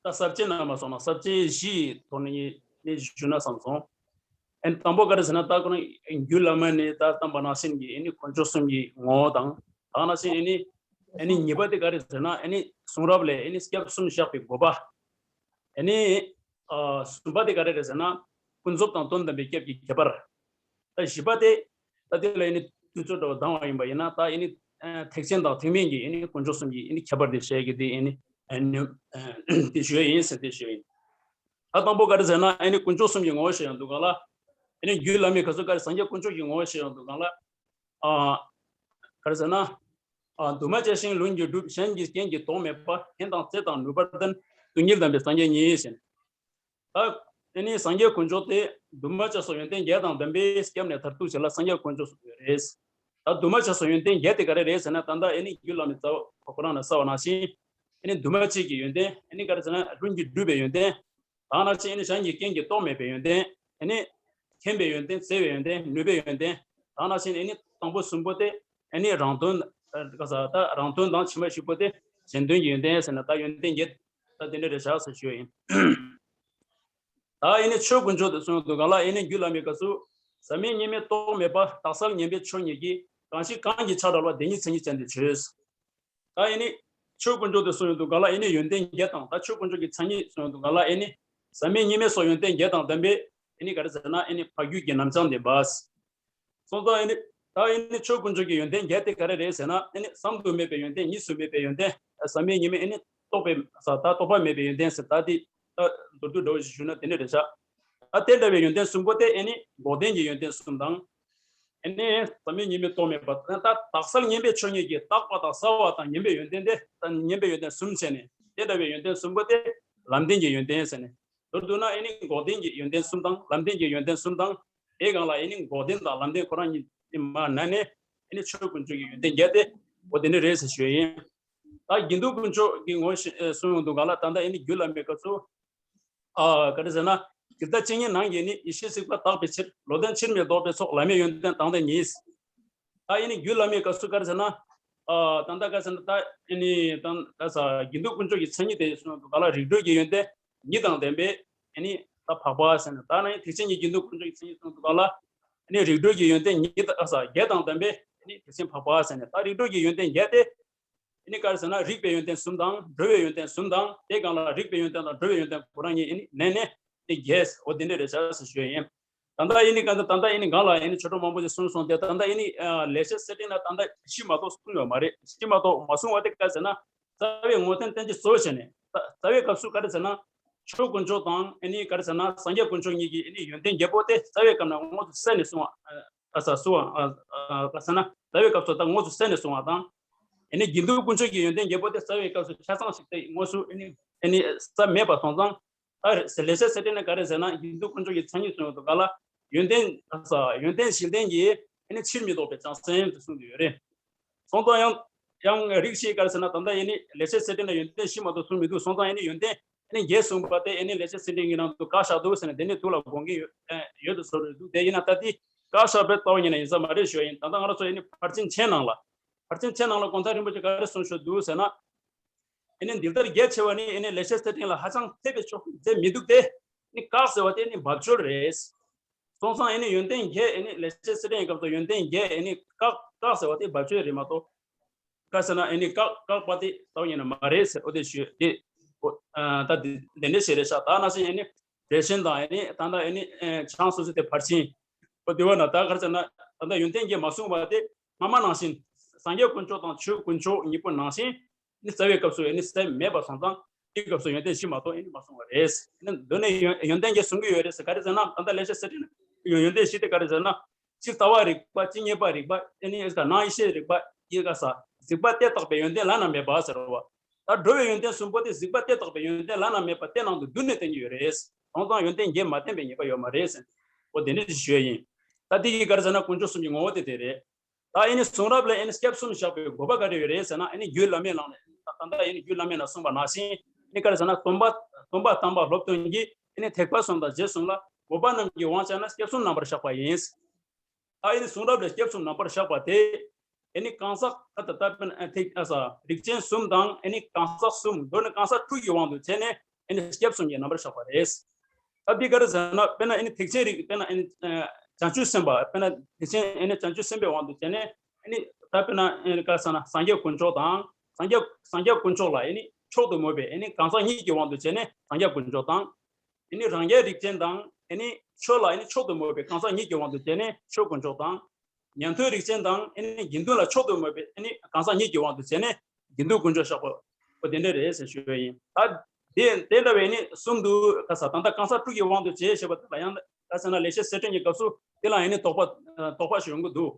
ད་ས་བཅད་ནང་མ་སོང་ན་ས་བཅད་བཞིའི་ཐོག་ནས་ནི་ཞུ་ན་བསམ་སོང་། ཨན་དང་པོ་ག་རེ་ཟེར་ན་ད་ཁོ་རང་རྒྱུད་བླ་མ་ནས་ད་བསྟན་པ་ནང་བཞིན་གྱི་ནི་དཀོན་མཆོག་གསུམ་གྱི་ངོ་བོ་དང་ད་ནང་བཞིན་ནི་ནི་གཉིས་པ་དེ་ག་རེ་ཟེར་ན་ནི་གསུང་རབ་ལས་ནི་སྐྱབས་གསུམ་བཞག་པའི་དགོས་པ། ཨ་ནི་ཨ་གསུམ་པ་དེ་ག་རེ་རེད་ཟེར་ན། ཀུན་རྫོབ་དང་དོན་དམ་པའི་སྐྱབས་ཀྱི་ཁྱད་པར། ད་བཞི་པ་དེ་ད་དེ་ལ་ཨ་ནི་དུས་ཚོད་འདྲ་བོ་འདང་བ་ཡིན་པ་ཡིན་ན་ད་ཨ་ནི་ཨ་ཐེག་ཆེན་དང་ཐེག་དམན་གྱི་ཨ་ནི་དཀོན་མཆོག་གསུམ་གྱི་ཨ་ནི་ཁྱད་པར་དེ་བཤད་ཀྱི་དེ་ཨ་ནི་ཨ་ནི་ཨ་དེ་ཞུ་ཡ་ཡིན་ཟེར་དེ་ཞུ་ཡ་ཡིན། ད་དང་པོ་ག་རེ་ཟེར་ན་ཨ་ནི་དཀོན་མཆོག་གསུམ་གྱི་ངོ་བོ་བཤད་ཡོང་དུས་སྒང་ལ་ཨ་ནི་རྒྱུད་བླ་མའི་ག་ཚོད་ག་རེ་སངས་རྒྱས་དཀོན་མཆོག་གི་ངོ་བོ་བཤད་ཡོང་དུས་སྒང་ལ། ཨ། ག་རེ་ཟེར་ན། ཨ། འདུས་མ་བྱས་ཤིང་ལུས་ཀྱིས་གྲུབ། གཞན་གྱི་རྐྱེན་གྱིས་རྟོགས་མེད་པ། ཡོན་དང་ཚད་དང་ནུས་པར་ལྡན། སྡུག་བསྔལ་དམ་པའི་སངས་རྒྱས་ཉིད་ཟེར། ད་དེ་ནི་སངས་རྒྱས་དཀོན་མཆོག་དེ་འདུས་མ་བྱས་སོགས་ཡོན་ཏན་བརྒྱད་དང་ལྡན་པའི་སྐྱབས་གནས་མཐར་ཐུག་ཅིག་ལ་སངས་རྒྱས་དཀོན་མཆོག་གསུངས་ཡོད་རེད། ད་འདུས་མ་བྱས་སོགས་ཡོན་ཏན་བརྒྱད་དེ་ག་རེ་རེད་ཟེར་ན། ད་ལྟ་ཨེ་ནི་རྒྱུད་བླ་མའི་རྩ་བ་ཁོ་རང་ལ་གསལ་བ་ནང་བཞིན། ཨེ་ནི་འདུས་མ་བྱས་ཀྱི་ཡོན་ཏན། ཨེ་ནི་ག་རེ་ཟེར་ན་ལྷུན་གྱིས་གྲུབ་པའི་ཡོན་ཏན། དེ་ནང་བཞིན་ཨེ་ནི་གཞན་གྱི་རྐྱེན་གྱིས་རྟོགས་མེད་པའི་ཡོན་ཏན། ཨེ་ནི་མཁྱེན་པའི་ཡོན་ཏན། བརྩེ་བའི་ཡོན་ཏན། ནུས་པའི་ཡོན་ཏན། དེ་ནང་བཞིན་ཨེ་ནི་དང་པོ་གསུམ་པོ་དེ་ཨེ་ནི་རང་དོན། ཨ་ག་ས་ད་རང་དོན་དང་། ཕྱི་མ་བཞི་པོ་དེ་གཞན་དོན་གྱི་ཡོན་ཏན་ཟེར་ན། ད་ཡོན་ཏན་བརྒྱད་ད་དེ་འདྲ་རེད་བཞག་ཟེར་ཞུ་ཡིན། ད་ཨེ་ནི་ཆོས་དཀོན་མཆོག་དེ་གསུངས་འདུག་ག་ལ། ཨེ་ནི་རྒྱུད་བླ་མའི་སྐབས་སུ། ཟག་མེད་གཉིས་མེད་རྟོག་མེད་པ། དག་གསལ་ངེས་པའི་ཆོས་ཉིད་ཀྱིས། གང་ཞིག་གང་གིས་ཆགས་བྲལ་བ། བདེན་གཉིས་མཚན་ཉིད་ཅན་དེ་བྱོས། ད་ཨེ་ནི་ཆོས་དཀོན་མཆོག་དེ་གསུངས་ཡོང་དུས་ག་ལ། ཨེ་ནི་ཡོན་ཏན་བརྒྱད་དང་། ད་ཆོས་དཀོན་མཆོག་གི་མཚན་ཉིད་གསུངས་ཡོང་དུས་ག་ལ། ཨེ་ནི་ཟག་མེད་གཉིས་མེད་སོགས་ཡོན་ཏན་བརྒྱད་དང་ལྡན་པའི་ཨེ་ནི་ག་རེ་ཟེར་ན། ཨེ་ནི་འཕགས་རྒྱུད་ཀྱི་རྣམ་བྱང་ལྡན་པ། སོང་ཙང་ཨེ་ནི། ད་ཨེ་ནི་ཆོས་དཀོན་མཆོག་གི་ཡོན་ཏན་བརྒྱད་དེ་ག་རེ་རེད་ཟེར་ན། ཨེ་ནི་བསམ་དུ་མེད་པའི་ཡོན་ཏན། གཉིས་སུ་མེད་པའི་ཡོན་ཏན། ཟག་མེད་གཉིས་མེད། ཨེ་ནི་རྟོག་པའི་ས། ད་རྟོག་པ་མེད་པའི་ཡོན་ཏན་ཟེར། ད་དེ་ད་མདོར་བསྡུས་འདྲ་བོ་ཞིག་ཞུས་ན་དེ་འདྲ་རེད་ཤག་ད་དེ་འདྲ་བའི་ཡོན་ཏན་གསུམ་པོ་དེ་ཨེ་ནི་འགོག་བདེན་གྱི་ཡོན་ཏན་གསུམ་དང་། ཨེ་ནི་ཟག་མེད་གཉིས་མེད་རྟོག་མེད་པ། ད་དག་གསལ་ངེས་པའི་ཆོས་ཉིད་ཀྱིས། རྟག་པ་དང་གསལ་བ་དང་ངེས་པའི་ཡོན་ཏན་དེ། ད་ངེས་པའི་ཡོན་ཏན་གསུམ་བྱས་ནས། དེ་འདྲ་བའི་ཡོན་ཏན་གསུམ་པོ་དེ་ལམ་བདེན་གྱི་ཡོན་ཏན་ཟེར་ནས། མདོར་བསྡུས་ན་ཨེ་ནི་འགོག་བདེན་གྱི་ཡོན་ཏན་གསུམ་དང་། ལམ་བདེན་གྱི་ཡོན་ཏན་གསུམ་དང་། དེའི་སྒང་ལ་ཨེ་ནི་འགོག་བདེན་དང་ལམ་བདེན་ཁོ་རང་གཉིས་མར་བསྣན་ནས། ཨེ་ནི་ཆོས་དཀོན་མཆོག་གི་ཡོན་ཏན་བརྒྱད་དེ་འོ་དེ་འདྲ་རེད་ཟེར་ཞུ་ཡ་ཡིན། ད་དགེ་འདུན་དཀོན་མཆོག་གི་ངོས་བཞིན་གསུངས་ཡོང་དུས་ག་ལ། ད་ལྟ་ཨེ་ནི་རྒྱུད་བླ་མའི་སྐབས་སུ། ཨ་ག་རེ་ཟེར་ན། ཇི་ལྟར་ཇི་སྙེད་ནང་གི་ནི། ཡེ་ཤེས་གཟིགས་པ་དག་པའི་ཕྱིར། བློ་ལྡན་ཕྱིར་མི་ལྡོག་པའི་ཚོགས། བླ་མེད་ཡོན་ཏན་དང་ལྡན་ཉིད། ད་ཨེ་ནི་རྒྱུད་བླ་མའི་སྐབས་སུ་ག་རེ་ཟེར་ན། ཨ་ད་ལྟ་ག་རེ་ཟེར་ན། ད་ཨེ་ནི་ད་ད་ས་དགེ་འདུན་དཀོན་མཆོག་གི་མཚན་ཉིད་དེ་གསུངས་འདུག་ག་ལ། རིགས་གྲོལ་གྱི་ཡོན་ཏན་ཉིད་དང་ལྡན་པའི་ཨེ་ནི་ད་འཕགས་པ་ཟེར་ནས། ད་ནི་ཐེག་ཆེན་གྱི་དགེ་འདུན་དཀོན་མཆོག་གི་མཚན་ཉིད་གསུངས་འདུག་ག་ལ། ཨེ་ནི་རིགས་གྲོལ་གྱི་ཡོན་ཏན་ཉིད་ད་ས་བརྒྱད་དང་ལྡན་པའི་ཨེ་ནི་ཐེག་ཆེན་འཕགས་པ་ཟེར་ནས། ད་རིགས་གྲོལ་གྱི་ཡོན་ཏན་བརྒྱད་དེ། ཨེ་ནི་ག་རེ་ཟེར་ན། རིག་པའི་ཡོན་ཏན་གསུམ་དང་། གྲོལ་བའི་ཡོན་ཏན་གསུམ་དང་། དེའི་སྒང་ལ་རིག་པའི་ཡོན་ཏན་དང་གྲོལ་བའི་ཡོན་ཏན་ཁོ་རང་གཉིས་ཨེ་ནི་ལེན་ནས་ཨེ་ནི་བརྒྱད། འོ་དེ་འདྲ་རེད་ཤག་ཟེར་ཞུ་ཡ་ཡིན། ད་ལྟ་ཨེ་ནི་ག་ད་ད་ལྟ་ཨེ་ནི་སྒང་ལ་ཨེ་ནི་ཆོས་གྲོགས་མང་པོ་ཞིག་གསུངས་སོང་སྟེ། ད་ལྟ་ཨེ་ནི་ཨ་ལེགས་བཤད་གསེར་ཕྲེང་ལ་ད་ལྟ་བཞི་མ་གཏོགས་གསུངས་ཡོད་མ་རེད། བཞི་མ་གཏོགས་མ་གསུངས་པ་དེ་ག་རེ་ཟེར་ན། རྩ་བའི་ངོས་བསྟན་བསྟན་བཅོས་གཙོ་བྱས་ནས། ད་རྩ་བའི་སྐབས་སུ་ག་རེ་ཟེར་ན། ཆོས་དཀོན་མཆོག་དང་ཨེ་ནི་ག་རེ་ཟེར་ན། སངས་རྒྱས་དཀོན་མཆོག་གཉིས་ཀྱི་ཨེ་ནི་ཡོན་ཏན་བརྒྱད་པོ་དེ་རྩ་བའི་སྐབས་ན་དངོས་སུ་གསལ་ནས་གསུངས་པ། ཨ་ས་སུ་བ་ཨ་ཨ་ག་ས་ན། རྩ་བའི་སྐབས་སུ་ད་དངོས་སུ་གསལ་ནས་གསུངས་པ་དང་། ཨེ་ནི་དགེ་འདུན་དཀོན་མཆོག་གི་ཡོན་ཏན་བརྒྱད་པོ་དེ་རྩ་བའི་སྐབས་སུ་ཆ་ཚང་ཞིག་སྟེ་དངོས་སུ་ཨེ་ནི་ཨེ་ནི་རྩ་མེད་པ་སོང་ཙང་། ད་ལེགས་བཤད་གསེར་ཕྲེང་ནས་ག་རེ་ཟེར་ན། དགེ་འདུན་དཀོན་མཆོག་གི་མཚན་ཉིད་གསུངས་ཡོང་དུས་ག་ལ། ཡོན་ཏན་ས་ཡོན་ཏན་གཞི་ལྡན་གྱི་ཨེ་ནི་ཕྱིར་མི་ལྡོག་པའི་བྱང་སེམས་དེ་གསུངས་ཏེ་ཡོད་རེད། སོང་ཙང་ཡང་ཡང་རིགས་ཤིག་ག་རེ་ཟེར་ན། ད་ལྟ་ཨེ་ནི་ལེགས་བཤད་གསེར་ཕྲེང་ནས་ཡོན་ཏན་བཞི་མ་གཏོགས་གསུངས་མི་འདུག་སོང་ཙང་ཨེ་ནི་ཡོན་ཏན་ཨེ་ནི་བརྒྱད་གསུངས་པ་དེ་ཨེ་ནི་ལེགས་བཤད་གསེར་ཕྲེང་གི་ནང་དུ་བཀག་བཞག་འདུག་ཟེར་ནས། དེ་ནི་ཐུགས་ལ་དགོངས་ཀྱི་ཡོད་ཨེ་ཡོད་དུ་བཟོ་རེད་འདུག་དེ་ཡིན་ན་ད་དེ་བཀག་བཞག་པའི་རྩ་བ་ཉིད་ནས་ཡིན་ས་མ་རེད་ཞུ་ཡ་ཡིན། ད་ལྟ་ང་རང་ཚོ་ཨེ་ནི་ཕར་ཕྱིན་ཆེན་ནང་ལ། ཕར་ཕྱིན་ཆེན་ནང་ལ་གོང་ས་རིན་པོ་ཆེ་ག་རེ་གསུངས་བཞག་འདུག་ཟེར་ན། ཨེ་ནི་འདི་ལྟར་གལ་ཆེ་བ་ནི་ཨེ་ནི་ལེགས་བཤད་གསེར་ཕྲེང་ལ་ཧ་ཅང་འཐད་པའི་ཕྱོགས་ཀྱི་མཛད་མི་འདུག་སྟེ། ཨེ་ནི་བཀག་ཟེར་བ་དེ་ནི་བབ་ཅོལ་རེད། སོང་ཙང་ཨེ་ནི་ཡོན་ཏན་བརྒྱད། ཨེ་ནི་ལེགས་བཤད་གསེར་ཕྲེང་གི་སྐབས་སུ་ཡོན་ཏན་བརྒྱད་ཨེ་ནི་བཀག་བཀག་ཟེར་བ་དེ་བབ་ཅོལ་རེད་མ་གཏོགས། ག་ཟེར་ན་ཨེ་ནི་བཀག་བཀག་པ་དེ་རྩ་བ་ཉིད་ནས་མ་རེད་ཟེར། འོ་དེ་ཞུ་དེ། ཨོ་ཨ་ད་དེ་དེ་འདྲ་ཞིག་རེད་ཤག་ད་ནང་བཞིན་ཨེ་ནི་འགྲེལ་ཆེན་དང་ཨེ་ནི་ད་ལྟ་ཨེ་ནི་ཨེ་བྱང་སོ་སོ་དེ་ཕར་ཕྱིན། འོ་དེ་བ་ན་ད་ག་རེ་ཟེར་ན། ད་ལྟ་ཡོན་ཏན་བརྒྱད་མ་གསུངས་པ་དེ་སྔ་མ་ནང་བཞིན། སངས་རྒྱས་དཀོན་མཆོག་དང་ཆོས་དཀོན་མཆོག་གཉིས་པོ་ནང་བཞིན། ནི་རྩ་བའི་སྐབས་སུ་ཨེ་ནི་སེམས་མེད་པ་སོང་ཙང་། དེའི་སྐབས་སུ་ཡོན་ཏན་བཞི་མ་གཏོགས་ཨེ་ནི་མ་གསུངས་པ་རེད། ཨེ་ནི་མདོ་ནས་ཡོན་ཡོན་ཏན་བརྒྱད་གསུང་གི་ཡོད་རེད་ཟེར། ག་རེ་ཟེར་ན། ད་ལྟ་ལེགས་བཤད་གསེར་ཕྲེང་ཡོན་ཡོན་ཏན་བཞི་དེ་ག་རེ་ཟེར་ན། སྤྱིར་ལྟ་བ་རིག་པ། སྤྱིར་ངེས་པ་རིག་པ། ཨེ་ནི་ཨེ་ནི་ནང་ཡེ་ཤེས་རིག་པ། ཡེ་ག་ས། གཟིགས་པ་དེ་དག་པའི་ཡོན་ཏན་བླ་ན་མེད་པ་ཟེར་བ། ད་འགྲོ་བའི་ཡོན་ཏན་གསུམ་པོ་དེ་གཟིགས་པ་དེ་དག་པའི་ཡོན་ཏན་བླ་ན་མེད་པ་དེ་ནང་དུ་བསྡུས་ནས་བསྟན་གྱི་ཡོད་རེད། སོང་ཙང་ཡོན་ཏན་བརྒྱད་མ་བསྟན་པའི་ཉེས་པ་ཡོད་མ་རེད་ཟེར། འོ་དེ་འདྲ་ཞིག་ཞུ་ཡ་ཡིན། ད་དེ་གིས་ག་རེ་ཟེར་ན། དཀོན་མཆོག་གསུམ་གྱི་ངོ་བོ་དེ་དེ་རེད། ད་ཨེ་ནི་གསུང་རབ་ལ་ཨེ་ནི་སྐྱབས་གསུམ་བཞག་པའི་དགོས་པ་ག་རེ་ཡོད་རེད་ཟེར་ན། ཨེ་ནི་རྒྱུད་བླ་མའི་ནང་ནས། ད་ལྟ་ཨེ་ནི་རྒྱུད་བླ་མའི་ནང་གསུངས་པ་ནང་བཞིན། ཨེ་ནི་ག་རེ་ཟེར་ན། སྟོན་པ་སྟོན་པ་དམ་པ་སློབ་སྟོན་གྱིས་ཨེ་ནི་ཐེག་པ་གསུམ་དང་རྗེས་གསུམ་ལ། དགོས་པ་རྣམས་ཀྱི་དབང་བྱས་ན། སྐྱབས་གསུམ་རྣམ་པར་བཞག་པ་ཡིན། ད་ཨེ་ནི་གསུང་རབ་ལ་སྐྱབས་གསུམ་རྣམ་པར་བཞག་པ་དེ། ཨེ་ནི་གང་ཟག་ཨ་ད་ལྟ་དཔེར་ན་ཨ་ཐེག་ཨ་ས་རིགས་ཅན་གསུམ་དང་། ཨེ་ནི་གང་ཟག་གསུམ། མདོར་ན་གང་ཟག་དྲུག་གི་དབང་དུ་བྱས་ནས་ཨེ་ནི་སྐྱབས་གསུམ་གྱི་རྣམ་པར་བཞག་པ་རེད། ད་འདི་ག་རེ་ཟེར་ན། དཔེར་ན་ཨེ་ནི་ཐེག་ཆེན་རིགས། དཔེར་ན་ཨེ་ནི་ཨ་བྱང་ཆུབ་སེམས་དཔའ། དཔེར་ན་ཐེག་ཆེན་ཨེ་ནི་བྱང་ཆུབ་སེམས་དཔའི་དབང་དུ་བྱས་ནས། ཨེ་ནི་ད་དཔེར་ན་ཨེ་ནི་ག་རེ་ཟེར་ན། སངས་རྒྱས་དཀོན་མཆོག་དང་། སངས་རྒྱས་སངས་རྒྱས་དཀོན་མཆོག་ལ་ཨེ་ནི་མཆོག་ཏུ་མོས་པའི་ཨེ་ནི་གང་ཟག་ཉིད་ཀྱི་དབང་དུ་བྱས་ནས་སངས་རྒྱས་དཀོན་མཆོག་དང་། ཨེ་ནི་རང་རྒྱལ་རིགས་ཅན་དང་། ཨེ་ནི་ཆོས་ལ་ཨེ་ནི་མཆོག་ཏུ་མོས་པའི་གང་ཟག་ཉིད་ཀྱི་དབང་དུ་བྱས་ནས་ཆོས་དཀོན་མཆོག་དང་། ཉན་ཐོས་རིགས་ཅན་དང་། ཨེ་ནི་དགེ་འདུན་ལ་མཆོག་ཏུ་མོས་པའི་ཨེ་ནི་གང་ཟག་ཉིད་ཀྱི་དབང་དུ་བྱས་ནས་དགེ་འདུན་དཀོན་མཆོག་བཞག་པ། འོ་དེ་འདྲ་རེད་ཟེར་ཞུ་བ་ཡིན། ད་དེ་དེ་འདྲ་བའི་ནི་གསུམ་དུ་ག་ས། ད་ལྟ་གང་ཟག་དྲུག་གི་དབང་དུ་བྱས་ཞེས་པ་དེ་ལ་ཡང་ག་ཟེར་ན། ལེགས་བཤད་གསེར་ཕྲེང་གི་སྐབས་སུ་དེ་ལ་ཨེ་ནི་དོགས་པ་དོགས་པ་ཞིག་ཡོང་གི་འདུག་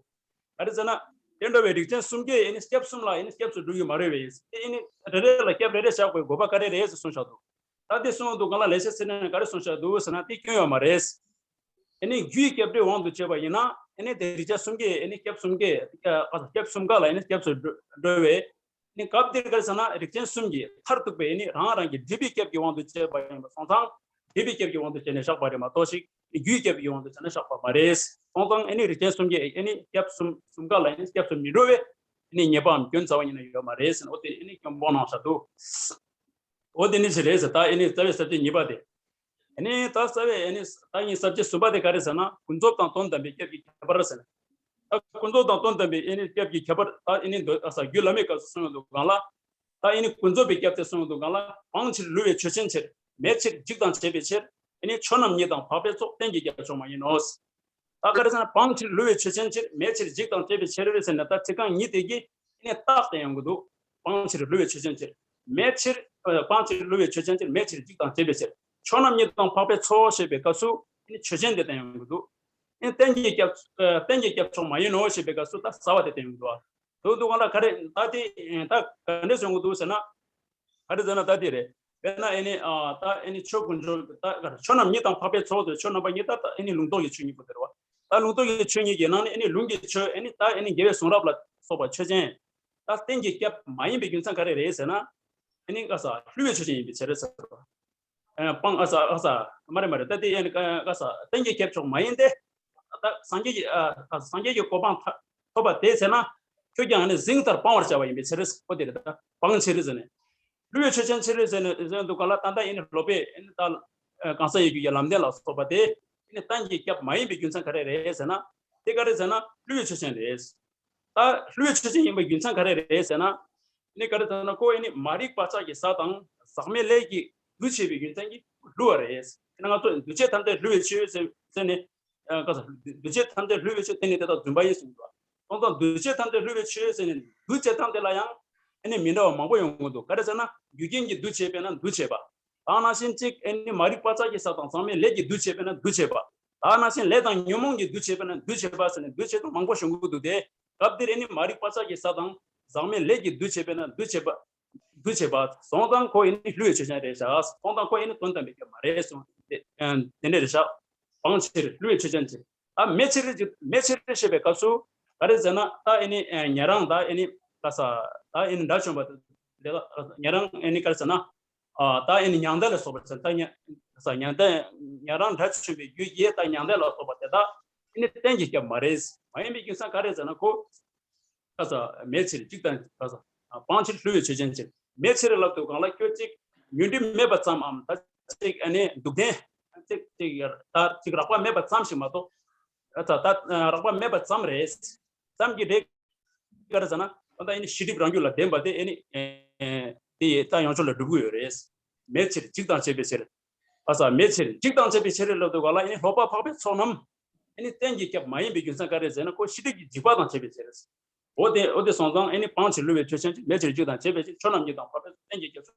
ག་རེ་ཟེར་ན། དེ་འདྲ་བའི་རིགས་ཅན་གསུམ་གྱིས་ཨེ་ནི་སྐྱབས་གསུམ་ལ་ཨེ་ནི་སྐྱབས་སུ་འགྲོ་གི་མ་རེད་པས། ཨེ་ནི་རེ་རེ་ལ་སྐྱབས་རེ་རེ་བཞག་པའི་དགོས་པ་ག་རེ་རེད་ཟེར་གསུངས་བཞག་འདུག་ད་དེ་གསུངས་འདུག་ག་ལ། ལེགས་བཤད་གསེར་ཕྲེང་ནས་ག་རེ་གསུངས་བཞག་འདུག་ཟེར་ན། དེ་སྐྱོན་ཡོད་མ་རེད། ཨེ་ནི་རྒྱུའི་སྐྱབས་འགྲོའི་དབང་དུ་བྱས་པ་ཡིན་ན། ཨ་ནི་དེ་རིགས་ཅན་གསུམ་གྱི་ཨ་ནི་སྐྱབས་གསུམ་གྱི་སྐྱབས་གསུམ་ཀ་ལ་ཨ་ནི་སྐྱབས་སུ་འགྲོ་བའི་ནི་སྐབས་འདིར་ག་རེ་ཟེར་ན་རིགས་ཅན་གསུམ་གྱི་མཐར་ཐུག་པའི་ནི་རང་རང་གི་སྒྲིབ་པའི་སྐྱབས་ཀྱི་དབང་དུ་བྱས་པ་ཡིན་པ་སོང་ཙང་། སྒྲིབ་པའི་སྐྱབས་ཀྱི་དབང་དུ་བྱས་ནས་བཞག་པ་རེད་མ་གཏོགས་ཤིག་རྒྱུའི་སྐྱབས་ཀྱི་དབང་དུ་བྱས་ནས་བཞག་པ་མ་རེད། སོང་ཙང་ཨ་ནི་རིགས་ཅན་གསུམ་གྱི་ཨ་ནི་སྐྱབས་གསུམ་གསུམ་ཀ་ལ་ཨ་ནི་སྐྱབས་སུ་མི་འགྲོ་བའི་ཨ་ནི་ཉེས་པའམ་སྐྱོན་རྩ་བ་ཉིད་ནས་ཡོད་མ་རེད་ཟེར་ན་འོ་དེ་ཨ་ནི་སྐྱོན་སྤོང་གནང་བཞག་འདུག་འོ་དེ་ནི་ཞིག་རེད་ཟེར། ད་ཨ་ནི་རྩ་བའི་ས་བཅད་གཉིས་པ་དེ། ཨ་ནི་ད་རྩ་བའི་ཨ་ནི་ད་ཨ་ནི་ས་བཅད་གསུམ་པ་དེ་ག་རེ་ཟེར་ན་ཀུན་རྫོབ་དང་དོན་དམ་པའི་སྐྱབས་ཀྱི་ཁྱད་པར་ཟེར། ད་ཀུན་རྫོབ་དང་དོན་དམ་པའི་ཨ་ནི་སྐྱབས་ཀྱི་ཁྱད་པར་ད་ཨ་ནི་འདོད་ཨ་ས་རྒྱུད་བླ་མའི་སྐབས་སུ་གསུངས་ཡོང་དུས་སྒང་ལ། ད་ཨ་ནི་ཀུན་རྫོབ་པའི་སྐྱབས་དེ་གསུངས་ཡོང་དུས་སྒང་ལ་སྤང་ཕྱིར་བསླུ་བའི་ཆོས་ཅན་ཕྱིར། མེད་ཕྱིར་འཇིག་དང་བྱེད་པའི་ཕྱིར། ཨ་ནི་ཆོས་རྣམས་ཉིད་དང་འཕགས་པའི་ཚོགས། གཏན་གྱི་སྐྱབས་མཆོག་མ་ཡིན་ནོ། ད་ག་རེ་ཟེར་ན་སྤང་ཕྱིར་བསླུ་བའི་ཆོས་ཅན་ཕྱིར། མེད་ཕྱིར་འཇིག་དང་བྱེད་པའི་ཕྱིར་ཟེར་ནས་ད་ཚིག་རྐང་གཉིས་དེ་གིས་ཨ་ནི་རྟགས་བསྟན་ཡོང་གི་འདུག་སྤང་ཕྱིར་བསླུ་བའི་ཆོས་ཅན་ཕྱིར། མེད་ཕྱིར་ཨ་སྤང་ཕྱིར་བསླུ་བའི་ཆོས་ཅན་ཕྱིར། མེད་ཕྱིར་འཇིག་དང་བྱེད་པའི་ཕྱིར། ཆོས་རྣམས་ཉིད་དང་འཕགས་པའི་ཚོགས་ཞེས་པའི་སྐབས་སུ་ཨ་ནི་ཆོས་ཅན་དེ་བསྟན་ཡོང་གི་འདུག་ཨ་ནི་གཏན་གྱི་སྐྱབས་ཨ་གཏན་གྱི་སྐྱབས་མཆོག་མ་ཡིན་ནོ་ཞེས་པའི་སྐབས་སུ་ད་རྩ་བ་དེ་བསྟན་ཡོང་གི་འདུག་ཨ། དོན་དུ་གང་ལ་ག་རེ་ད་དེ་ད་ག་འདྲས་བྱུང་གི་འདུག་ཟེར་ན། ག་རེ་ཟེར་ན་ད་དེ་རེད། དཔེར་ན་ཨེ་ནི་ཨ་ད་ཨེ་ནི་ཆོས་དཀོན་མཆོག་ད་ག་རེ་ཆོས་རྣམས་ཉིད་དང་འཕགས་པའི་ཚོགས་དེ་ཆོས་རྣམ་པ་གཉིས་ད་ད་ཨེ་ནི་ལུང་རྟོགས་ཀྱི་ཆོས་གཉིས་པོ་དེ་རེད་བ། ད་ལུང་རྟོགས་ཀྱི་ཆོས་གཉིས་ཀྱི་ནང་ནས་ཨེ་ནི་ལུང་གི་ཆོས་ཨེ་ནི་ད་ཨེ་ནི་རྒྱལ་བའི་གསུང་རབ་ལ་སོགས་པ་ཆོས་ཅན། ད་གཏན་གྱི་སྐྱབས་མ་ཡིན་པའི་རྒྱུ་མཚན་ག་རེ་རེད་ཟེར་ན། ཨེ་ནི་ག་ས་བསླུ་བའི་ཆོས་ཅན་ཡིན་པའི་ཕྱིར་ཟེར་བ། ཨ་སྤང་ཨ་ས་ཨ་ས་མ་རེད་མ་རེད། ད་དེ་ཡན་ཨ་ས་གཏན་གྱི་སྐྱབས་མཆོག་མ་ཡིན་ཏེ། ད་སངས་རྒྱས་ཀྱི་ཨ་ཨ་སངས་རྒྱས་ཀྱི་གོ་འཕང་ཐ་ཐོབ་པ་དེ་ཟེར་ན། ཁྱོད་ཀྱང་ཨ་ནི་གཟེངས་ལྟར་སྤང་བར་བྱ་བ་ཡིན་པའི་ཕྱིར་ཨོ་དེ་རེད། ད་སྤང་ཕྱིར་ཟེར་ནས། བསླུ་བའི་ཆོས་ཅན་ཕྱིར་ཟེར་ནས་ཟེར་འདུག་ག་ལ་ད་ལྟ་ཡིན་ནི་སློབ་དཔོན་ཨ་ནི་ད་གང་ཟག་ཡིད་རྒྱུད་ཀྱི་ལམ་བདེན་ལ་སོགས་པ་དེ་ཨ་ནི་གཏན་གྱི་སྐྱབས་མ་ཡིན་པའི་རྒྱུ་མཚན་ག་རེ་རེད་ཟེར་ན། དེ་ག་རེ་ཟེར་ན་བསླུ་བའི་ཆོས་ཅན་རེད། ད་བསླུ་བའི་ཆོས་ཅན་ཡིན་པའི་རྒྱུ་མཚན་ག་རེ་རེད་ཟེར་ན། ནི་ག་རེ་ཟེར་ན་ཁོ་ཨེ་ནི་མ་རིག་པ་ལྕགས་ཀྱི་ཟ་དང་ཟག་མེད་ལས་ཀྱིས་འདུ་བྱེད་པའི་རྒྱུ་མཚན་གྱིས་བསླུ་བ་རེད། ཨེ་ན་ང་ཚོ་འདུ་བྱེད་ཐམས་ཅད་བསླུ་བའི་ཆོས་ཟེར་ཟེར་ནས། ཨ་ག་ས་འདུ་བྱེད་ཐམས་ཅད་བསླུ་བའི་ཆོས་དེ་ནི་དེ་དག་རྫུན་པ་ཡིན་གསུངས་འདུག་སོང་ཙང་འདུ་བྱེད་ཐམས་ཅད་བསླུ་བའི་ཆོས་ཟེར་ནས་འདུ་བྱེད་ཐམས་ཅད་ལ་ཡང་ཨེ་ནི་མི་འདྲ་བ་མང་པོ་ཡོང་གི་འདུག་ག་རེ་ཟེར་ན་རྒྱུ་རྐྱེན་གྱིས་འདུ་བྱེད་པས་ན་འདུ་བྱེད་པ། དེ་ནང་བཞིན་གཅིག་ཨེ་ནི་མ་རིག་པ་ལྕགས་ཀྱི་ཟ་དང་ཟག་མེད་ལས་ཀྱིས་འདུ་བྱེད་པས་ན་འདུ་བྱེད་པ། དེ་ནང་བཞིན་ལས་དང་ཉོན་མོངས་ཀྱིས་འདུ་བྱེད་པས་ན་འདུ་བྱེད་པ་ཟེར་ནས་འདུ་བྱེད་དང་མང་པོ་ཡོང་གི་འདུག་སྟེ། སྐབས་འདིར་ཨེ་ནི་མ་རིག་པ་ལྕགས་ཀྱི་ཟ་དང་ཟག་མེད་ལས་ཀྱིས་འདུ་བྱེད་པས་ན་འདུ་བྱེད་པ། འདུ་བྱེད་པ། སོང་ཙང་ཁོ་ཨེ་ནི་བསླུ་བའི་ཆོས་ཅན་རེད་བཞག་སོང་ཙང་ཁོ་ཨེ་ནི་དོན་དམ་པའི་སྐྱབས་མ་རེད་གསུངས་ཏེ། དེ་འདྲ་རེད་བཞག་སྤང་ཕྱིར་བསླུ་བའི་ཆོས་ཅན་ཕྱིར། ད་མེད་ཕྱིར་གྱི་མེད་ཕྱིར་ཞེས་པའི་སྐབས་སུ་ག་རེ་ཟེར་ན་ད་ཨེ་ནི་ཉན་རང་ད་ཨེ་ནི་ག་ས་ད་ཨེ་ནི་དགྲ་བཅོམ་པ་དེ་ད་ཉན་རང་ཨེ་ནི་ག་རེ་ཟེར་ན། ཨ་ད་ཨེ་ནི་མྱང་འདས་ལ་སོགས་པ་ཚེ་ད་ཉ་ས་མྱང་འདས་ཉན་རང་དགྲ་བཅོམ་པའི་རྒྱུད་ཀྱི་ད་མྱང་འདས་ལ་སོགས་པ་དེ་དག་ཨེ་ནི་གཏན་གྱི་སྐྱབས་མ་རེད། མ་ཡིན་པའི་རྒྱུ་མཚན་ག་རེ་ཟེར་ན་ཁོ། ཨ་ས་མེད་ཕྱིར་འཇིག་དང་ཨ་ས་སྤང་ཕྱིར་བསླུ་བའི་ཆོས་ཅན་ཕྱིར། མེད་ཕྱིར་ལབ་དུས་གང་ལ་ཁྱོད་ཅིག་ཉོན་སྒྲིབ་མེད་པ་ཙམ་མམ་ད་ཅིག་ཨ་ནི་སྡུག་བདེན་ཅིག་ཅིག་ད་ཅིག་རགས་པ་མེད་པ་ཙམ་ཞིག་མ་གཏོགས། ཨ་ས་ད་རགས་པ་མེད་པ་ཙམ་རེད། ཙམ་གྱི་རེད། ག་རེ་ཟེར་ན་ད་ལྟ་ཨེ་ནི་ཤེས་སྒྲིབ་རང་རྒྱུད་ལ་ལྡན་པ་དེ་ཨེ་ནི་དེ་ཡི་རྟགས་ཡོངས་གཅོད་ལ་སྒྲུབ་ཀྱི་ཡོད་རེད། མེད་ཕྱིར་འཇིག་དང་བྱེད་པའི་ཕྱིར། ཨ་ས་མེད་ཕྱིར་འཇིག་དང་བྱེད་པའི་ཕྱིར་ལབ་དུས་ག་ལ་ཨེ་ནི་ལྷོ་པ་འཕགས་པའི་ཚོགས་རྣམས་ཨེ་ནི་གཏན་གྱི་སྐྱབས་མ་ཡིན་པའི་རྒྱུ་མཚན་ག་རེ་ཟེར་ན་ཁོ་ཤེས་སྒྲིབ་ཀྱི་འཇིགས་པ་དང་བྱེད་པའི་ཕྱིར། འོ་དེ་འོ་དེ་སོང་ཙང་ཨེ་ནི་སྤང་ཕྱིར་བསླུ་བའི་ཆོས་ཅན་ཕྱིར། མེད་ཕྱིར་འཇིག་དང་བྱེད་པའི་ཕྱིར། ཆོས་རྣམས་ཉིད་དང་འཕགས་པའི་གཏན་གྱི་སྐྱབས་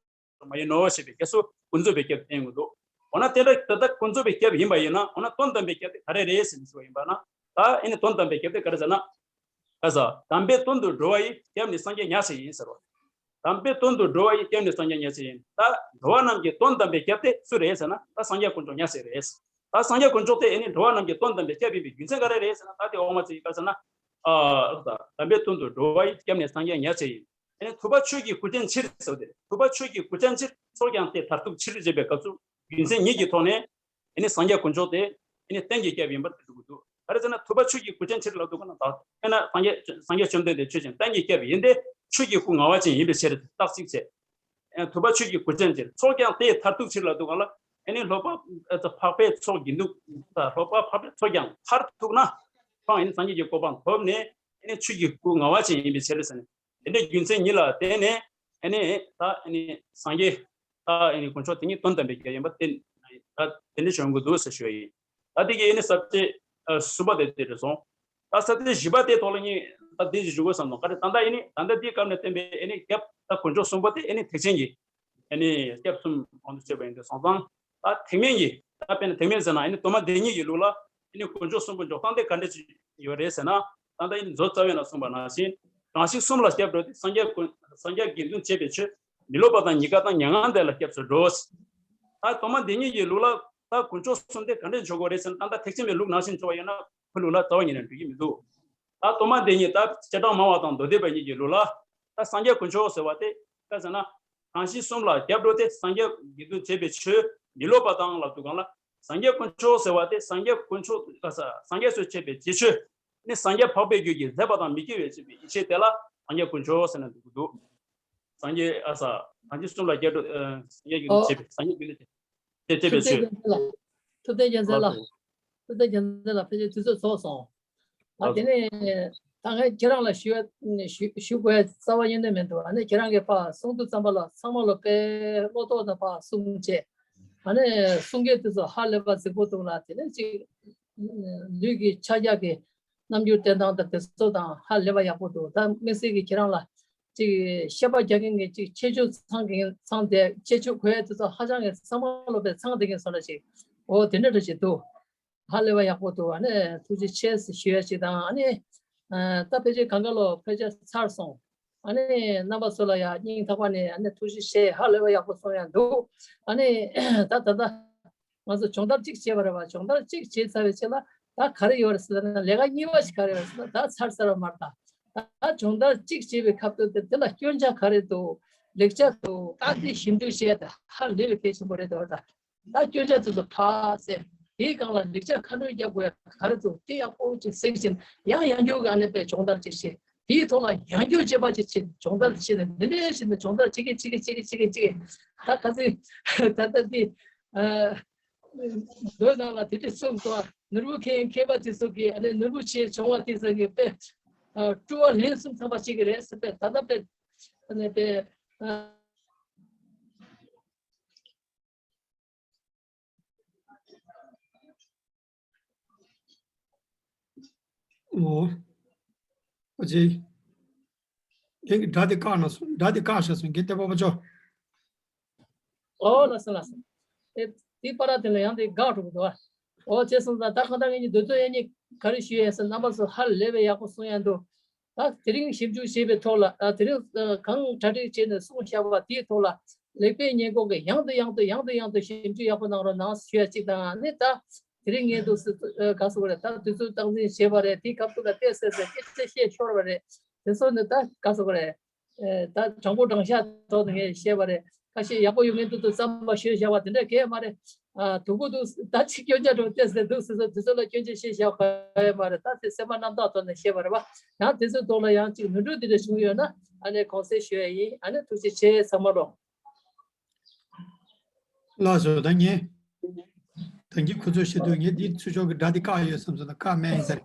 མ་ཡིན་ནོ་ཞེས་པའི་སྐབས་སུ་ཀུན་རྫོབ་པའི་སྐྱབས་བསྟན་དགོས་འདུག་འོ་ན་དེ་འདྲ་ད་ལྟ་ཀུན་རྫོབ་པའི་སྐྱབས་ཡིན་པ་ཡིན་ན་འོ་ན་དོན་དམ་པའི་སྐྱབས་དེ་ག་རེ་རེད་ཟེར་ནས་ཞུས་པ་ཡིན་པ་ན། ད་ཨེ་ནི་དོན་དམ་པའི་སྐྱབས་དེ་ག་རེ་ཟེར་ན། ཨ་ས་དམ་པའི་དོན་དུ་འགྲོ་བ་ཡི་སྐྱབས་ནི་སངས་རྒྱས་ཉག་གཅིག་ཡིན་ཟེར་རོ། དམ་པའི་དོན་དུ་འགྲོ་བ་ཡི་སྐྱབས་ནི་སངས་རྒྱས་ཉག་གཅིག་ཡིན། ད་འགྲོ་བ་རྣམས་ཀྱི་དོན་དམ་པའི་སྐྱབས་དེ་སུ་རེད་ཟེར་ན་ད་སངས་རྒྱས་དཀོན་མཆོག་ཉག་གཅིག་རེད། ད་སངས་རྒྱས་དཀོན་མཆོག་དེ་ཨེ་ནི་འགྲོ་བ་རྣམས་ཀྱི་དོན་དམ་པའི་སྐྱབས་ཡིན་པའི་རྒྱུ་མཚན་ག་རེ་རེད་ཟེར་ན་ད་དེ་འོག་མ་ཚིག་ག་རེ་ཟེར་ན། ཨ་ས་དམ་པའི་དོན་དུ་འགྲོ་བ་ཡི་སྐྱབས་ནི་སངས་རྒྱས་ཉག་གཅིག་ཡིན། ཨེ་ནི་ཐུབ་པ་ཆོས་ཀྱི་སྐུ་ཅན་ཕྱིར་ཟེར་བ་དེ་རེད། ཐུབ་པ་ཆོས་ཀྱི་སྐུ་ཅན་ཕྱིར་ཚོགས་ཀྱང་དེ་མཐར་ཐུག་ཕྱིར་ཅེས་པའི་སྐབས་སུ་རྒྱུ་མཚན་ཉིད་ཀྱི་ཐོག་ནས་ཨེ་ནི་སངས་རྒྱས་དཀོན་མཆོག་དེ་ཨེ་ནི་གཏན་གྱི་སྐྱབས་ཡིན་པར་སྒྲུབ་དགོས་འདུག་ག་རེ་ཟེར་ན་ཐུབ་པ་ཆོས་ཀྱི་སྐུ་ཅན་ཕྱིར་ལབ་དུས་ག་ན་ད་ཨེ་ན་སངས་རྒྱས་སངས་རྒྱས་བཅོམ་ལྡན་འདས་ཆོས་ཅན་གཏན་གྱི་སྐྱབས་ཡིན་ཏེ་ཆོས་ཀྱི་སྐུ་ངལ་བ་ཅན་ཡིན་པའི་ཕྱིར་རྟགས་གཅིག་བྱས། ཨེ་ཐུབ་པ་ཆོས་ཀྱི་སྐུ་ཅན་ཕྱིར་ཚོགས་ཀྱང་དེ་ཡི་མཐར་ཐུག་ཕྱིར་ལབ་དུས་ག་ལ་ཨེ་ནི་ལྷོ་པ་ཨེ་ཚ་འཕགས་པའི་ཚོགས་དགེ་འདུན་ད་ལྷོ་པ་འཕགས་པའི་ཚོགས་ཀྱང་མཐར་ཐུག་ན་ཕངས་ཨེ་ནི་སངས་རྒྱས་ཀྱི་གོ་འཕང་ཐོབ་ནས་ཨེ་ནི་ཆོས་ཀྱི་སྐུ་ངལ་བ་ཅན་ཡིན་པའི་ཕྱིར་ཟེར་ནས། དེ་འདྲའི་རྒྱུ་མཚན་ཉིད་ལ་བརྟེན་ནས་ཨེ་ནི་ད་ཨེ་ནི་སངས་རྒྱས་ད་ཨེ་ནི་དཀོན་མཆོག་དེ་ཉིད་དོན་དམ་པའི་སྐྱབས་ཡིན་པ་དེ་ད་དེ་འདྲ་བྱུང་དགོས་འདུག་ཟེར་ཞུ་བ་ཡིན། ད་དེ་གི་ཨེ་ནི་ས་བཅད་གསུམ་པ་དེ་དེ་རེད་སོང་། ད་ས་བཅད་བཞི་པ་དེ་ཐོག་ལ་ངས་ད་དེ་ཞུ་དགོས་བསམ་སོང་། ག་རེ་ད་ལྟ་ཨེ་ནི་ད་ལྟ་དེའི་སྐབས་ནས་བསྟན་པའི་ཨེ་ནི་སྐྱབས་ད་དཀོན་མཆོག་གསུམ་པོ་དེ་ཨེ་ནི་ཐེག་ཆེན་གྱི་ཨེ་ནི་སྐྱབས་གསུམ་དབང་དུ་བྱས་པ་ཡིན་དུས་སོང་ཙང་། ད་ཐེག་དམན་གྱི་ད་དཔེར་ན་ཐེག་དམན་ཟེར་ན་ཨེ་ནི་དོན་མ་བདེན་གཉིས་ཀྱི་ལུགས་ལ་ཨེ་ནི་དཀོན་མཆོག་གསུམ་པོ་འཇོག་སྟངས་དེ་ག་འདྲ་ཅིག་ཡོད་རེད་ཟེར་ན། ད་ལྟ་ཨེ་ནི་མཛོད་རྩ་བའི་ནང་གསུངས་པ་ནང་བཞིན་གང་ཞིག་གསུམ་ལ་སྐྱབས་འགྲོ་དེ་སངས་རྒྱས་ཀུན་སངས་རྒྱས་དགེ་འདུན་བཅས་པའི་ཆོས་མི་སློབ་པ་དང་ཉེས་དགའ་དང་མྱ་ངན་འདས་ལ་སྐྱབས་སུ་འགྲོ། ད་དོན་མ་བདེན་གཉིས་ཀྱི་ལུགས་ལ་ད་དཀོན་མཆོག་གསུམ་དེ་ག་འདྲ་འཇོག་དགོས་རེད་ཟེར་ན། ད་ལྟ་ཐེག་ཆེན་པའི་ལུགས་ནང་བཞིན་འཇོག་པ་ཡིན་ན། ཁོའི་ལུགས་ལ་རྩ་བ་ཉིད་ནས་འགྲིག་གི་མི་འདུག་ད་གཏོར་མ་འདི་ཉིད་ད་སྤྱིར་བཏང་མང་བ་དང་མདོ་སྡེ་པ་གཉིས་ཀྱི་ལུགས་ལ་ད་སངས་རྒྱས་དཀོན་མཆོག་ཟེར་བ་དེ་ག་ཟེར་ན། གང་ཞིག་གསུམ་ལ་རྒྱབ་འགྲོ་སྟེ་སངས་རྒྱས་དགེ་འདུན་བྱེད་པའི་ཆོས་མི་སློབ་པ་དང་ལབ་དུས་སྒང་ལ། སངས་རྒྱས་དཀོན་མཆོག་ཟེར་བ་དེ་སངས་རྒྱས་དཀོན་མཆོག་ག་ས་སངས་རྒྱས་སུ་བྱེད་པའི་བྱེད་ཆོས་ནི་སངས་རྒྱས་འཕགས་པའི་རྒྱུད་ཀྱི་མཛད་པ་དང་མི་སྐྱེ་བའི་བྱེད་པའི་ཡེ་ཤེས་དེ་ལ་སངས་རྒྱས་དཀོན་མཆོག་ཟེར་ནས་འདུག་གི་འདུག་སངས་རྒྱས་ཨ་ས་གང་ཞིག་གསུམ་ལ་རྒྱབ་འགྲོ་ཨ་སངས་རྒྱས་རྒྱུད་ལ་བྱེད་པའི་སངས་རྒྱས་རྒྱུད་ལ་བྱེད་བྱེད་པའི་ཆོས། ཐུབ་བསྟན་རྒྱལ་མཚན་ལགས། ཐུབ་བསྟན་རྒྱལ་མཚན་ལགས། ལགས་སོ། ཐུབ་བསྟན་རྒྱལ་མཚན་ལགས་ཕལ་ཆེར་དུས་ཚོད་རྫོགས་སོང་། ད་དེ་ནས་ད་ངས་ཁྱེད་རང་ལ་ཞུ་ཞུ་ཞུ་དགོས་རྩ་བ་ཉིད་ནས་མི་འདུག་ཨ་ནི་ཁྱེད་རང་གིས་ཕར་གསུང་དུས་ཙམ་པ་ལ་ཚང་མ་ལ་དཔེ་བློ་ལྡོག་ནས་ཕར་གསུང་བྱས། ཨ་ནི་གསུང་མཁན་དེ་ཚོ་ཧ་ལས་པ་གཟིགས་པོ་འདུག་ལ། དེ་ནས་ཅིག་ལུས་ཀྱི་ཕྱག་རྒྱ་གི་རྣམ་འགྱུར་བསྟན་སྟངས་དང་དེ་ཚོ་དང་ཧ་ལས་པ་ཡག་པོ་འདུག་ད་དམིགས་བསལ་གྱི་ཁྱེད་རང་ལ་ཅིག་བཤད་པ་རྒྱག་མཁན་གྱི་ཅིག་ཁྱད་ཆོས་ཚང་གི་ཚང་དེ་ཁྱད་ཆོས་གོ་ཡ་དེ་ཚོ་ཧ་ཅང་གི་ཚང་མ་ལ་དཔེ་ཚང་བསྡད་མཁན་བཟོ་འདྲ་ཅིག་འོ་དེ་འདྲ་འདྲ་ཅིག་འདུག་ཧ་ལས་པ་ཡག་པོ་འདུག་ཨ་ནི་ཐུགས་རྗེ་ཆེ་ཟེར་ཞུ་ཡ་ཅིག་དང་། ཨ་ནི་ཨ་ད་ཕལ་ཆེར་གང་ག་ལོ་ཕལ་ཆེར་ཚར་སོང་། ཨ་ནི་རྣམ་པ་ཚོ་ལ་ཡང་སྙིང་ཐག་པ་ནས་ཨ་ནི་ཐུགས་རྗེ་ཆེ། ཧ་ལས་པ་ཡག་པོ་གསུང་ཡ་འདུག་ཨ་ནི་ད་ད་ལྟ་ང་ཚོ་སྦྱོང་བརྡར་གཅིག་བྱས་པ་རེད་བ། སྦྱོང་བརྡར་གཅིག་བྱས་ཚར་བའི་རྗེས་ལ་ད་ག་རེ་ཡོད་རེད་ཟེར་ན། ལས་ཀ་གཉིས་པ་ཞིག་ག་རེ་ཡོད་རེད་ཟེར་ན། ད་ཚར་ཚར་བ་མ་རེད། ད་ད་སྦྱོང་བརྡར་གཅིག་བྱས་པའི་སྐབས་དུ་དེ་དེ་ལ་སྐྱོན་ཆ་ག་རེ་འདུག་ལེགས་ཆ་འདུག་ད་དེ་ཞིབ་འཇུག་བྱས། ད་ཧ་ལས་པའི་གལ་ཆེན་པོ་རེད་འདུག་ད་ད་སྐྱོན་ཆ་དེ་ཚོ་ཕར་སེལ། དེའི་སྒང་ལ་ལེགས་ཆ་ཁ་སྣོན་རྒྱག་དགོས་ཡ་ག་རེ་འདུག་དེ་ཡག་པོ་ཅིག་གཟིགས་བྱས་ཡང་ཡང་བསྐྱར་ག་ནས་དཔེ་སྦྱོང་བརྡར་ཅིག་བྱེད། དེའི་ཐོག་ལ་ཡང་བསྐྱར་དཔྱད་པ་ཅིག་བྱེད། སྦྱོང་བརྡར་བྱེད་ནས་འདི་འདྲའི་བྱས་ནས་སྦྱོང་བརྡར་བྱེད་ཀྱི་བྱེད་ཀྱི་བྱེད་ཀྱི་བྱེད་ཀྱི་ད་ག་ཚོད་ད་ལྟ་འདི་ཨ་མདོའི་ནང་ལ་དེ་འདྲས་གསུངས་འདུག་ནོར་བུ་མཁན་མཁས་པ་དེ་ཚོ་གིས་ཨ་ནི་ནོར་བུ་ཆེ་བྱུང་བ་དེ་ཚོ་གིས་དཔེ་ཨ་སྤྲུལ་བ་ལན་གསུམ་ཚང་པ་བྱེད་ཀྱི་རེད་ཟེར། དཔེ་ད་ལྟ་དཔེ་ཨ་ནི་དཔེ་ཨ། འོ། ཨོ་ཅེ། རྒན་གྱིས་སྒྲ་དེ་བཀག་ན་སོང་། སྒྲ་དེ་བཀག་བཞག་སོང་། རྒན་བསྟན་པ་དཔལ་འབྱོར། ཨོ་ལགས་སོ་ལགས་སོ། དེ་དེའི་བར་དེ་ལ་ཡང་དེ་འགག་འགྲོ་གི་འདུག་ཨོ་ཅེ་སོང་ཙང་ད་གང་ལྟར་ངེད་གཉིས་འདོད་དོན་ཡང་གཉིས་ག་རེ་ཞུ་ཡས་ཟེར། རྣམ་པ་ཚོ་ཧ་ལས་པའི་ཡག་པོ་གསུང་ཡ་འདུག་ད་དེ་རིང་ཞིབ་འཇུག་བྱས་པའི་ཐོག་ལ། ཨ་དེ་རིང་ཨ་གང་གྲ་སྒྲིག་བྱས་ནས་གསུངས་བཞག་པ་དེའི་ཐོག་ལ་ལེགས་སྤེལ་ཉེས་འགོག་གི་ཡང་དུ་ཡང་དུ་ཡང་དུ་ཡང་དུ་ཞིབ་འཇུག་ཡག་པོ་གནང་རོགས་གནང་ཞུ་ཡ་གཅིག་དང་། ཨ་ནི་ད་དེ་རིང་ངས་འདུག་སེ་ཨ་ག་ཟེར་དགོས་རེད། ད་དུས་ཚོད་སྟངས་འཛིན་བྱས་པ་རེད། དེའི་སྐབས་སུ་ལ་བལྟས་ཚེ་ཚེ་སྐད་ཆ་བཤད་ཤོར་བ་རེད། དེ་ཚོ་ནི་ད་ག་ཟེར་དགོས་རེད། ཨེ་ད་དྲང་པོ་དྲང་བཞག་ཐོག་ནས་ངས་བཤད་པ་རེད། ཁ་ཤས་ཡག་པོ་ཡོད་མཁན་འདུག་འདུག་བསམ་པ་ཞུས་བཞག་པ་དེ་འདྲ་གས་མ་རེད། ཨ་སྡུག་པོ་འདུག་ད་ཅིག་སྐྱོན་ཆ་འགྲོ་བལྟས་ཟེར་འདུག་ཟེར་ཚོ་དེ་ཚོ་ལ་སྐྱོན་ཆ་བཤད་བཞག་ག་ཡོད་མ་རེད། ད་དེ་སེམས་པ་རྣམ་དག་ཐོག་ནས་བཤད་པ་རེད་བ། ཡང་དེ་ཚོའི་ཐོག་ལ་ཡང་ཅིག་ནོར་འཁྲུལ་དེ་འདྲ་བྱུང་ཡོད་ན་ཨ་ནི་དགོངས་སེལ་ཞུ་ཡ་ཡིན། ཨ་ནི་ཐུགས་རྗེ་ཆེ་ཚང་མ་ལོ། ལགས་སོ། ད་ངས་ད་གིན་ཁོ་ཚོ་བཤད་དུས་ངས་འདི་ཚུར་ཕྱོགས་ཀྱི་སྒྲ་འདི་བཀག་ཡོད་བསམ་སོང་། ད་བཀག་མེད་ཡིན་ས་རེད།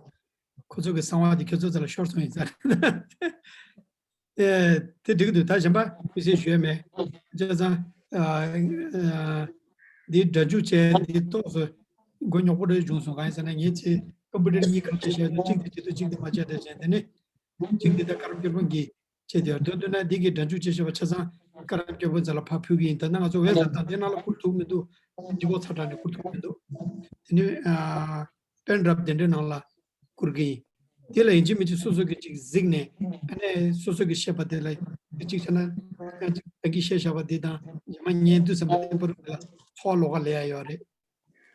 ཁོ་ཚོ་གི་གསང་བ་འདི་ཁྱོད་ཚོ་ཚོ་ལ་ཤོར་སོང་ཡིན་ས་རེད། ཨེ་དེ་འགྲིག་གི་འདུག་ད་གཞན་པ་དམིགས་བསལ་ཞུ་ཡ་མེད། བྱས་ཙང་ཨ་ཨ་འདི་སྒྲ་འཇུག་བྱས་འདི་ཏོག་ཙམ་མགོ་རྙོག་པོ་འདྲ་བྱུང་སོང་། གང་ཡིན་ཟེར་ན་ངས་ཚེ་ཀམ་པུ་ཊར་གཉིས་ཀ་བྱས་བྱས་འདུག་གཅིག་དེ་བྱེད་དུས་གཅིག་དེ་མ་བྱས་དེ་བྱས་དེ་ནི་གཅིག་འདི་ད་ཀ་རམ་སྐྱོར་པོ་གིས་བྱས་དེ་ཡོད། མདོར་བསྡུས་ན་འདི་གི་སྒྲ་འཇུག་བྱས་བྱས་པ་ཆ་ཚང་ཀ་རམ་སྐྱོར་པོ་རྩ་ལ་ཕར་ཕུལ་གི་ཡིན། ད་ནང་ང་ཚོ་ཝེབ་སའིཊ་དང་དེ་ནང་ལ་བསྐུར་ཐུབ་མི་འདུག་འདི་གོ་ཚ་དྲག་ནས་བསྐུར་ཐུབ་མི་འདུག་དེ་ནི་ཨ་པེན་ཌ་རའིབ་དེ་འདྲའི་ནང་ལ་བསྐུར་གི་ཡིན། དེ་ལ་ཡིན་གཅིག་མིན་གཅིག་སོ་སོ་གི་ཅིག་གཟིགས་ནས་ཨ་ནི་སོ་སོ་གི་བཤད་པ་དེ་ལ་གཅིག་བྱས་ན་ད་གིན་བཤད་བཞག་པ་དེ་དང་རྗེས་མ་ཉན་དུས་ཙམ་པ་བརྟན་པོ་རུ་ལ་ཚོར་བ་ལོགས་ཀ་ལས་ཡ་ཡོད་རེད།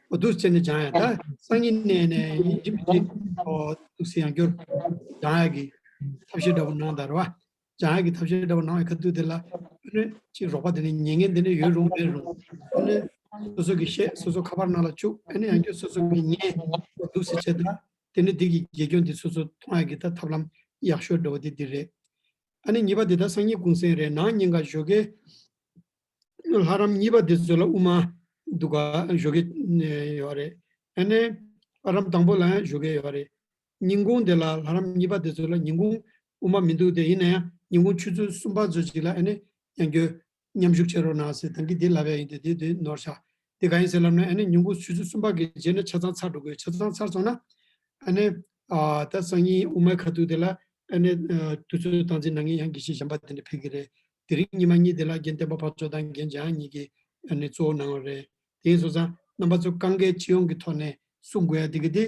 འོ་འདུག་སེ་བྱས་ནས་སྦྱང་ཡ། ད་སང་ཉིན་ནས་ནས་ཡིན་གཅིག་མིན་གཅིག་འོ་འདུག་སེ་ཡང་བསྐྱར་སྦྱང་ཡ་གི་ཐབས་ཤེས་འདྲ་པོ་གནང་དང་རེད་བ། སྦྱང་ཡ་གི་ཐབས་ཤེས་འདྲ་པོ་གནང་བའི་ཁ་ཐུག་དེ་ལ་ཨ་ནི་ཅིག་རོགས་པ་དེ་ནི་ཉན་མཁན་དེ་འདྲ་ཡོད་རུང་མེད་རུང་ཨ་ནི་སོ་སོ་གི་བཤད། སོ་སོ་ཁ་པར་ནང་ལ་བཅུག་ཨ་ནི་ཡང་བསྐྱར་སོ་སོ་གི་ཉན། འོ་འདུག་སེ་བྱས་ད་དེ་ནི་འདི་གི་དགེ་སྐྱོན་དེ་སོ་སོ་མཐོང་ཡ་གི་ད་ཐབས་ལམ་ཡག་ཤོས་འདྲ་པོ་དེ་འདི་རེད། ཨ་ནི་གཉིས་པ་དེ་ད་སང་ཉིན་གུང་སེང་རེད། ནང་ཉིན་ག་ཞོགས་ཀས་ལྷ་རམས་གཉིས་པ་དེ་ཚོ་ལ་དབུ་མ་འདུག་ག་ཞོགས་ཀས་ཡོད་རེད། ཨ་ནི་ལྷ་རམས་དང་པོ་ལ་ཡང་ཞོགས་ཀས་ཡོད་རེད། ཉིན་གུང་དེ་ལ་ལྷ་རམས་གཉིས་པ་དེ་ཚོ་ལ་ཉིན་གུང་དབུ་མ་མི་འདུག་དེ་ཡིན་ན་ཡང་ཉིན་གུང་ཆུ་ཚོད་གསུམ་པ་ཚོ་ཅིག་ལ་ཨ་ནི་ཡང་བསྐྱར་མཉམ་ཞུགས་བྱེད་རོགས་གནང་ཟེར་ད་གིན་དེ་ལབ་ཡ་ཡིན། དེ་དེ་དེ་ནོར་ཤག་དེ་ག་ཡིན་ཟེར་ལབ་ན་ཨ་ནི་ཉིན་གུང་ཆུ་ཚོད་གསུམ་པ་གི་རྗེས་ནས་ཆ་ཚང་ཚར་འགྲོ་དགོས། ཆ་ཚང་ཚར་སོང་ན་ཨ་ནི་ཨ་ད་སང་ཉིན་དབུ་མའི་ཁ་ཐུག་དེ་ལ་ཨ་ནི་ཨ་དུས་ཚོད་སྟངས་འཛིན་གནང་མཁན་ཡང་དགེ་བཤེས་གཞན་པ་དེ་འདྲ་ཕེབས་ཀྱི་རེད། དེ་རིང་ཉི་མ་གཉིས་དེ་ལ་རྒན་བསྟན་པ་འཕགས་མཆོག་དང་རྒན་འཇམ་དབྱངས་གཉིས་ཀྱིས་ཨ་ནི་གཙོ་བོ་གནང་བ་རེད། དེ་ཡིན་སོང་ཙང་རྣམ་པ་ཚོ་གང་གའི་སྤྱི་ཡོངས་ཀྱི་ཐོག་ནས་གསུང་དགོས་ཡ་དེ་གི་དེ་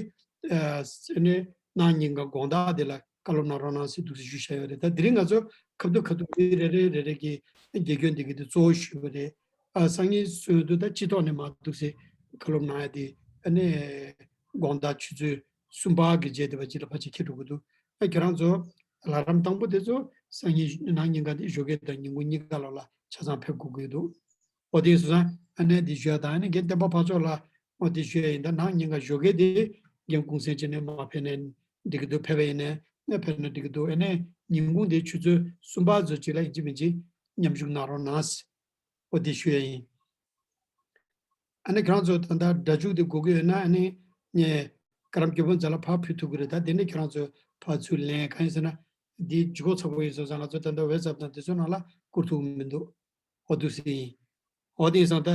ཨ་ནི་གནངས་ཉིན་ག་དགོང་དག་དེ་ལ་བཀའ་སློབ་གནང་རོགས་གནང་ཟེར་འདུག་སེ་ཞུས་བཞག་ཡོད་རེད། ད་དེ་རིང་ང་ཚོ་ཁ་ཐུག་ཁ་ཐུག་མི་རེ་རེ་རེ་རེ་གི་དགེ་སྐྱོན་དེ་གི་དེ་གཙོ་བོ་ཞུས་པ་རེད། ཨ་སང་ཉིན་སོང་དུས་ད་སྤྱི་ཐོག་ནས་མ་འདུག་སེ་བཀའ་སློབ་གནང་ཡ་དེ་ཨ་ནི་དགོང་དག་ཆུ་ཚོད་ གསུམ་པ་གི་རྗེས་དེ་བ་གཅིག་ལ་ཕལ་ཆེར་འཁེལ་འགྲོ་གི་འདུག་ཨ་ཁྱེད་རང་ཚོ་ལྷ་རམས་དང་པོ་དེ་ཚོ་སང་ཉིན་ནང་ཉིན་ག་དེ་ཞོགས་ཀས་དང་ཉིན་གུང་གཉིས་ཀ་ལོག་ལ་ཆ་ཚང་ཕེབས་དགོས་ཀྱི་འདུག་འོ་དེ་སོང་ཙང་ཨ་ནི་འདི་ཞུ་ཡ་དང་ཨ་ནི་རྒན་བསྟན་པ་ཕར་ཕྱོགས་ལ་འོ་དེ་ཞུ་ཡ་ཡིན། ད་ནང་ཉིན་ག་ཞོགས་ཀས་དེ་རྒན་གུང་སེང་བྱས་ནས་མ་ཕེབས་ནས་འགྲིག་གི་འདུག་ཕེབས་པ་ཡིན་ནས་ཨ་ཕེབས་ན་འགྲིག་གི་འདུག་ཨ་ནི་ཉིན་གུང་དེ་ཆུ་ཚོད་གསུམ་པ་ཚོ་གཅིག་ལ་ཡིན་གཅིག་མིན་གཅིག་མཉམ་ཞུགས་གནང་རོགས་གནང་། འོ་དེ་ཞུ་ཡ་ཡིན། ཨ་ནི་ཁྱེད་རང་ཚོ་ད་ལྟ་སྒྲ་འཇུག་དེ་དགོས་ཀྱི་ཡོད་ན་ཨ་ནི་ངས་ཀ་རམ་སྐྱོ་པོ་མཛད་ལ་ཕར་ཕུལ་ཐུབ་ཀྱི་རེད། ད་དེ་ནི་ཁྱེད་རང་ཚོས་ཕར་ཚུར་ལེན། གང་ཡིན་ཟེར་ན་འདི་ལྗིད་ཁོག་ཚ་པོ་ཡིན་སོང་ཙང་ང་ཚོ་ད་ལྟ་ཝེ་ཚབ་དང་དེ་ཚོའི་ནང་ལ་བསྐུར་ཐུབ་ཀྱི་མི་འདུག་འོ་དུས་ཟིན་ཡིན། འོ་དེ་ཡིན་ཙང་ད་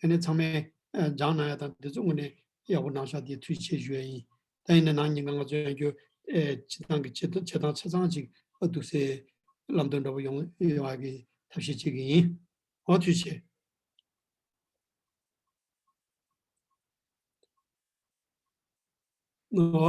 ཨ་ནི་ཚང་མས་ཨ་སྦྱང་གནང་ཡ་དང་དེ་ཚོ་དངོས་གནས་ཡག་པོ་གནང་ཤག་དེ་ཐུགས་རྗེ་ཆེ་ཞུ་ཡ་ཡིན། ད་ཡིན་ན་ནང་ཉིན་ག་ང་ཚོ་ཡང་རྒྱུ་ཨེ་སྤྱི་བཏང་གི་བྱེད་ཐབས་བྱེད་སྟངས་ཆ་ཚང་ཅིག་ཨ་འདུག་སེ་ལམ་སྟོན་འདྲ་པོ་ཡོང་ཡོང་བ་གི་ཐབས་ཤེས་བྱེད་ཀྱི་ཡིན། འོ་ཐུགས་རྗེ་ཆེ། འོ།